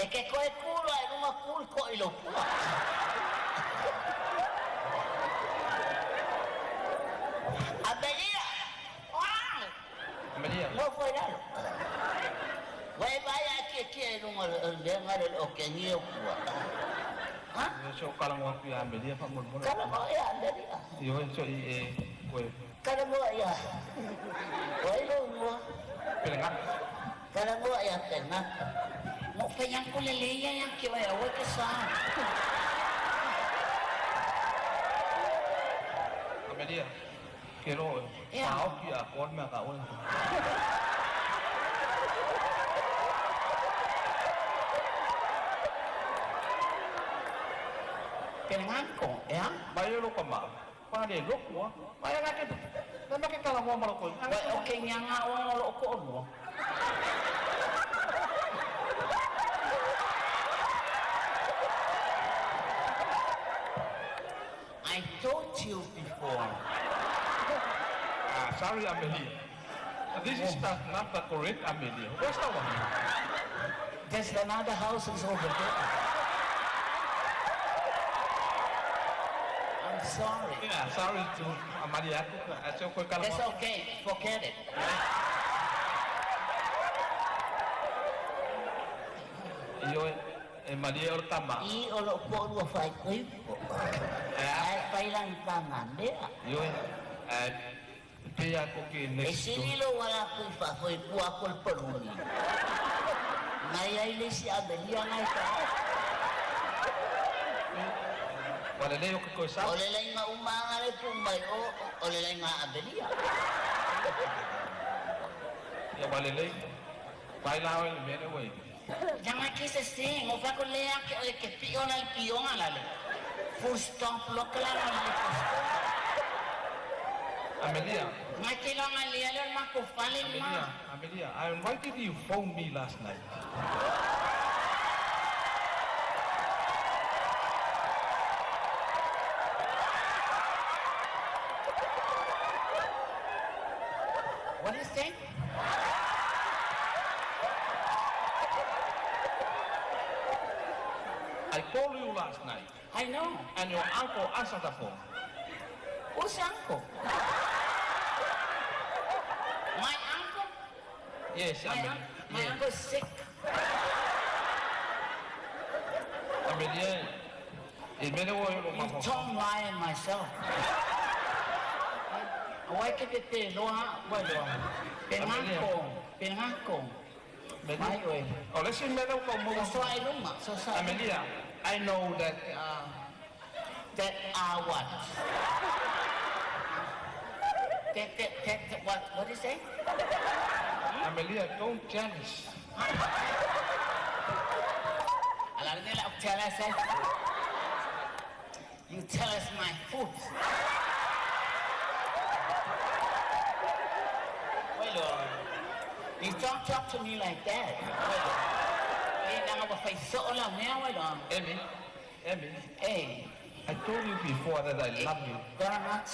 E ke koe kū loa i luga kū i koʻi lou pua. Amelia! Wow! Amelia. Nofo i lalo. Ua e vaai a kiekie i luga o le mea galo le okegia o pua. Ha? Se o kalagoa atu ia Amelia faamolemole. Kalagoa ia Amelia. Ioe se i e koe. Kalagoa ia. O ai lou igoa? Pelegata. Kalagoa ia Pelegata. Mo fai aku le lei ia ia ke oe aua ke sa. Amelia, ke lo Ea. taofi atoa le mea ka oe. Pelegako, ea? Mai e lo ka maa. Pa le loku a. Mai a ke na ma ke kalagoa ma loko. Uai o ke iga oe o loo toalua. I told you before. Ah, sorry Amelia. This is not the correct Amelia. Where's the one? There's another house is over there. I'm sorry. Yeah, sorry to Amalia. A se o koe kalagoa. That's okay. Forget it. Ioe, e malie o le tama. I o loo toalua faikoifo. Ae fai lagitaga mea. Ioe, ae pei a ko ke E next door. sili lou ala aku i fafo i pua aku o le paluni. Ngai ai le isi Amelia ngai ka. Ua lelei o ke koe sa. O le laiga umaga le pu mai o o le laiga Amelia. Ia ua lelei. Vai la oe le mea lea ua i. Langa ke se sing o fa ko le ake o ke pio la le pionga la le. Full stop lo ka la la le full stop. Amelia. Ngai ke longa le le ma ko fale ma. Amelia, Amelia, I invited you phone me last night. What do you say? I called you last night. I know. And your uncle answered the phone. Who's uncle? My uncle? Yes, My, Amelia. my Yes. uncle's sick. Amelia, e mele o lo You ma don't lie myself. Wai ke te te loa, wai loa. Pengako, pengako. Mai oe. O le si mele o ka mo. So ai lunga, so sa. Amelia, I know that That are what? That, what is it? Amelia, don't jealous. Ala ne la tell us. You tell us my foot. Wait, Lord. You don't talk to me like that. Wait, Lord. Eh, nanga wa fai so la mea, wait, Lord. Emmy, Emmy. Eh. I told you before that I love you. Very much.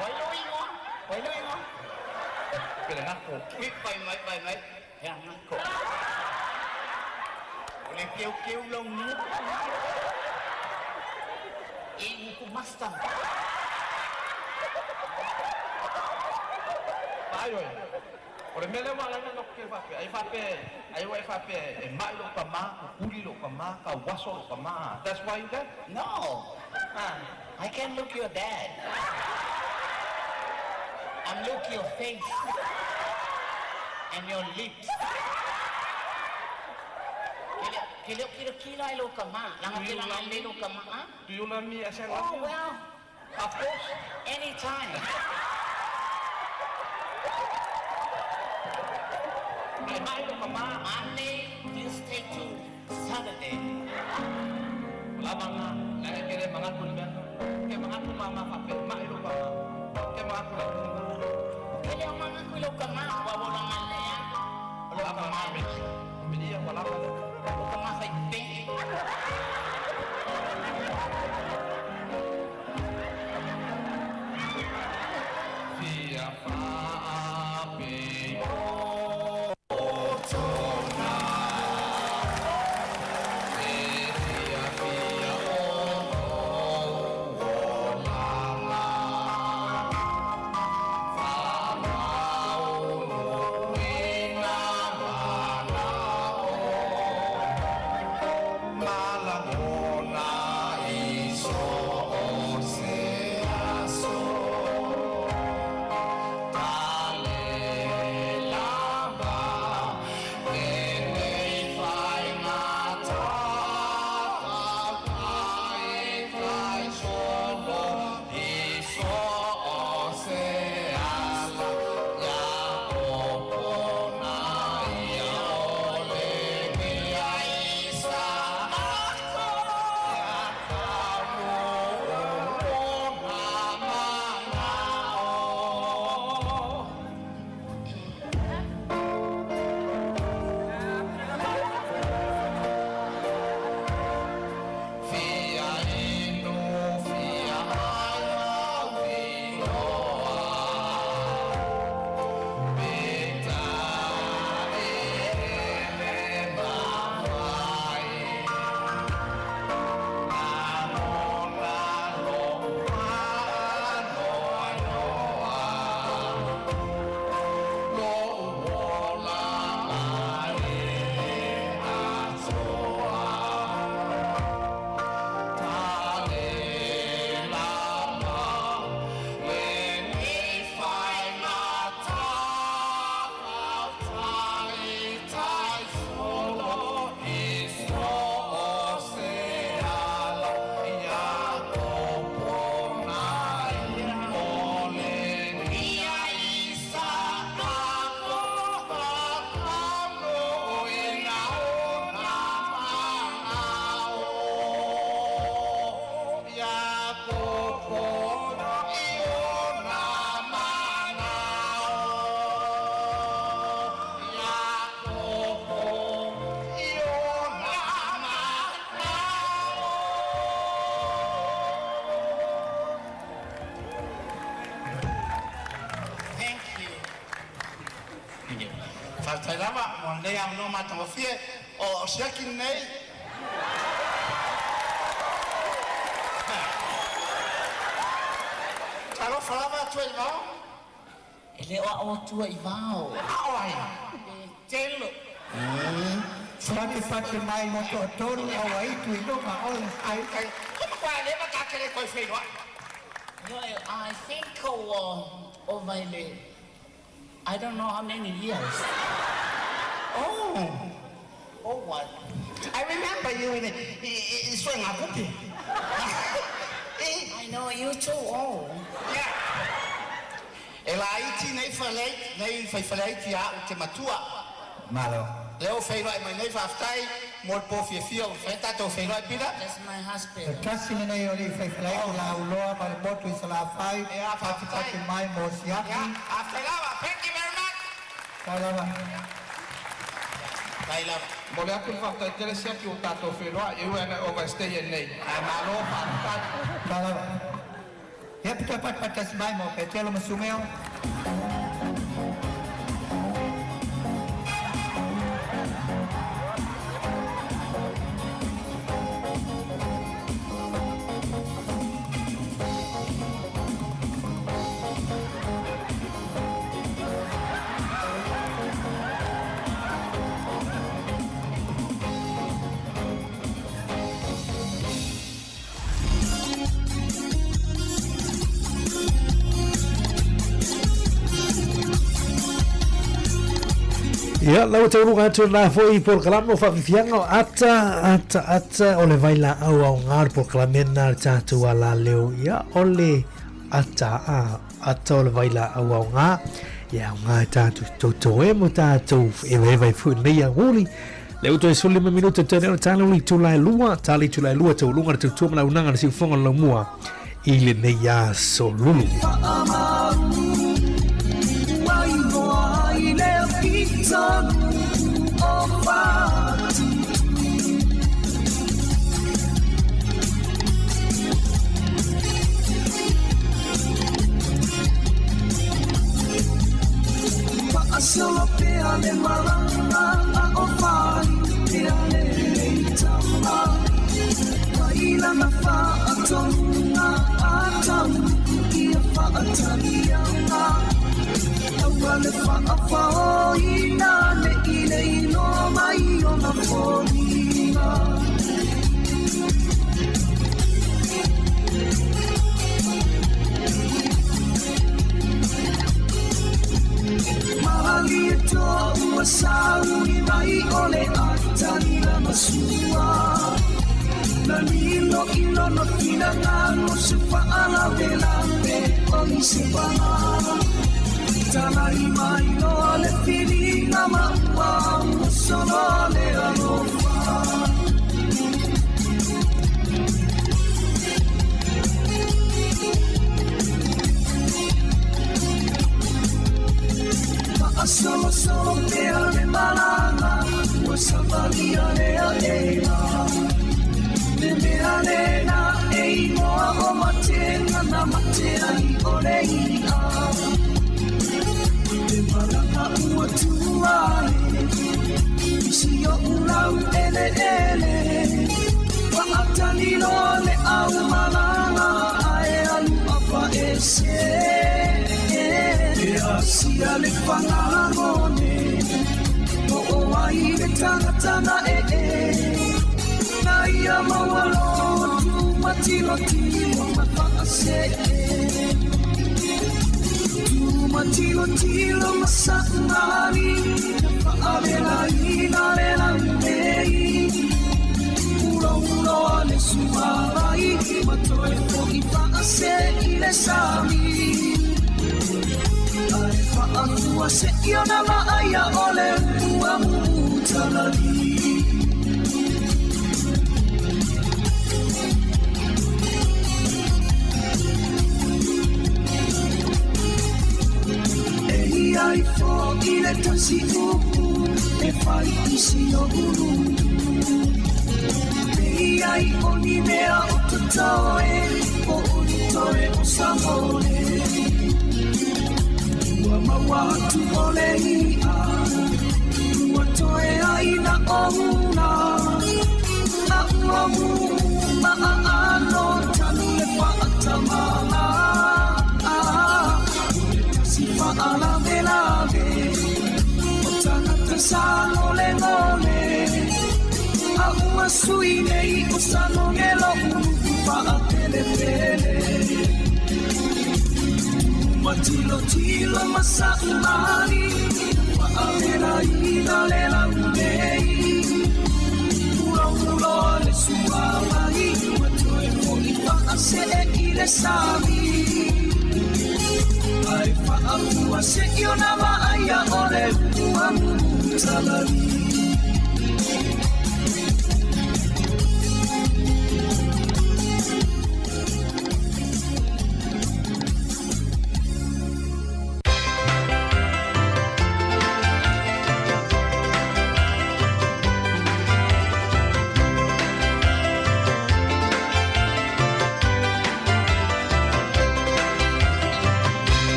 Wai lo ingo. Wai lo ingo. Pele ngako. Ui, pai mai, pai mai. Ya ngako. O le keu keu long nu. E uku master. Ai oi. O le mele wa lana no ke fape. Ai fape, ai wa fape e mai lo ka ma, kuli lo ka ma, ka waso lo ka ma. That's why you that? No. I can't look your dad. I'm look your face and your lips. Ke le o kilakila ai lou kamā. Leaga Do te you laga love lelei me? lou kamā, a? Do you love me as I Oh, love you? well. Of course. Anytime. Ai mai lou kamā. Monday, Tuesday to Saturday. O lava lena, leaga e te le manatu i le mea lena. Ou te manatu māmā faapea, mai lou kamā. Ou te manatu i lau kamā. E le o manatu i lou kamā, ua ua laga lelei lava. O lou Lava kamā lena, mai. Melia, ua lava lena. Lou kamā faipē. Fia faapei E fiafia o lou olaga Faamaunuuina mana'o Ma lagona i so o se aso Tale lava lenei faiga tafataetai solo i so o se ala ia opona ia o le mea i sa ako ia taunuu ona mana'o. Fia inu fia ai au inoa Peitai e le mafai Lagona lou faanoanoa Lou ola ma le atoa Tale lava lenei faiga tafataetai solo i so o se ala ia opona ia o le nia i sa ako faataunuuina ona mana'o Ia popona i ona mana'o Ia popo i ona mana'o. Thank you. Thank you. Faafetai lava mo lenei avanoa matagofie o siaki lenei. Talofa lava Atua i Vao. E le o a'o Atua i Vao. A'o ai? Petelo. Fatefate mai mo toatolu Auaitu i luga oe. Ai, ai, ua matua leva ta te le toe feiloai. Ioe, I think ua ova i le, I don't know how many years. Oh, oh what? I remember you in i Soegakupe. I know you too old. Yeah. E laiti nei fale, nei faifaleaiti ia a'u te matua. Malo. Lea ua feiloai mai nei faafetai mo le po fiafia ua mafai ona tatou feiloai Pita. That's my husband. E tasi lenei o alii faifaleaiti Lauloa ma le motu i Salafai, fatefate mai mo siaki. Faafetai lava. Thank you very much. Faafetai lava. Faafetai lava. Momoli atu le faafetai tele Siaki ua tatou feiloai e ui lava ina e overstay nei, ae malo faafetai. Faafetai lava. Ia pito e patapatasi mai mo Petelo ma Sumeo. Ia, lau taunuga atu na foi polokalame o faafifiaga o ata, ata, ata, o le vailaau aoga o le polokalame lena a le tatou alaleo. Ia, o le ata, a, ata o le vailaau aoga. Ia, aoga e tatou toto e mo tatou evaeva ai foi lenei aoauli. Lea ua toe 15 minute toe lea o le tala o le itula e lua, tala itula e lua taualuga le tautua ma le auaunaga a le siufofoga o le laumua i lenei aso lulu.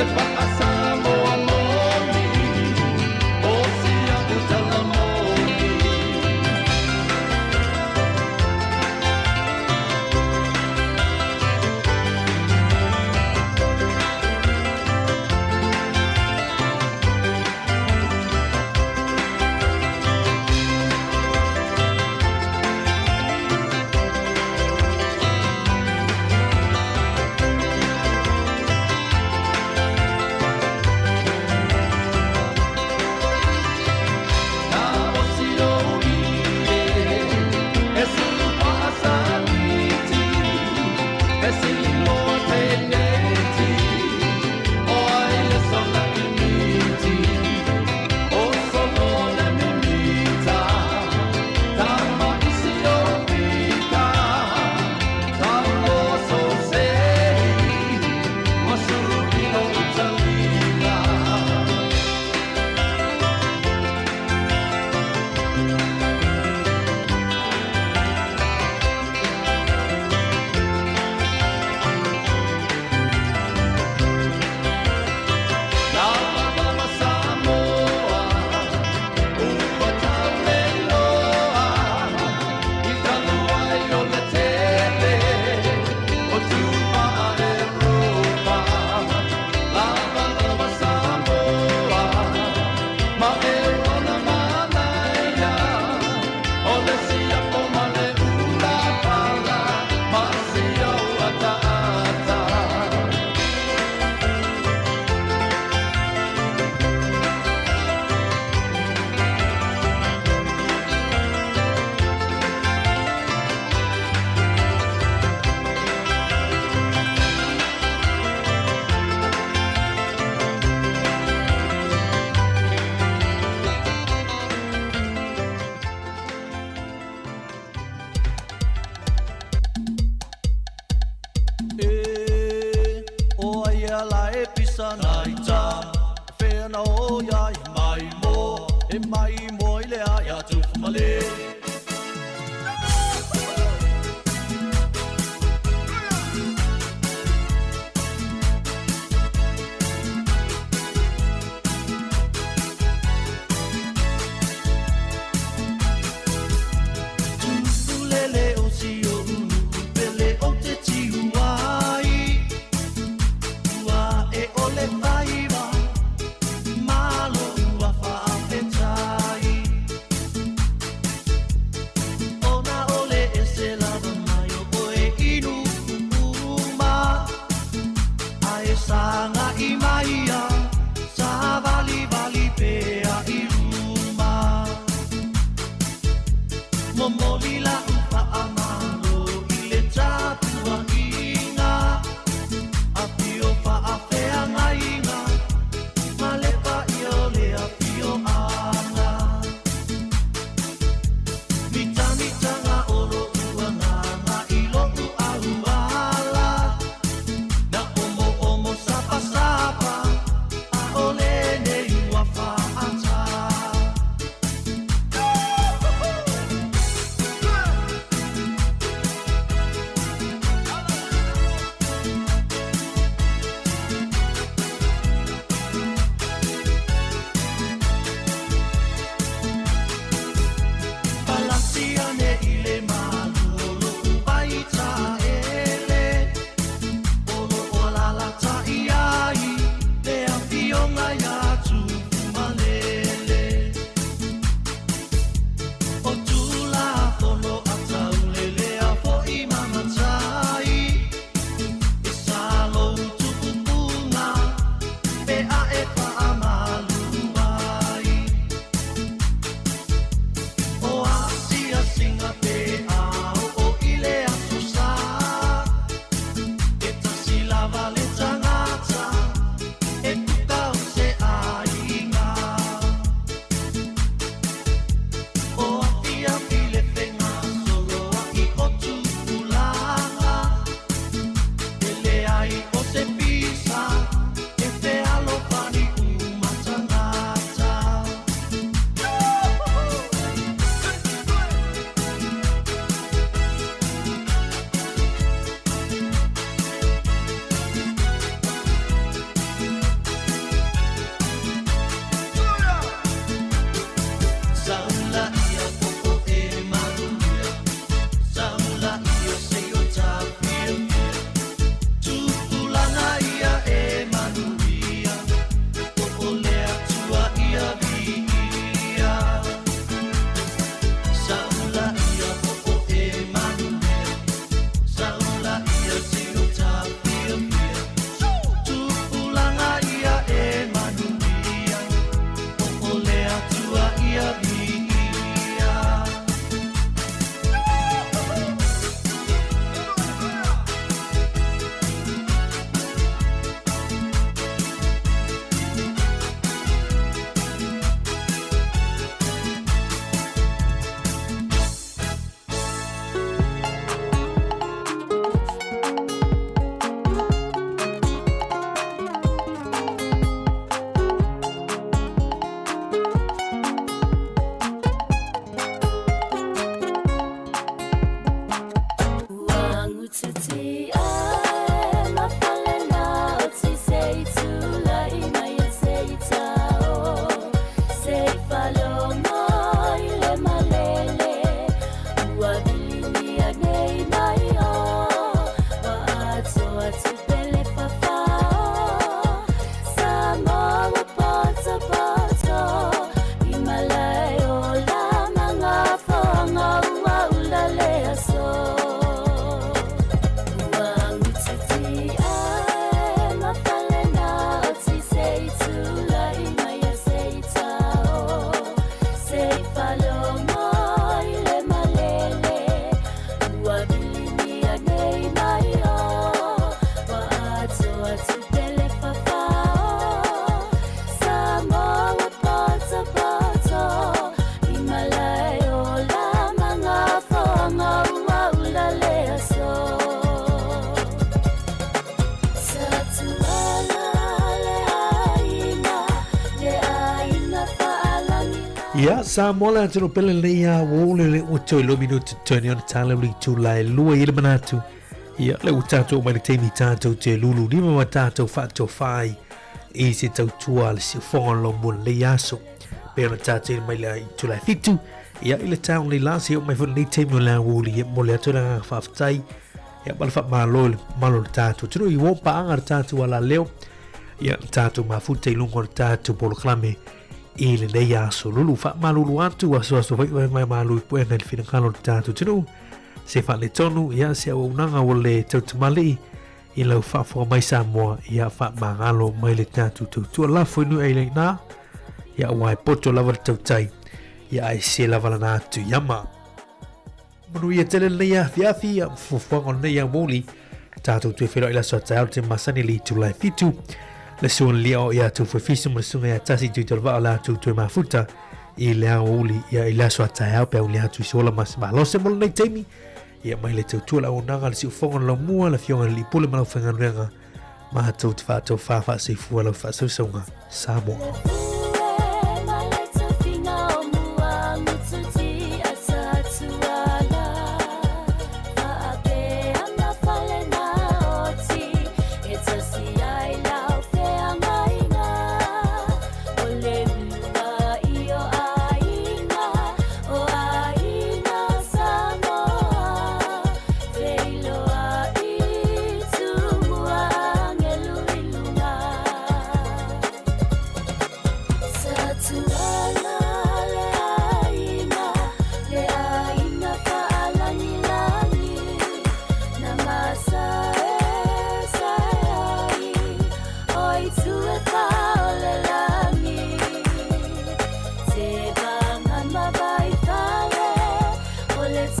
Le faasamoa moni o si a'u tala moni. Na osi ou ie e sulu faasaliti e sililoa teneti o ai le sola imiti o solo le mimita tama isi o pita taulo so sei masulu ilo utalila. Lava lava Samoa, ua tauleloa, i talu ai o le tele, o tupa a Europa. Lava lava Samoa, ma e ona manaia, o le siapo ma le ula pala, ma sia ua taata. E o ai ala e pisa nai ta Whea na o ia e mai mo E mai mo i le ai a tufu male. Tupu lele o si o unu pele o te tiu ai Ua e ole faiva malo ua faafetai. Ia, Samoa le atunuu pele lenei a ua le le ua toe lua minuti totoe ona tala le itula e lua i le manatu. Ia, le ua tatou mai le taimi tatou te lulu lima ma tatou faatofa ai i se tautua a le siufoga o lo lenei aso. Pe ona tatou mai le itula e fitu, ia i le tau nei la se o mai foi lenei taimi o le aoauli e momoli atu le agaga faafetai ia ma le faamalo i le mamalu o le tatou atunuu i ua paaga le tatou alaleo ia le tatou mafuta i luga o le tatou polokalame i lenei aso lulu faamalulu atu asuasu foi mai mai malu i puega i le finagalo o le tatou atunuu se faaletonu ia se auaunaga ua le tautumalii i lau faafofoga mai Samoa ia faamagalo mai le tatou tautua lafo i nui ai lena ia aua e poto lava le tautai ia ae se lava lana atu iama. Manuia tele lenei afiafi ia fuafuaga o lenei aoauli tatou toe feiloai le aso a taeao le masani le itula e fitu le suaga lia o ia tou fuefisu ma le suaga ia tasi tui tolu vaa o le atu toe mafuta i le aoauli ia i le aso a taeao pe auli atu i se ola ma se malosi mo lenei taimi ia mai le tautua le auaunaga le siufogo le laumua le afioga i le Alii Pule ma lau faigaluega matou te faatofa faasoifua lau faasausauga Samoa.